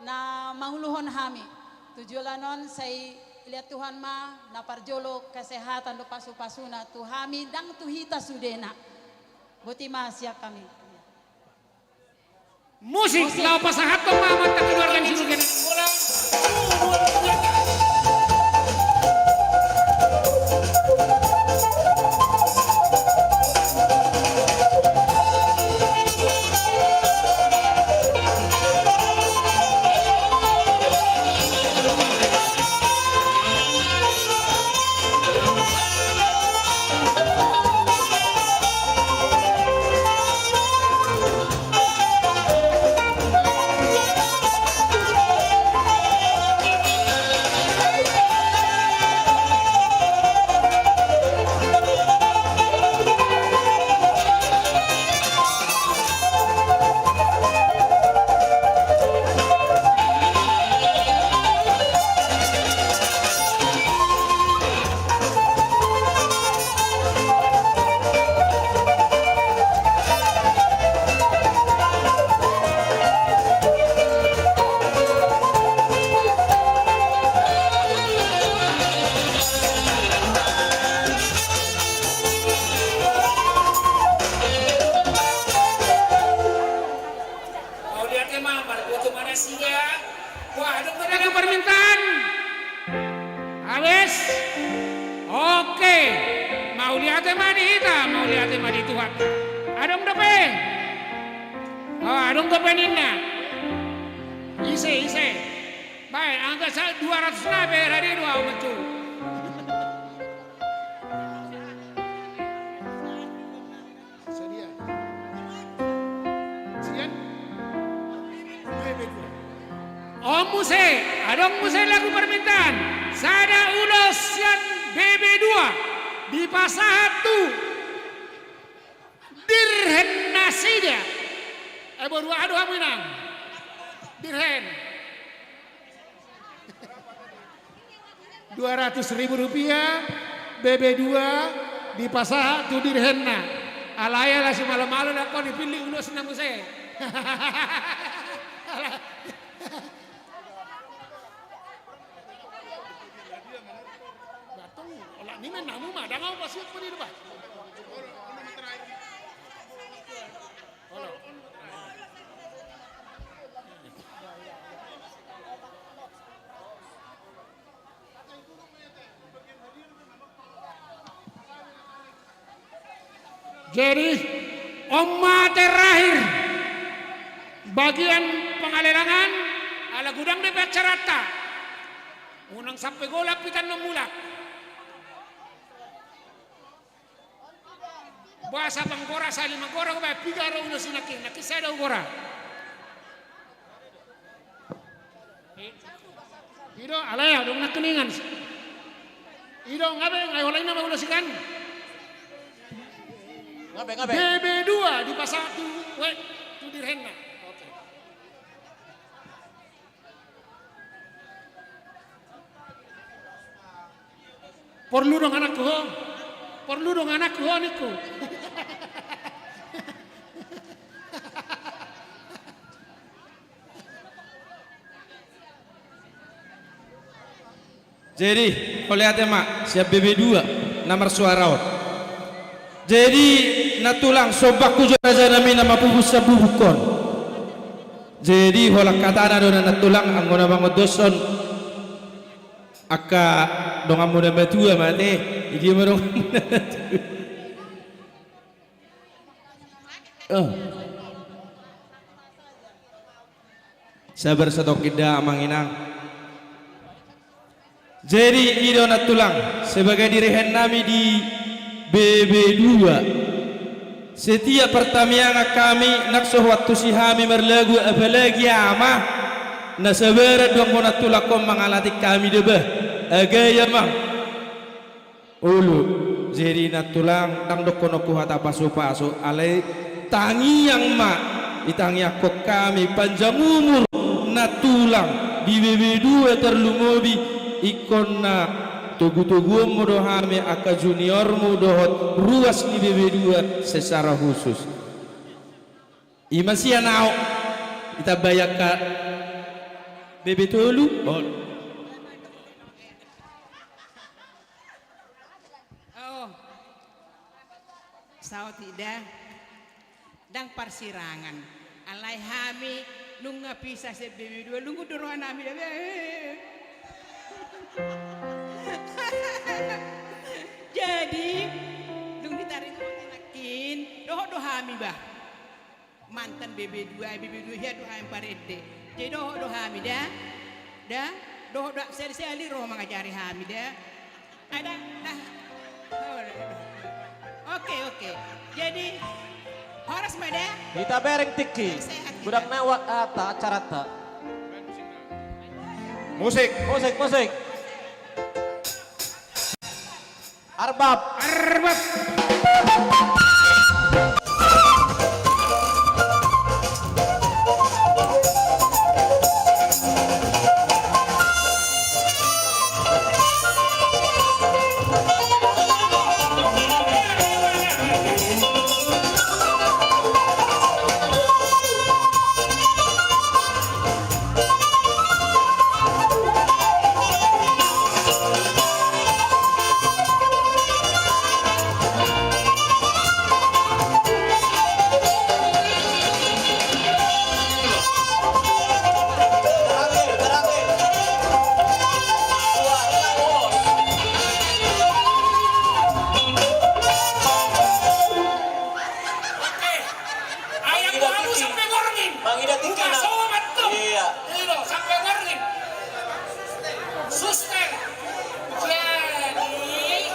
na manguluhon hami. Tu joloan on sai dilehon Tuhan ma na parjolo kesehatan dohot pasupasuna tu hami nang tu hita sudena. Boti ma sian hami. Musik, laho pasahathon ma amanta keluarga ni si Rugen. Mauliate ma, margoto ma nasida. Wah, adong do lagu permintaan? Habis? Oke. Mauliate ma di hita, mauliate ma di Tuhan. Adong dope? Oh, adong dope ninna. Ise, ise. Baik, angka sa-, dua ratus na be, hari dua macam. Sadia. Sian? B B dua. On muse, adong muse lagu permintaan. Sada ulos sian B B dua. Dipasahat tu dirhen nasida. Eh, boru aha do hamu inang? Dirhen. Dua ratus ribu rupiah, B B dua dipasahat tu dirhenna. Alai ala si malo-malo na ko dipilli ulosna muse. Ala. Batong, olat ni men namu ma, dang au pasiap pun ini bah. Jadi, on ma terakhir bagian pangalelangan, ala godang dope acaranta. Unang sampe golap hita annon mulak. Boasa manggora, sali manggora, baen piga ro ulos i nangkin, nangkin sada hugora. I do, alai adong nangkiningan. I do, nga be, nga holan i nama ulos i kan. Nga be, nga be. B B dua dipasahat tu, we, tu dirhenna. Oke. Porlu dongananku ho. Porlu dongananku ho ningku. Jadi, mauliate ma sian B B dua na marsuara on. Jadi, nantulang, sombangku jo rajanami na mapupus sian bubungkon. Jadi, holan hatana do na nantulang, anggo na mangondoshon angka donganmuna matua ma ate, i dia ma donganmuna matua. Eh. Sabar satongkin da, amang inang. Jadi, i do nantulang, sebagai dirigennami di B B dua, setiap partangiangan hami, nang so huantusi hami marlagu, apalagi ama, na sabaran do anggo nantulang on mangalatik hami da bah. Agai amang. Olo, jadi nantulang, ndang dohononku hata pasupasu, alai tangiang ma ditangiangkon hami, panjang umur nantulang di B B dua, tarlumobi ingkon na togutoguonmu do hami angka juniormu dohot ruas ni B B dua secara khusus. I ma sian ahu, ditambai angka B B tolu. Olo. Oh. Saotik da. Ndang parsirangan. Alai hami nunga pisah sian B B dua, lungun do rohanami da. Jadi, dung ditaringot nangkin, dohot do hami bah. Mantan B B dua, B B dua hian do hami parende. Jadi dohot do hami da. Da, dohot do, sahali-sahali ro mangajari hami da. Ada, da. Oke, oke. Jadi, horas ma da. Hita bereng tingki. Sehat kita. Godang na wa-, ata, acaranta. Musik. Musik, musik. Arbab. Arbab. Ayam gua hamu sampe borngin. Mangida tingki na. Somat tu. Iya. Iya, sampe borngin. Suster. Jadi.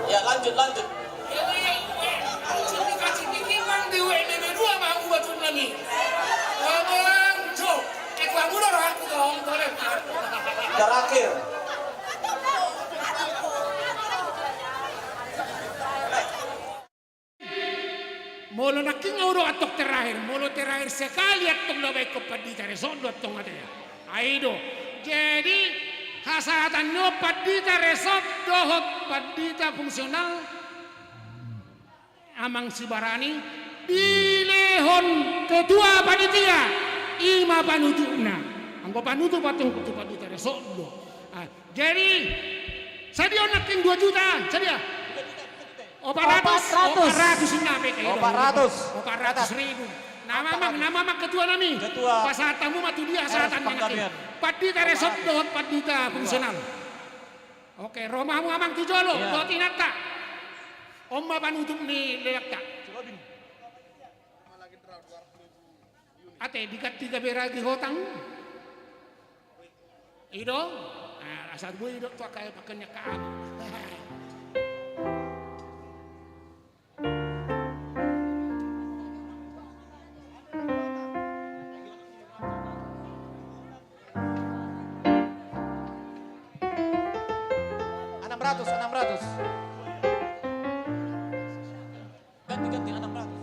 Ya, lanjut, lanjut. Terakhir. Molo nangkin ahu do antong terakhir, molo terakhir sekali antong na baen ho pandita resort do antong ate. Ai do. Jadi, hasahatan ni on pandita resort dohot pandita fungsional, amang Sibarani, dilehon ketua panitia, i ma panutupna. Anggo panutup antong tu pandita resort do. Ah, jadi, sadia on nangkin dua juta, sadia? Opat ratus, opat ratus. Opat ratus inna pe, opat ratus. Opat ratus ribu. Na mamang, na mamang ketua nami. Ketua. Pasahat hamu ma tu dia hasahatan ni nangkin. Pandita resort dohot pandita fungsional. Oke, ro ma hamu amang tu jolo, dohot inanta. On ma panutup ni lelengta. Ate, diganti gabe ragi hotang. I do? Ah, asa boi do tu angka pakan ni angka anak. Enam ratus, enam ratus. Ganti, ganti, enam ratus.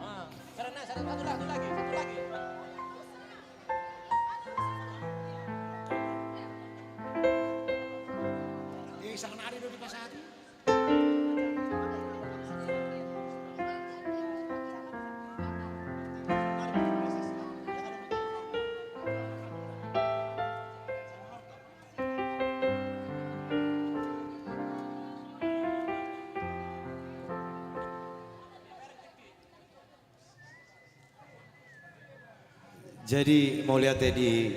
Ah, karena satu, satu lagi, satu lagi. Jadi mauliate di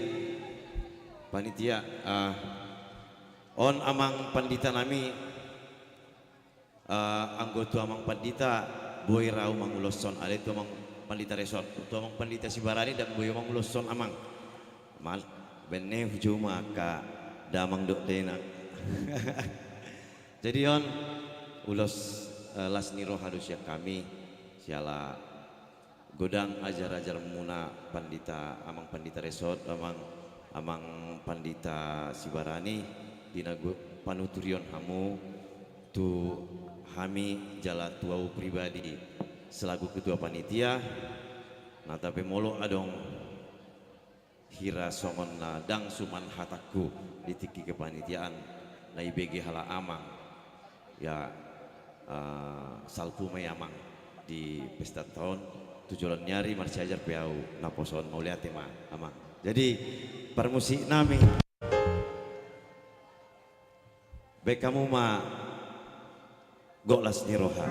panitia, eh, on amang pandita nami, eh, anggo tu amang pandita boi ra au manguloshon, alai tu amang pandita resort, tu amang pandita Sibarani ndang boi au manguloshon amang. Mal, benne hujou ma angka damang dohot dainang. Jadi on ulos, eh, las ni roha do sian hami, siala godang ajar-ajarmuna pandita, amang pandita resort, amang, amang pandita Sibarani, di na go-, panuturion hamu tu hami jala tu au pribadi selaku ketua panitia. Nah, tapi molo adong hira songon na ndang suman hatangku di tingki kepanitiaan na ibege halak amang. Ya, eh, salpu ma i amang di pesta taon, tu joloan ni ari marsiajar pe au naposo on, mauliate ma amang. Jadi parmusik nami. Baen hamu ma gok las ni roha.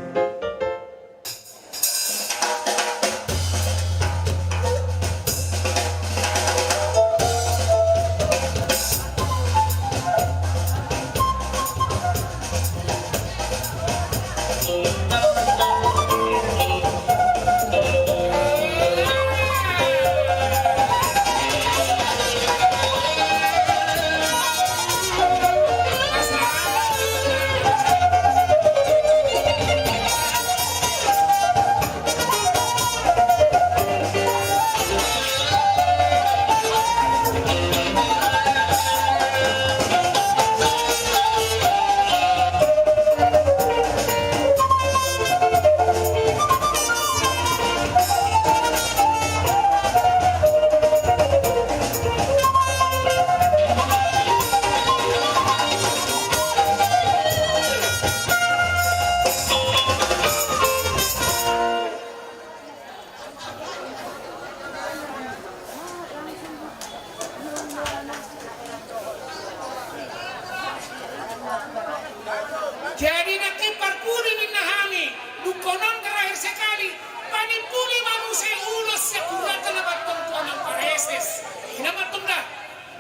Jadi nangkin parpudi ninna hami, dungkon on terakhir sekali, panimpuli ma muse ulos sian hurianta na mantong tu amang pareses. Ina mantong da.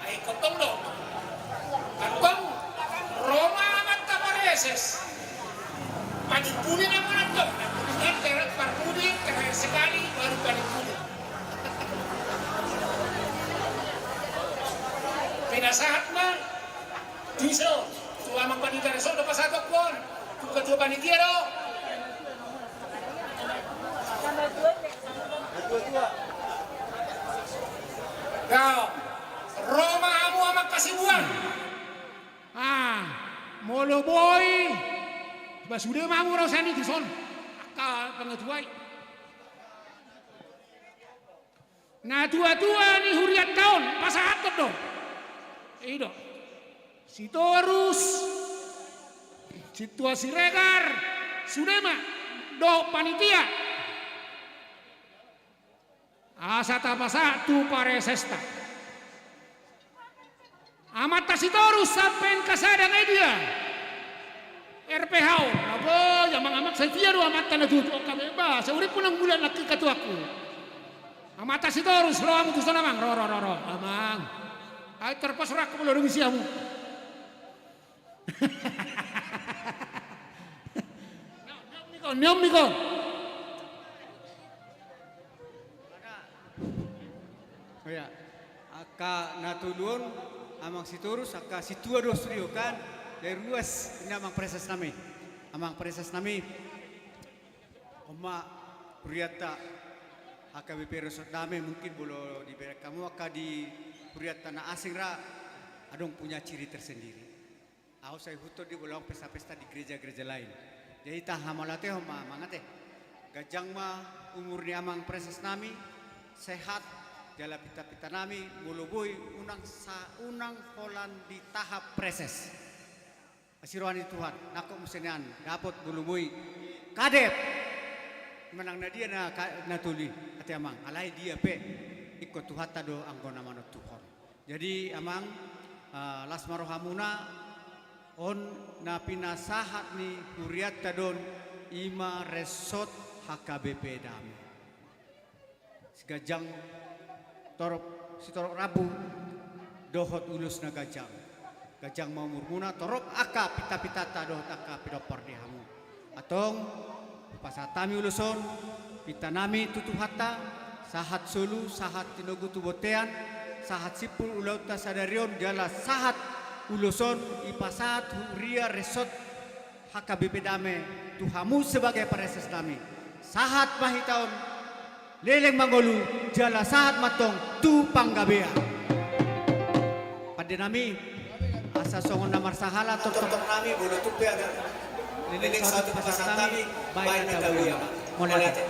Ai kontong do. Antong ro ma amanta pareses. Panimpuli na mantong. Nangkin parpudi terakhir sekali baru panimpuli. Pinasahat ma. Dison, tu amang panitia dison do pasahat on. Tu ketua panitia do. Dao, ro ma hamu amang Hasibuan. Ah, molo boi. Ba sude ma hamu ro sian i dison. Angka pangetua i. Natuatua ni hurianta on, pasahathon do. I do. Sitorus, Sintua Siregar, sude ma dohot panitia. Asa tapasahat tu paresesta. Amanta Sitorus sampe angka sada nai dia. R P H on. Abo, amang-amang, sai tia do amanta na tutu on, angka be, ba, sauripku nang bulan nangkin katuangku. Amanta Sitorus, ro hamu tuson amang, ro, ro, ro, ro, amang. Ai terpaksa rangku molo dung isi hamu. Nion, nion, nion. Oh ya, angka na tolu on, amang Sitorus, angka sintua do sude on kan, dari luas, ini amang presas nami, amang presas nami, on ma hurianta, H K B P Resort Dame, mungkin molo dibereng hamu angka di hurianta na asing ra, adong punya ciri tersendiri. Ahu sai huton di bolong pesta-pesta di gereja-gereja lain. Jadi taha mauliatehon ma amang ate. Ganjang ma umur ni amang presas nami, sehat, jala pinta-pinta nami, molo boi unang sa-, unang holan ditaha preses. Asi roha ni Tuhan, nangkok muse nian dapot bolumui. Kadep. Manang na dia na ka-, na tuli, ate amang, alai dia pe ingkon Tuhanta do anggo na manontuhon. Jadi amang, eh, las ma rohamuna, on na pinasahat ni hurianta do on, i ma resort H K B P Dame. Siganjang torop, sitorop rambu dohot ulos na ganjang. Ganjang ma umurmuna, torop angka pintapintanta dohot angka pinompar ni hamu. Antong, hupasahat hami ulos on, pintanami tu Tuhanta, sahat solu, sahat tinogu tu bontean, sahat simpul ulaonta sadari on, jala sahat ulos on, hupasahat huria resort H K B P Dame tu hamu sebagai parensesnami. Sahat ma hita on, leleng mangolu, jala sahat ma antong tu panggabean. Pandenami, asa songon na marsahala tongtong nami, molo tung pe ada leleng sahat tu pasahat nami, baen na tauria ma. Mauliate.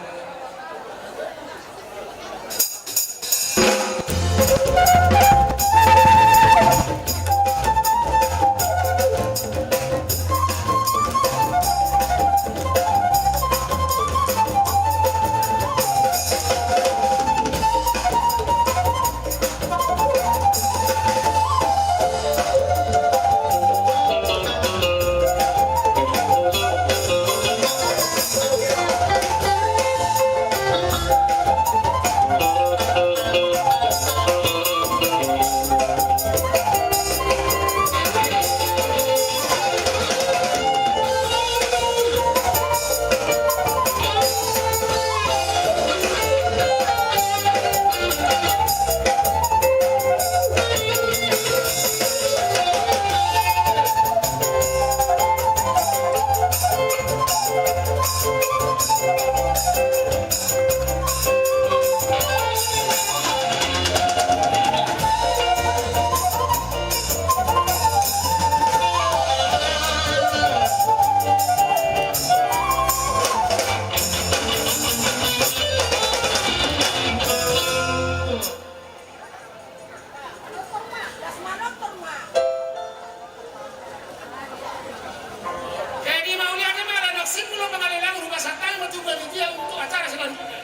Jadi mauliate ma, anak simpul pangalelangu, hupasahat ma tu panitia untuk acara selanjutnya.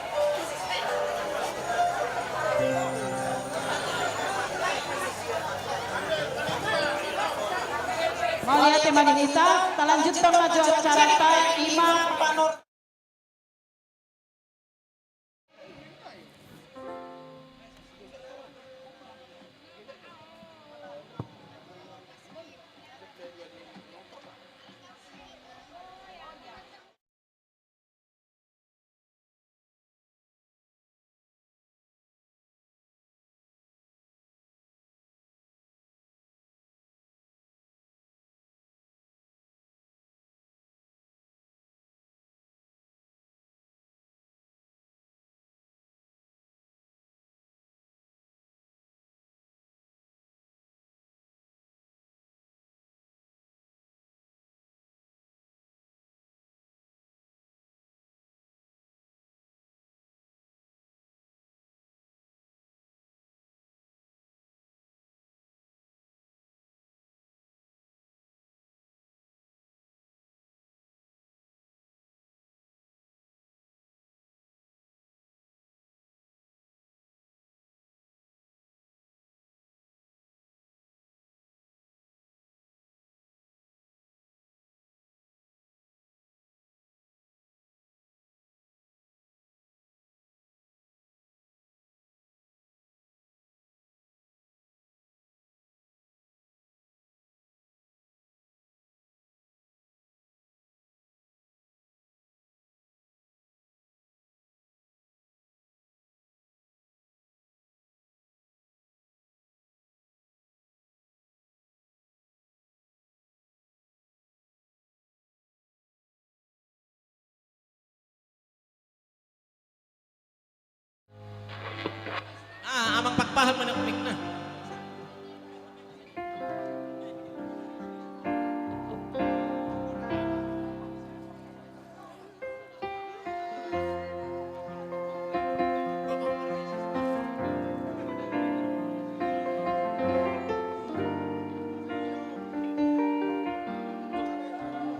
Mauliate ma di hita, talanjuthon ma jo acaranta, i ma panor-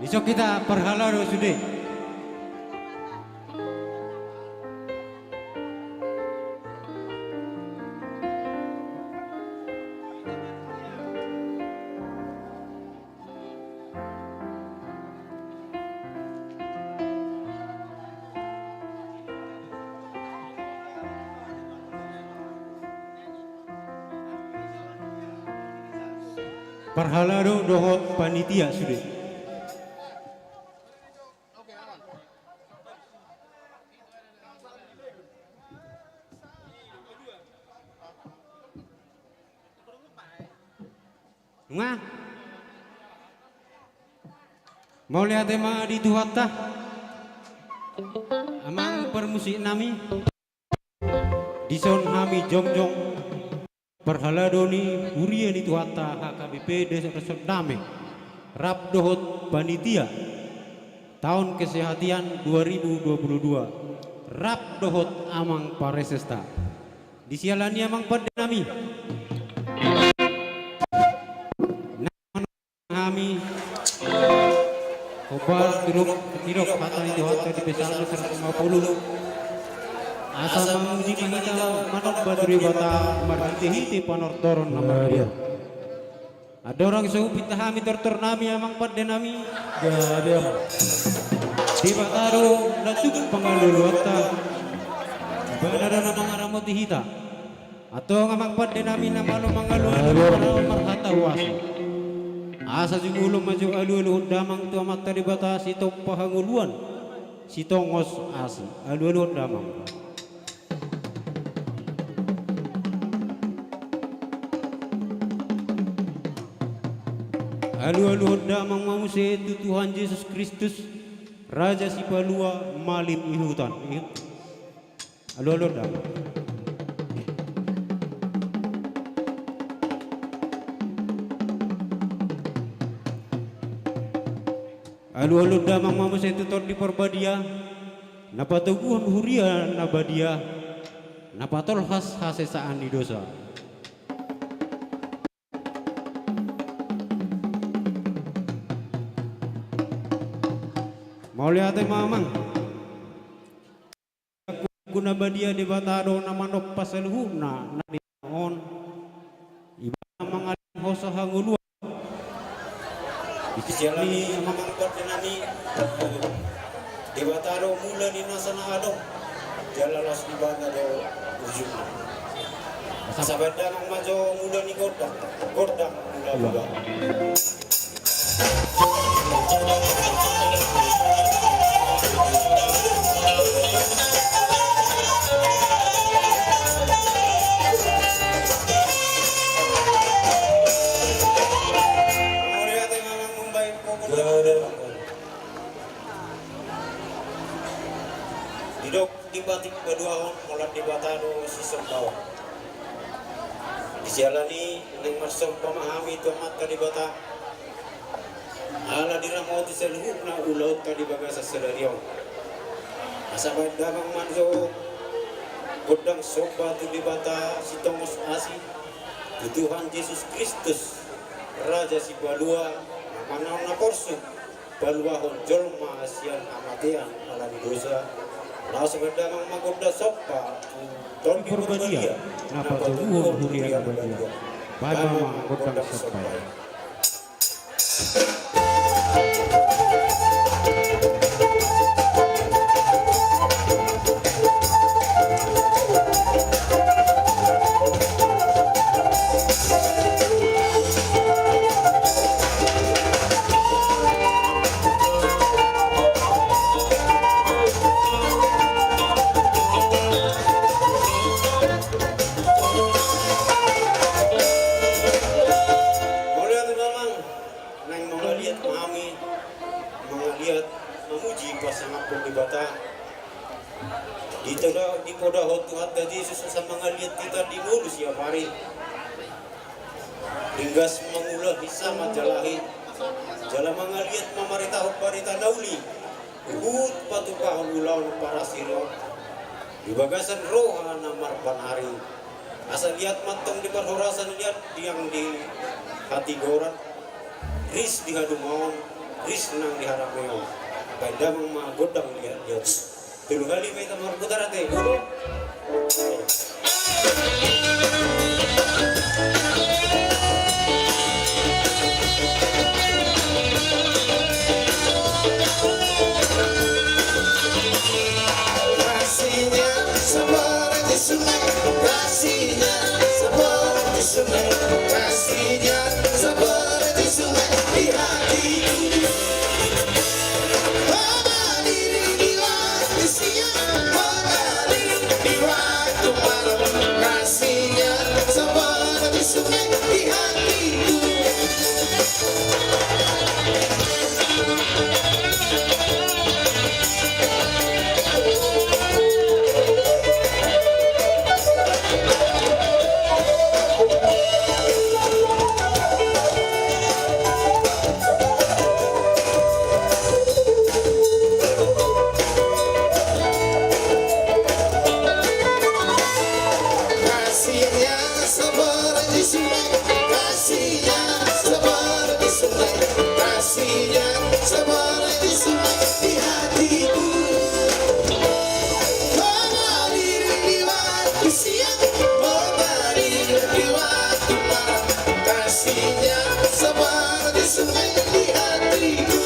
Dison hita parhalado sude. Parhalado dohot panitia sude. Nunga. Mauliate ma di Tuhanta. Amang parmusik nami. Dison hami jongjong parhalado ni huria ni Tuhanta H K B P Desa Sondame rap dohot panitia taon kesehatan dua ribu dua puluh dua rap dohot amang paresesta. Di siala ni i amang pande nami, hami hombar didok, didok hata ni Tuhanta di Psalmen seratus lima puluh. Asa mamuji ma hita, manomba tu Debata marhitehite panortoron na mardia. Andorang so hupinta hami tortor nami amang pande nami, gabe ma. Debata do na tuk pangalualuanta. Ibana do na mangaramoti hita. Antong amang pande nami na malo mangalualu, na malo marhata huasi. Asa jumolo ma jo alualuhon damang tu Amanta Debata sitompa hangoluan, sitongos asi. Alualuhon damang. Alualuhon damang ma muse tu Tuhan Jesus Kristus, Raja Sipalua, Malim Ihutan. Alualuhon damang. Alualuhon damang ma muse tu Tondi Parbadia, na patoguhon huria na badia, na patolhas hasesaan ni dosa. Mauliate ma amang. Guna badia Debata do na manompa saluhutna na di on. Ibana mangalehon hosa hangoluan. Di siala ni i amang pande nami, Debata do mula ni nasa na adong. Jala laos Ibana do ujungna. Asa baen damang ma jo mula ni gondang, gondang mula-mula. Didok di batik baduahon, holan Debata do sisombaon. Di siala ni i naeng marsomba ma hami tu Amanta Debata, ala diramoti saluhutna ulaonta di bagasan sadari on. Asa baen damang ma jo gondang somba tu Debata sitongos asi, tu Tuhan Jesus Kristus, Raja Sipalua, na manaon na porsuk, paluahon jolma sian hamatean ala ni dosa. Laos baen damang ma gondang somba tu Tondi Parbadia, na patoguhon huria na badia. Baen ma gondang somba i. Mauliate ma amang. Naeng mangaliat ma hami, mangaliat mamuji pasangaphon Debata. Di poda, dipodahon Tuhanta Jesus asa mangaliat hita di ngolu siapari. Ringgas mangula hita manjalahi, jala mangaliat mamaritahon barita na uli, huhut patupahon ulaon parasiroon di bagasan roha na marpanari. Asa liat ma antong di parhorasan, liat riang di hatigoran, ris di halumaon, Ris nang di harameon. Baen damang ma gondang liat-liat. Tolu kali ma hita marputar ate, uno. Kasihnya seperti sungai, kasihnya seperti sungai, kasihnya seperti sungai di hatiku. Mengalir di waktu siang, mengalir di waktu malam, kasihnya seperti sungai di hatiku. Kasihnya seperti sungai, kasihnya seperti sungai, kasihnya seperti sungai di hatiku. Mengalir di waktu siang, mengalir di waktu malam, kasihnya seperti sungai di hatiku.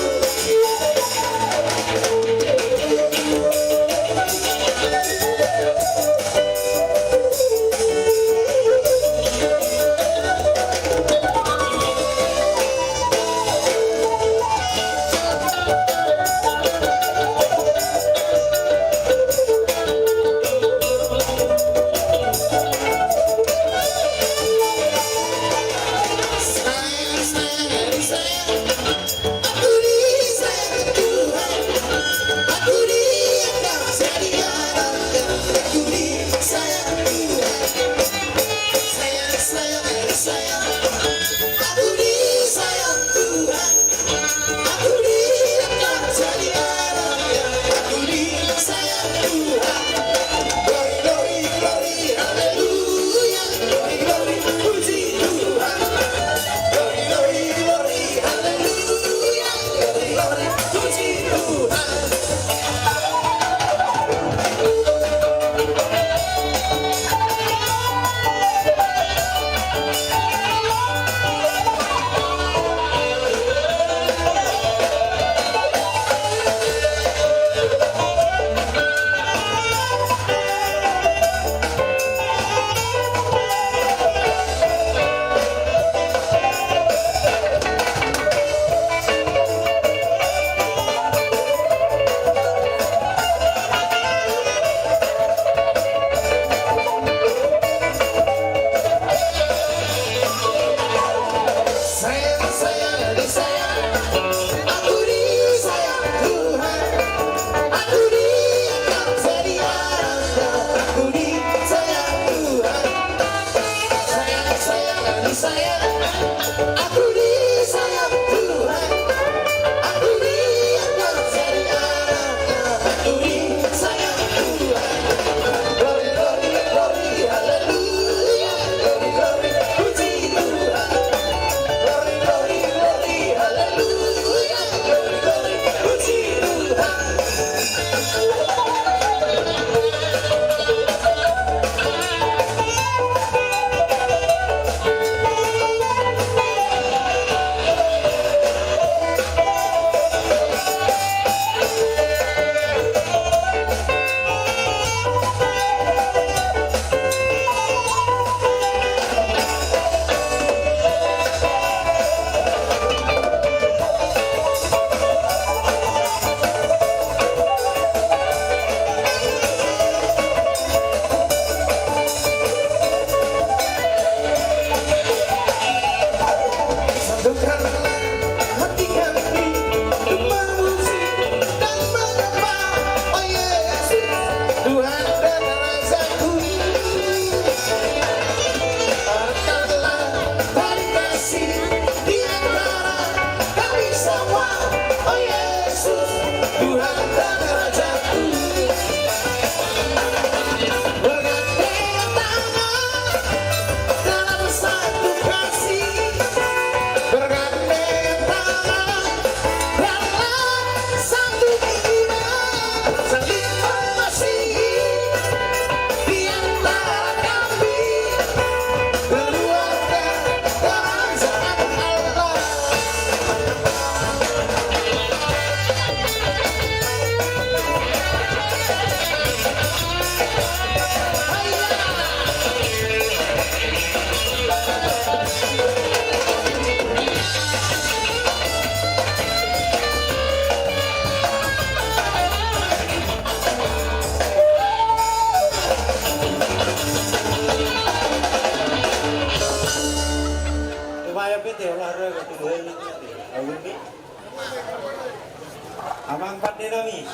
Amang pande nami,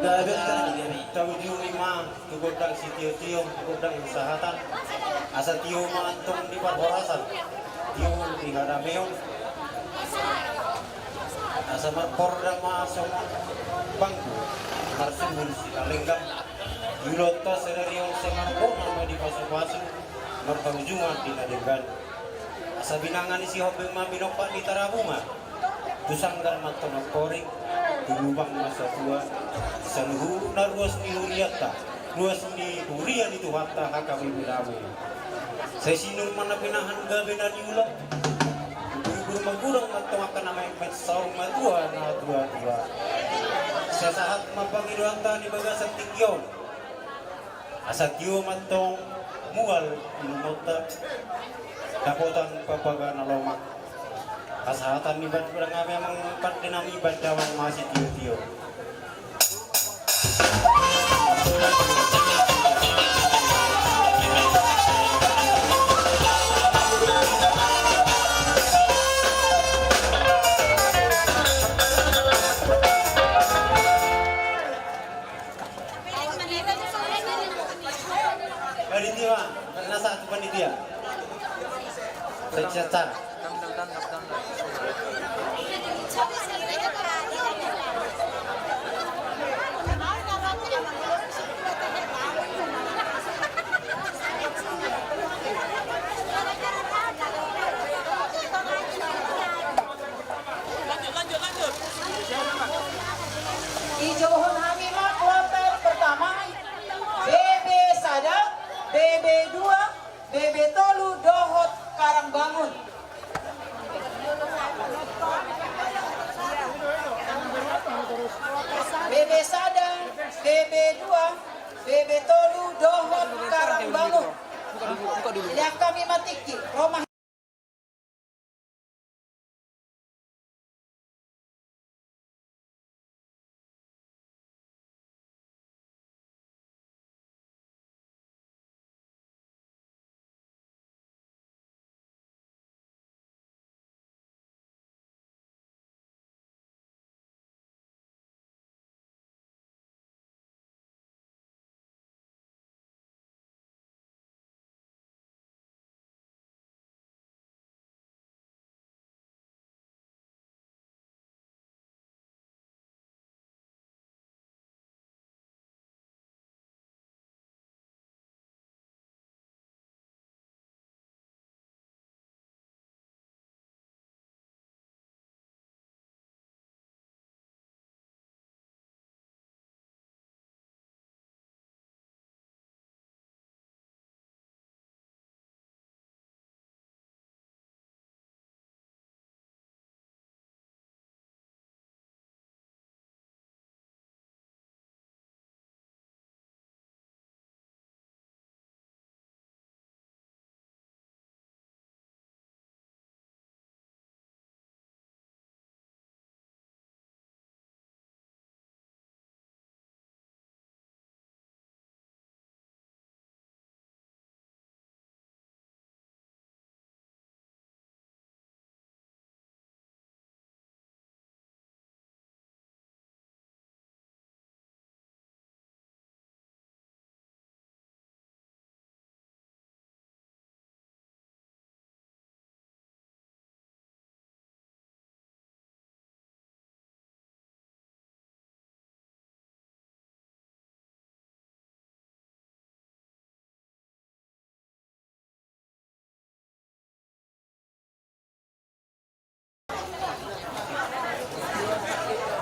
gabe tau jui ma tu gondang sitio-tio, tu gondang sahatan. Asa tio ma antong di parhorasan, tio di hadameon. Asa marporda ma songon bangku marsuhul Sitalenggang. Di ulaonta sadari on sai marbona ma di pasu-pasu, marhaujungan di na denggan. Asa binanga ni Sihombing ma binompa ni Tarabunga. Tu sanggar ma antong amporik, tu lubang ma satua. Saluhutna ruas ni hurianta, ruas ni huria ni Tuhanta, H K B P Damai. Sai sinur ma na pinahan gabe na niula. Buru-buru magodang ma antong angka na metmet, saur matua na tua-tua. Sai sahat ma pangidoanta di bagasan tingki on. Asa tio ma antong mual inumonta, dapotan papaga na lomak. Hasahatan ni badan nami, amang pande nami, badan damang masitio-tio. Panitia, karena satu panitia. Seksesar. Dijouhon hami ma kloter pertama, B B sada, B B dua, B B tolu dohot Karangbangun. B B sada, B B dua, B B tolu dohot Karangbangun. Lihat kami ma tingki, Roma.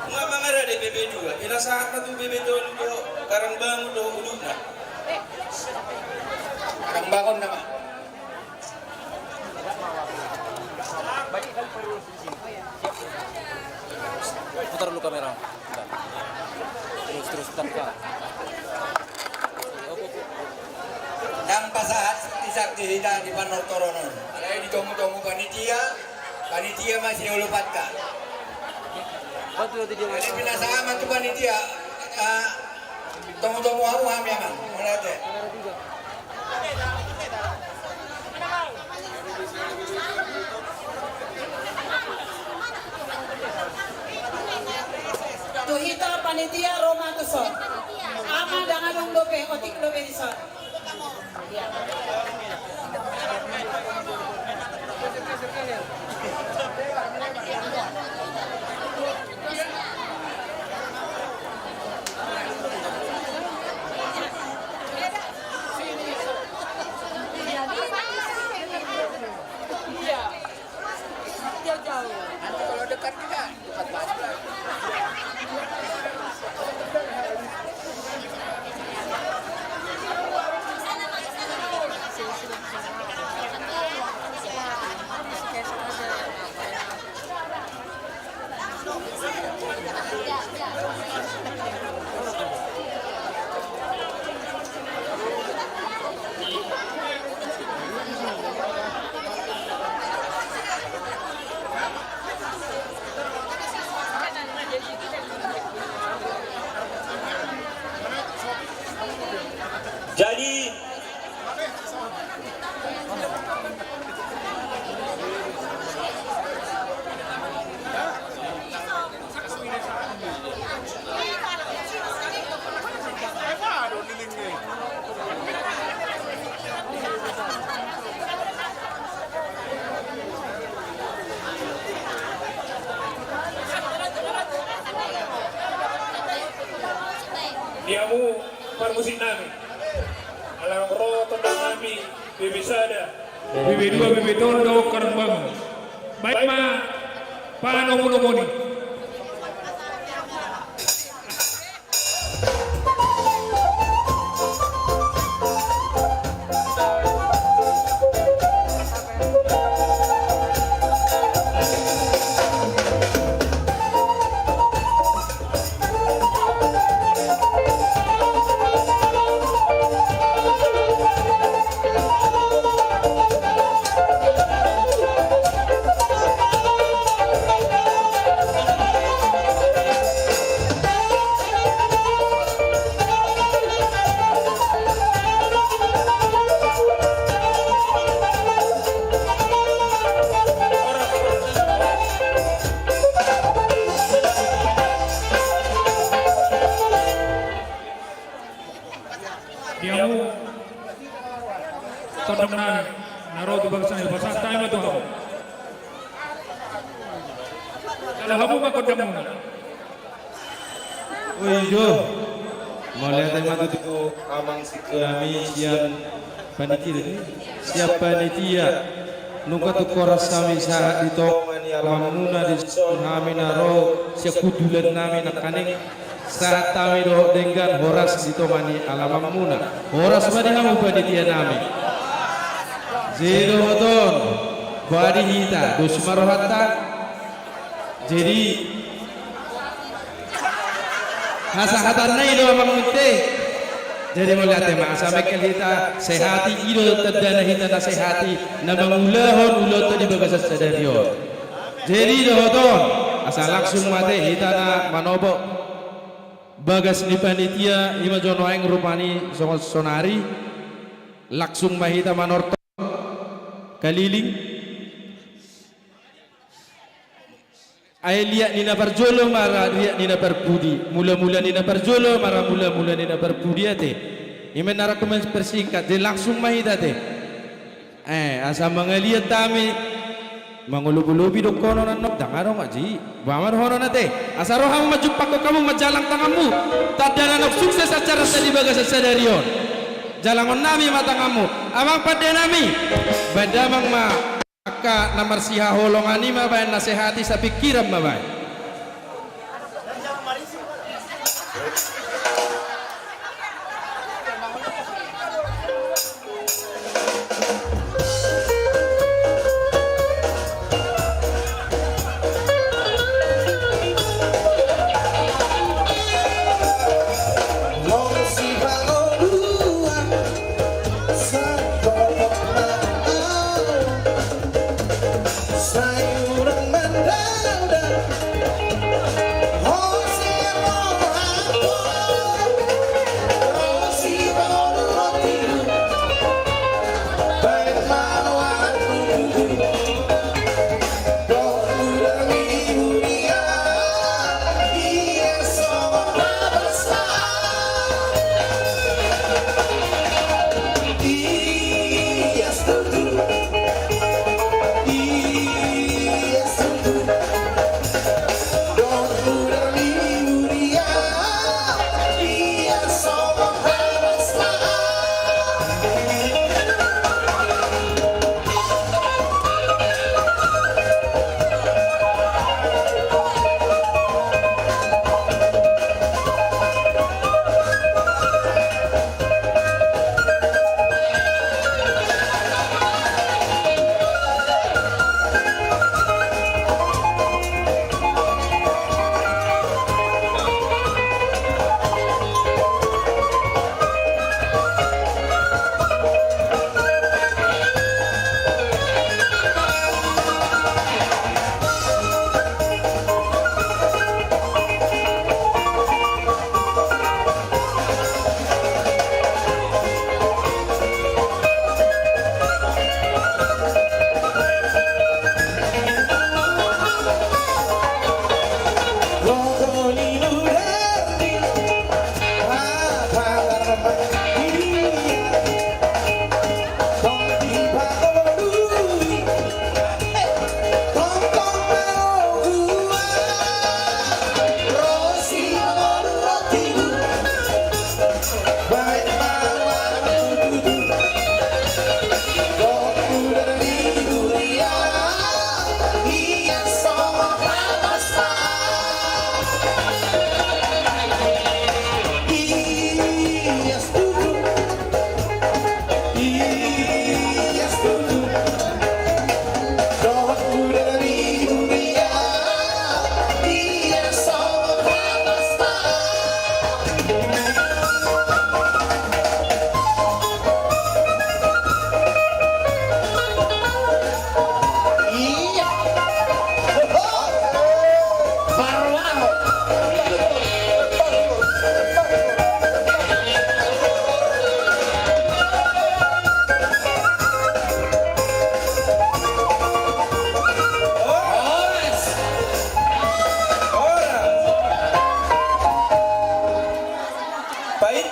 Nga mangarade B B dua, ina sahat ma tu B B tolu do, Karangbangun do udutna. Karangbangun nama. Putar dulu kamera. Terus, terus, putar, Pak. Ndang pasahat sakti-sakti hita di panortoron on. Alai ditomu-tomu panitia, panitia ma siolopanta. Jadi pinasahat ma tu panitia, ah, Tomu-tomu hamu hami, amang. Mauliate. Panitia ro ma tuson. Ama dang adong dope, otik dope dison. Nanti kalau dekat kita, dekat banget lah. Jadi, di hamu parmusik nami. Ala ro tondang nami, B B sada, B B dua, B B tolu, dohot karembang. Baen ma panomunomuni. Di hamu tondang nami na ro tu bagasan i, pasahat hami ma tu hamu. Jalo hamu ma gondangmuna. Oi jo. Mauliate ma tutu amang singkop nami sian panitia, sian panitia. Nunga tung horas hami sahat di tonga ni alamanmuna, dison hami na ro sian hundulan nami nangkaning. Sahat hami dohot denggan horas di tonga ni alamanmuna. Horas ma di hamu panitia nami. Jadi dohot on, boha di hita, dos ma rohanta. Jadi hasahatanna i do amang, muse. Jadi mauliate ma, asa mengkel hita sehati, i do tandana hita na sehati na mangulahon ulaonta di bagasan sadari on. Jadi dohot on, asa langsung ma ate hita na manopo bagas ni panitia, i ma jo nuaeng rupani songon sonari. Langsung ma hita manortor kaliling. Ai liat ni na parjolo ma ra liat ni na parpudi, mulamula ni na parjolo ma ra mulamula ni na parpudi ate. I ma na ra hupersingkat, jadi langsung ma hita ate. Eh, asa mangaliat hami, mangolobolobi dohonon annon, ndang adong aji. Boha ma dohonon ate. Asa ro hamu manjumpangkon hamu, manjalang tanganmu. Tanda na naung sukses acaranta di bagasan sadari on. Jalangon nami ma tanganmu. Amang pande nami. Baen damang ma angka na marsihaholongan i ma baen, na sehati sapingkiran ma baen.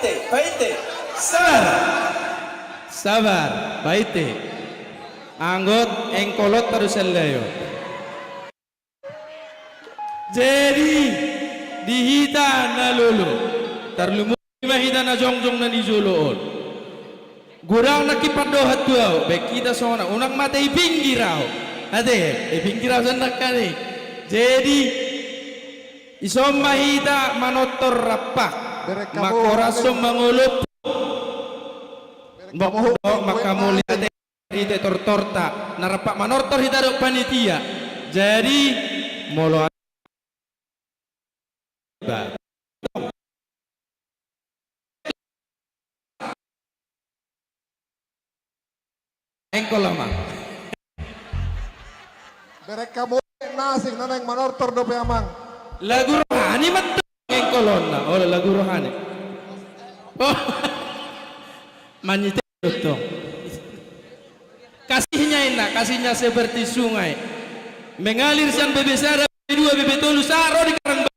Paite, paite. Sabar. Sabar, paite. Anggo engkolonta do sian lae on. Jadi, di hita na lolo, tarlumobi ma hita na jongjong na di jolo on. Godang nangkin pandohan tu ahu, baen hita songon on, unang mate di pinggir ahu. Ate, di pinggir ahu sian nangkaning. Jadi, dison ma hita manortor rampak. Berek hamu, mangkorashon, mangolop. Berek hamu, mangkamuliate. Hita tortorta, na rampak manortor hita dohot panitia. Jadi, molo engkol, Amang. Berek hamu na asing, na naeng manortor dope, Amang. Lagu rohani ma tong engkolonna, olo, lagu rohani. Oh. Manyite. Betul. Kasihnya enak, kasihnya seperti sungai. Mengalir sian B B sada, B B dua, B B tolu, sahat ro di Karangbanua.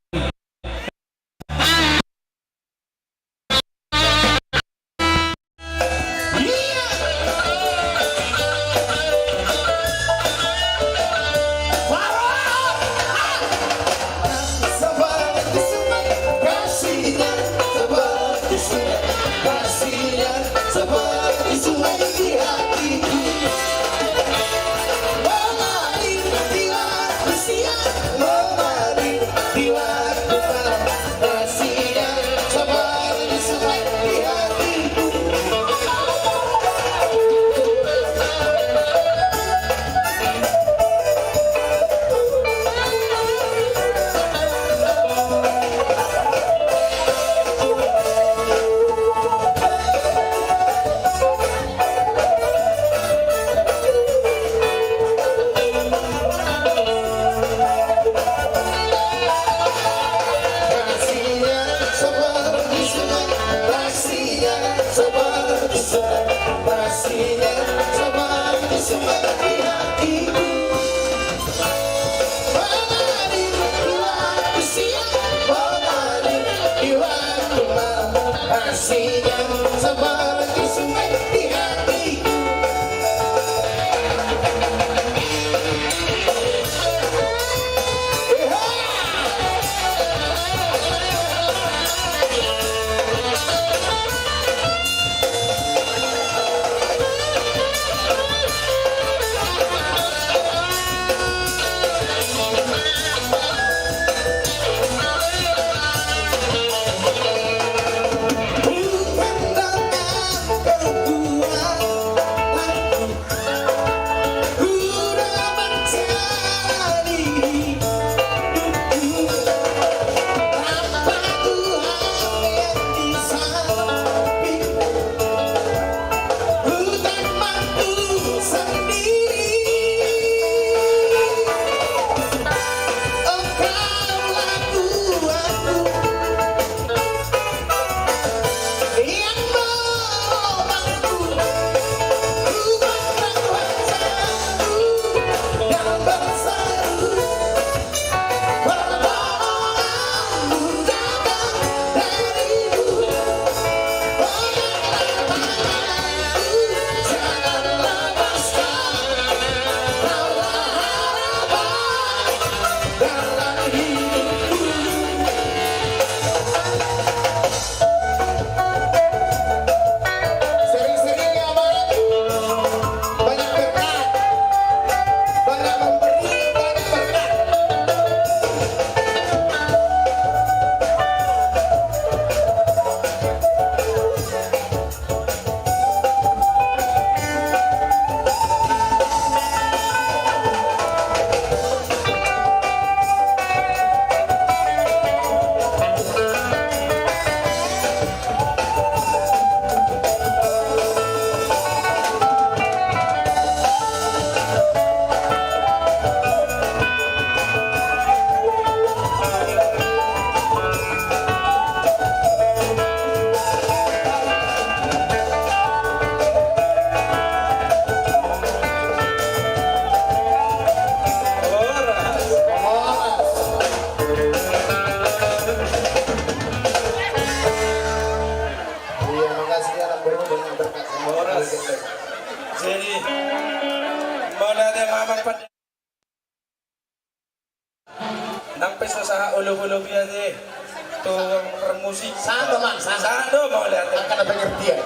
Tu parmusik. Sado, Mang, sado. Sado, mauliate. Angka na pengertian.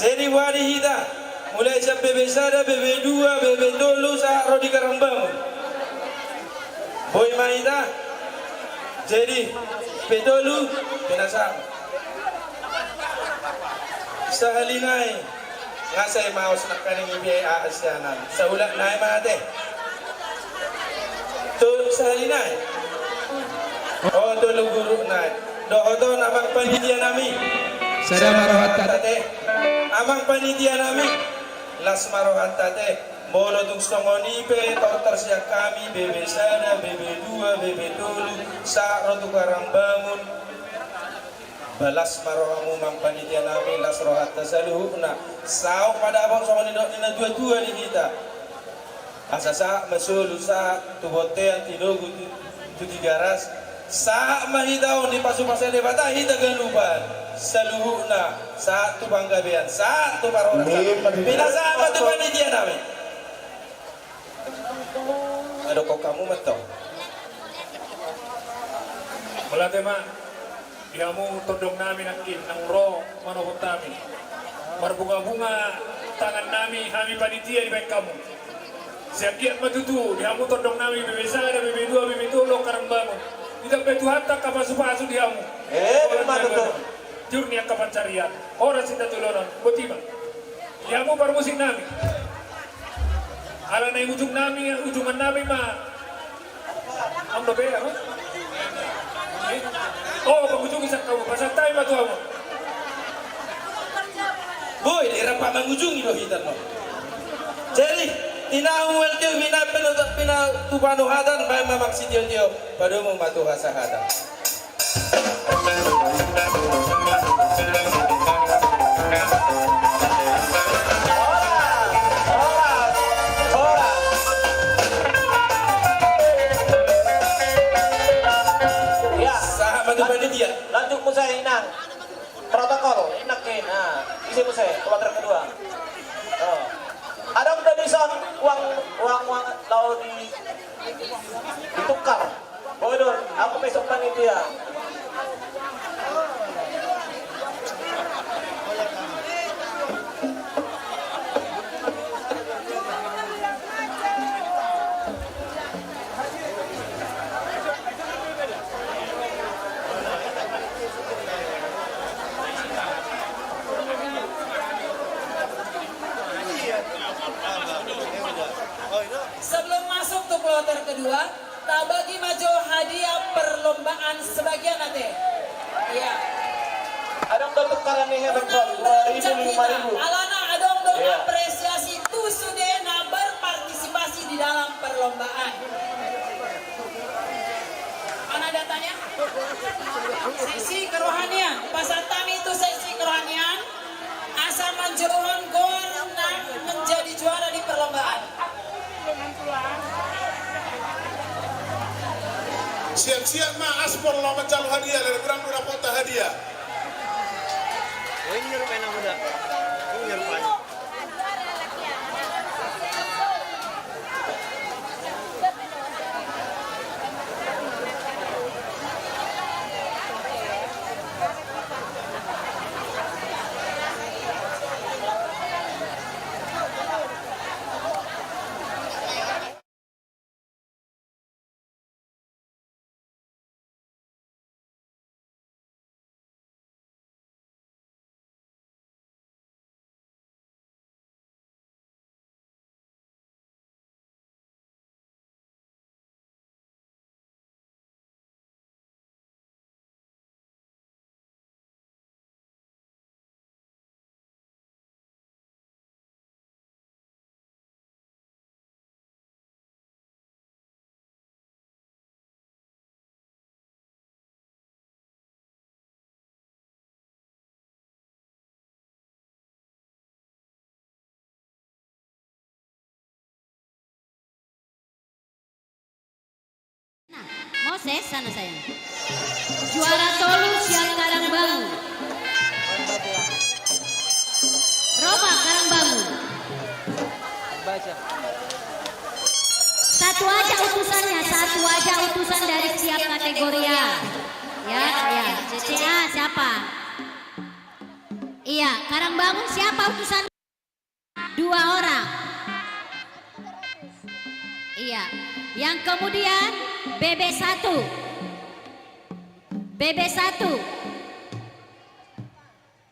Jadi, boha di hita, mulai sian B B sada, B B dua, B B tolu, sahat ro di Karangbangun. Boi ma hita. Jadi, B tolu, pinasahat. Sahali nai. Nga sai maos nangkaning i be aha sianan. Saulak nai ma ate. Tu sahali nai. O, tolu guru nai. Dohot on, amang panitia nami. Sada ma rohanta ate. Amang panitia nami. Las ma rohanta ate. Molo tung songon i pe, tortor sian hami, B B sada, B B dua, B B tolu, sahat ro tu Karangbangun. Ba las ma rohamu, amang panitia nami, las rohanta saluhutna. Saut ma dapot songon nidok ni na tua-tua di hita. Asa sahat ma solu, sahat tu bontean, Tinogu, tu, tu Tigaras. Sahat ma hita on dipasu-pasu Debata hita ganupan. Saluhutna, sahat tu panggabean, sahat tu parhorasan. Amin. Pinasahat ma tu panitia nami. Adong hamu mantong. Mauliate ma. Di hamu tondong nami nangkin, naung ro manopot hami. Marbunga-bunga tangan nami, hami panitia dibahen hamu. Sai anggiat ma tutu, di hamu tondong nami, B B sada, B B dua, B B tolu, Karangbangun. Ditambai Tuhanta angka pasu-pasu di hamu. Eh, holan ma tutu. Tiur ni angka pansarian. Horas inda tu lonon. Boti ma. Di hamu parmusik nami. Ala naeng ujung nami, ujungan nami ma. Am dope, apa? Eh? O, pangujungi sian hamu, pasahat hami ma tu hamu. Boi, di rap mangujungi do hita on. Jadi, di na mual tio, di na pina, pina tu panuhatan, baen ma, amang sitio-tio, padomu ma tu hasahatan. Ya. Sahat ma tu panitia. Lanjut muse, Inang. Protokol, Inang ke. Nah, isi muse, kloter kedua. Oh. Adong do dison uang, uang, uang, laho di, ditukar. Bodo, aku besok panitia. Sebelum masuk tu kloter kedua, tabagi ma jo hadiah perlombaan sebagian ate. Iya. Adong do tukaran ni hepeng, dua ribu, lima ribu. Alana adong do apresiasi tu sude na berpartisipasi di dalam perlombaan. Mana datanya? Seksi kerohanian. Pasahat hami tu seksi kerohanian. Asa manjouhon gol na menjadi juara di perlombaan. Siap-siap ma aspol laho manjalo hadiah, leleng godang do dapotta hadiah. Nah, Moses, sana sayang. Juara tolu sian Karangbangun. Roma Karangbangun. Sahat Satu aja utusannya, satu aja utusan dari setiap kategoria. Ya, ya. C C A siapa? Iya, Karangbangun siapa utusan? Dua orang. Iya. Yang kemudian B B satu. B B satu.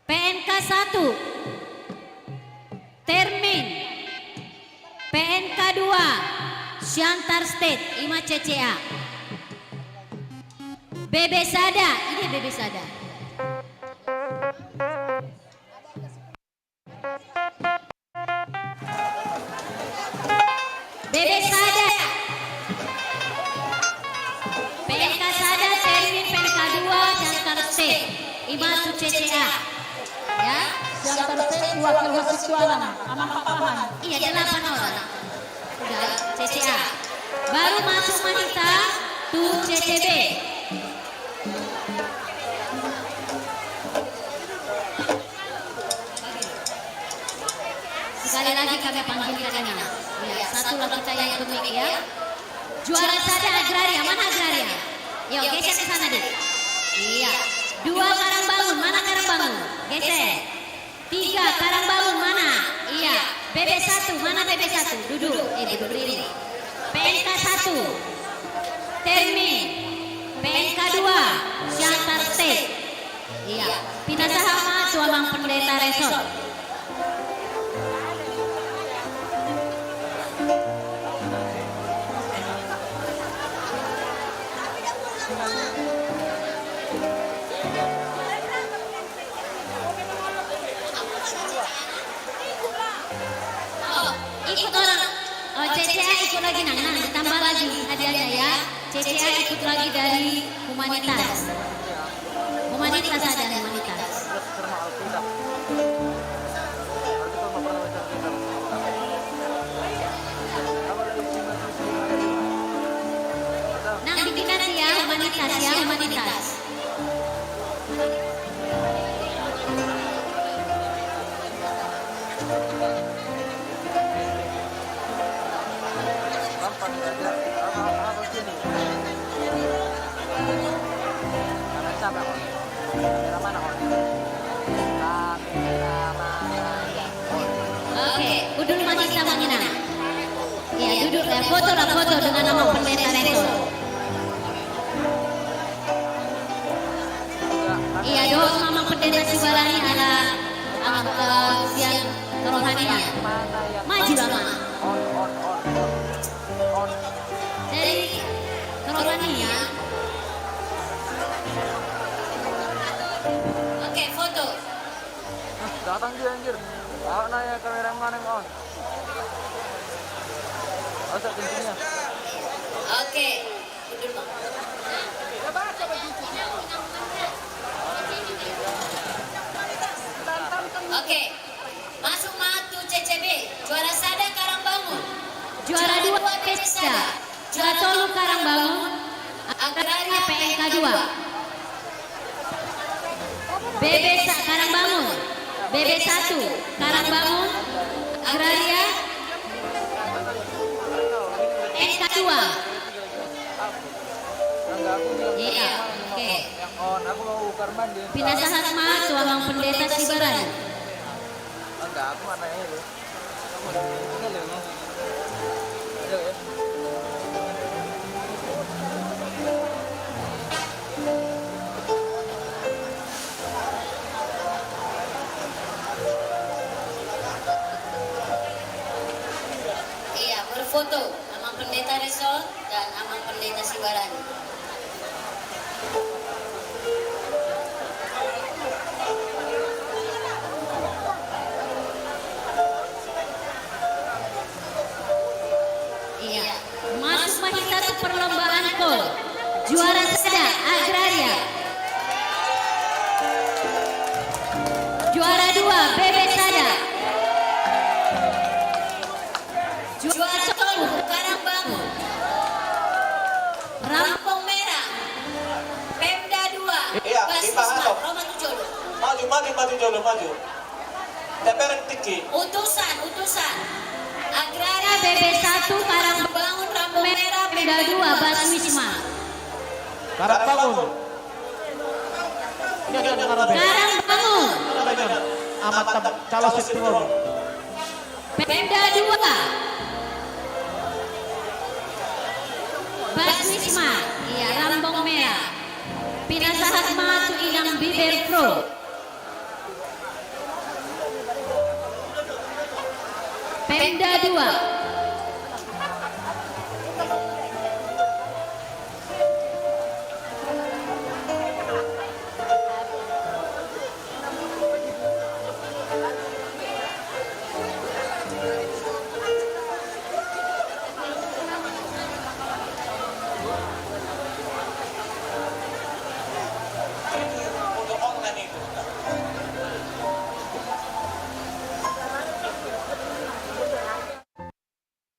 P N K satu, Termin. P N K dua, Siantar State, ima C C A. B B sada, ini B B sada. B B sada. P N K sada, Termin, P N K dua, Siantar State. Ima tu C C A. Ya. Siantar State, wakil wasit tu Amang, Amang Papahan. Iya, delapan orang. Udah, C C A. Baru masuk ma hita tu C C B. Sekali lagi kami panggilkan ini. Ya, satu lagi kita yang ikut mic ya. Juara sada Agraria, mana Agraria? Yo, geser ke sana deh. Iya. Dua Karangbangun, mana Karangbangun? Geser. Tiga Karangbangun, mana? Iya. B B satu, mana B B satu? Duduk, eh duduk berdiri. P N K satu, Termin. P N K dua, Siantar State. Iya, pinasahat ma tu Amang Pendeta Resort. Oh, ikut orang. Oh, C C A ikut lagi, nang, nang, ditambah lagi hadiahnya ya. C C A ikut lagi dari Humanitas. Humanitas ada, Humanitas. Nang, bikin nanti ya, Humanitas ya, Humanitas. Oke, duduk masih sama Nina. Iya, duduk ya, foto lah, foto dengan Amang Pendeta Resort. Iya, dohot ma Amang Pendeta Sibarani ala, ala, eh, sian kerohanian. Maju lah, Mang. Dari kerohanian. Oke, foto. Datang dia, anjir. Mana ya kamera, mana yang on? Masa kuncinya? Oke. Oke. Masuk ma tu C C B. Juara sada Karangbangun. Juara dua B B sada. Juara tolu Karangbangun. Agraria P N K dua. B B sa-, Karangbangun. B B satu, Karangbangun. Agraria. P N K dua. Iya, oke. Pinasahat ma tu Amang Pendeta Sibarani. Iya, berfoto Amang Pendeta Resort dan Amang Pendeta Sibarani. Iya. Masuk ma hita tu perlombaan kol. Juara sada, Agraria. Juara dua, B B sada. Juara tolu, Karangbangun. Rampung Merah. Pemda dua. Iya, Bas Isma, ro ma tu jolo. Maju, maju, maju jolo, maju. Tepereng tinggi. Utusan, utusan. Agraria B B satu, Karangbangun, Rampung merah, Pemda dua, Bas Wisma. Karang Bangun. Iya, iya, dengar apa? Karang Bangun. Apa itu? Amat tam-, calon sitrom. Pemda dua. Bas Wisma. Iya, Rambong Merah. Pinasahat ma tu Inang Biber Pro. Pemda dua.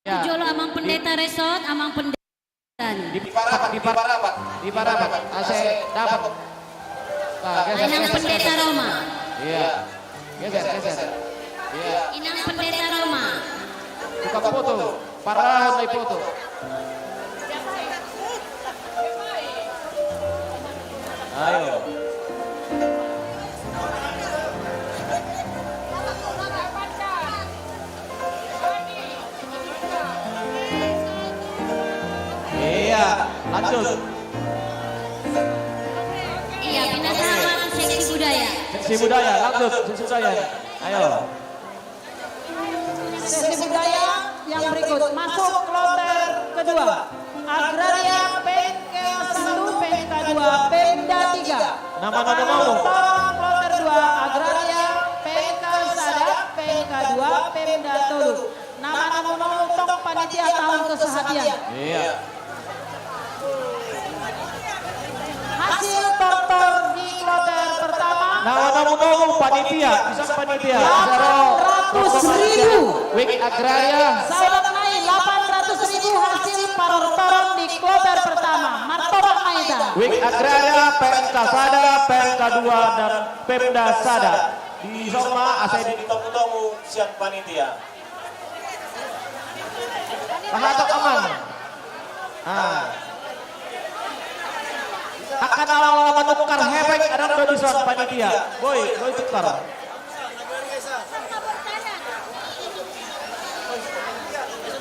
Ya. Jolo Amang Pendeta Resort, Amang Pendeta. Diparapat, diparapat, diparapat. Ase dapot. Nah, geser, Inang geser, Pendeta geser. Roma. Iya. Geser, geser. Iya. Inang Pendeta Roma. Tukang foto. Parahon na i foto. Ayo. Iya, lanjut. Iya, pinasahat seksi budaya. Seksi budaya, lanjut, seksi budaya. Ayo. Seksi budaya yang berikut masuk kloter kedua. Agraria Pemda satu, Pemda dua, Pemda tiga. Nama, nama, nama. Kloter dua, Agraria Pemda sada, Pemda dua, Pemda tolu. Nama, nama, nama, tong panitia taon kesehatian. Iya. Hasil tortor di kloter pertama. Nama, nama, nama, panitia, bisa panitia. Delapan ratus ribu. Wik Agraria. Saudara nai, delapan ratus ribu hasil partortoran di kloter pertama. Martomak ma hita. Wik Agraria, Pemda sada, Pemda dua, dan Pemda sada. Dison ma asa ditongtong sian panitia. Aha, tong, aman. Ah. Angka na laho manukar hepeng, adong do dison panitia. Boi, boi tukar.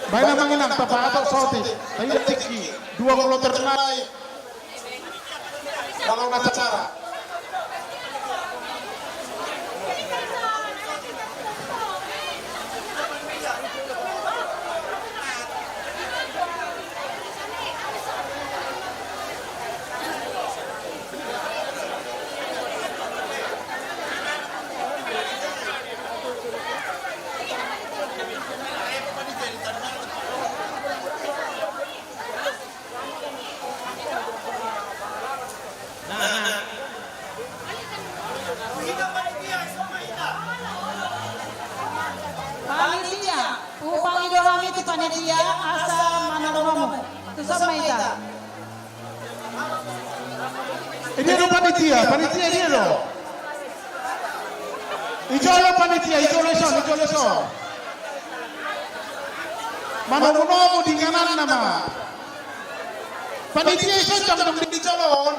Baen, Amang Inang, tapasahat saotik. Taida tingki. Dua kloter nai. Kalau na cara. Panitia, upangido hami tu panitia asa manomu-nomu. Tuson ma hita. Dia do panitia, panitia dia do. Ijolo panitia, ijolo ison, ijolo ison. Manomu-nomu di ingananna ma. Panitia ison jam dong di jolo on.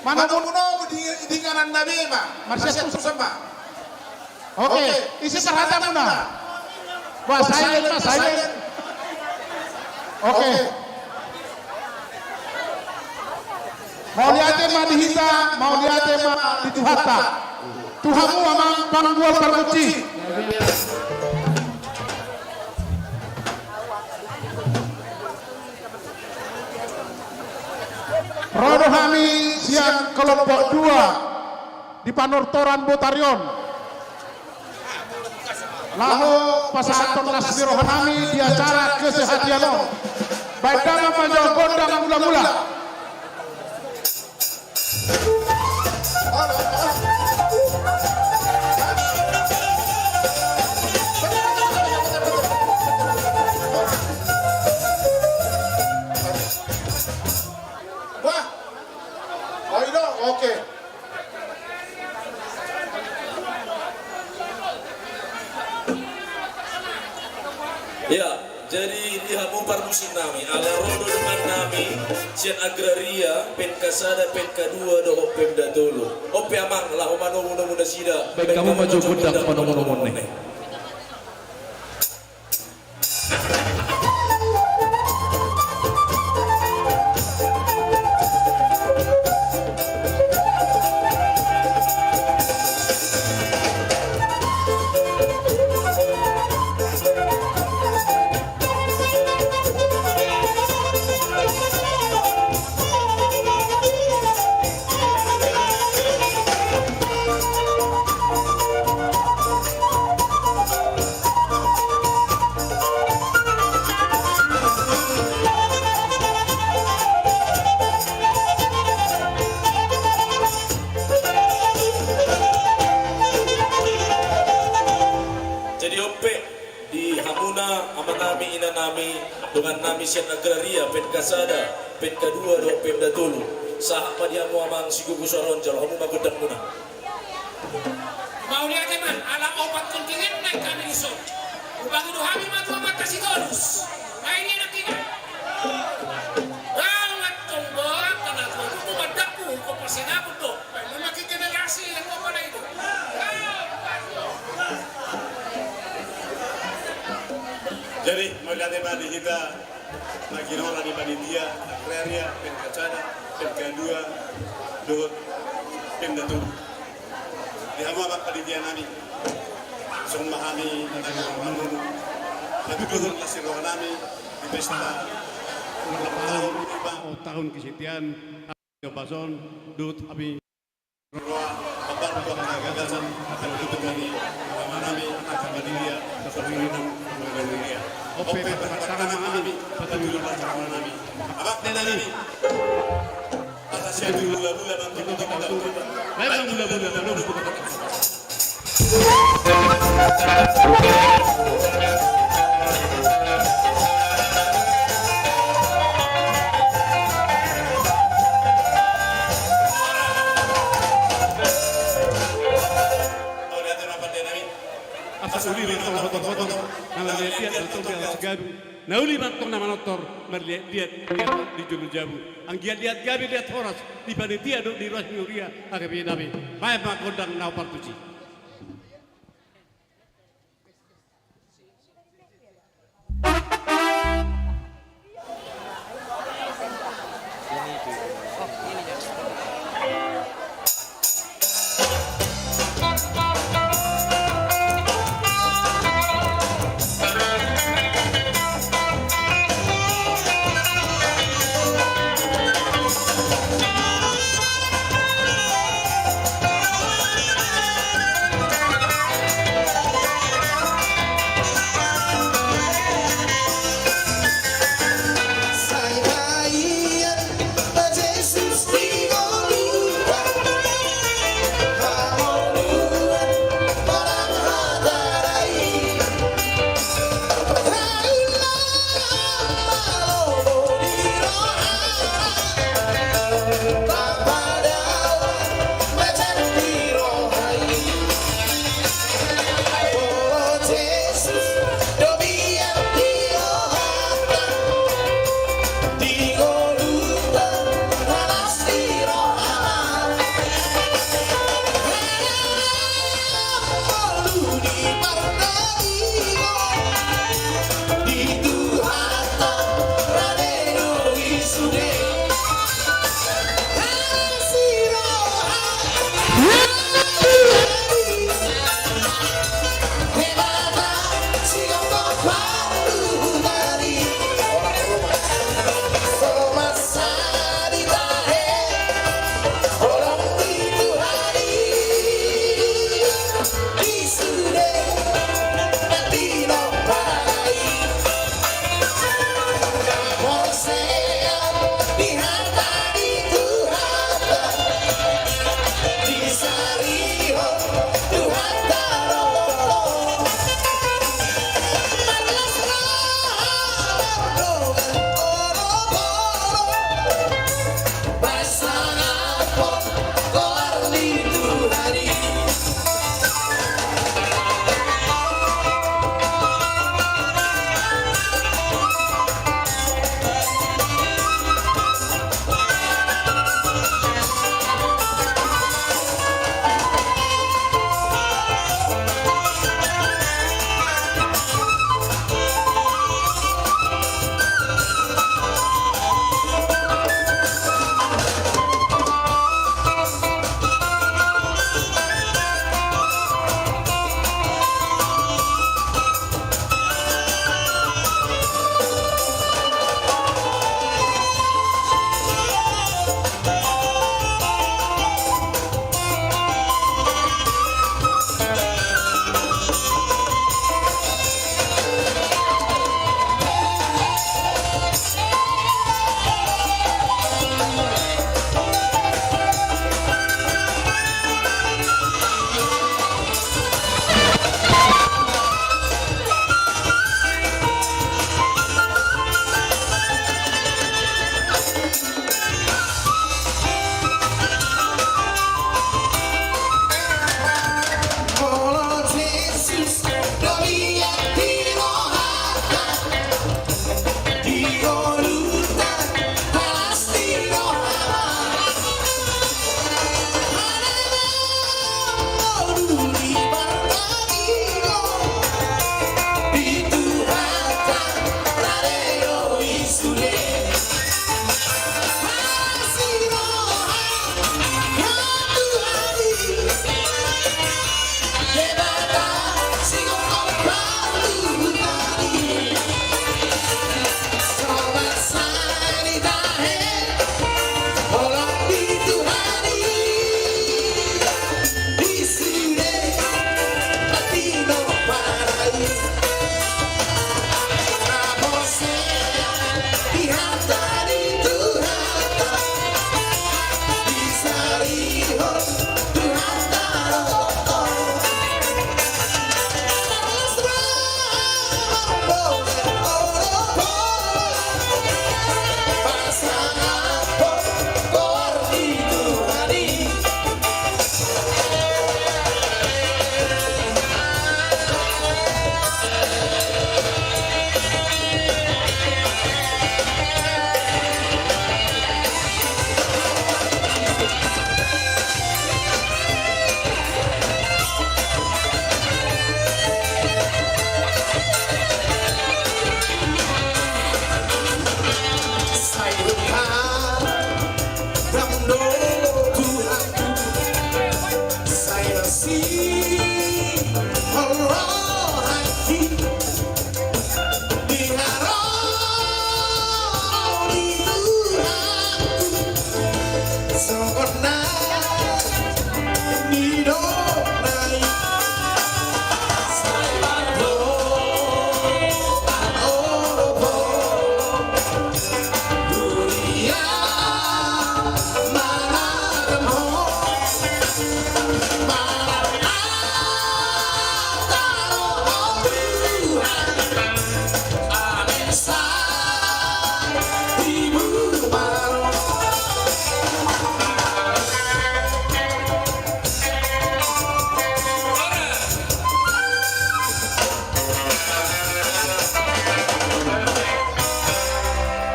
Manomu-nomu di, di ingananna be ma. Marsiantusan ma. Oke, ise parhatamuna? Wah, silent ma, silent. Oke. Mauliate ma di hita, mauliate ma di Tuhanta. Tu hamu amang panggual pargonsi. Ro do hami sian kelompok dua di panortoran botari on. Laho pasahathon las ni roha nami di acara kesehatian on. Baen damang ma jo gondang mula-mula. Wah. Oi do, oke. Iya, Jadi di hamu parmusik nami, ala ro do dongan nami sian Agraria, Pemda sada, Pemda dua dohot Pemda tolu. On pe amang, laho manomu-nomu nasida. Baen hamu ma jo gondang panomu-nomu ni. Jadi on pe di hamuna amanami, inanami, dongannami sian Agraria, Pemda sada, Pemda dua dohot Pemda tolu. Sahat ma di hamu amang si Gugus Aron, jalo hamu ma gondangmuna. Mauliate ma, ala opat kontingen naik kami dison. Ubangi do hami ma tu amanta Sitorus. Ai dia nangkinan. Rau antong borat na tua buku mandakku ko persenabut do. Baen ma nangkin generasi yang mau pada itu. Jadi mauliate ma di hita na ginora ni panitia Agraria, Pemda sada, Pemda dua dohot Pemda tolu. Di hamu amang panitia nami, songon hami na tagiang manunu, hatuduhon las ni roha nami di pesta ulang tahun, ulang tahun kesetiaan Jopason, dohot hami roha, bapak tua kagagasan, hatuduhon nami, amanami, angka panitia, songon i nang, songon i nang. On pe, pasahat tangan ma hami, patuduhon las ni roha nami. Abang nami. Asa sian mula-mula nanti. Baen ma mula-mula. Asa uli ma antong hotor-hotor, na marliat-liat ma antong di atas gabu. Na uli ma antong na manortor, marliat-liat di jolo jabu. Anggiat liat gabe liat horas, di panitia dohot di ruas ni huria, angka panitia nami. Baen ma gondang na opat tusi.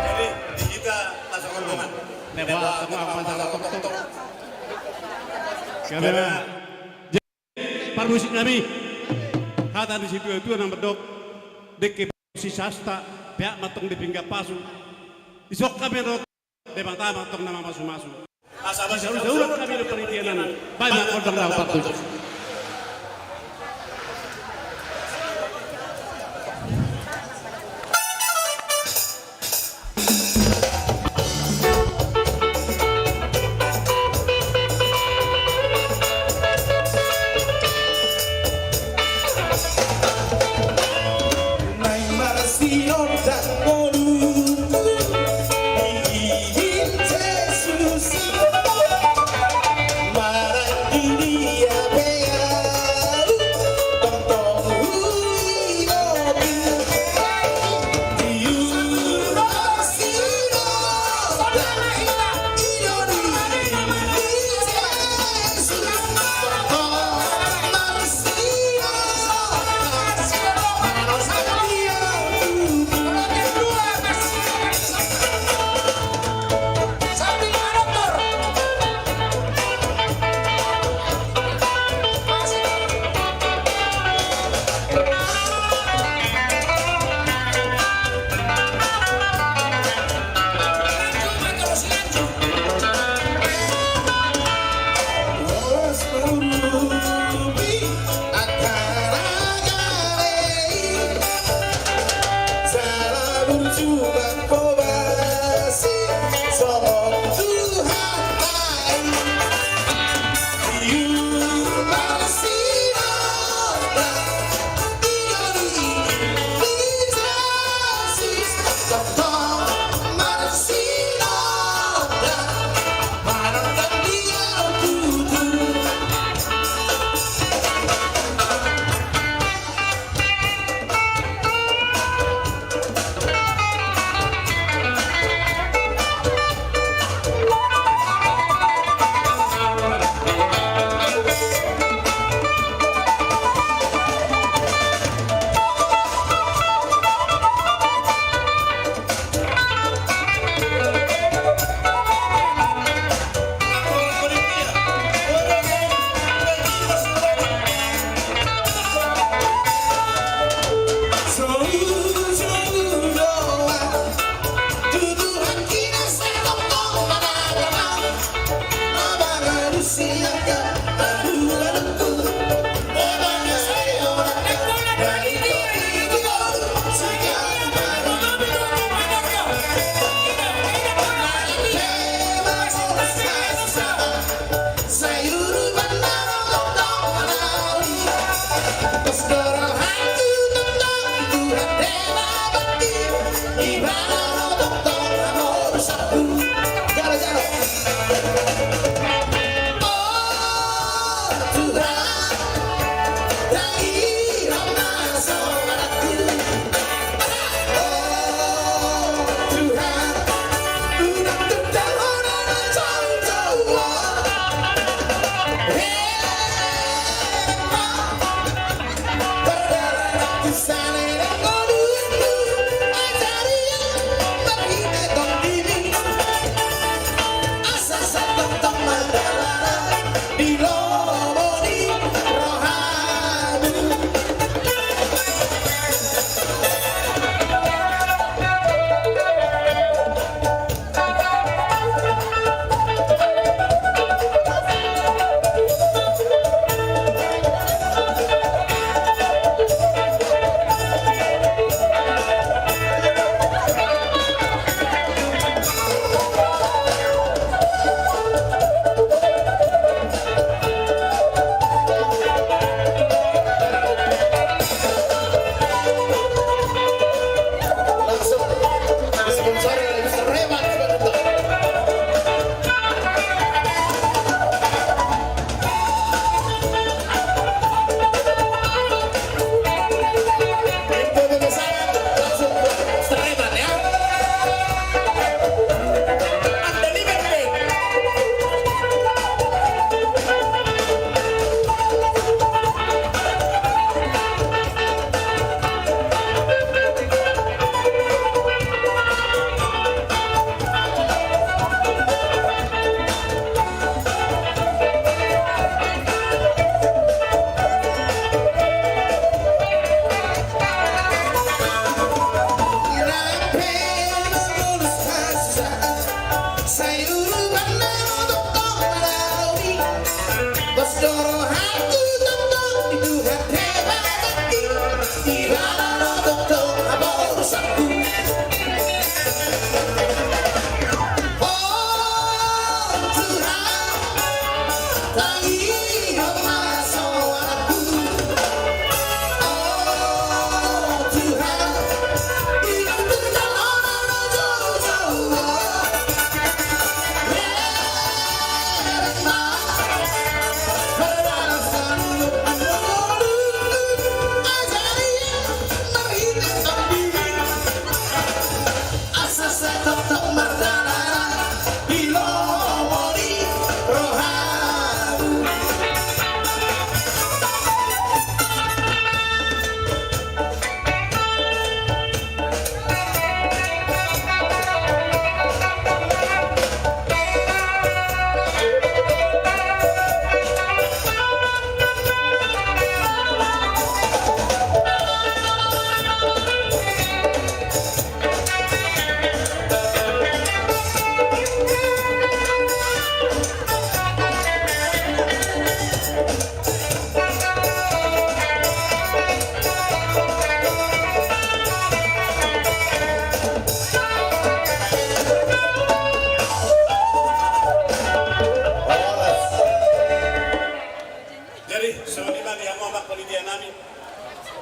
Jadi, di hita langsung rombongan. Lewat, lewat, lewat, lewat, lewat. Kamera. Parmusik nami. Hata ni situatua na mandok, dengke si sasta, peak ma antong di pinggan pasu. Isok hami ro, Debata ma antong na mamasumasu. Asa basa usaha hami do panitia nami. Baen ma gondang na opat tujuh.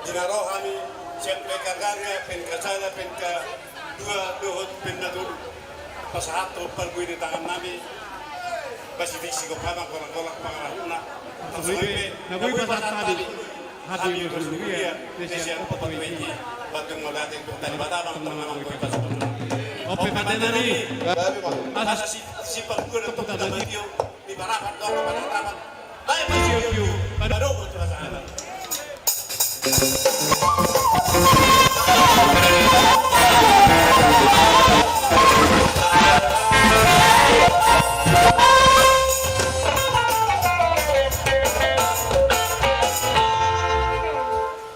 Nga ro hami sian P K Agraria, P N K sada, P N K dua dohot P N K tolu pasahathon parbue ni tangan nami. Basi fiksi gok hami, kolak-kolak pangarahutna. Songon i pe na boi pasahat hami. Hami bersyukur ia, ia sian Ompu Tueti. Batu mauliate tu Debata, bang tong amang boi pasahat. Ope pande nami. Asa si, si parbue na tong na batio. Di parapat, tong parapat. Baik, Mas Yoyo. Baru mau terasa anak.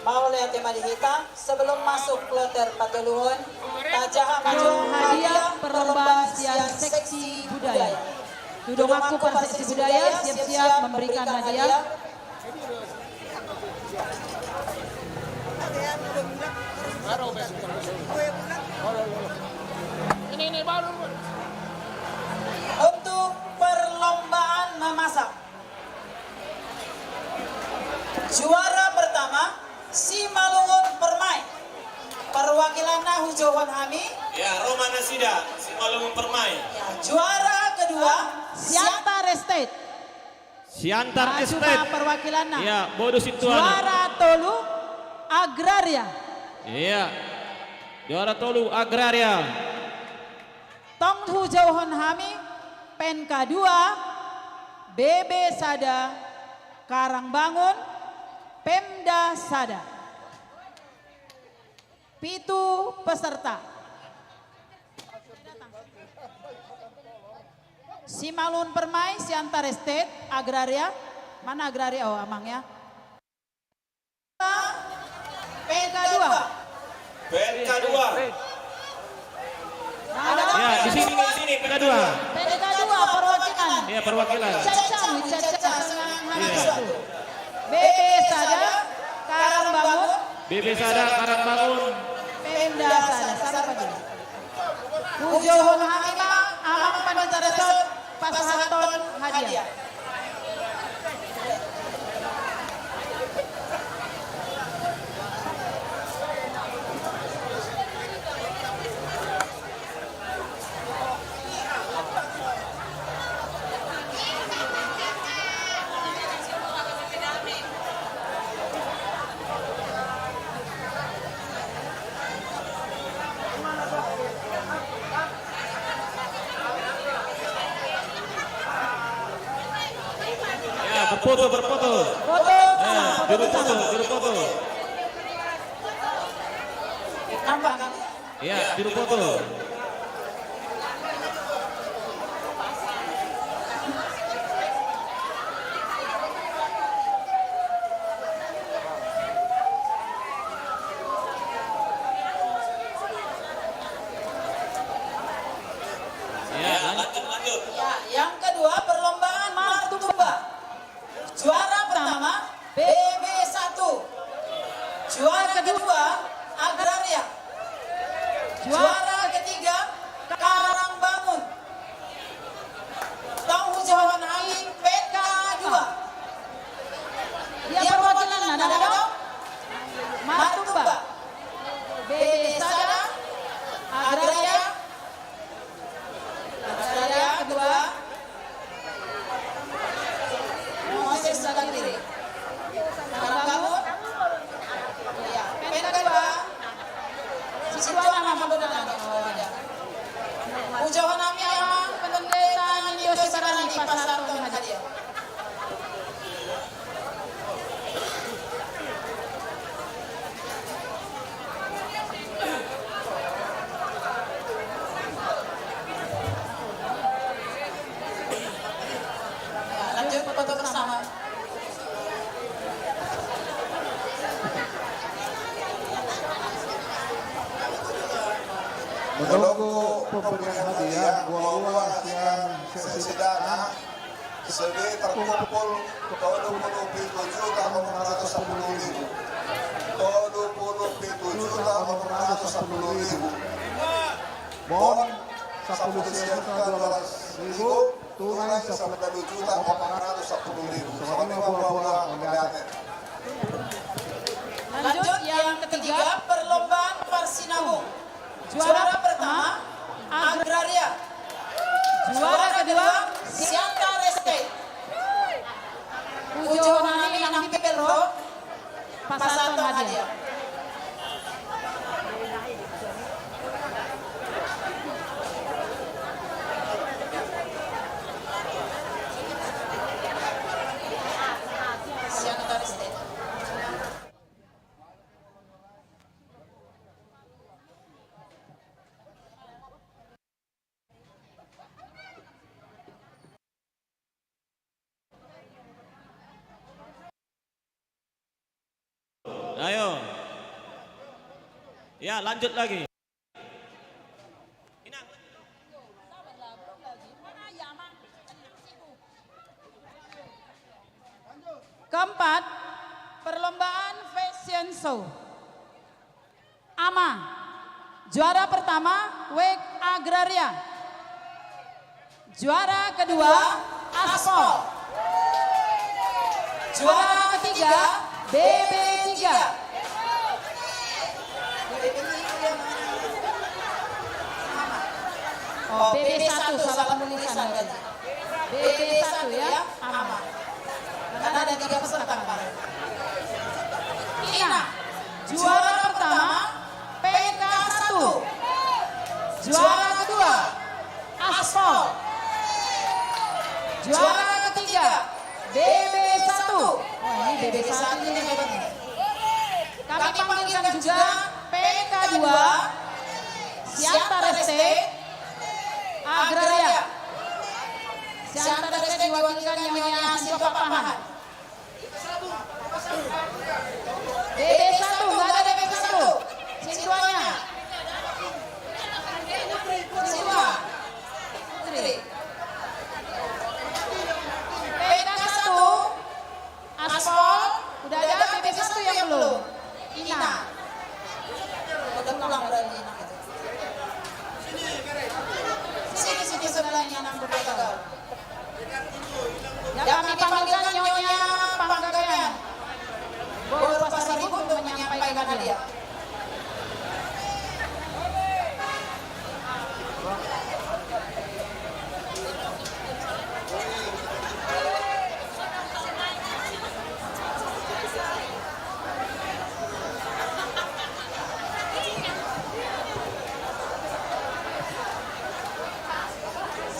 Mauliate ma di hita. Sebelum masuk kloter patoluhon, tajaha ma jo hadiah perlombaan sian seksi budaya. Tu donganku parseksi budaya siap-siap memberikan hadiah. Ini, ini baru. Untuk perlombaan memasak. Juara pertama, Simalungun Permai. Perwakilanna hujouhon hami. Ya, ro ma nasida, Simalungun Permai. Ya, juara kedua, Siantar Estate. Siantar Estate. Perwakilanna. Ya, bodo sintua. Juara tolu, Agraria. Iya. Juara tolu, Agraria. Tong hujouhon hami, P N K dua, B B sada, Karangbangun, Pemda sada. Pitu peserta. Simalungun Permai, Siantar Estate, Agraria. Mana Agraria? Oh, amang ya. P N K dua. P N K dua. Ya, di sini, di sini, P N K dua. P N K dua, perwakilan. Ya, perwakilan. Caca, Caca, Caca. B B sada, Karangbangun. B B sada, Karangbangun. Pemda sada, sabar, Pak. Hujouhon hami ma, amang panitia resort, pasahathon hadiah. Ya, berfoto, berfoto. Foto sama, ya, foto juru foto, sama. Juru foto. Nampak, kan? Iya, juru foto. Iya, lanjut, lanjut. Ya, yang kedua, perlombaan Martumba. Juara pertama, B B satu. Juara kedua, Agraria. Juara ketiga, Karangbangun. Tong hujouhon hami, P N K dua. Dia perwakilanna, na dong? Martumba. B B sada, Agraria. Agraria kedua. Moses Sagiri. Karangbangun. Ya, P N K dua. Sintua nama bodo nami. Hujouhon hami amang pendeta Nindyo Sibarani pasahathon hadiah. Lanjut foto bersama. Menunggu pemberian hadiah, gua-gua sian sesi dana. Sudah terkumpul tolu pulu pitu juta onom ratus sapulu ribu. Tolu pulu pitu juta onom ratus sapulu ribu. Bon, sapulu sia juta dua ratus ribu. Tunai, sapulu juta opat ratus sapulu ribu. Songon i ma, gua-gua, mauliate. Lanjut. Tiga, perlombaan parsinabung. Juara pertama, Agraria. Juara kedua, Siantar Estate. Ujo nami nang pipil ro, pasahaton hadiah. Siantar Estate. Ayo. Ya, lanjut lagi. Keempat, perlombaan fashion show. Ama, juara pertama, Wek Agraria. Juara kedua, Aspol. Juara ketiga, B B tiga. Oh, B B satu, salah penulisan tadi. B B satu ya, Ama. Karena ada tiga peserta kemarin. Ina, juara pertama, P K satu. Juara kedua, Aspol. Juara ketiga, B B satu. Wah, ini B B satu ini hebat ini. Kami panggilkan juga P K dua, Siantar Estate, Agraria. Siantar Estate diwakilkan Nyonya Sintua Pakpahan. B B satu, nggak ada B B satu. Sintuanya. Sintua. Putri. P K satu, Aspol, udah ada, B B satu yang belum. Ina. Udah pulang berarti Ina itu. Sini, sini sebelah ini, Ina, berdua. Ya, kami panggilkan Nyonya Panggabean Boru Pasaribu untuk menyampaikan hadiah.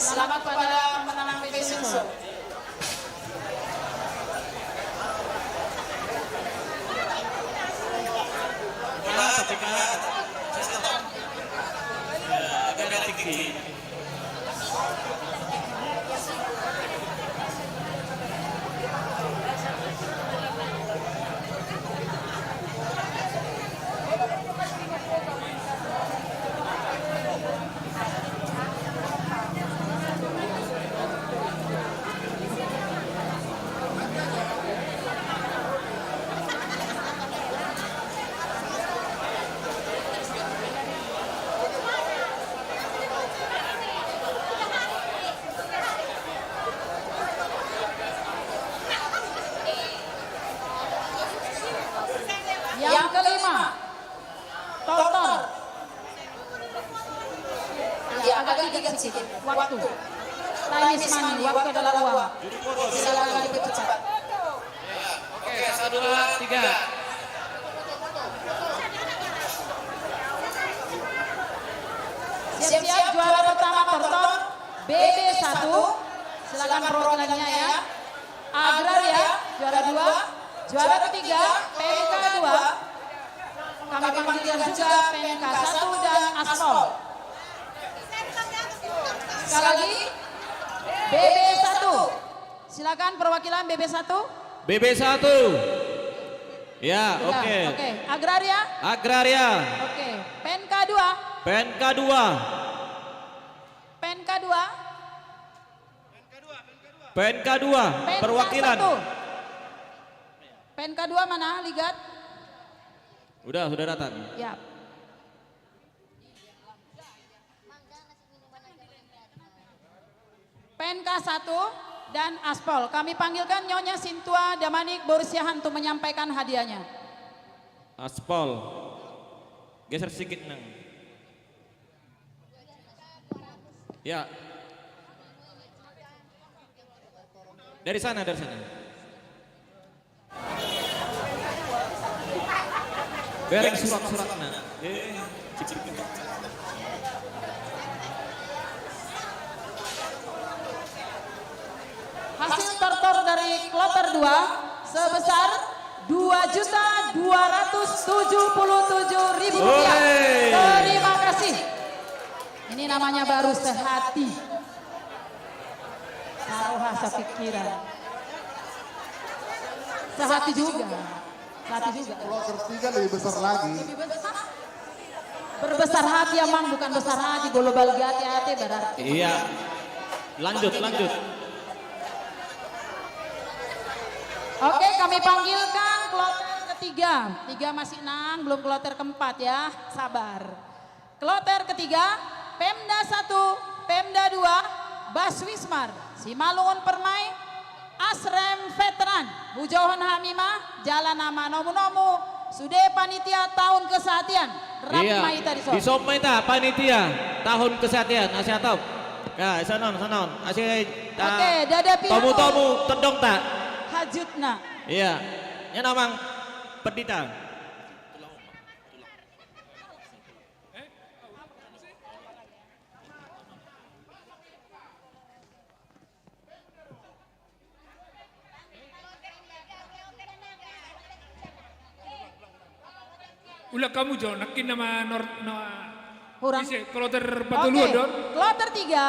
Selamat pada pemenang fashion show. Yang kelima, Tortor. Ya, agak dikit sedikit. Waktu. Time is money. Waktu adalah uang. Silakan dipercepat. Oke, satu, dua, tiga. Siap-siap, juara pertama Tortor, B B satu. Silakan perwakilannya ya. Agraria, juara dua. Juara ketiga, P K dua. Kami panggilkan juga P K satu dan Aspol. Sekali lagi, B B satu. Silakan perwakilan B B satu. B B satu. Ya, oke. Oke. Agraria? Agraria. Oke. P N K dua. P N K dua. P N K dua. P N K dua, perwakilan. P N K satu. P N K dua mana, Ligat? Udah, sudah datang. Ya. P N K satu dan Aspol. Kami panggilkan Nyonya Sintua Damanik Boru Siahaan untuk menyampaikan hadiahnya. Aspol. Geser sedikit, Nang. Ya. Dari sana, dari sana. Bereng surak-surakna. Eh, cik, cik, cik. Hasil tortor dari kloter dua sebesar dua juta dua ratus tujuh puluh tujuh ribu rupiah. Woi. Terima kasih. Ini namanya baru sehati. Tahu rasa pikiran. Sehati juga. Sehati juga. Kalau ketiga lebih besar lagi. Lebih besar. Berbesar hati, Amang, bukan besar hati. Bolo balga ate-ate berarti. Iya. Lanjut, lanjut. Oke, kami panggilkan kloter ketiga. Tiga masih, Nang, belum kloter keempat ya. Sabar. Kloter ketiga, Pemda satu, Pemda dua, Bas Wismar, Simalungun Permai, Asrem Veteran. Hujouhon hami ma jala na manomu-nomu sude panitia tahun kesehatian. Rap ma hita dison. Dison ma hita panitia tahun kesehatian. Asa top. Ya, sanon, sanon. Asa ta... Oke, dada piha. Tomu-tomu tondongta. Hajutna. Iya. Ia namang pendita. Ulang hamu jo, nangkin nama nor-, na-, hurang. Ise, kloter patoluhon do on. Oke. Kloter tiga,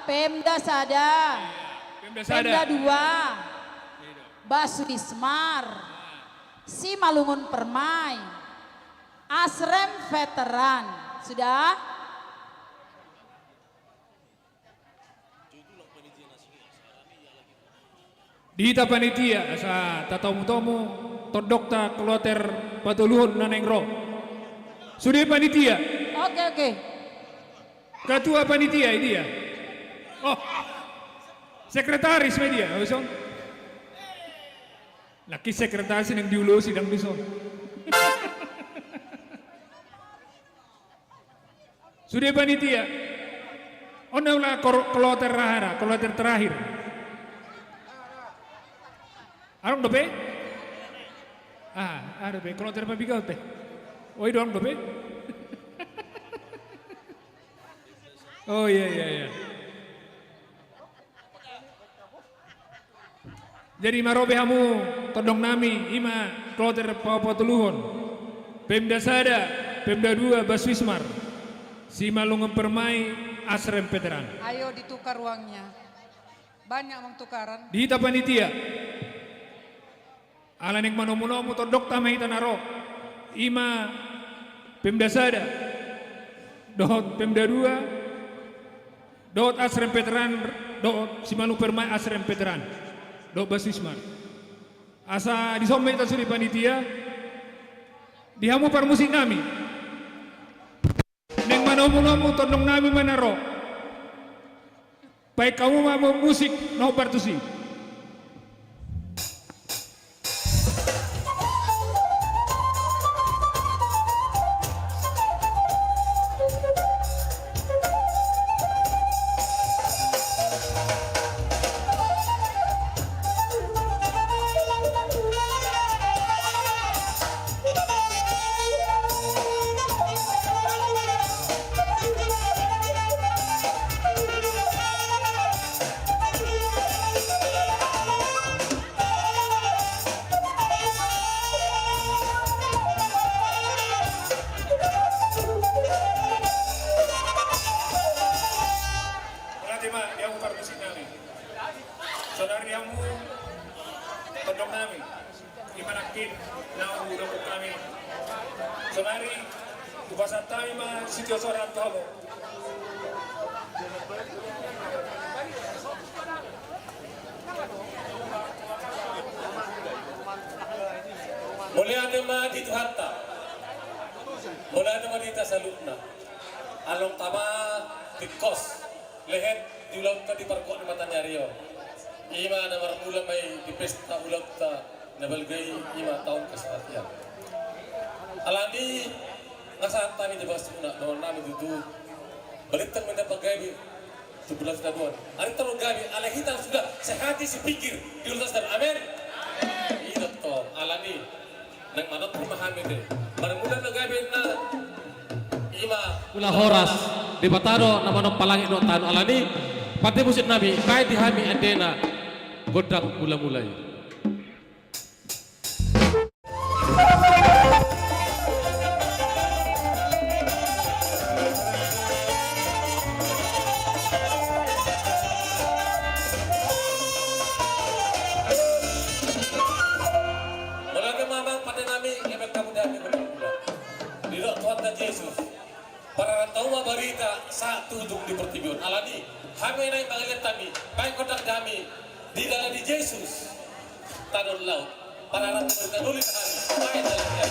Pemda sada. Iya, Pemda sada. Pemda dua. Iya, do. Bas Wismar. Simalungun Permai. Asrem Veteran. Sudah? Di hita panitia, asa tatomu-tomu tondongta kloter patoluhon na naeng ro. Sude panitia. Oke, oke. Ketua panitia, i dia. Oh. Sekretaris ma i dia, oh, ison. Nangkin sekretaris naeng diulosi dang dison. Sude panitia. On na ula kor-, kloter rahara, kloter terakhir. Adong dope? Ah, adong dope, kloter pabigaon pe. Oh, i do adong dope? Oh, iya, iya, iya. Jadi, marobe hamu tondong nami, i ma kloter paopat toluhon. Pemda sada, Pemda dua, Bas Wismar. Simalungun Permai, Asrem Veteran. Ayo ditukar uangnya. Banyak uang tukaran. Di hita panitia. Ala naeng manomu-nomu tondongta ma hita na ro. I ma Pemda sada. Dohot Pemda dua. Dohot Asrem Veteran, dohot Simalungun Permai Asrem Veteran. Dohot Bas Wismar. Asa dison ma hita sude panitia. Di hamu parmusik nami. Naeng manomu-nomu tondong nami ma na ro. Baen hamu ma musik na hombar tusi. Mauliate ma di hamu parmusik nami. Saonari di hamu tondong nami. I ma nangkin naung hudok hami. Saonari hupasahat hami ma sitio soara tu hamu. Mauliate ma di Tuhanta. Mauliate ma di hita saluhutna. Along tama tingkos. Lehet di ulaonta di pargok ni mata ni ari on. I ma na marmula ma i di pesta ulaonta na balga i, i ma taon kesehatian. Alani Nga sahat hami di bagas muna, dohonon nami tutu. Balintang ma na pagabe tu bulan Sitabuan. Ari tolu gabe, alai hita sudah sehati sepikir di urusan Sitabuan. Amin. Amin. Ida tong, alani. Nang manompa ma hami te. Marmula na gabe na ima. Mula horas, Debata do na manompa langit dohot tano, alani. Pande musik nami, baen di hami ende na gondang mula-mula i. Mauliate ma amang pande nami, ngemek hamu dame. Didok Tuhanta Jesus. Pararantau ma barita sahat tu ujung ni portibi on. Alani, hami naeng mangaliat hami, baen gondang hami, didalani Jesus tano laut. Pararantau ma barita doli hami, baen dalan hami.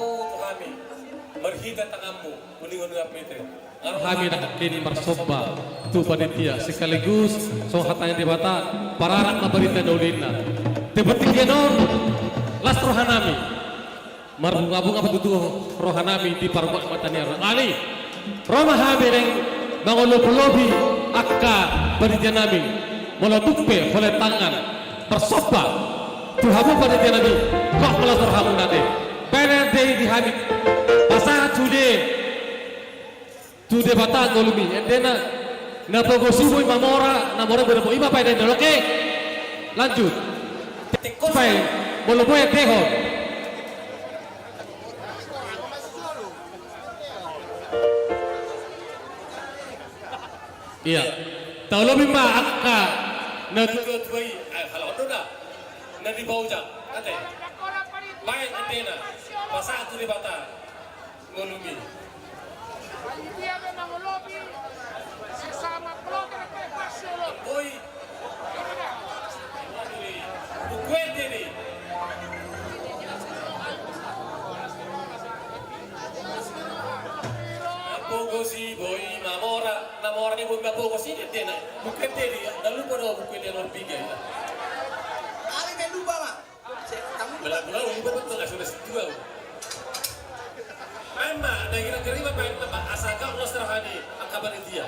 Tuhan, marhite tanganmu, uningon ngapete. Hami nangkin marsomba tu panitia sekaligus songon hata ni Debata, pararak ma barita na uli ninna. Te partingkian on, las rohanami. Marbungabunga ma tutu rohanami di parbuat mata ni ari. Ro ma hami reng mangolopolopi angka panitianami. Molo tung pe holan tangan marsomba tu hamu panitianami, gok ma las rohamuna ate. Baen ate di hami. Pasahat sude tu Debata ngolumi, endena. Na pogos i boi mamora, na mora boi na pogos, i ma paendena. Oke. Lanjut. Pae, molo boi endehon. Iya. Taolopi ma angka na tuatua i, eh, halo do na. Na di bawah ujang, ate. Baen endena. Pasahat tu Debata. Ngolumi. Boi. Buku ende ni. Na pogos i boi mamora, na mora ni boi mapogos i, ende na. Buku ende ni, na lupa do buku ende nomor tiga i. Ari na lupa ma. Bela-bela, lupa betul, nggak sudah setuju. Main ma, na kira-kira ma main ma, asa gok las roha ni angka panitia.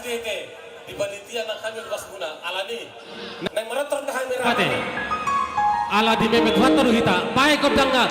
Tete, di panitia nang hami ruas muna, alani. Nang marotor nang hami. Mate. Ala di meme Tuhanta do hita, bae gondang na.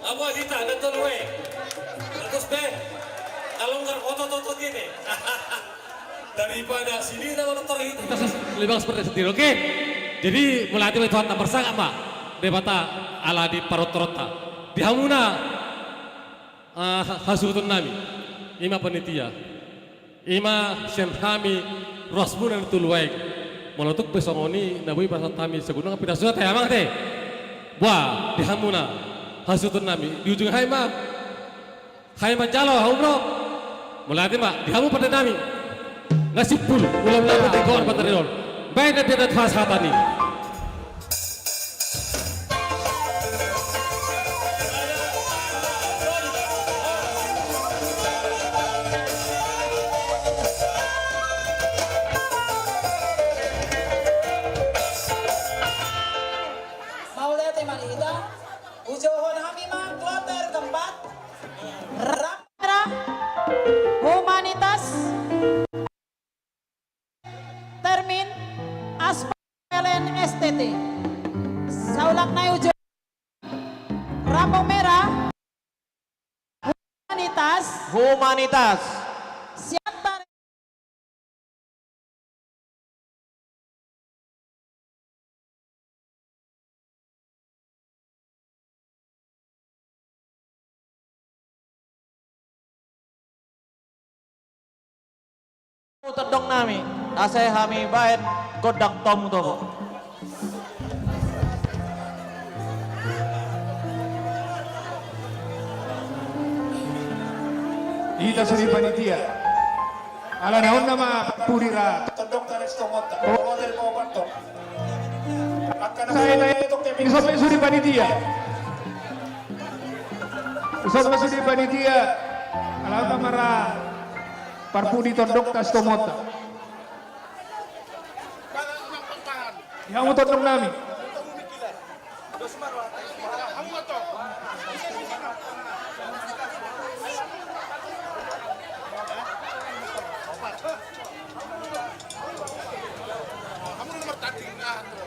Apo hita na tolu e? Bagus be. Alonggar otot-otot i. Daripada sini na otot-otot i. Lebih bagus seperti sendiri, oke? Jadi mauliate ma di Tuhanta, marsangap ma Debata ala di parrotoronta. Di hamuna, ah, hasuhuton nami, i ma panitia. I ma sian hami ruas muna na tolu aek. Molo tung pe songon i na boi pasahat hami sagulung, pita suat ya amang te. Boa, di hamuna hasuhuton nami, di ujung hami ma, hami manjalo hamu ro. Mauliate ma di hamu pande nami. Nga simpul, mula-mula pande kawan pande ridol. Baen na dia na tuha sahatan i. Pelen S T T. Saulak nai uju. Rambong merah. Humanitas. Humanitas. Siantar. Tondong nami, asa hami baen gondang tomutomu. Hita sude panitia. Alana on nama puri ra. Tondong tares tongonta. Tondong tares tongonta. Sai na itu kami. Ini sampai sude panitia. Sampai sude panitia. Alana mara. Parpudi tondong tares tongonta. Di hamu tondong nami.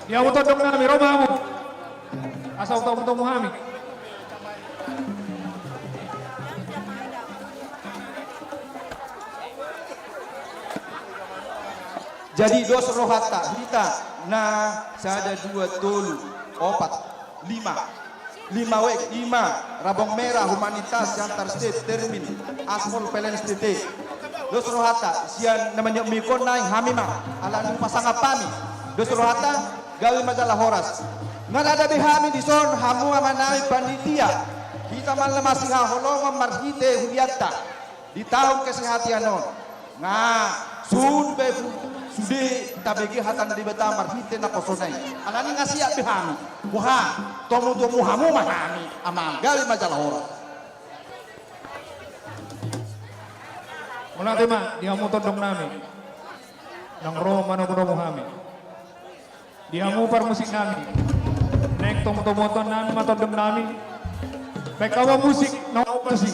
Di hamu tondong nami, ro ma hamu. Asa hutomutomu hami. Jadi dos rohanta, hita na sada, dua, tolu, opat, lima. Lima wek, lima, Rambong Merah, Humanitas, Siantar State, Termin, Aspol, Pelen S T T. Dos rohanta, sian na manyombihon nai hami ma, alani pasangap hami. Dos rohanta, gabe ma jala horas. Nga rada be hami dison, hamu amanami panitia. Hita ma na marsihaholongan marhite hulianta. Di taon kesehatan on. Nga, sun be sude tabege hata ni Debata marhite naposona i. Alani nga siap be hami. Boha, tomutomu hamu ma hami. Amang, gabe ma jala horas. Mauliate ma, di hamu tondong nami. Nang ro manomunomu hami. Di hamu parmusik nami. Naeng tomutomuhon nami ma tondong nami. Baen hamu ma musik, na opat si.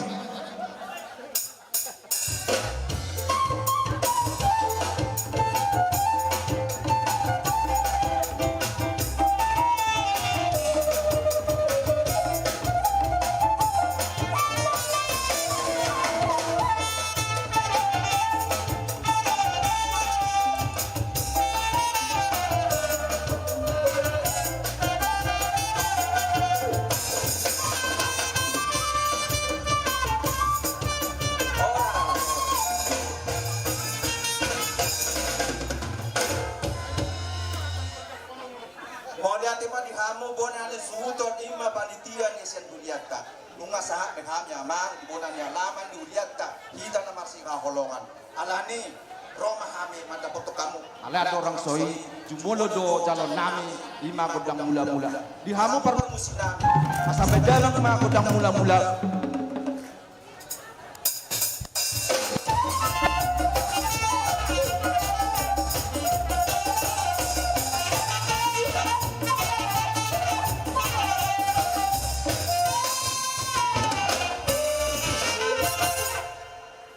Mauliate ma di hamu bona ni suhuton, i ma panitia ni sian hulianta. Nunga sahat be hami amang di bona ni alaman ni hulianta, hita na marsihaholongan. Alani, ro ma hami mandapothon hamu. Alai andorang so i, jumolo do jaloon nami, i ma gondang mulamula. Di hamu parmusik nami. Asa baen damang ma gondang mulamula.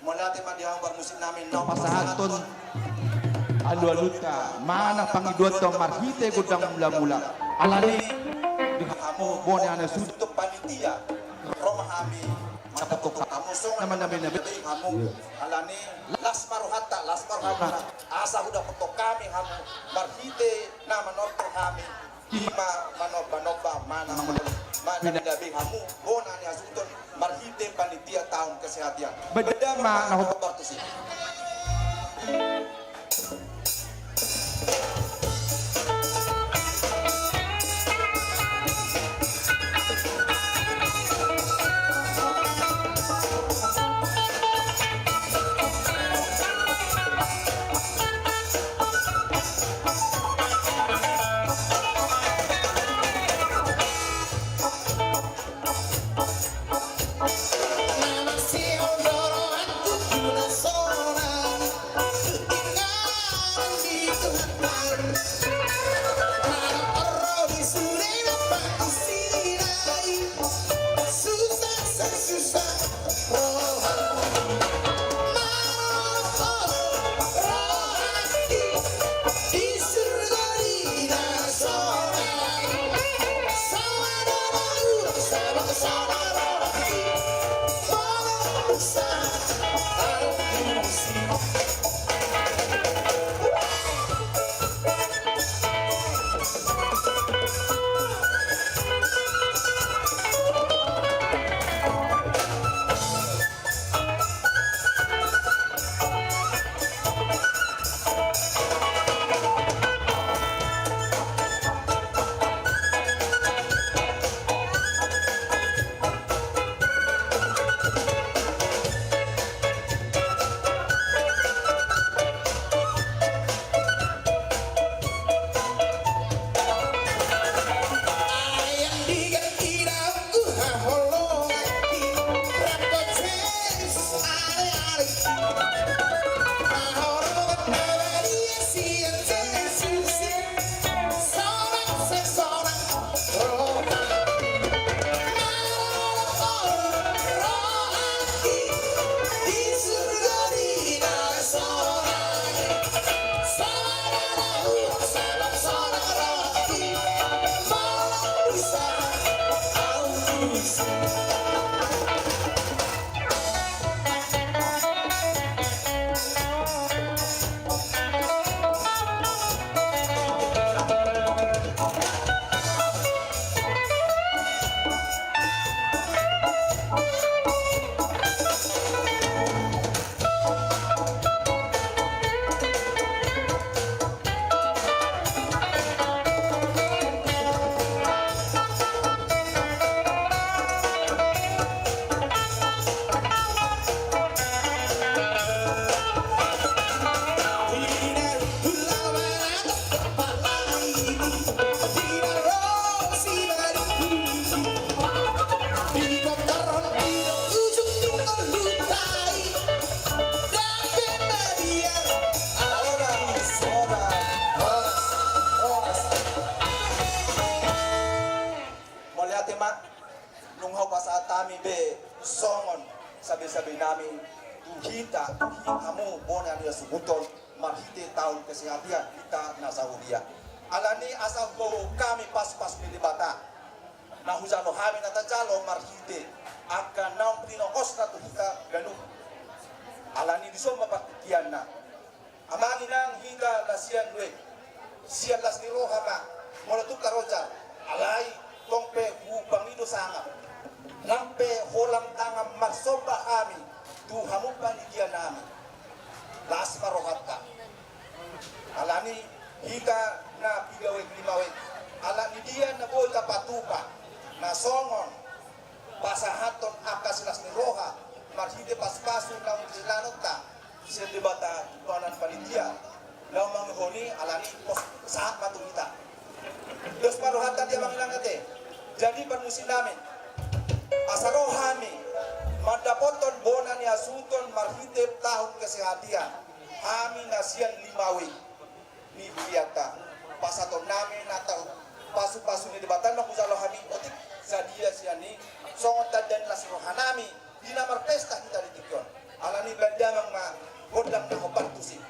Mauliate ma di hamu parmusik nami, na pasahathon alualunta manang pangidoanta marhite gondang mulamula. Alani di hamu bona ni suhuton, panitia, ro ma hami mandapothon hamu songon na manabe-nabe hamu. Alani las ma rohanta, las ma rohanta. Asa hudapothon hami hamu marhite na manortor hami. I ma manombanomba manang manabe-nabe hamu bona ni hasuhuton marhite panitia taon kesehatan. Baen damang ma na hombar tusi. Gabe nami tu hita, tu hita hamu bona ni hasuhuton, marhite taon kesehatan hita na sahuria. Alani asa huboan hami pasupasu ni Debata na hujalo hami na tajalo marhite angka naung pinogosna tu hita ganup. Alani dison ma partingkianna. Amang inang, hita na sian luek, sian las ni roha ma, molo tung karoja, alai tong pe hupangido sangap, nang pe holang tangan marsomba hami tu hamu panitia nami. Las ma rohanta. Alani hita na piga wek lima wek, alani dia na boi tapatupa na songon pasahathon angka silas ni roha marhite pasupasu naung dilanonta sian Debata tu bahenon panitia. Laho mangihon i, alani pos sahat ma tu hita. Dos ma rohanta di amang inang ate. Jadi parmusik nami, asa ro hami mandapothon bona ni hasuhuton marhite taon kesehatan, hami na sian lima wek ni hurianta. Pasahaton nami na ta pasupasu ni Debata na hujalo hami otik sadia sian i, songon tanda ni las roha nami di na marpesta hita di tingki on. Alani baen damang ma gondang na hombar tusi.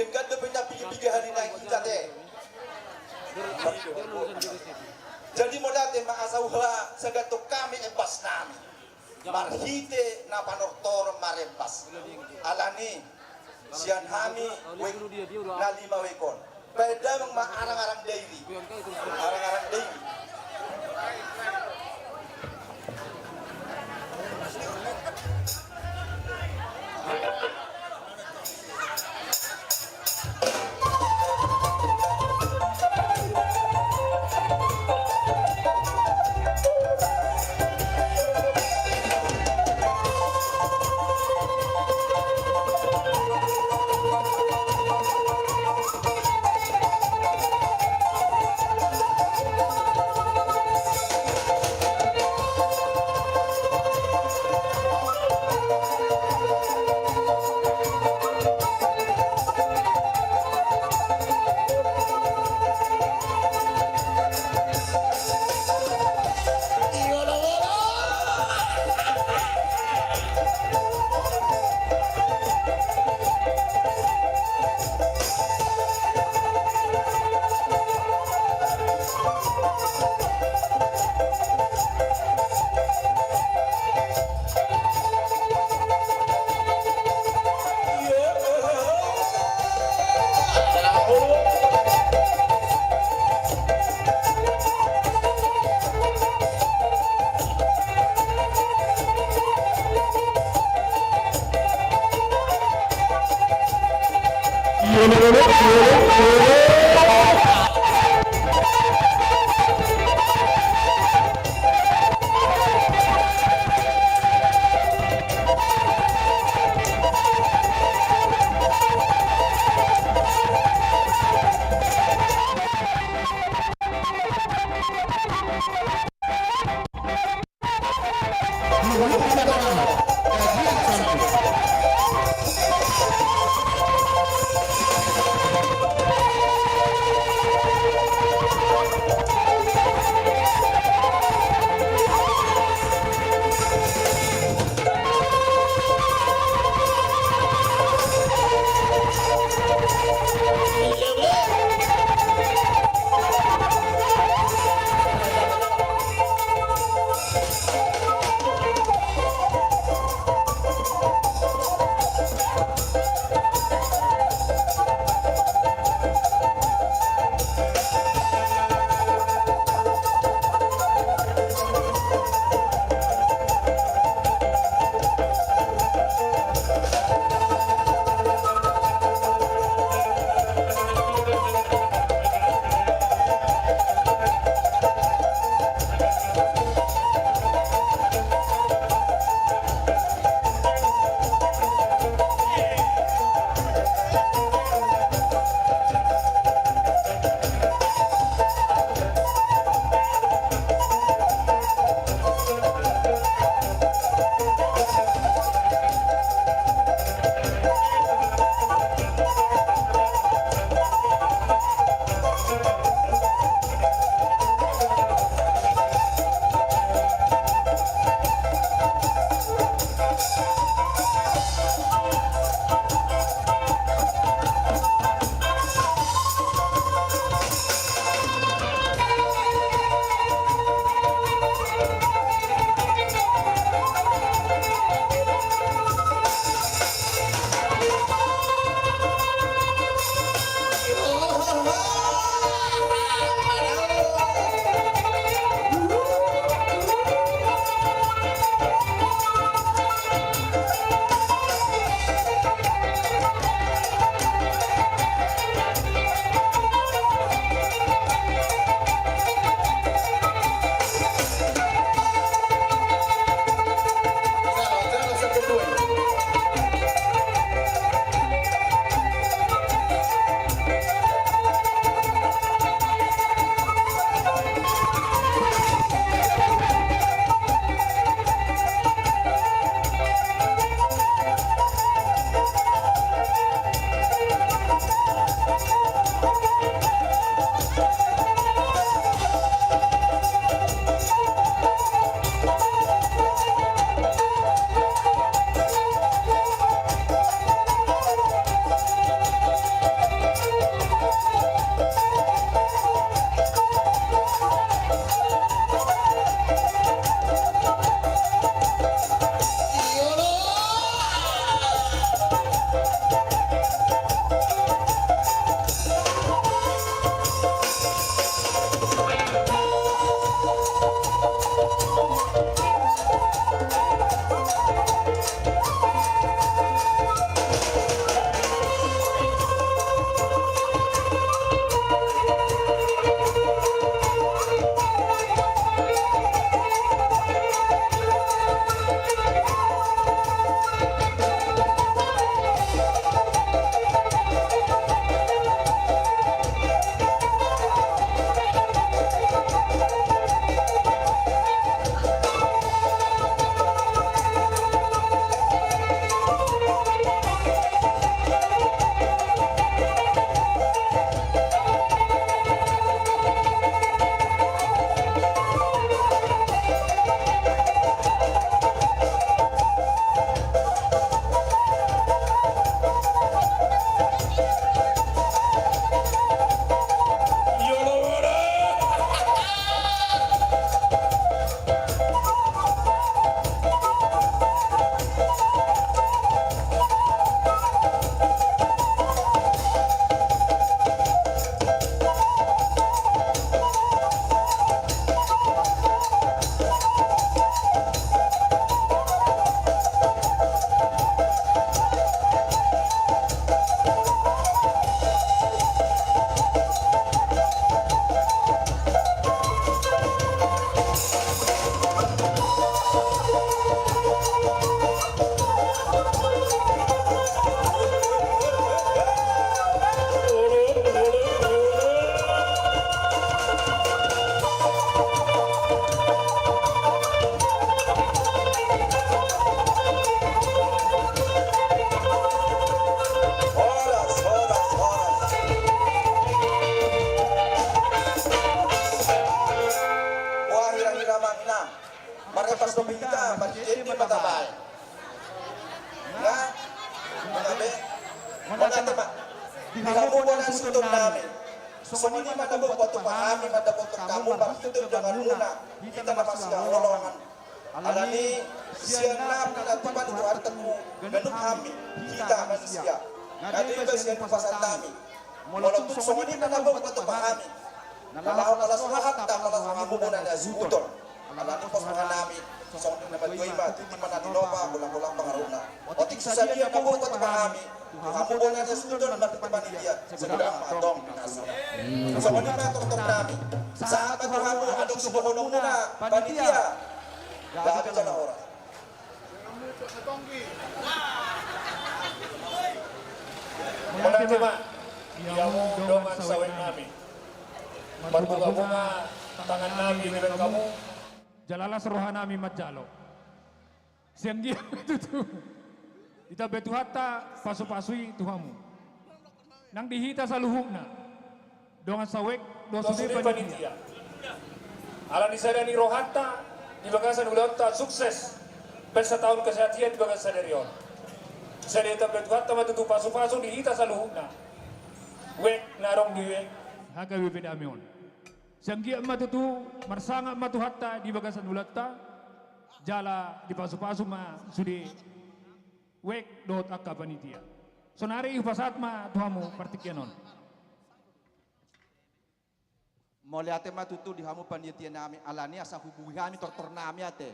Denggan dope na piga-piga ari na hita te. Jadi mauliate ma asa huhasagangkon hami embas nami. Marhite na panortoron marembas. Alani sian hami wijk na lima wijk on. Baen damang ma arang-arang dairi. Arang-arang dairi. Di hamu bona suhutonnami, songon i ma na boi hutupa hami mandapothon hamu marhite donganmuna, hita na masihaholongan. Alani sian na pinatupa ni Tuhanta tu ganup hami, hita manusia, nga deba sian hupasahat hami. Molo tung songon i ma na boi hutupa hami, na laho na las rohanta, na laho hamu bona na suhuton. Alani pos rohanami, songon na matua i ma, tintin ma na tinopa, golang-golang pangarahutna. Otik sadia na boi hutupa hami tu hamu bona na suhuton marhite panitia, sai godang ma antong pinasuna. Songon i ma tortornami. Sahat ma tu hamu adong sidohononmuna panitia. Gabe jala horas. Mauliate ma di hamu dongan sawitnami. Marbunga-bunga tangannami di bagasan hamu. Jala las rohanami manjalo. Sai anggiat ma tutu ditambai Tuhanta pasu-pasu i tu hamu nang di hita saluhutna, dongan sawit dohot sude panitia. Alani sada ni rohanta di bagasan ulaonta sukses, pesta taon kesehatan di bagasan sadari on. Sai ditambai Tuhanta ma tutu pasu-pasu di hita saluhutna. Wijk na adong di H K B P Dame on. Sai anggiat ma tutu marsangap ma Tuhanta di bagasan ulaonta, jala dipasu-pasu ma sude wijk dohot angka panitia. Sonari hupasahat ma tu hamu partingkian on. Mauliate ma tutu di hamu panitianami, alani asa hubuhi hami tortornami ate.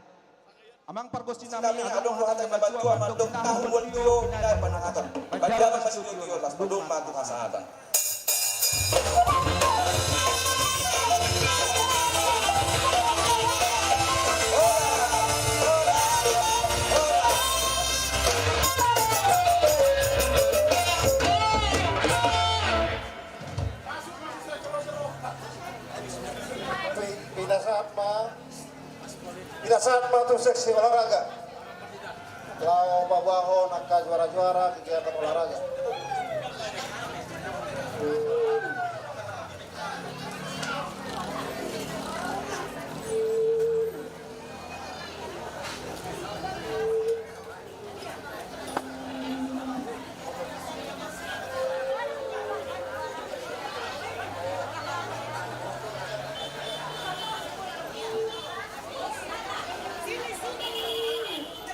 Amang pargonsinami, adong roha na matua mandok tahu buat tio, binahen panangatan. Badia ma sude tio, las padomu ma tu hasahatan. Pi-, pinasahat ma, pinasahat ma tu seksi olahraga. Laho paboahon angka juara-juara kegiatan olahraga.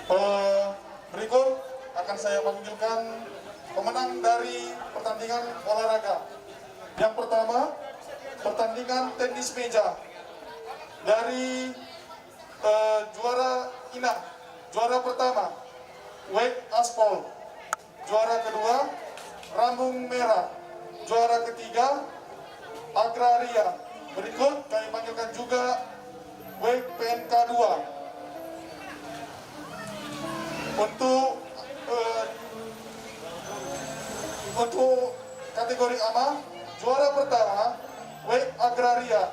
Eh, berikut akan saya panggilkan pemenang dari pertandingan olahraga. Yang pertama, pertandingan tenis meja dari Eh, juara inang, juara pertama, Wijk Aspol. Juara kedua, Rambung Merah. Juara ketiga, Agraria. Berikut kami panggilkan juga Wijk P N K dua. Untuk, eh, untuk kategori A M A, juara pertama, Wijk Agraria.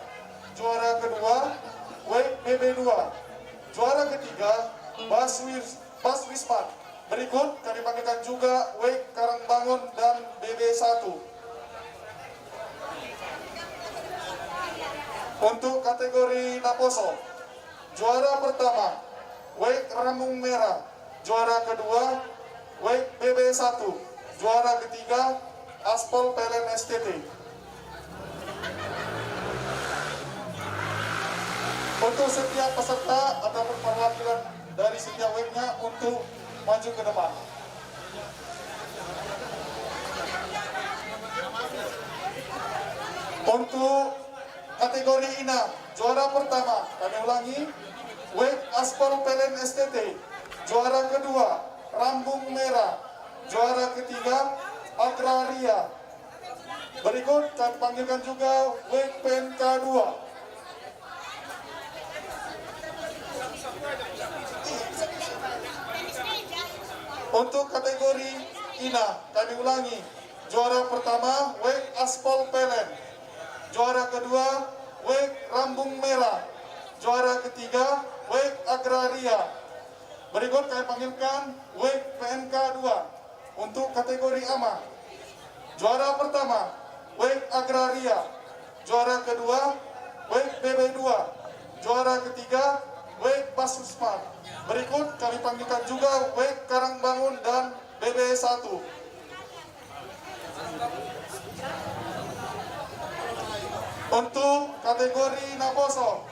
Juara kedua, Wijk B B dua. Juara ketiga, Bas Wis-, Bas Wismat. Berikut kami panggilkan juga Wijk Karangbangun dan B B satu. Untuk kategori naposo, juara pertama, Wijk Rambung Merah. Juara kedua, Wijk B B satu. Juara ketiga, Aspol P L N S T T. Untuk setiap peserta ataupun perwakilan dari setiap wijk-nya untuk maju ke depan. Untuk kategori inang, juara pertama, kami ulangi, Wijk Aspol P L N S T T. Juara kedua, Rambung Merah. Juara ketiga, Agraria. Berikut kami panggilkan juga Wijk P N K dua. Untuk kategori inang, kami ulangi, juara pertama, Wijk Aspol P L N. Juara kedua, Wijk Rambung Merah. Juara ketiga, Wijk Agraria. Berikut kami panggilkan Wijk P N K dua. Untuk kategori A M A, juara pertama, Wijk Agraria. Juara kedua, Wijk B B dua. Juara ketiga, Wijk Bas Wismat. Berikut kami panggilkan juga Wijk Karangbangun dan B B satu. Untuk kategori naposo,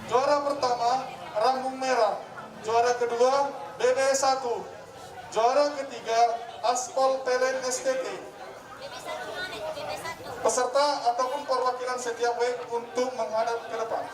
juara pertama Rambung Merah, juara kedua B B satu, juara ketiga Aspol Pelen S T T. Peserta ataupun perwakilan setiap wijk untuk menghadap ke depan.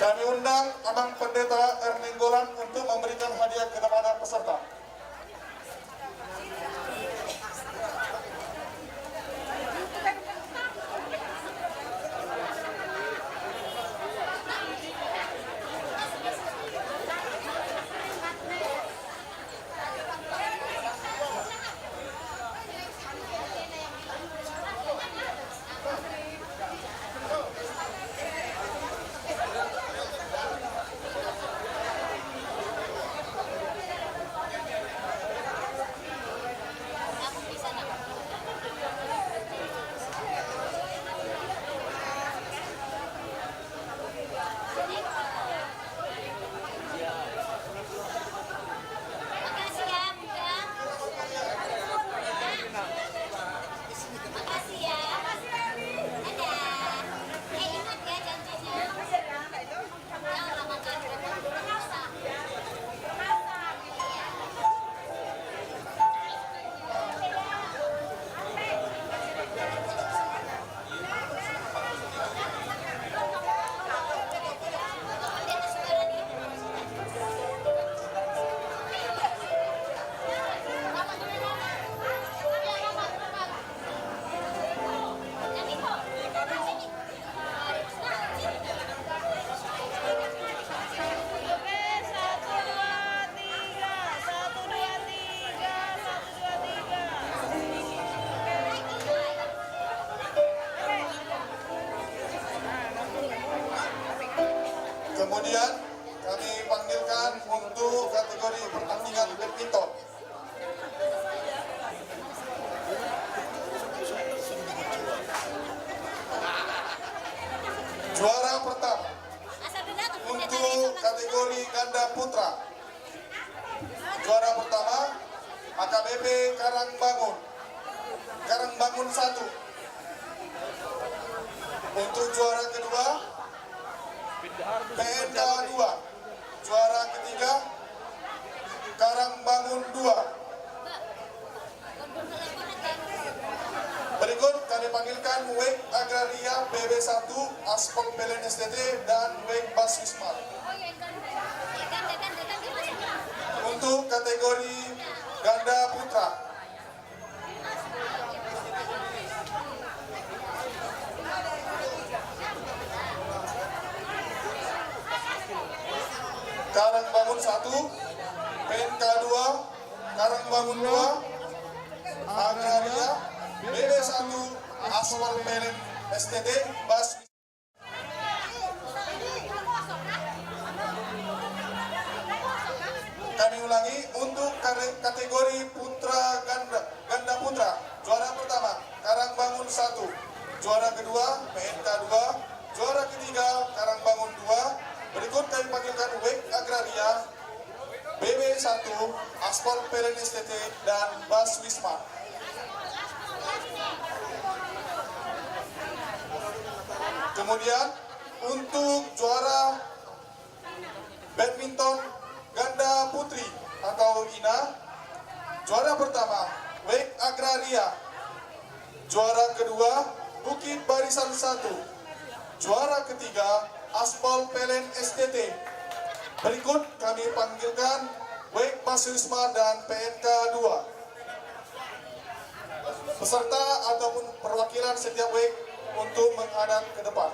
Kami undang Amang Pendeta R. Nainggolan untuk memberikan hadiah kepada peserta. Kemudian kami panggilkan untuk kategori pertandingan badminton. Juara pertama untuk kategori ganda putra. Juara pertama, A K B P Karangbangun. Karangbangun satu. Untuk juara kedua, P N K dua. Juara ketiga, Karangbangun dua. Berikut kami panggilkan wijk Agraria B B satu, Aspol Pelen S T T, dan wijk Bas Wismar. Untuk kategori ganda putra, Karangbangun satu, P N K dua, Karangbangun dua, Agraria, B B satu, Aspol Pelen S T T, Bas. Kami ulangi, untuk kare-, kategori putra ganda, ganda putra, juara pertama, Karangbangun satu, juara kedua, P N K dua, juara ketiga, Karangbangun dua. Berikut kami panggilkan wijk Agraria, B B satu, Aspol Pelen S T T, dan Bas Wismar. Kemudian, untuk juara badminton ganda putri atau ina, juara pertama, wijk Agraria. Juara kedua, Bukit Barisan satu. Juara ketiga, Aspol Pelen S T T. Berikut kami panggilkan wijk Bas Wismar dan P N K dua. Peserta ataupun perwakilan setiap wijk untuk menghadap ke depan.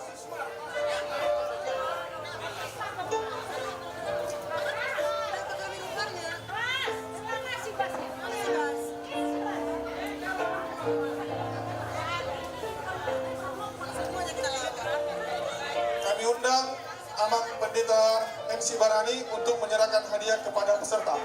Kami undang Amang Pendeta M C Barani untuk menyerahkan hadiah kepada peserta.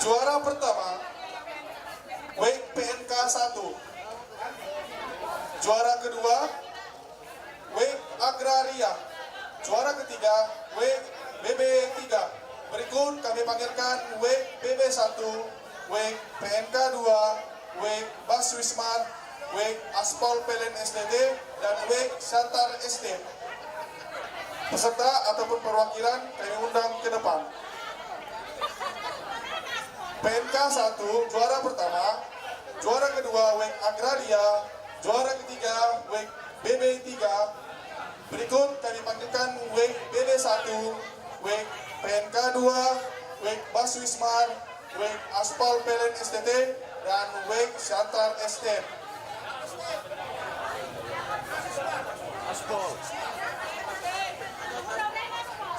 Juara pertama, WIK PNK satu. Juara kedua, WIK Agraria. Juara ketiga, WIK BB tiga. Berikut kami panggilkan WIK BB satu, WIK PNK dua, WIK Bas Wismar, WIK Aspal P L N S T T, dan WIK Siantar S T. Peserta ataupun perwakilan kami undang ke depan. PNK satu, juara pertama, juara kedua WIK Agraria, juara ketiga WIK BB tiga. Berikut kami panggilkan WIK BB satu, WIK PNK dua, WIK Bas Wismar, WIK Aspal P L N S T T, dan WIK Siantar S T. Aspal.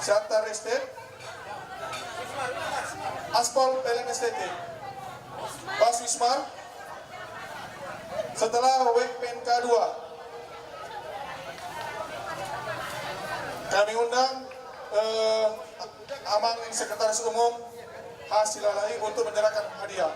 Siantar S T. Aspal P L N S T T. Bas Wismar. Setelah WIK PNK dua, kami undang, eh, Amang Sekretaris Umum H. Silalahi untuk menyerahkan hadiah.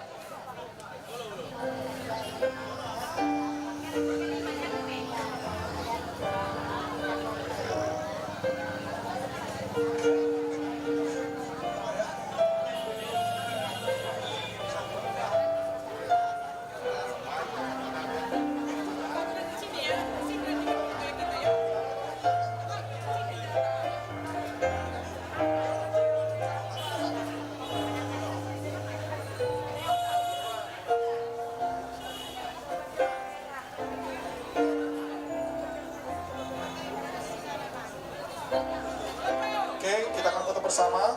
Oke, kita akan foto bersama.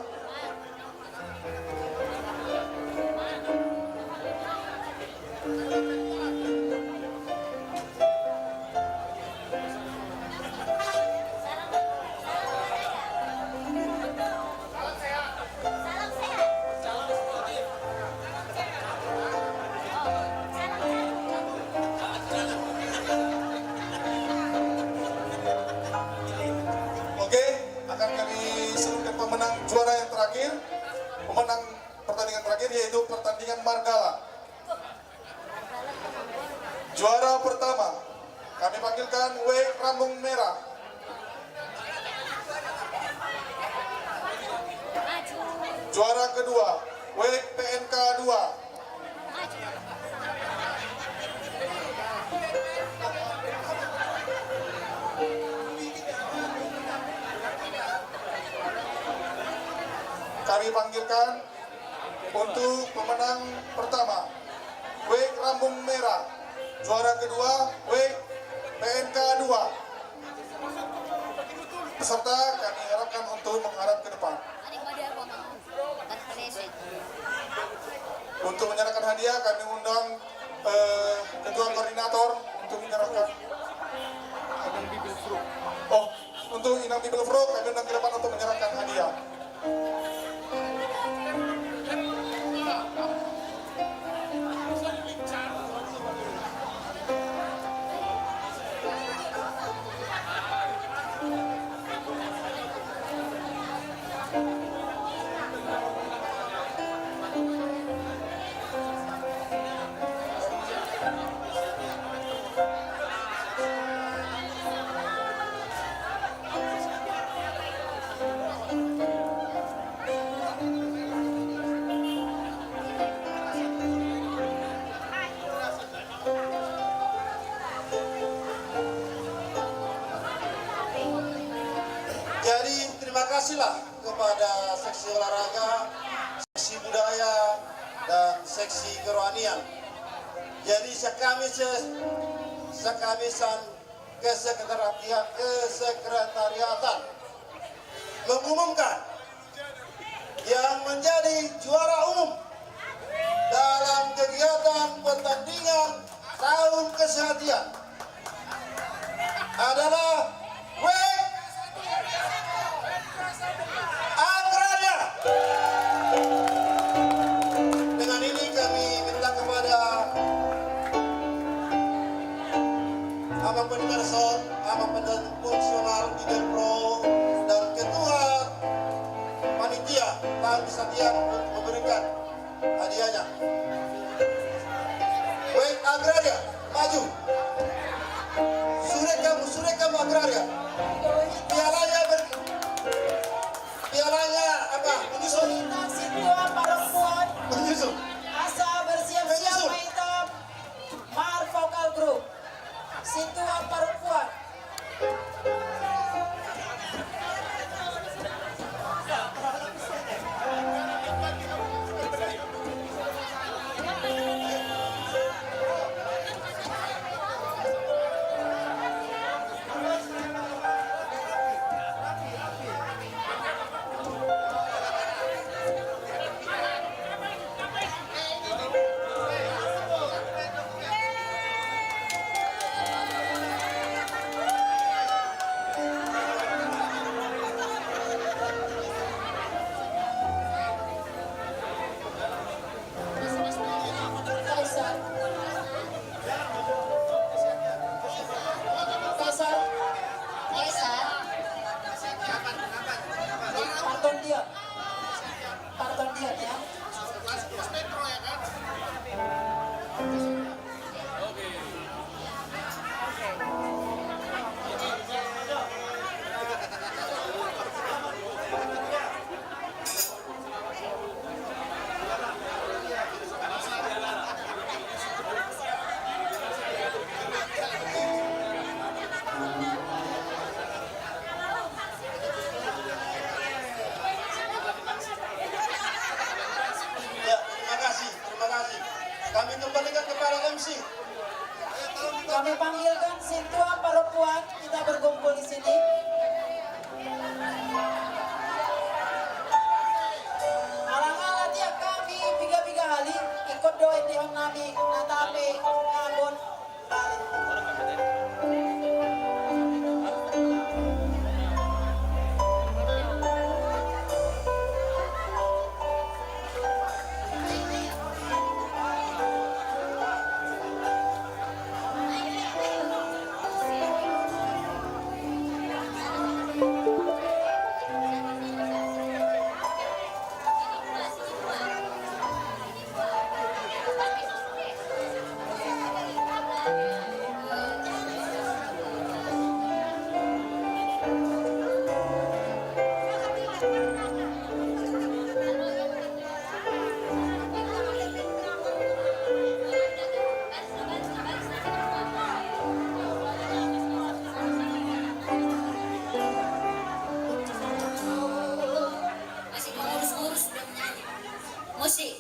Oke, akan kami sebutkan pemenang juara yang terakhir. Pemenang pertandingan terakhir yaitu pertandingan Margala. Juara pertama, kami panggilkan WIK Rambung Merah. Juara kedua, WIK PNK dua. Kami panggilkan untuk pemenang pertama, WIK Rambung Merah. Juara kedua, WIK PNK dua. Peserta kami harapkan untuk menghadap ke depan. Untuk menyerahkan hadiah, kami undang, eh, ketua koordinator untuk menyerahkan. Oh, untuk Inang Bibelvrouw, kami undang ke depan untuk menyerahkan hadiah. Jadi, terima kasihlah kepada seksi olahraga, seksi budaya, dan seksi kerohanian. Jadi, sekami se-, sekami san kesekretariat, kesekretariatan mengumumkan yang menjadi juara umum dalam kegiatan pertandingan tahun kesehatian adalah WIK Agraria. Dengan ini kami minta kepada Amang Panitia Resort, Amang Panitia Fungsional, Bibelvrouw, dan Ketua Panitia Tahun Kesehatian untuk memberikan Hadiahnya. Baik, Agraria, maju. Surat kamu, surat kamu, Agraria. Pialanya ber-, pialanya apa? Menyusul. Sintua Parompuan. Menyusul. Asa bersiap-siap, menyusul. Maitam. Mar Vocal Group. Sintua Parompuan. Kaisar. Kaisar. Kaisar. Partondian. Partondian, ya. Ya, terima kasih, terima kasih. Kami kembalikan kepada M C. Kami panggilkan Sintua Parompuan, kita berkumpul di sini. Alangala dia kami piga-piga hali, ingkon do endehon nami, na tape, nabon, Masih mengurus-ngurus, sudah menyanyi. Musik.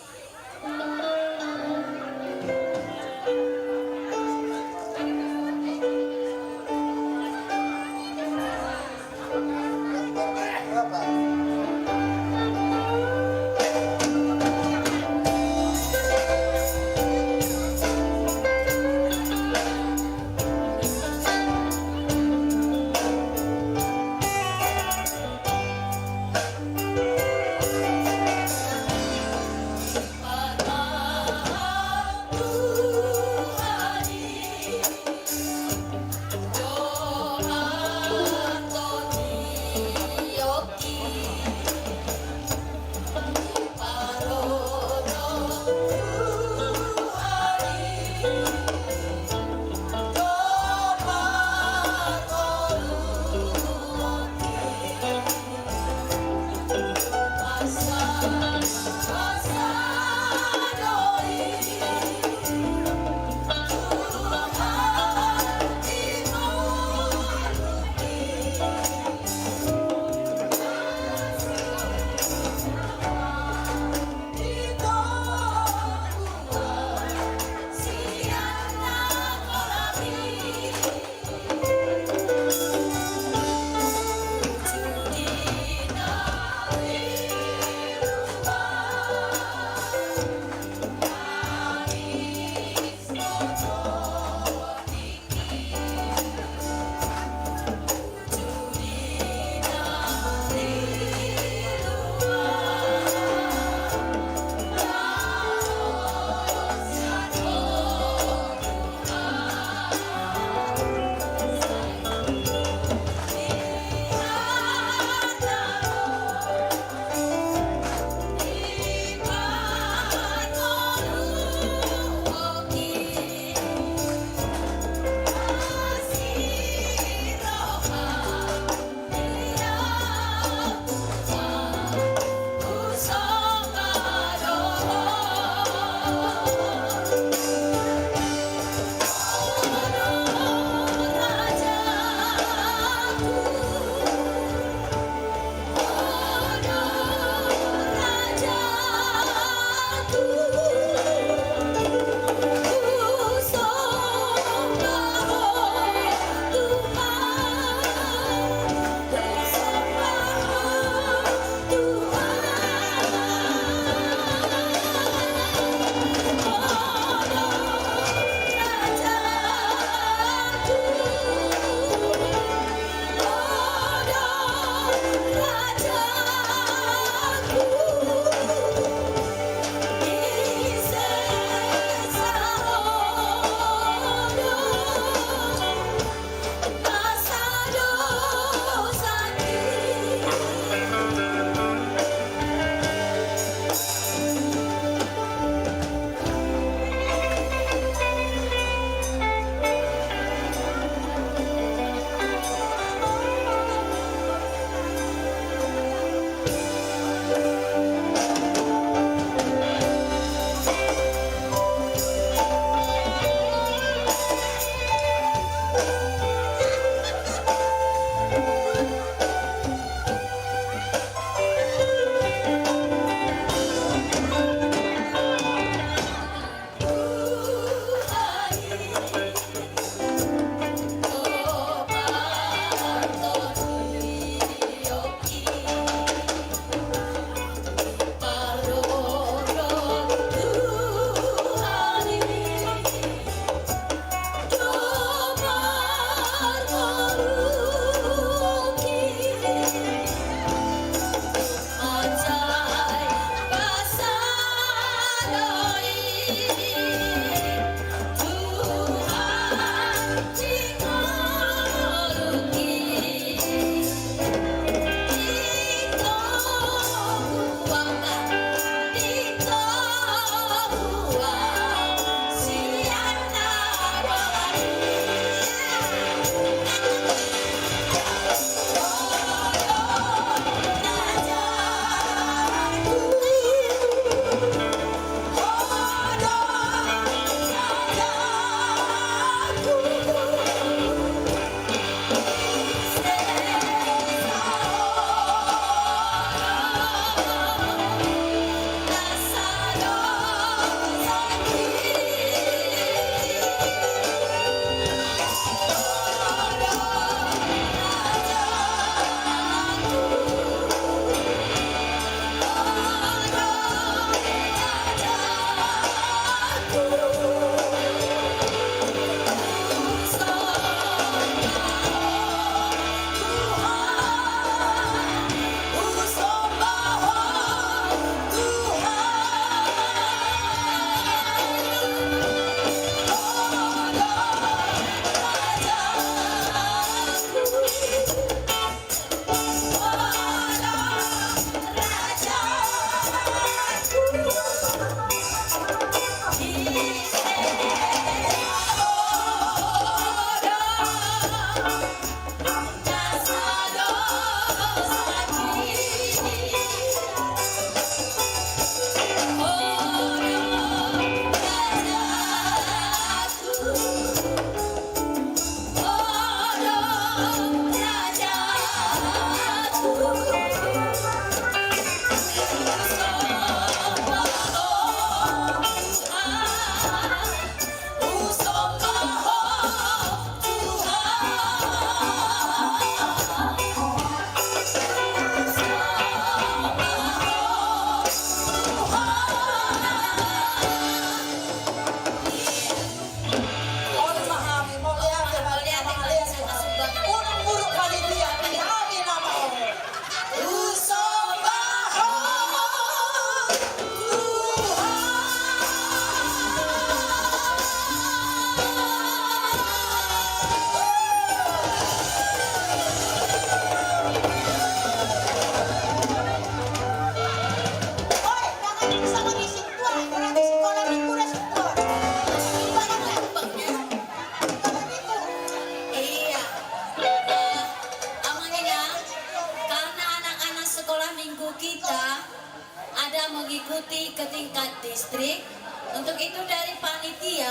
mengikuti ke tingkat distrik. Untuk itu, dari panitia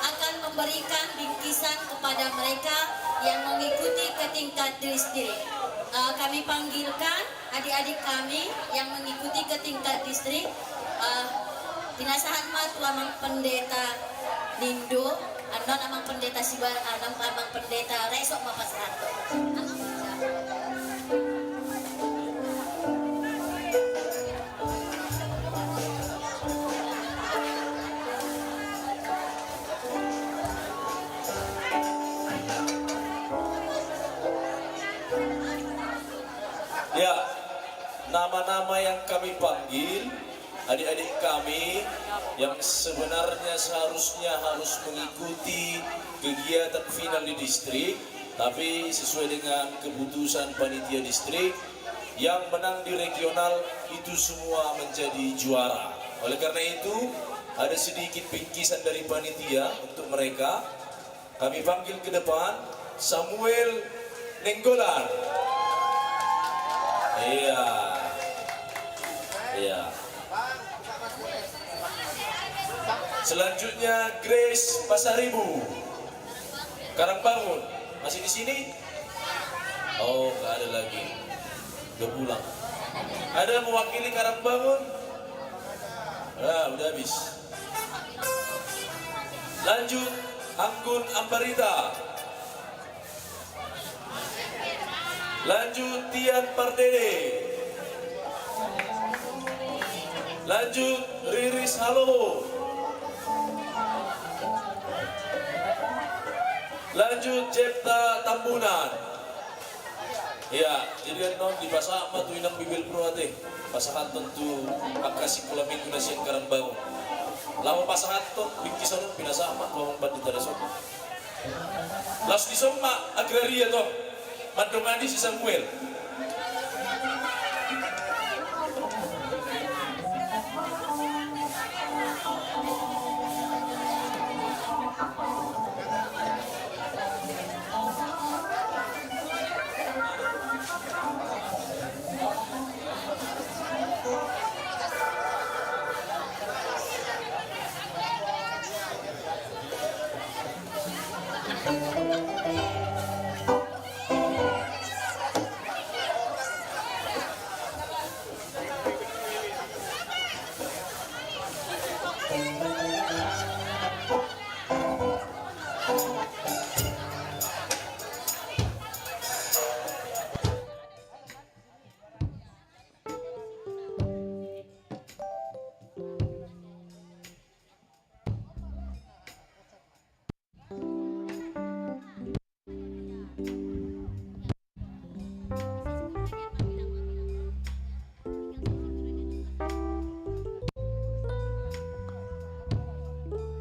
akan memberikan bingkisan kepada mereka yang mengikuti ke tingkat distrik. Eh, kami panggilkan adik-adik kami yang mengikuti ke tingkat distrik. Eh, pinasahat ma tu amang pendeta nindo, annon amang pendeta sibar, annon amang pendeta resok ma pasahathon. Ya, nama-nama yang kami panggil, adik-adik kami yang sebenarnya seharusnya harus mengikuti kegiatan final di distrik, tapi sesuai dengan keputusan panitia distrik, yang menang di regional itu semua menjadi juara. Oleh karena itu, ada sedikit bingkisan dari panitia untuk mereka. Kami panggil ke depan Samuel Nainggolan. Iya. Iya. Selanjutnya Grace Pasaribu. Karangbangun. Masih di sini? Oh, nggak ada lagi. Udah pulang. Ada mewakili Karangbangun? Nah, udah habis. Lanjut, Anggun Ambarita. Lanjut, Tian Pardede. Lanjut, Riris Haloho. Lanjut, Jepta Tambunan. Iya, jadi annon dipasahat ma tu inang bibelvrouw ate. Pasahathon tu angka sikola minggu na sian Karangbangun. Laho pasahathon bingkisan on, pinasahat ma tu amang pandita dison. Laos dison ma agraria tong mandongani si Samuel.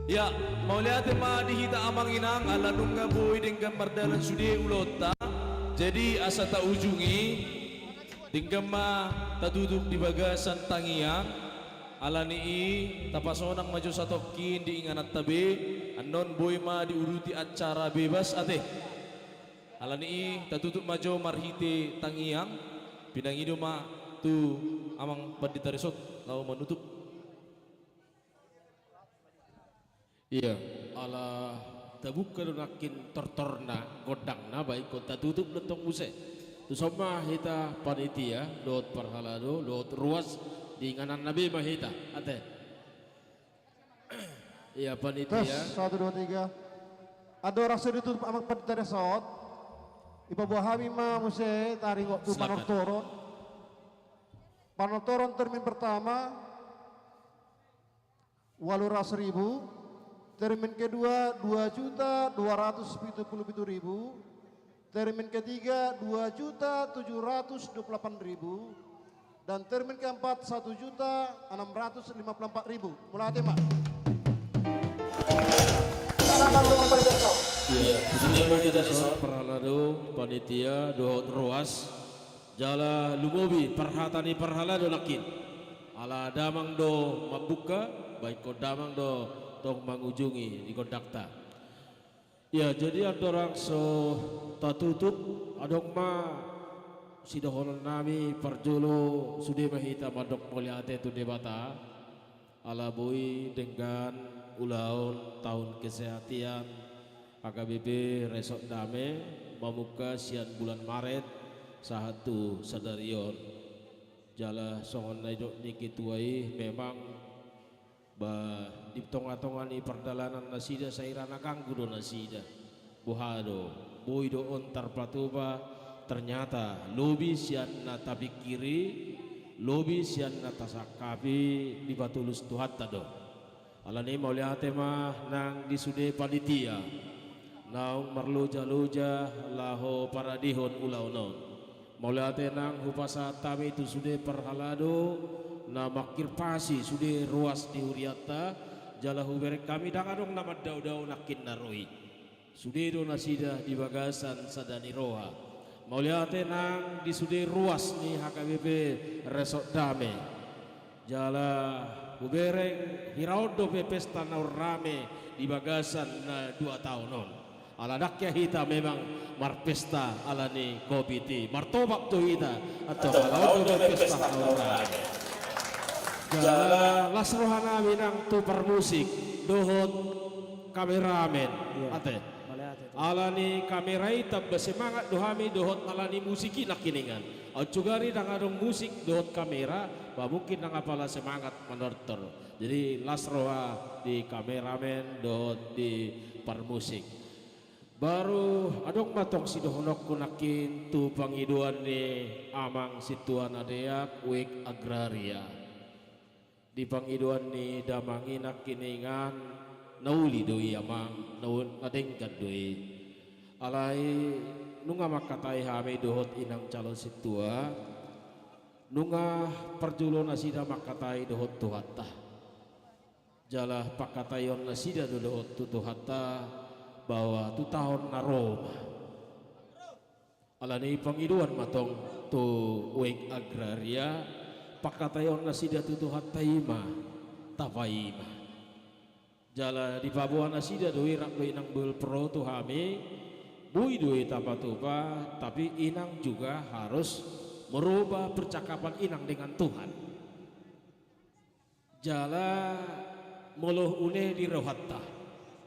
Ia, mauliate ma di hita amang inang, ala nunga boi denggan mardalan sude ulaonta. Jadi asa taujungi, denggan ma tatutup di bagasan tangiang. Alani i, tapasonang ma jo satongkin di ingananta be, annon boi ma diuduti acara bebas ate. Alani i, tatutup ma jo marhite tangiang, pinangido ma tu amang pandita dison laho manutup. Ia, ala tabuka do nangkin tortorna, gondangna, ba ingkon tatutup do tong muse. Tuson ma hita panitia, dohot parhalado, dohot ruas, di ingananna be ma hita, ate. Ia, panitia. Tes, satu, dua, tiga. Andorang so ditutup amang pandita dison, ipaboa hami ma muse taringot tu panortoron. Panortoron termin pertama, ualu ratus ribu, termin kedua, dua juta dua ratus pitu pulu pitu ribu, termin ketiga, dua juta tujuh ratus dua pulu delapan ribu, dan termin keempat, satu juta enam ratus lima puluh empat ribu. Mauliate ma. Ia, sude ma hita dison, parhalado, panitia, dohot ruas. Jala lumobi parhata ni parhalado nangkin. Ala damang do mambuka, ba ingkon damang do tong mangujungi di gondangta. Ia, jadi andorang so tatutup, adong ma Sidohonon nami parjolo sude ma hita mandok mauliate tu Debata, ala boi denggan ulaon taon kesehatian H K B P Resort Dame mamungka sian bulan Maret sahat tu sadari on. Jala songon na nidok ni ketua i, memang ba di tonga-tonga ni pardalanan nasida sai ra na ganggu do nasida. Boha do, boi do on tarpatupa, ternyata lobi sian na tapingkiri, lobi sian na tasangkapi dipatulus Tuhanta do. Alani mauliate ma nang di sude panitia naung marloja-loja laho paradehon ulaon on. Mauliate nang hupasahat hami tu sude parhalado na mangkirpasi sude ruas di hurianta, jala hubereng hami ndang adong na mandao-dao nangkin na ro i. Sude do nasida di bagasan sada ni roha. Mauliate nang di sude ruas ni H K B P Resort Dame. Jala hubereng hira on dope pesta naung rame di bagasan na dua taon on. Ala ndang hea hita memang marpesta alani covid i. Martopak do hita, antong ala on dope pesta naung rame. Jala las roha nami nang tu parmusik dohot kameramen. Iya. Ate. Mauliate. Alani kamera i tamba semangat do hami dohot alani musik i nangkiningan. Aut sugari ndang adong musik dohot kamera, ba mungkin ndang apala semangat manortor. Jadi las roha di kameramen dohot di parmusik. Baru adong ma tong sidohononku nangkin tu pangidoan ni amang sintua na deak, Uek Agraria. Di pangidoan ni damang i nangkiningan, na uli do i amang, na u-, na denggan do i. Alai nunga mangkatai hami dohot inang calon sintua, nunga parjolo nasida mangkatai dohot Tuhanta. Jala pangkataion nasida do dohot tu Tuhanta bahwa tu taon na ro ma. Alani pangidoan ma tong tu Uek Agraria, pangkataion nasida tu Tuhanta i ma, tapa i ma. Jala dipaboa nasida do i rap dohot inang bohul pro tu hami, boi do i tapatupa, tapi inang juga harus merubah percakapan inang dengan Tuhan. Jala molo ule di rohanta,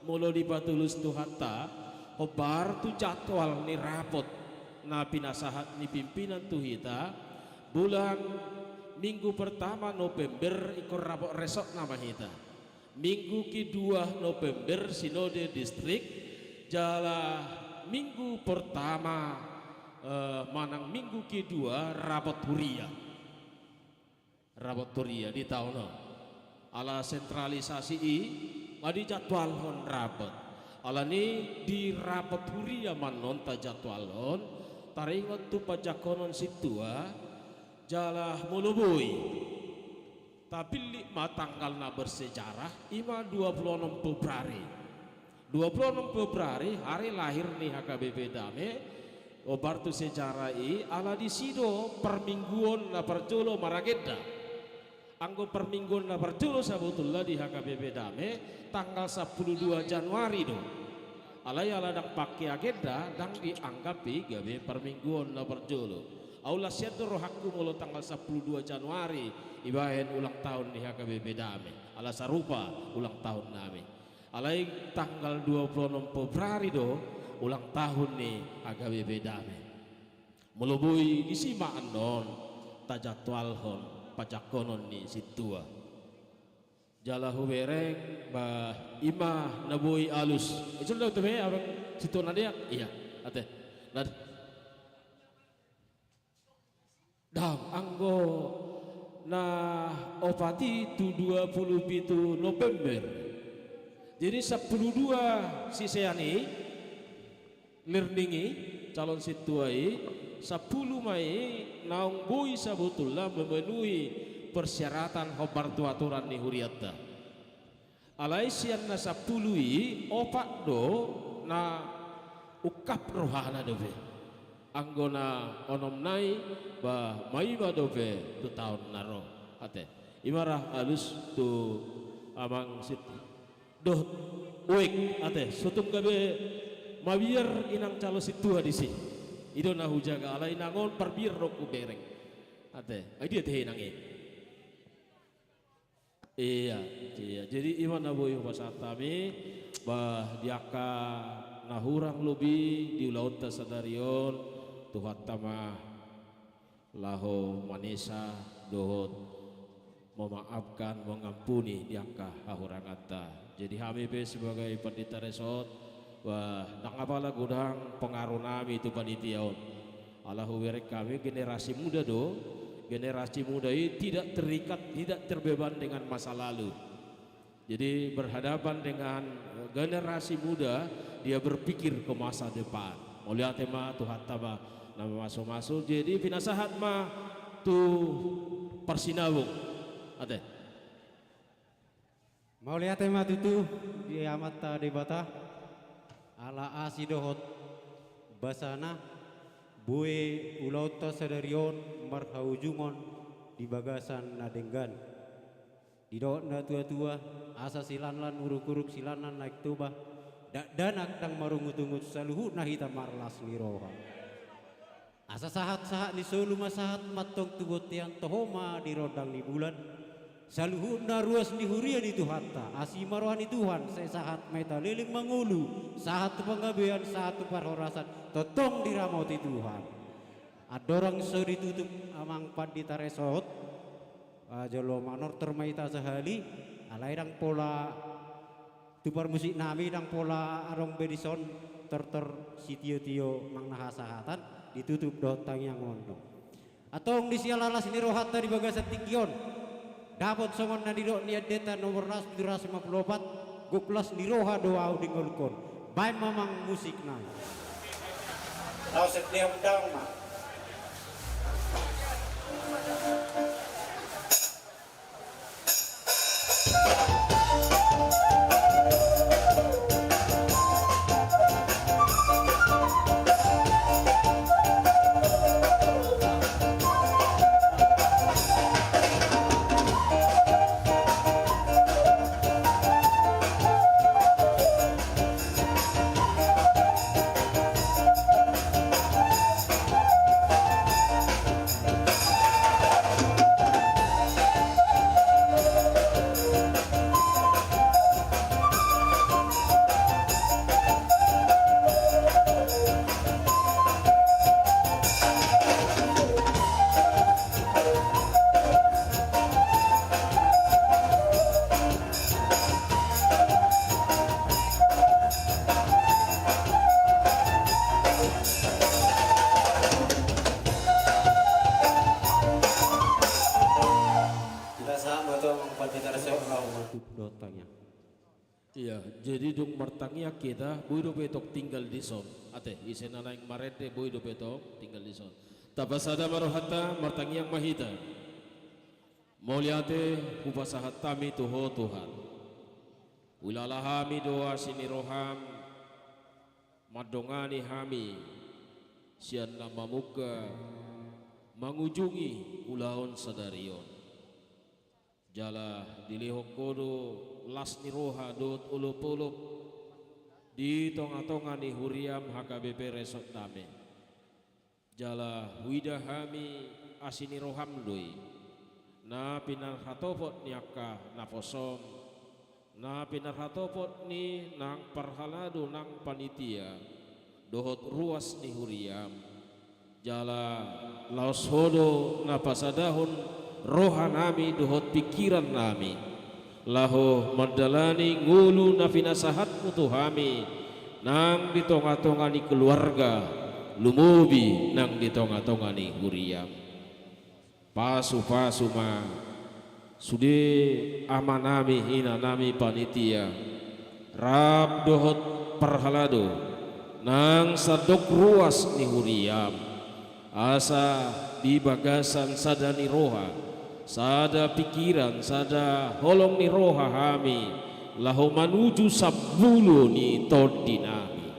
molo dipatulus Tuhanta, hombar tu jadwal ni rapot na pinasahat ni pimpinan tu hita, bulan minggu pertama November ingkon rapot resort nama hita. Minggu kedua November sinode distrik, jala minggu pertama, eh, manang minggu kedua rapot huria. Rapot huria di taon on. Ala sentralisasi i, nga dijadwalhon rapot. Alani di rapot huria ma annon tajadwalhon, taringot tu panjangkonon sintua, jala molo boi. Tapillit ma tanggal na bersejarah, i ma dua puluh enam Februari. Dua puluh enam Februari, hari lahir ni H K B P Dame, hombar tu sejarah i, ala disi do parmingguon na parjolo maragenda. Anggo parmingguon na parjolo sabotulna di H K B P Dame, tanggal sampulu dua Januari do. Alai ala ndang pangke agenda, ndang dianggap i gabe parmingguon na parjolo. Ahu las sian do rohangku molo tanggal sampulu dua Januari, ibahen ulang taon ni H K B P Dame. Ala sarupa ulang taon nami. Alai tanggal dua puluh enam Februari do ulang tahun ni H K B P Dame. Molo boi disi ma annon tajadwalhon panjangkonon ni sintua. Jala hubereng, bah, i ma na boi alus. Ijol do tu be abang sintua na deak? Iya, ate. Nah, Ndang, anggo na opat i tu dua puluh pitu November. Jadi sampulu dua sisean i, learning i, calon sintua i, sampulu ma i naung boi sabotulna memenuhi persyaratan hombar tu aturan ni hurianta. Alai sian na sampulu i, opat do na ungkap rohana dope. Anggo na onom nai, bah, maima dope tu taon na ro. Ate, i ma ra alus tu amang sintua. Dohot uek, ate, so tung gabe mabiar inang calon sintua disi. I do na hujaga, alai nang on parbir do hubereng. Ate, ai dia tehe nang i. Ia, ia. Jadi i ma na boi hupasahat hami, bah, di angka na hurang lobi di ulaonta sadari on, Tuhanta ma laho manesa dohot memaafkan, mengampuni di angka hahuranganta. Jadi hami pe sebagai pandita resort, bah, ndang apala godang pengaruh nami tu panitia on. Ala hubereng hami generasi muda do, generasi muda i tidak terikat, tidak terbeban dengan masa lalu. Jadi berhadapan dengan, eh, generasi muda, dia berpikir ke masa depan. Mauliate ma, Tuhanta ma na mamasumasu. Jadi pinasahat ma tu parsinabung. Ate. Mauliate ma tutu di Amanta Debata, ala asi dohot basana, boi ulaonta sadari on marhaujungon di bagasan na denggan. Didok natuatua, asa silanlan uruk-uruk silanlan Naeng Toba, dakdanak ndang marungutungut, saluhutna hita marlas ni roha. Asa sahatsahat ni solu ma sahat ma antong tu bontean, toho ma di rondang ni bulan. Saluhutna ruas ni huria ni Tuhanta, asi ma roha ni Tuhan, sai sahat ma hita leleng mangolu, sahat tu panggabean, sahat tu parhorasan, tongtong diramoti Tuhan. Andorang so ditutup amang pandita resort, ah, jolo manortor ma hita sahali, alai ndang pola tu parmusik nami, ndang pola adong be dison tortor sitiotio manang na hasahatan, ditutup dohot tangiang on do. Antong di siala las ni rohanta di bagasan tingki on, dapot songon na nidok ni Endenta nomor ratus, pitu ratus lima pulu opat, gok las ni roha do ahu di ngolungkon. Baen ma amang musik nai. Laos ende undang ma. Kita sama tuh, Bang Bupati Tarso, kalau mau tutup dotanya. Iya, jadi dung martangiang hita, boi dope tong tinggal dison. Ate, ise na naeng marende, boi dope tong tinggal dison. Tapasada ma rohanta, martangiang ma hita. Mauliate hupasahat hami tu Ho Tuhan. Huilala hami do asi ni roham mandongani hami sian na mamungka mangujungi ulaon sadari on. Jala dilehon Ho do las ni roha dohot olopolop di tongatonga ni huriam H K B P Resort Dame. Jala huida hami asi ni roham do i, na pinarhatopot ni angka naposom, na pinarhatopot ni nang parhalado nang panitia, dohot ruas ni huriam. Jala laos Ho do na pasadahon rohanami dohot pingkirannami, laho mandalani ngolu na pinasahatmu tu hami, nang di tongatonga ni keluarga, lumobi nang di tongatonga ni huriam. Pasupasu ma sude amanami, inanami panitia, rap dohot parhalado, nang sandok ruas ni huriam, asa di bagasan sada ni roha, sada pingkiran, sada holong ni roha hami, laho manuju sambulo ni tondinami.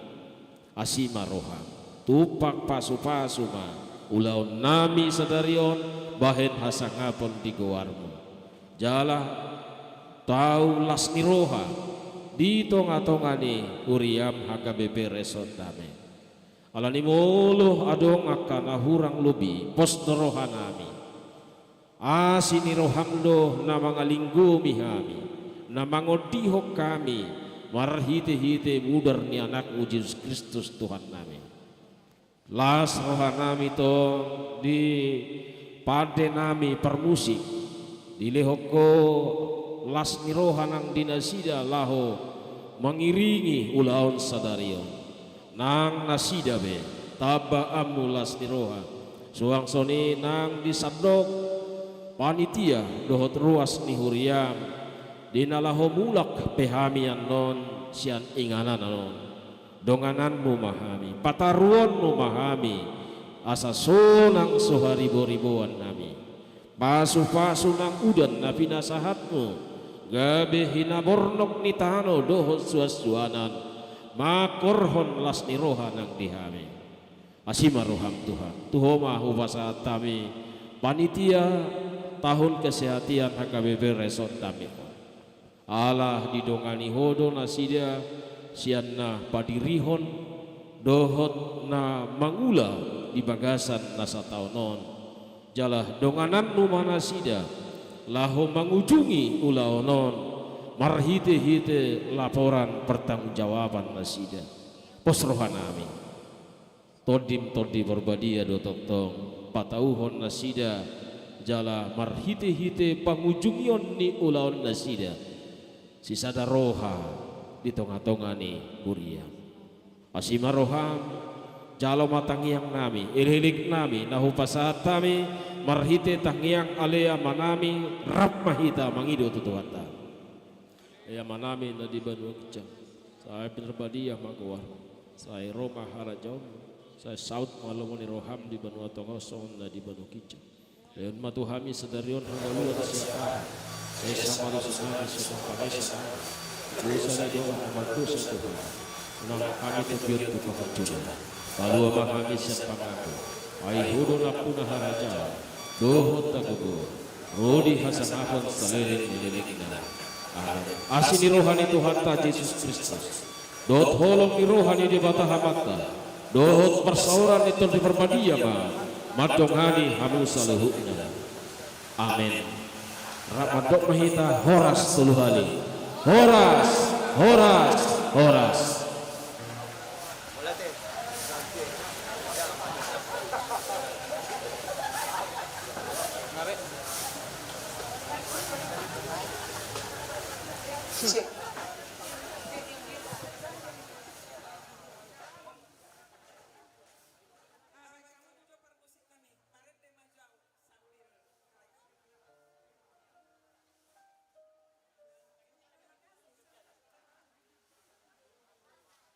Asi ma roham, tumpak pasupasu ma ulaonnami sadari on bahen hasangapon di goarmu. Jala tau las ni roha di tongatonga ni huriam H K B P Resort Dame. Alani molo adong angka na hurang lobi, pos do rohanami. Asi ni roham do na mangalinggomi hami, na mangondihon hami, marhite-hite mudar ni Anakmu Jesus Kristus Tuhannami. Las rohanami tong di pandenami parmusik, dilehon Ho las ni roha nang di nasida laho mangiringi ulaon sadari on. Nang nasida be, tamba hamu las ni roha. Suang songon i nang di sandok panitia dohot ruas ni huriam, di na laho mulak pe hami annon sian inganan on. Dongananmu ma hami, pataruonmu ma hami, asa sonang so hariboriboan hami. Pasupasu nang udan na pinasahatmu, gabe hinabornok ni tano dohot suansuanan, mangkorhon las ni roha nang di hami. Asi ma roham Tuhan, tu Ho ma hupasahat hami panitia tahun kesehatan H K B P Resort Dame on. Ala didongani Ho do nasida sian na padirihon dohot na mangula di bagasan na sataon on. Jala dongananmu ma nasida laho mangujungi ulaon on marhite-hite laporan pertanggungjawaban nasida. Pos rohanami. Tondim Tondi Parbadia do tongtong patauhon nasida jala marhite-hite pangujungion ni ulaon nasida sisada roha di tonga-tonga ni huria. Asi ma roham, jalo ma tangiang nami, elek-elek nami na hupasahat hami marhite tangiang Ale Amanami, rap ma hita mangido tu Tuhanta. Ale Amanami na di banua ginjang, sai pinarbadia ma goarmu, sai ro ma harajaonmu, sai saut ma lomo ni roham di banua tonga on songon na di banua ginjang. Lehon ma tu hami sadari on hangoluan siapari. Esa ma dosanami songon pangesa nami dosa ni dongan na mardosa tu hami. Unang hami togihon tu pangunjunan. Palua ma hami sian pangago. Ai Ho do nampuna harajaon dohot hagogoon, ro di hasangapon saleleng ni lelengna. Amen. Asi ni roha ni Tuhanta Jesus Kristus, dohot holong ni roha ni Debata Amanta, dohot parsaoran ni Tondi Parbadia ma mandongani hamu saluhutna. Amen. Rap mandok ma hita horas tolu hali. Horas, horas, horas.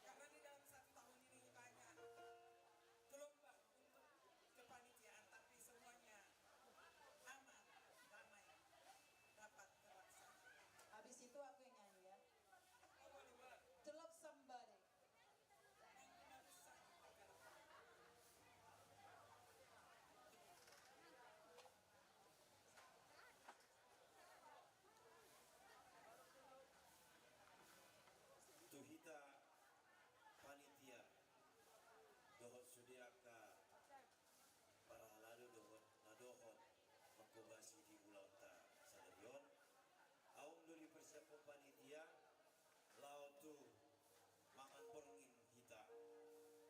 Karena di dalam satu tahun ini banyak gelombang untuk kepanitiaan, tapi semuanya aman, damai, dapat terlaksana. Habis itu aku yang nyanyi ya. Delok samba deh. Tu hita panitia dohot sude angka parhalado dohot na dohot mangkobasi di ulaonta sadari on. Aung do dipersiaphon panitia laho tu mangan borngin hita,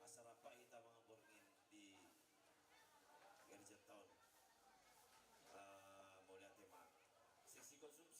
asa rap hita mangan borngin di gerejanta on. Ah, mauliate ma. Seksi konsul